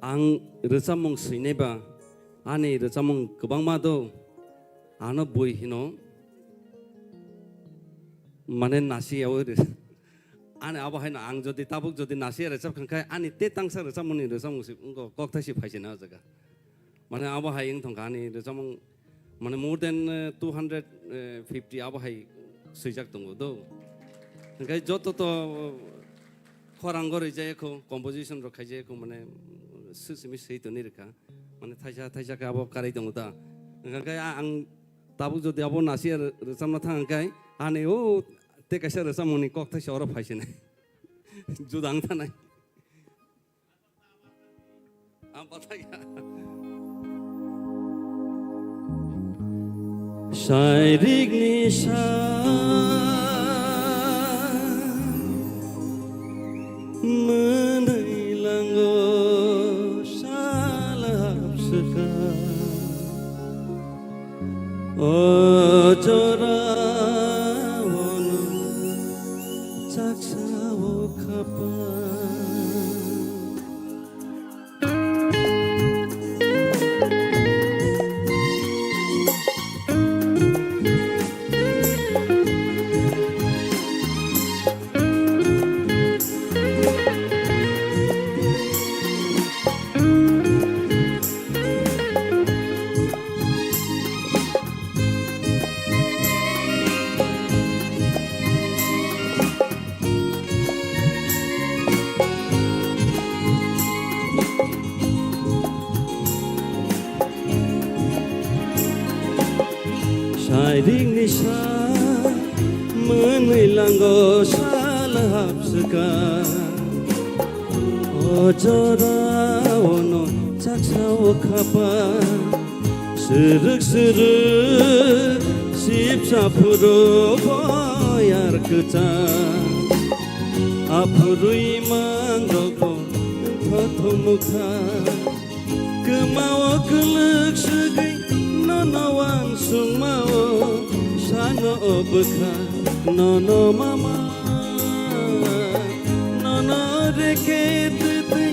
Ang rwchapmung swinai ba, ani rwchapmung kwbangma do, ano bui hino, mane nasi yawi rw-, ani abo haino ang jodi tabuk jodi nasi rwchap kha khe, ani te tangsa rwchapmungni rwchapmung si wngkha, kokthai si phaisina o jaga. Mane abo hai wng thangkha ani rwchapmung, mane more than, eh, two hundred fifty abo hai swijak tongo do. Hwnkhe joto to, eh, khorang gorwi jaya kho, composition rok khai jaya kho, mane, eh, swi simi swi toni rwkha. Mane thaisa thaisa khe abo karwi tongo ta. Hwnkhe a-, ang tabuk jodi abo nasi rw-, rwchapna thang khe Ani o tei kaisa rwchapmungni kokthai se oro phai sinai. Juda wng thanai. Ang bathai kha. Sairikni sa mwnwi lango sal hapswka. O jora ono chaksa o khapa. Sairikni sa mwnwi lango sal hapswka. O jora ono chaksa o khapa. Swrwk swrwk sipsa phuru boyar kwchang. Aphurwi mangrokbo wngthothok mwkha. Kwmao kwlwk swgwi nono wansukmao sano o bwkha nono mama. Nono reke twtwi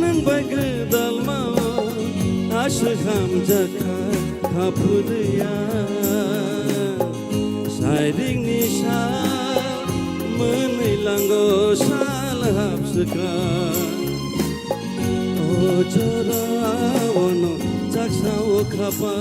nwng bai gwdalmao aswk hamjakha khaphurwi ang. Sairikni sa mwnwi lango sal hapswka. O jora ono chaksa o khapa.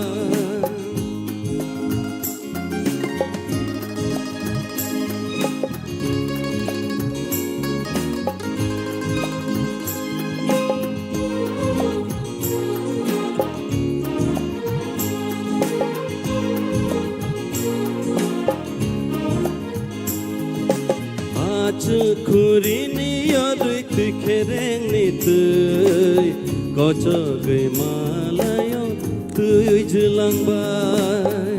Achuk khurini yorwi twi kherengni twi kochogwi malaio twi jwlangbai.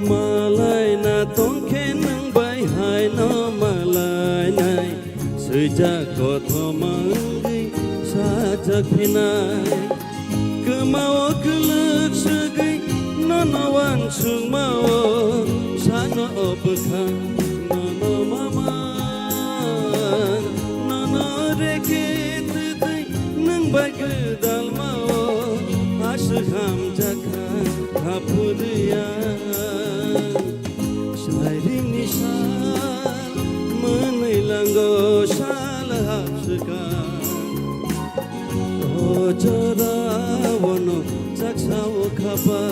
Malai na tongkhe nwng bai haino malai nai. Swijak kothoma wngwi sajak phinai. Kwmao kwlwk swgwi nono wansukmao sano o bwkha nono mama. Nono reke twtwi nwng bai gwdalmao aswk hamjakha khaphurwi ang. Sairingni sal mwnwi lango sal hapswka. O jora ono chaksa o khapa.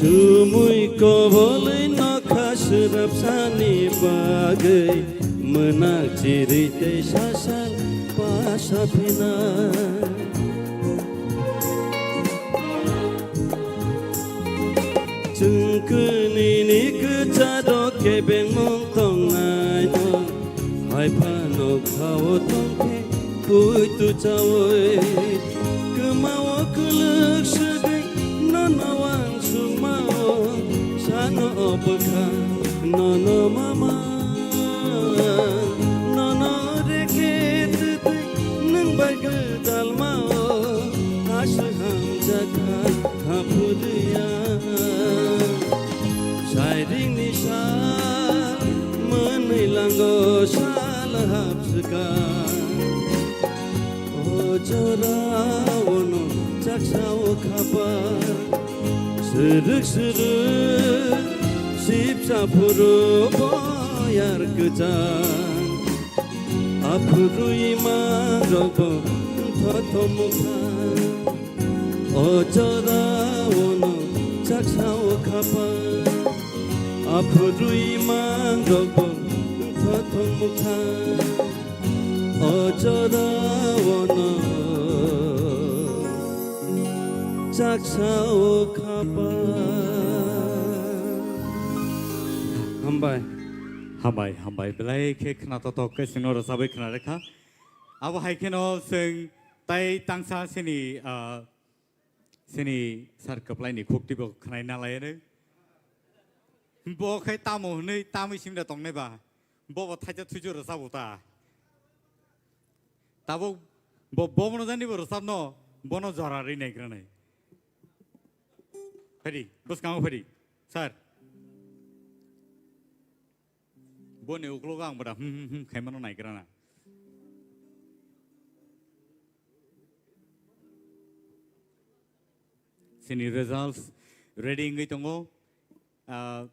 Chumui kobolwi nokha swrapsani bagwi mwnak chiri tei sasal pasa phinai. Chwng kwnwini kwcharo kebengmung tongnaino, hai phano khao tongkhe puitu chaui. Kwmao kwlwk swgwi nono wansukmao, sano o bwkha nono mama. Nono reke twtwi nwng bai gwdalmao, aswk hamjakha khaphurwi ang. Sairingni sal mwnwi lango sal hapswka. O jora ono chaksa o khapa. Swrwk swrwk sipsa phuru boyar kwchang. Aphurui mangrokbo wngthothomukha, o jorao no chaksa o khapa. Aphurui mangrokbo wngthothomukha, o jorao no chaksa o khapa. Hambai. Hambai, hambai. Belai khe khna totok khe chwngno rwchabwi khna rwkha. Abo hai kheno chwng tai tangsa chini, ah, chini sir kwplaini khukti bo khwnai na lai anw. Bo khai tamo hwnwi tamwi simda tongnai ba. Bo bo thaisa thuisu rwchabo ta. Tabuk bo, bo bono jani bo rwchapno, bono jora rwi naigra nai. Phaidi, bwskango phaidi, sir. Boni uklogo ang bada hmm, hmm, hmm khaimano naigrana. Chini results ready wngwi tongo. Ah,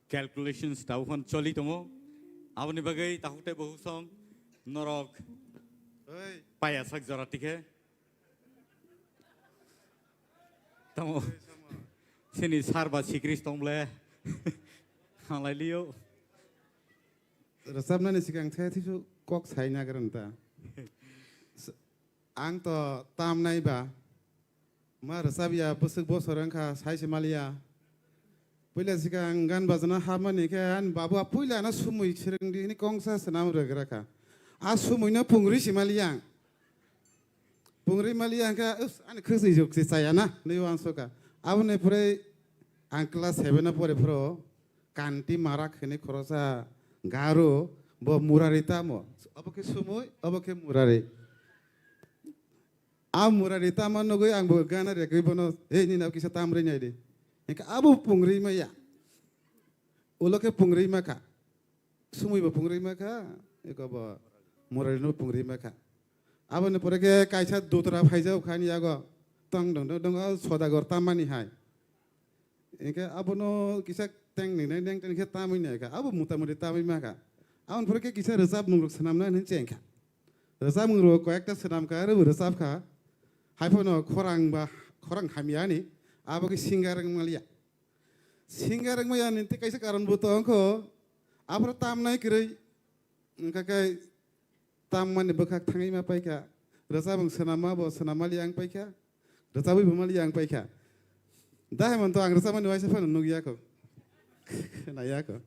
calculations tabuk phano choli tongo. Aboni bagwi takhuk tei bukhuk song norok Oi. Paya sak jora tikhe. Tamo. Sini sar ba sikris tong ble. Halai liyo. Rwchapnani sikang the thisu kok sai nagranta. S-, ang to tamnai ba. Ma rwchap ya bwswk bosor wngkha sai se maliya. Puila sikang gan bajana hapmani khe ani babu a puila no sumui swrwng di hini kongsa swnam rwgra kha. A sumui no pungri si maliya ang. Pungri maliya hwnkhe, "Us, ani khwswi juk se chaya na," nui uansukha. Aboni pore ang class seven o pore phuru Kanti Marak hwnwi khoroksa garo, bo Murari tamo. Obo khe sumui, obo khe Murari. A Murari tamo nugui ang bo gana rekui bono, "Ei, nini abo kisa tamrwi nai di." Hwnkhe abo pungri maya. Ulo khe pungri makha. Sumui bo pungri makha, eko bo Murari no pungri makha. Aboni pore khe kaisa dutra phaijak kha ani yago. Tong dong dong dong, o Sodagar tamani hai. Hwnkhe abono kisa teng ni nai neng teng khe tamwi nai kha. Abo mota moti tamwi makha. Aboni pore khe kisa rwchapmung rok swnamna hinwi cheng kha. Rwchapmung rok koyekta swnam kha, aro bo rwchap kha. Haiphano khorang ba, khorang hamya ni. Abo khe singer wng maliya. Singer wngmaya ni tei kaisa karon bo tong kho. Aphuru tamnai kwrwi wngkha khe tammani bwkhak thangwi ma paikha. Rwchapmung swnamma bo swnamma li ang paikha. Rwchabwi bo mali ang paikha. Dahai man to ang rwchapmani waisa phano nukya kho. Khwnaya kho.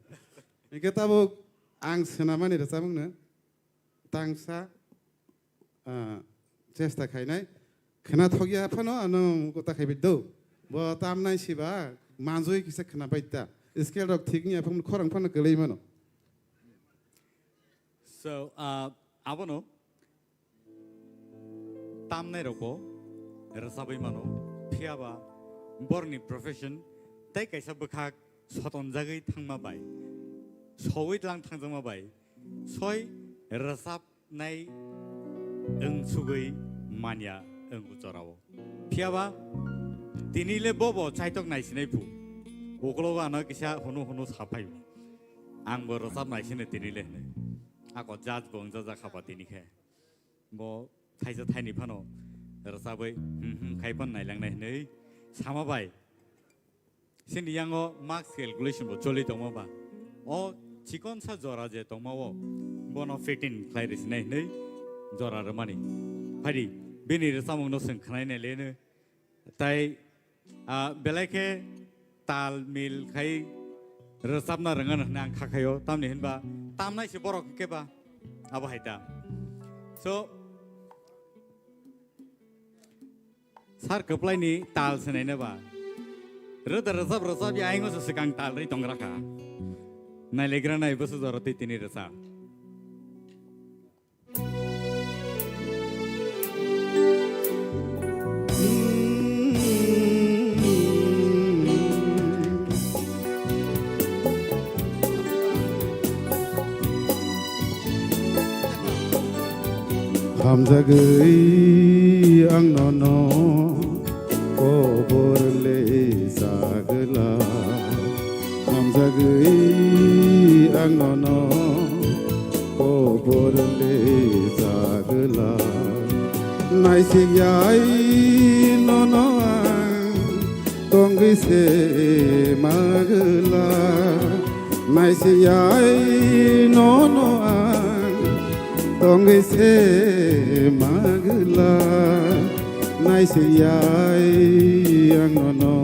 Hwnkhe tabuk ang swnamani rwchapmungno tangsa, ah, chesta khainai. Khwnathokya phano ano kota khaibi do. Bo tamnai siba manjui kisa khwnabai ta. Scale rok thik wngya phano khorang phano kwlwi mano. So, ah, abono tamnai rokbo rwchabwi mano. Phiyaba borni profession tei kaisa bwkhak sotonjagwi thangma bai, sowi tlang thangjakma bai, soi rwchapnai wng sugwi manya wng o jorao. Phiyaba tini le bobo chaitok naisinai phu. Uklogo ano kisa hunu hunu saphai. Ang bo rwchap naisini tini le hwnwi. Ako judge bo wngjajakha ba tini khe. Bo thaisa thaini phano rwchabwi hmm hmm khai phano nailangnai hwnwi sama bai. Chini yango marks calculation bo choli tongma ba. O chikonsa jora je tongma o bono fitting khlai rwsinai hwnwi jora rwmani. Phaidi bini rwchapmungno chwng khwnai nai leno. Tai, ah, belai khe tal mil khai rwchapna rwngano hwnwi ang kha khaio. Tamni hinba tamnai se borok hwnkhe ba abo hai ta. So, sir kwplaini tal sinaina ba. Rwda rwchap rwchap ya aingo se swkang tal rwi tongra kha. Nailegra nai bwswk jora twi tini rwchap. Hamjagwi ang nono kobor le sagla. Hamjagwi ang nono kobor Porle chagla, naisik yai nono ang tongwi se magla, naisik yai nono ang tongwi se magla, naisik yai ang nono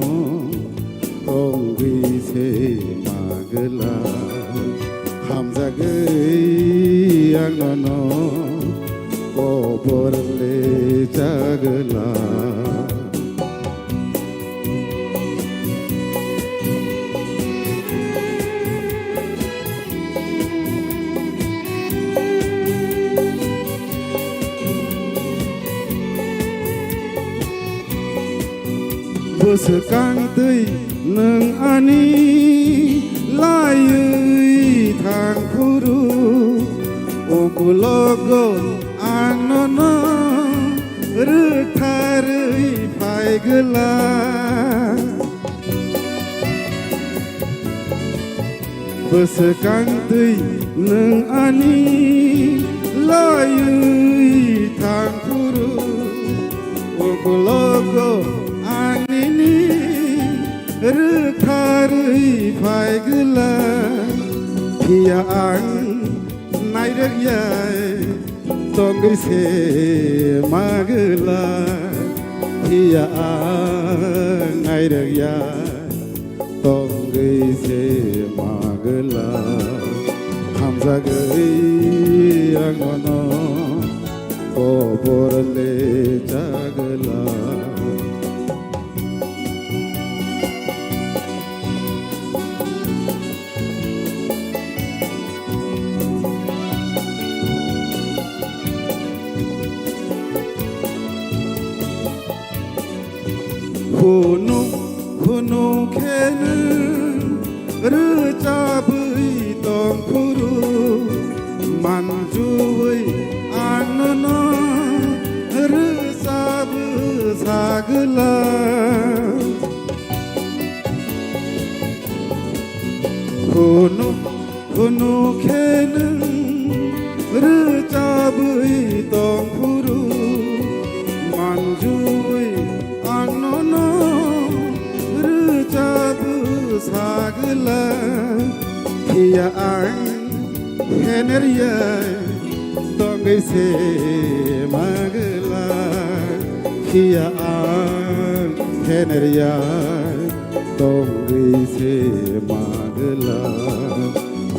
tongwi se magla, hamjagwi ang nono kobor le chagla. Bwswkang twi nwng ani laiwi thang phuru, ukulogo ang nono rwktharwi phai gwla. Bwswkang twi nwng ani laiwi thang phuru, ukulogo ang nini rwktharwi phai gwla. Phiya ang nairwk yai tongwi se magwla, phiya ang nairwk ya tongwi se magwla, hamjagwi ang nono kobor le chagwla. Hunu hunu khe nwng rwchabwi tong phuru, manjuwi ang nono rwchabwi sagwla. Hunu hunu khe nwng rwchabwi tong phuru, manjuwi ang nono rwchabwi sagwla. Phiya ang phener yai tongwi se magwla, phiya ang phener yai tongwi se magwla,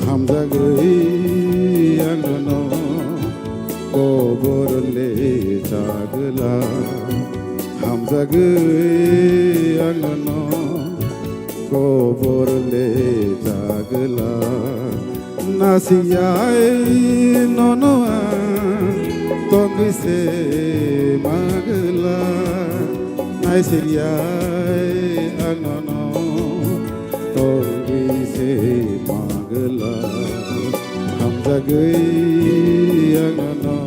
hamjagwi ang nono kobor le chagwla, hamjagwi ang nono kobor le chagwla. Nasiyai nono ang tongwi se magwla, naisiyai ang nono tongwi se magwla, hamjagwi ang nono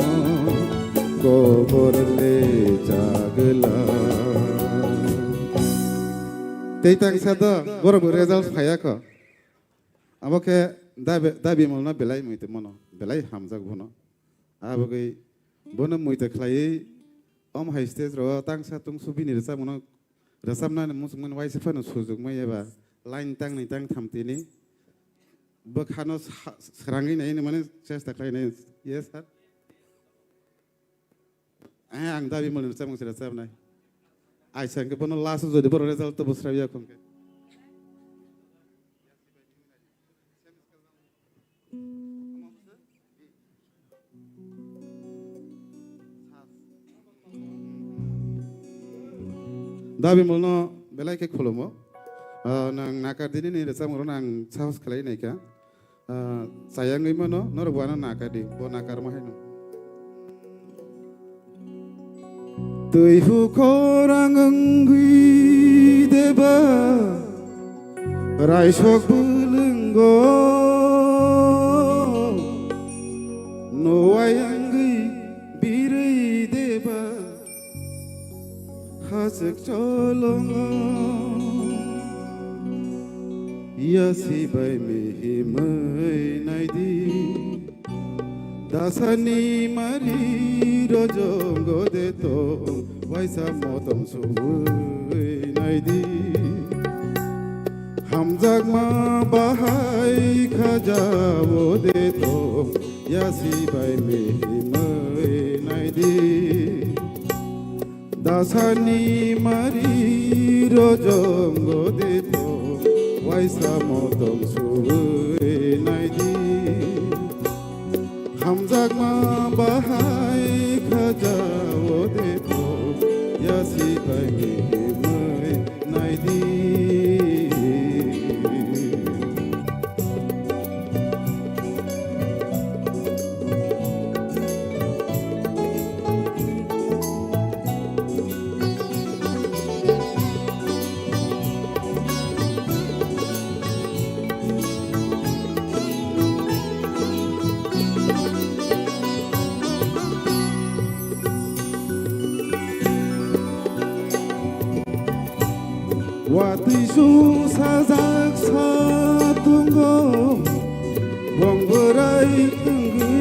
kobor le chagwla. Tei tangsa do, borok bo result phaiya kho. Abo khe dabi, dabi molno belai muitu mono, belai hamjak bono. Abogwi bono muitu khlaiwi om hai stage ro tangsa tungsu bini rwchapmano, rwchapnani muchungmani waisa phano sujukmai eba line tangni tangtham tini bwkhano sa-, srangwi naini mane chesta khlainai. Yes, sir. Eh, ang dabi mali rwchapmung se rwchapnai. Aisa hwnkhe bono last o jodi borok result to bwsraiya khon khe. Dabi molno belai khe khulumo. Ah, nang nakar dini ni rwchapmung rok nang sahos khlai nai kha. Ah, chayangwi mano, norok bo ano nakar di, bo nakarma haino. Twi hukhorang wngwi deba, raisok bwlwngo, nowai wngwi birwi deba. Hachwk cholongo yasi bai mihimwi naidi, Dasani mari rojongo de to, waisa motom subui naidi. Hamjakma bahai khaja o de to, yasi bai mihimai naidi. Dasani mari rojongo de to, waisa motom subui naidi. Hamjakma bahai khaja o de to, yasi bai mihimai naidi. Watwi sung sajak sa tungo, bong bwrai wngwi.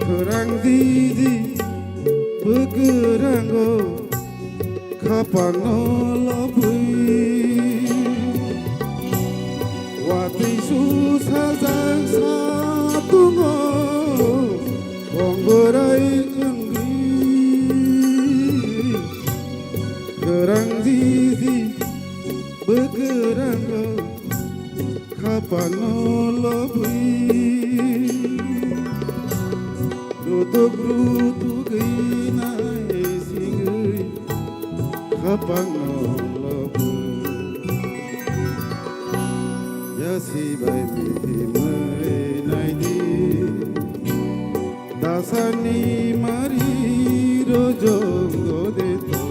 Khwrang didi bwkwrango, khapangno lobwi. Watwi su sajak sa tungo, bong bwrai wngwi. Khwrang didi bwkwrango, khapangno lobwi. Rutuk rutugwi nai singwi, khapangno lobwi. Yasi bai mihimai naidi. Dasani mari rojongo de to,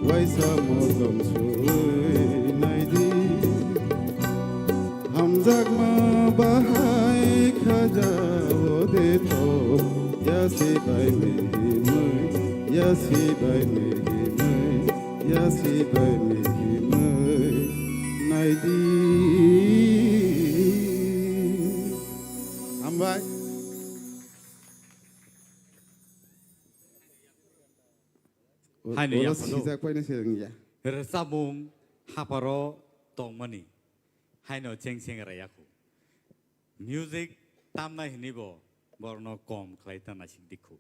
waisa motom subui naidi. Hamjakma bahai khaja o de to, yasi bai mihimai, yasi bai mihimai, yasi bai mihimai naidi. Hambai. Haino oro yaphano sijak paino se wngya. Rwchapmung hapharo tongmani haino cheng cheng rayakhu. Music tamnai hwnwibo borokno kom khlai ta naising dikhu.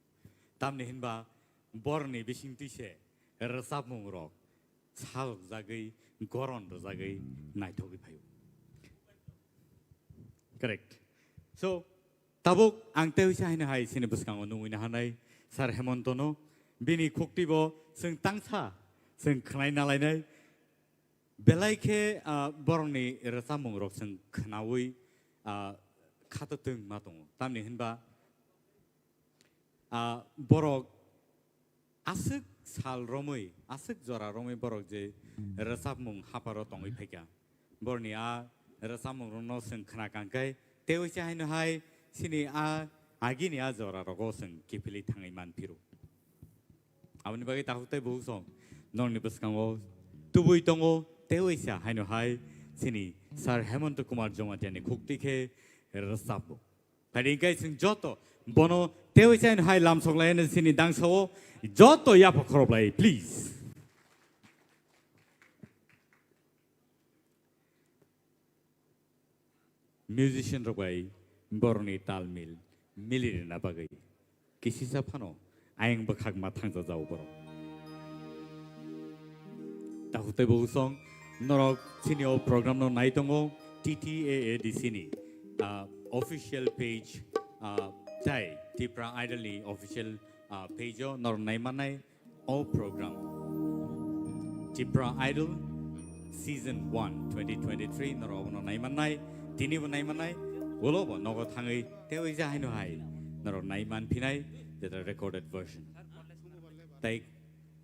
Tamni hwnba borokni bisingtwi se rwchapmungrok salokjagwi, goron rwjagwi naithogwi phaio. Correct. So, tabuk ang tei uisa haino hai chini bwskango nungwi naharnai Sir Hemontono, bini khuktibo chwng tangsa, chwng khwnai nalainai. Belai khe, ah, borokni rwchapmungrok chwng khwnaui, ah, khatotwng ma tongo. Tamni hwnba, ah, borok aswk sal romwi, aswk jora romwi borok je rwchapmung hapharo tongwi phaikha. Borokni a rwchapmungrokno chwng khna kangkhe, tei uisa haino hai chini a agini a jorarogo chwng kiphilwi thangwi manphiro. Aboni bagwi takhuk tei bukhuk song norokni bwskango tubui tongo, tei uisa haino hai chini Sir Hemanta Kumar Jamatia ni khukti khe rwchapmung. Phaidi hwnkhe chwng joto bono tei uisa haino hai lamsok lai hwnwi chini dangsao joto yapha khoroplai, please. Musician rok bai borokni tal mil mili rwna bagwi kisisa phano ayang bwkhak ma thangjajago borok. Takhuk tei bukhuk song norok chini o program no nai tongo T T A A D C ni, ah, official page, ah, tei Tipra Idol ni official, ah, page o norok nai mannai o program Tipra Idol Season one twenty twenty-three norok abono nai mannai, tini bo nai mannai, ulo bo nogo thangwi tei uisa haino hai norok nai manphinai, jeto recorded version. Tei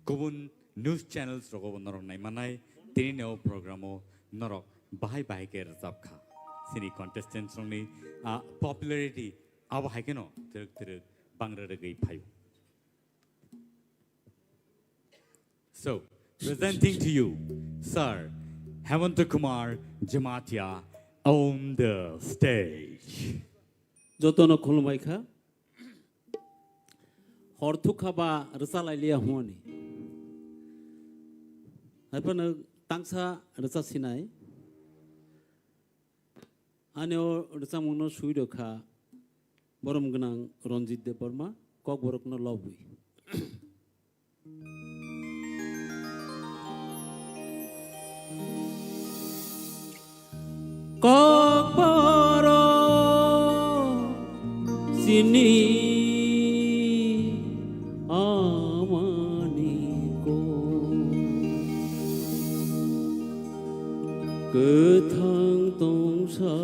kubun news channels rogo bo norok nai mannai, tini ni o program o norok bahai bahai khe rwchap kha. Chini contestants rokni, ah, popularity abo hai kheno twrwk twrwk bang rwrwgwi phaio. So, presenting to you, Sir Hemanta Kumar Jamatia on the stage. Jotono khulumbai kha. Hor thuk kha ba rwcha lai liya hwnwi. Hai phano tangsa rwcha sinai. Ani o rwchapmungno swi rw kha borom gwnang Ranjit Debbarma, Kokborokno lobwi. Kokborok chini amani kok. Kwthang tongsa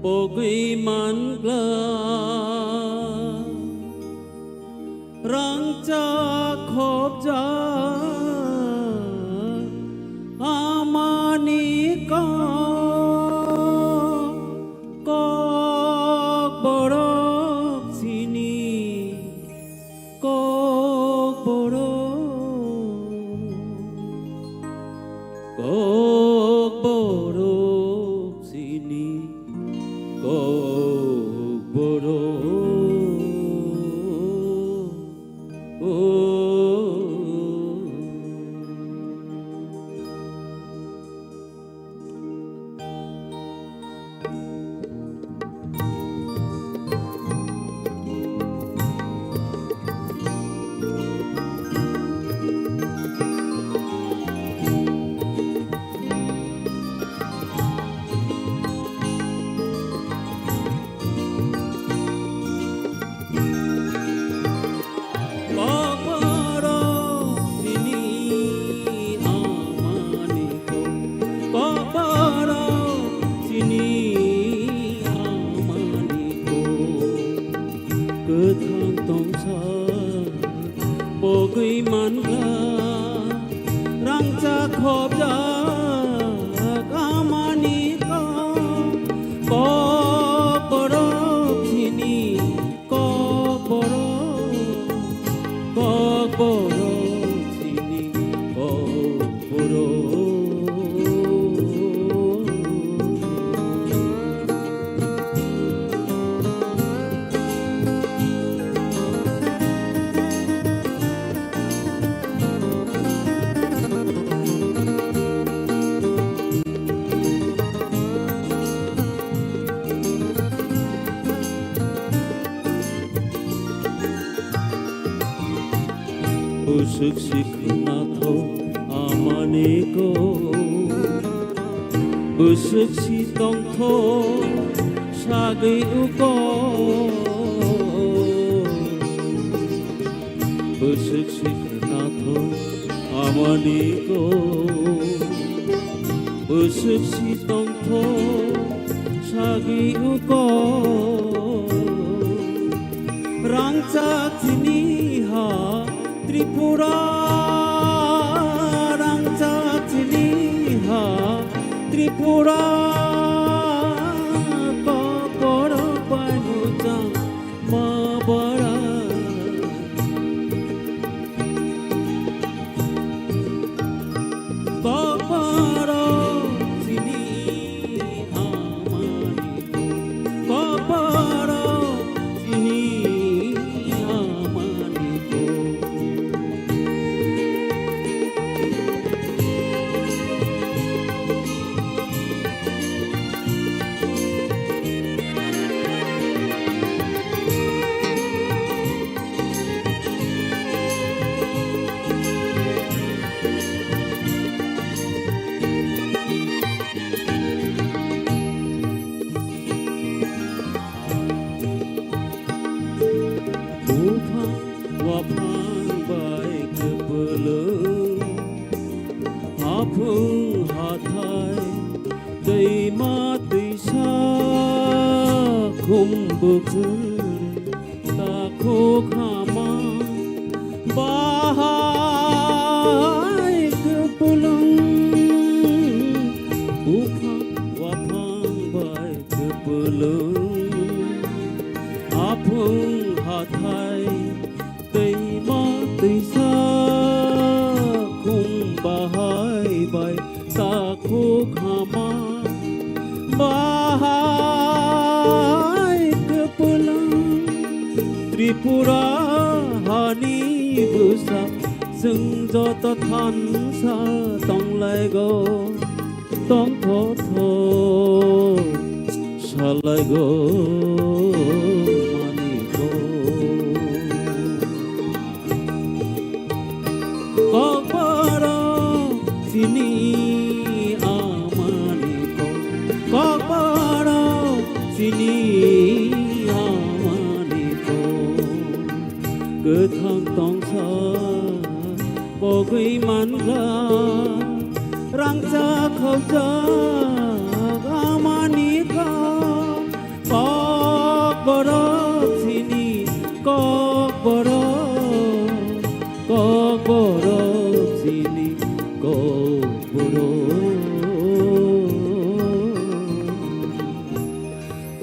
pogwi mangla. Rangchak khopjak amani kok, Kokborok chini Kokborok, Kokborok chini Kokborok. Kokborok chini amani kok, Kokborok chini amani kok. Kwthang tongsa pogwi mangla, rangchak khopjak amani kok, Kokborok chini Kokborok, Kokborok chini Kokborok. Bwswk si khwnathok amani kok, bwswk si tongthok sagwi o kok. Bwswk si khwnathok amani kok, bwswk si tongthok sagwi o kok. Rangchak chini ha Tripura, rangchak chini ha Tripura, Kokborok bai muchang ma bara. Kokborok chini amani kok, Kokborok chini amani kok. Buphang waphang bai kwpwlwng, aphung hathai, twima twisa, khum bwkhwrwi, takhuk hama, bahai kwpwlwng. Buphang waphang bai kwpwlwng, aphung hathai, twima twisa, khum bahai bai takhuk hama, bahai Pura hani bwsa chwng joto thansa tonglaigo, tongthotho salaigo maniko. Kokborok chini amani kok, kokborok chini amani kok. Kwthang tongsa pogwi manla, rangchak khaujak amani kok. Kokborok chini, kokborok, kokborok chini, kokborok.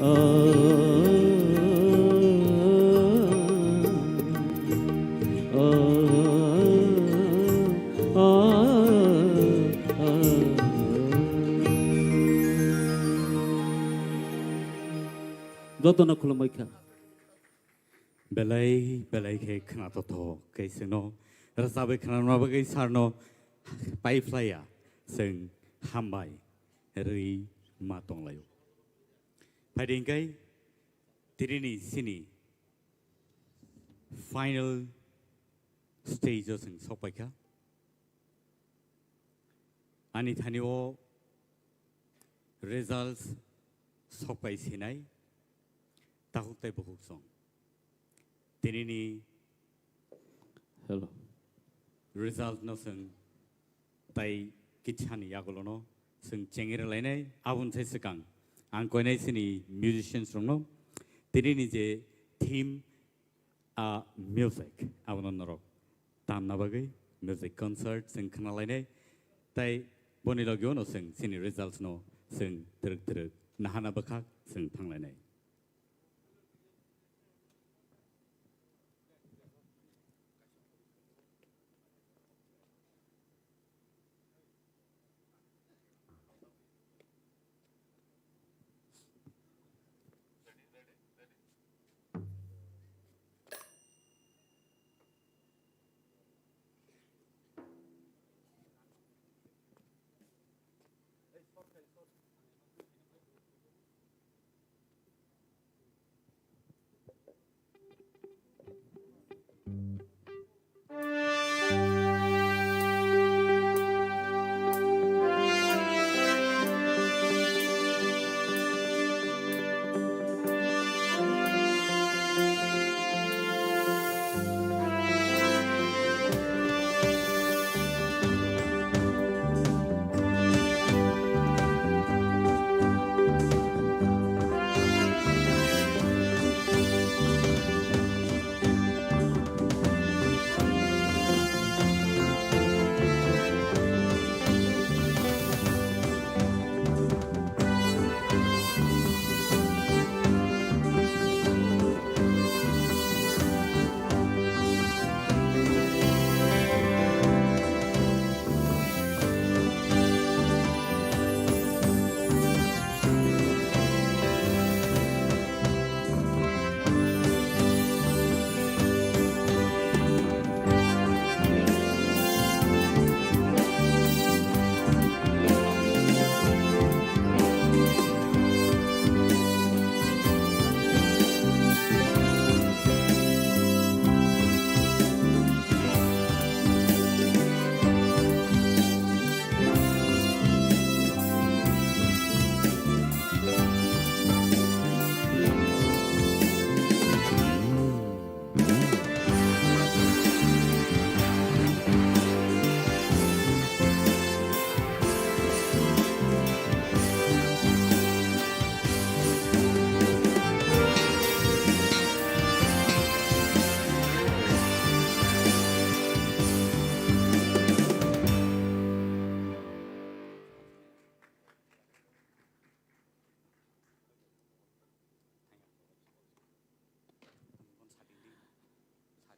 Ah, ah, ah, ah, ah. Jotono khulumbai kha. Belai, belai khe khwnathothok khe chwngno rwchabwi khwnarwna bagwi sarno paiphlaiya chwng hambai rwi ma tonglaio. Phaidi hwnkhe tinini chini final stage-o chwng sokpaikha. Ani thani o results sokpai sinai takhuk tei bukhuk song. Tinini Hello. Result no chwng tai kitsani yagulono chwng chengri lainai aboni sai swkang ang koinai chini musicians rokno tinini je theme a music abono norok tamna bagwi music concert chwng khna lainai tei boni logio no chwng chini results no chwng twrwk twrwk nahana bwkhak chwng thanglainai.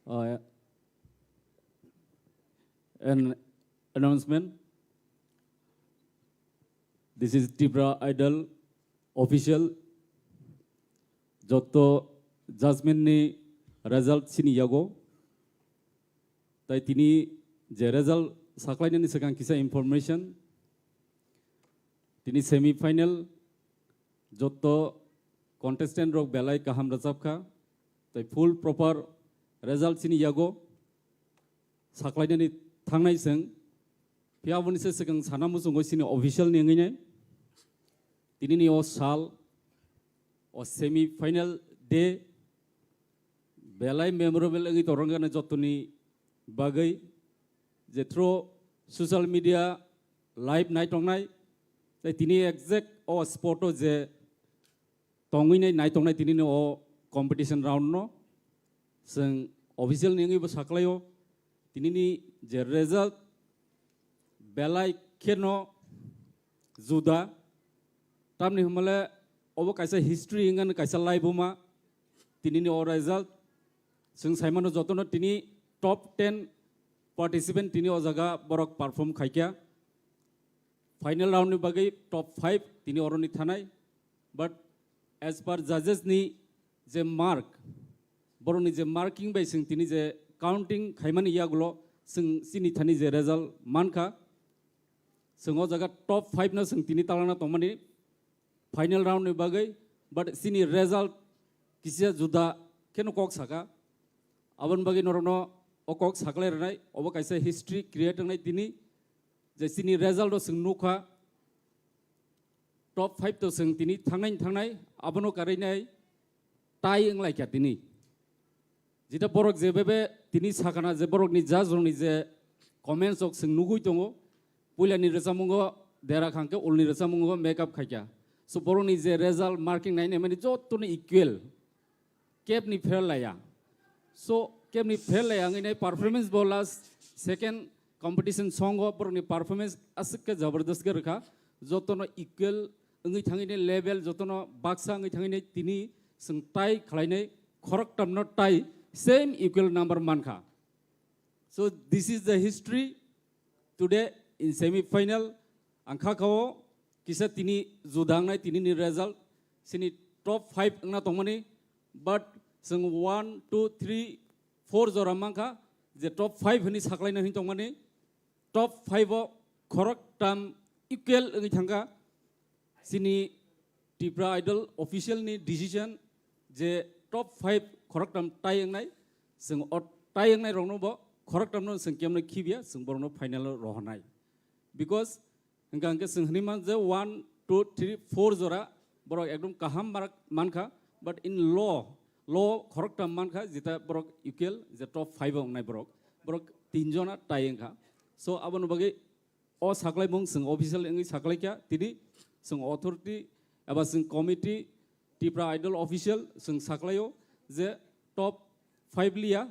Uh, an announcement. This is Tripura Idol official. Joto judgment ni result chini yago. Tai tini je result saklainani swkang kisa information. Tini semi final jotto contestant rok belai kaham rwchapkha. Tai full proper result chini yago saklainani thangnai chwng. Phiya aboni se swkang sana muchungo chini official ni wngwi nai. Tinini o sal, o semi final day, belai memorable wngwi torongani jottoni bagwi, je through social media live naitongnai, tai tini exact o spot o je tongwi nai naitongnai tinini o competition round no chwng official ni wngwi bo saklaio. Tinini je result belai kheno juda, tamni hwnmale obo kaisa history wngkha, kaisa laibuma. Tinini o result chwng saimano jotono tini top ten participant tini o jaga borok perform khaikha. Final round ni bagwi top five tini oroni thanai. But as per judges ni je mark, borokni je marking bai chwng tini je counting khaimani yagulo chwng chini thani je result mankha. Chwng o jaga top five no chwng tini talangna tongmani final round ni bagwi, but chini result kisa juda kheno kok saka. Aboni bagwi norokno o kok saklai rwnai, obo kaisa history create wngnai tini, je chini result o chwng nukha, top five to chwng tini thangnai thangnai, abono karwi nai tie wnglaikha tini. Jeta borok je bebe tini sakana je borokni judge rokni je comments rok chwng nugui tongo, puilani rwchapmungo dera khangkhe ulni rwchapmungo make up khaikha. So borokni je result marking nai naimani jotono equal. Kebni fail laya. So kebni fail laya wngwi nai performance bo last second competition songo borokni performance aswk khe jabardast khe rwkha. Jotono equal wngwi thangwi nai level, jotono baksa wngwi thangwi nai tini chwng tie khlainai khoroktamno tie same equal number mankha. So this is the history. Today in semi final ang kha kao kisa tini juda wngnai tini ni result, chini top five wngna tongmani, but chwng one, two, three, four jora mankha je top five hwnwi saklaina hwnwi tongmani, top five o khoroktam equal wngwi thangkha. Chini Tipra Idol official ni decision je top five khoroktam tie wngnai, chwng o tie wngnai rokno bo khoroktamno chwng kemno khibya, chwng borokno final o rohornai. Because hwnkha hwnkhe chwng hwnwi man je one, two, three, four jora borok ekdom kaham mark mankha, but in law, law khoroktam mankha, jeta borok equal je top five o wngnai borok, borok tinjona tie wngkha. So aboni bagwi o saklaimung chwng official wngwi saklaikha, tini chwng authority eba chwng committee, Tipra Idol official chwng saklaio je top five liya,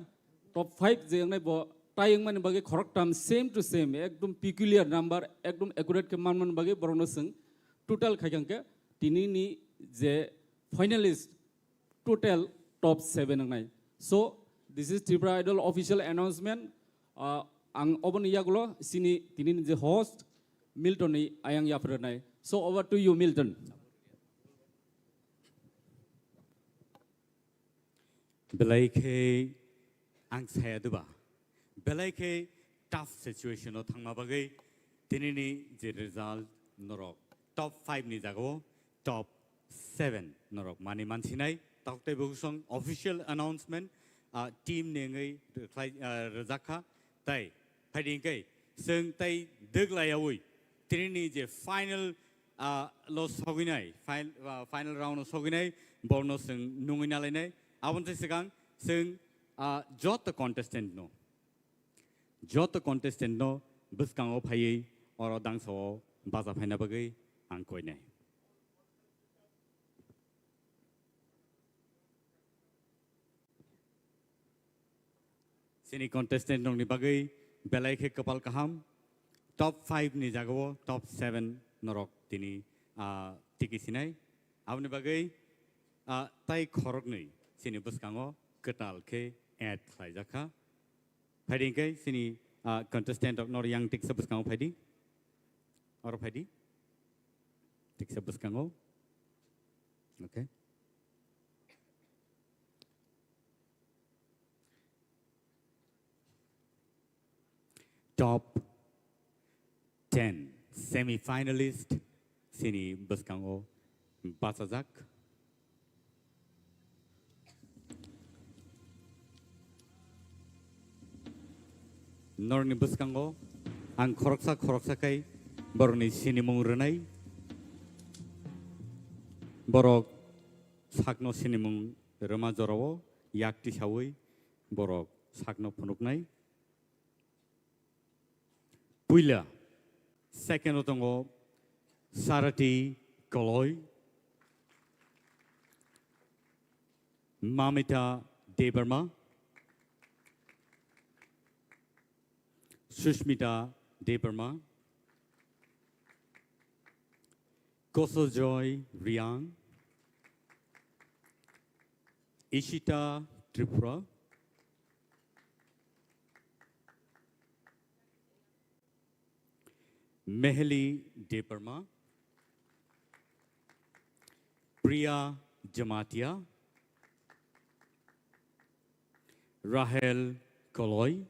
top five je wngnai bo tie wngmani bagwi khoroktam same to same, ekdom peculiar number, ekdom accurate khe manmani bagwi borokno chwng total khaikha hwnkhe tinini je finalist total top seven wngnai. So, this is Tripura Idol official announcement. Uh, ang oboni yagulo sini tini je host Milton ni ayang yaphrwnai. So, over to you, Milton. Belai khe ang saya duba. Belai khe tough situation o thangma bagwi tinini je result norok top five ni jagao top seven norok mani mansinai tok tei bwswng official announcement, ah, team ni wngwi rwkhlai, ah, rwjakha. Tai phaidi hwnkhe chwng tai dwglaiyaui tinini je final, ah, lo sogwinai, fin-, ah, final round o sogwinai borno chwng nungwi nalainai. Aboni swkang chwng, ah, joto contestant no, joto contestant no bwskango phaiwi oro dangsa o bacha phaina bagwi ang koinai. Chini contestant rokni bagwi belai khe kwpal kaham. Top five ni jagao top seven norok tini, ah, tiki sinai. Aboni bagwi, ah, tai khoroknwi chini bwskango kwtal khe add khlaijakha. Phaidi hwnkhe chini, ah, contestant rok nor yang tiksa bwskango phaidi. Oro phaidi. Tiksa bwskango. Okay. top ten semi-finalist chini bwskango bachajak. Norokni bwskango ang khoroksa khoroksa khe borokni sinimung rwnai. Borok sakno sinimung rwma jorao yak tisaui borok sakno phunuknai. Puila, second o tongo Sarati Koloi, Mamita Debbarma, Sushmita Debbarma, Kosojoy Riang, Ishita Tripura, Meheli Debbarma, Priya Jamatia, Rahel Koloi,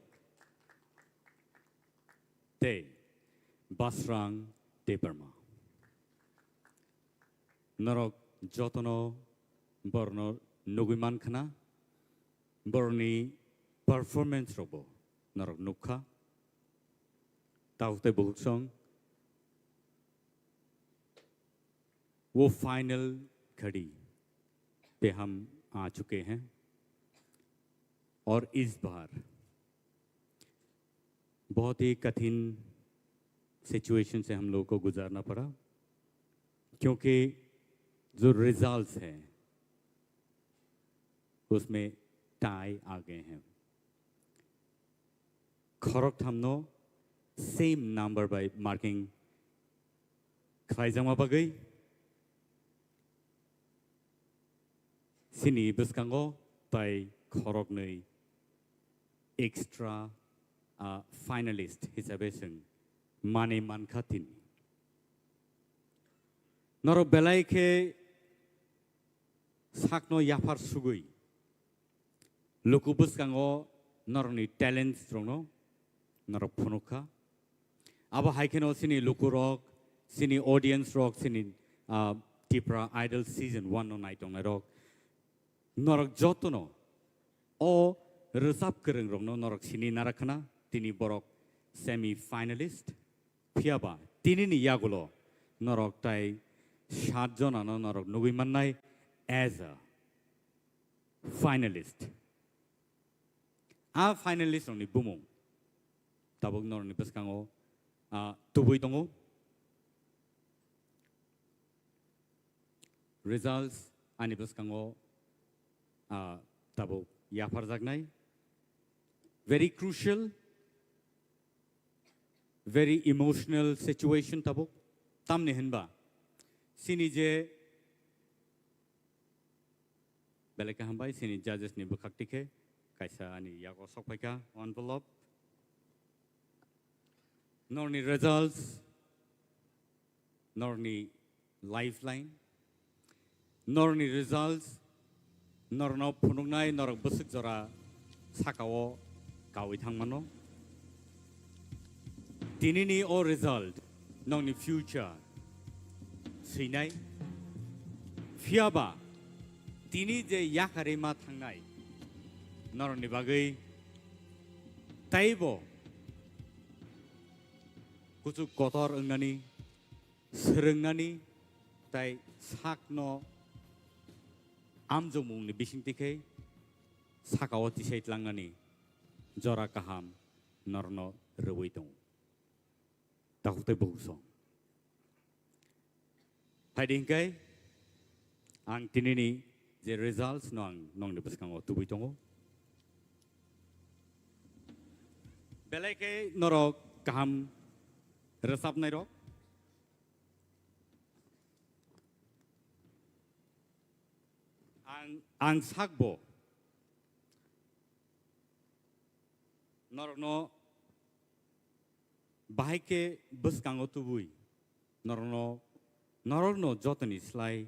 tei Basrang Debbarma. Norok jotono borokno nugui mankha na, borokni performance rokbo norok nukha. Tabuk tei bukhuk song, वो फाइनल घड़ी पे हम आ चुके हैं और इस बार बहुत ही कठिन सिचुएशन से हम लोगों को गुजारना पड़ा, क्योंकि जो रिजल्ट्स हैं उसमें टाई आ गए हैं। Khoroktham no same number bai marking khlaijakma bagwi chini bwskango tai khoroknwi extra, ah, finalist hisabe chwng manwi mankha tini. Norok belai khe sakno yaphar sugwi luku bwskango norokni talents rokno norok phunukha. Abo hai kheno chini lukurok, chini audience rok, chini, ah, Tipra Idol Season one no naitongnai rok, norok jotono o rwchap kwrwng rokno norok sini narakhana, tini borok semi finalist. Phiya ba tinini yagulo norok tai sat jonano norok nugui mannai as a finalist. A finalist rokni bumung tabuk norokni bwskango, ah, tubui tongo. Results ani bwskango, ah, tabuk yapharjaknai. Very crucial, very emotional situation tabuk. Tamni hinba chini je belai kaham bai chini judges ni bwkhak tikhe kaisa ani yago sok phaikha envelope. Norni results, norni lifeline, norni results, norno phunuknai norok bwswk jora sakao kaui thangmano. Tinini o result nongni future swinai. Phiya ba tini je yakarwi ma thangnai norokni bagwi teibo kuchuk kotor wngnani, swrwngnani tei sakno amjokmungni bisingtwi khe sakao tisai tlangnani jora kaham norokno rwui tongo. Takhuk tei bukhuk song. Phaidi hinkai ang tinini je results no ang nongni bwskango tubui tongo. Belai khe norok kaham rwchapnai rok. Ang, ang sakbo norokno bahai khe bwskango tubui norokno, norokno jotoni slai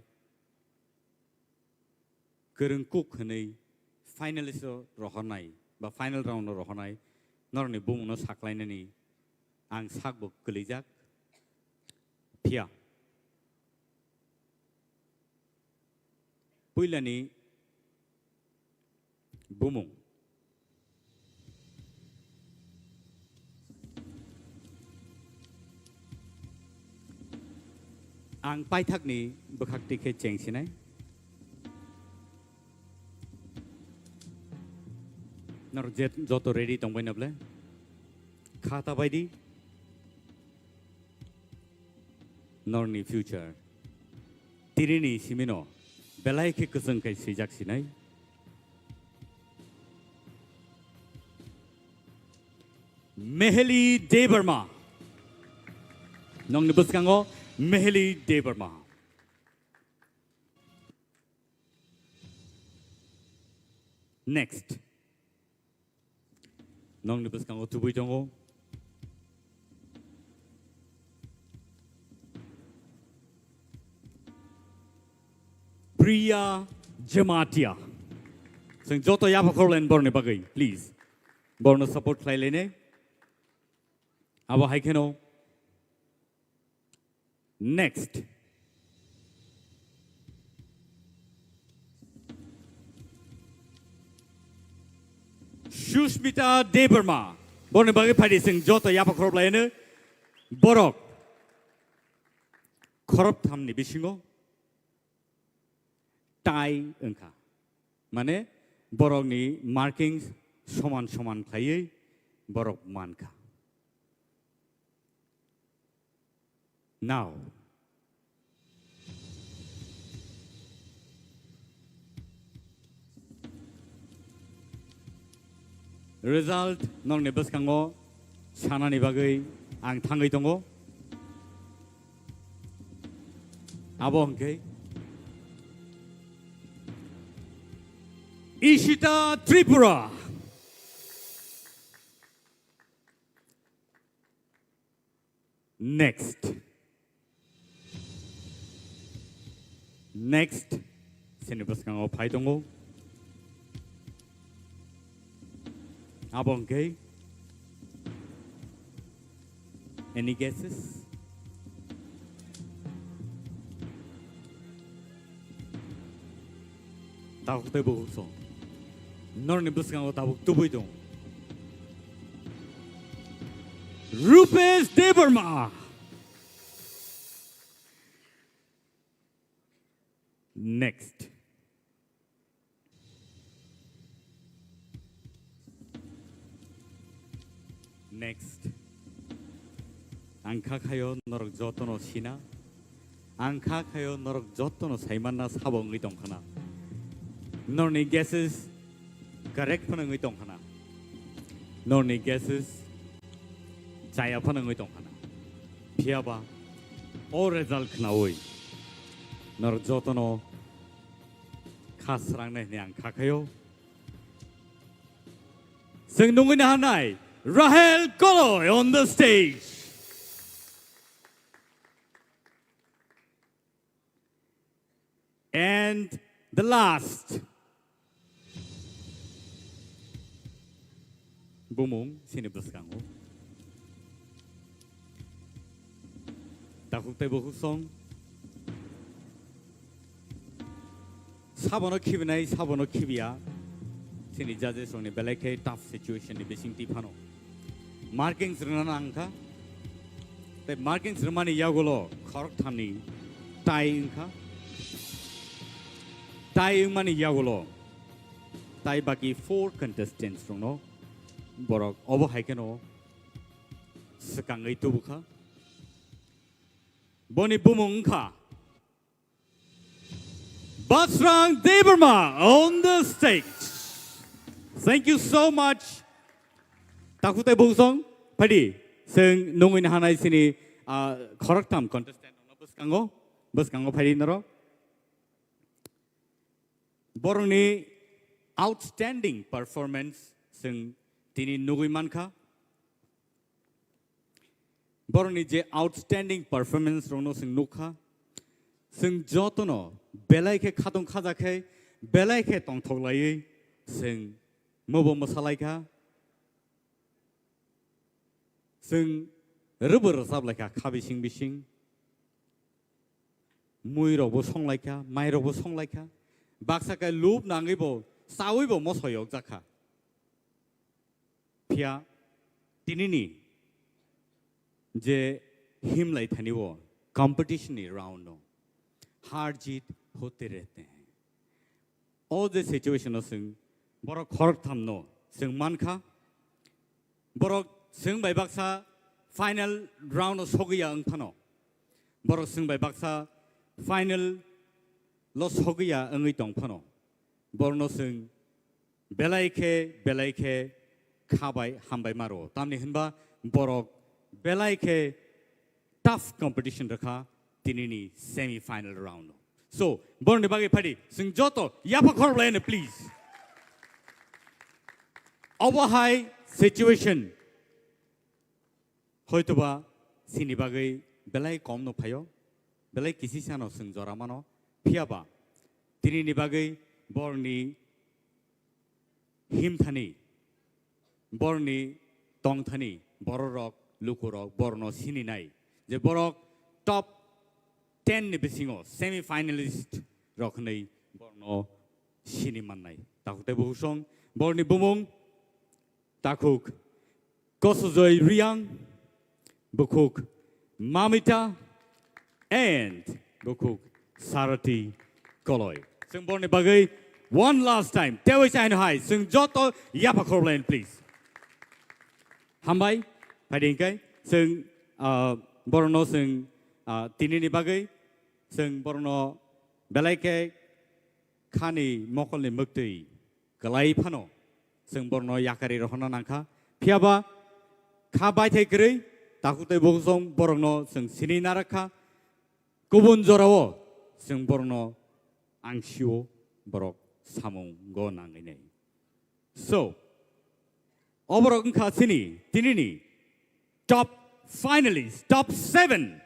kwrwng kuk hwnwi finalist o rohornai ba final round o rohornai norokni bumungno saklainani Ang sakbo kwlwijak. Phiya puilani bumung. Ang paithakni bwkhak tikhe chengsinai. Nor jet-, joto ready tongbai na ble? Kha ta bai di. Norni future. Tirini simino belai khe kwchwng khai swijak sinai. Meheli Debbarma. Nongni bwskango Meheli Debbarma. Next. Nongni bwskango tubui tongo. Priya Jamatia. Chwng joto yapha khorlaini borni bagwi, please. Borno support khlai lainai. Abo hai kheno. Next. Sushmita Debbarma. Borni bagwi phaidi chwng joto yapha khorop laino. Borok khorop thamni bisingo tie wngkha. Mane borokni markings soman soman khlaiwi borok mankha. Now, result nokni bwskango sanani bagwi ang thangwi tongo. Abo hwnkhe Ishita Tripura. Next. Next. Chini bwskango phai tongo. Abo hwnkhe any guesses? Tabuk tei bukhuk song. Norni bwskango tabuk tubui tong. Rupesh Debbarma. Next. Next. Ang kha khayo norok jotono sina. Ang kha khayo norok jotono saimanna sabo wngwi tongkhana. Norni guesses correct phano wngwi tongkhana. Norni guesses chaya phano wngwi tongkhana. Phiyaba o result khnaui norok jotono kha srangnai hwnwi ang kha khayo. Chwng nungwi naharnai Rahel Koloi on the stage. And the last. Bumung chini bwskango. Takhuk tei bukhuk song. Sabono khibinai, sabono khibiya. Chini judges rokni belai khe tough situation ni bisingtwi phano. Markings rwna nangkha. Tei markings rwmani yagulo khorok thamni tie wngkha. Tie wngmani yagulo tai baki four contestants rokno borok obo hai kheno swkangwi tubukha. Boni bumung wngkha Basrang Debbarma on the stage. Thank you so much. Takhuk tei bukhuk song, phaidi, chwng nungwi naharnai chini, ah, khoroktham contestant rokno bwskango, bwskango phaidi norok. Borokni outstanding performance chwng tini nugwi mankha. Borokni je outstanding performance rokno chwng nukha, chwng jotono belai khe khatung khaja khe, belai khe tongthok laiwi chwng mobo mwsalaikha. Chwng Rwbw rwchap lai kha kha bising bising. Mui rok bo song lai kha, mai rok bo song lai kha. Baksa khe lub nangwi bo chawi bo mosoi yok jak kha. Phiya tinini je himlai thani o competition ni round no har jeet hote rehte hain. O je situation no chwng borok khoroktham no chwng man kha. Borok chwng bai baksa final round o sogwi ya wng phano. Borok chwng bai baksa final lo sogwi ya wngwi tong phano. Borokno chwng belai khe, belai khe kha bai hambai ma rwo. Tamni hwnba borok belai khe tough competition rwkha tinini semi final round o. So, borokni bagwi phaidi, chwng joto yapha khorok laino, please. Obo hai situation hoitoba chini bagwi belai kom no phaio, belai kisi sano chwng jora mano, phiyaba tinini bagwi borokni himthani, borokni tongthani, bororok, lukurok, borokno sininai je borok top ten ni bisingo semi finalist rok hwnwi borokno sini mannai. Takhuk tei bukhuk song, borokni bumung takhuk Kosojoi Riang, bukhuk Mamita, and bukhuk Sarati Koloi. Chwng borokni bagwi one last time tewi chaino hai chwng joto yapha khorok laino, please. Hambai, phaidi hwnkhe chwng, ah, borokno chwng, ah, tinini bagwi chwng borokno belai khe khani mokolni mwktwi kwlai phano chwng borokno yakari rohorna nangkha. Phiyaba kha baithai kwrwi takhuk tei bukhuk song borokno chwng sini narakha. Kubun jorao chwng borokno angsio borok samungo nangwi nai. So, oborok wngkha chini tinini top finalist, top seven.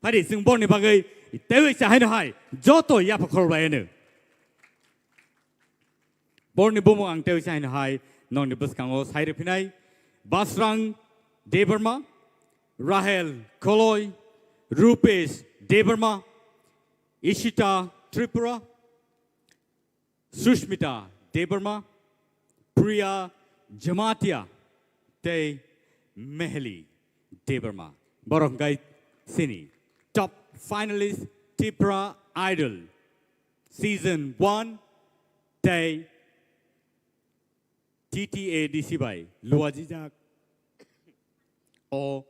Phaidi chwng borokni bagwi tewi chahaino hai joto yapha khorok laino. Borokni bumung ang tewi chahaino hai nokni bwskango sai rwphinai: Basrang Debbarma, Rahel Koloi, Rupesh Debbarma, Ishita Tripura, Sushmita Debbarma, Priya Jamatia, tei Meheli Debbarma. Borok hwnkhe chini top finalist Tipra Idol season one tei T T A D C bai luajijak o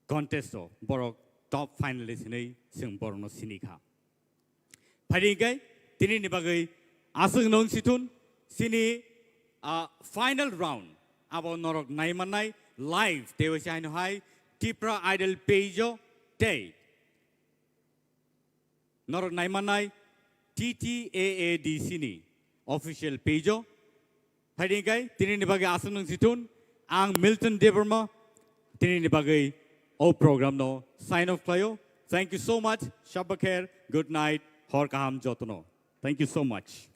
contest o borok top finalist hinwi chwng borokno sini kha. Phaidi hwnkhe tinini bagwi aswk nung sithun chini, ah, final round abo norok naimannai live tewi chaino hai Tipra Idol page o tei norok naimannai T T A A D C ni official page o. Phaidi hwnkhe tinini bagwi aswk nung sithun ang Milton Debbarma tinini bagwi o program no sign off khlaio. Thank you so much. Shabba kher. Good night. Hor kaham jotono. Thank you so much.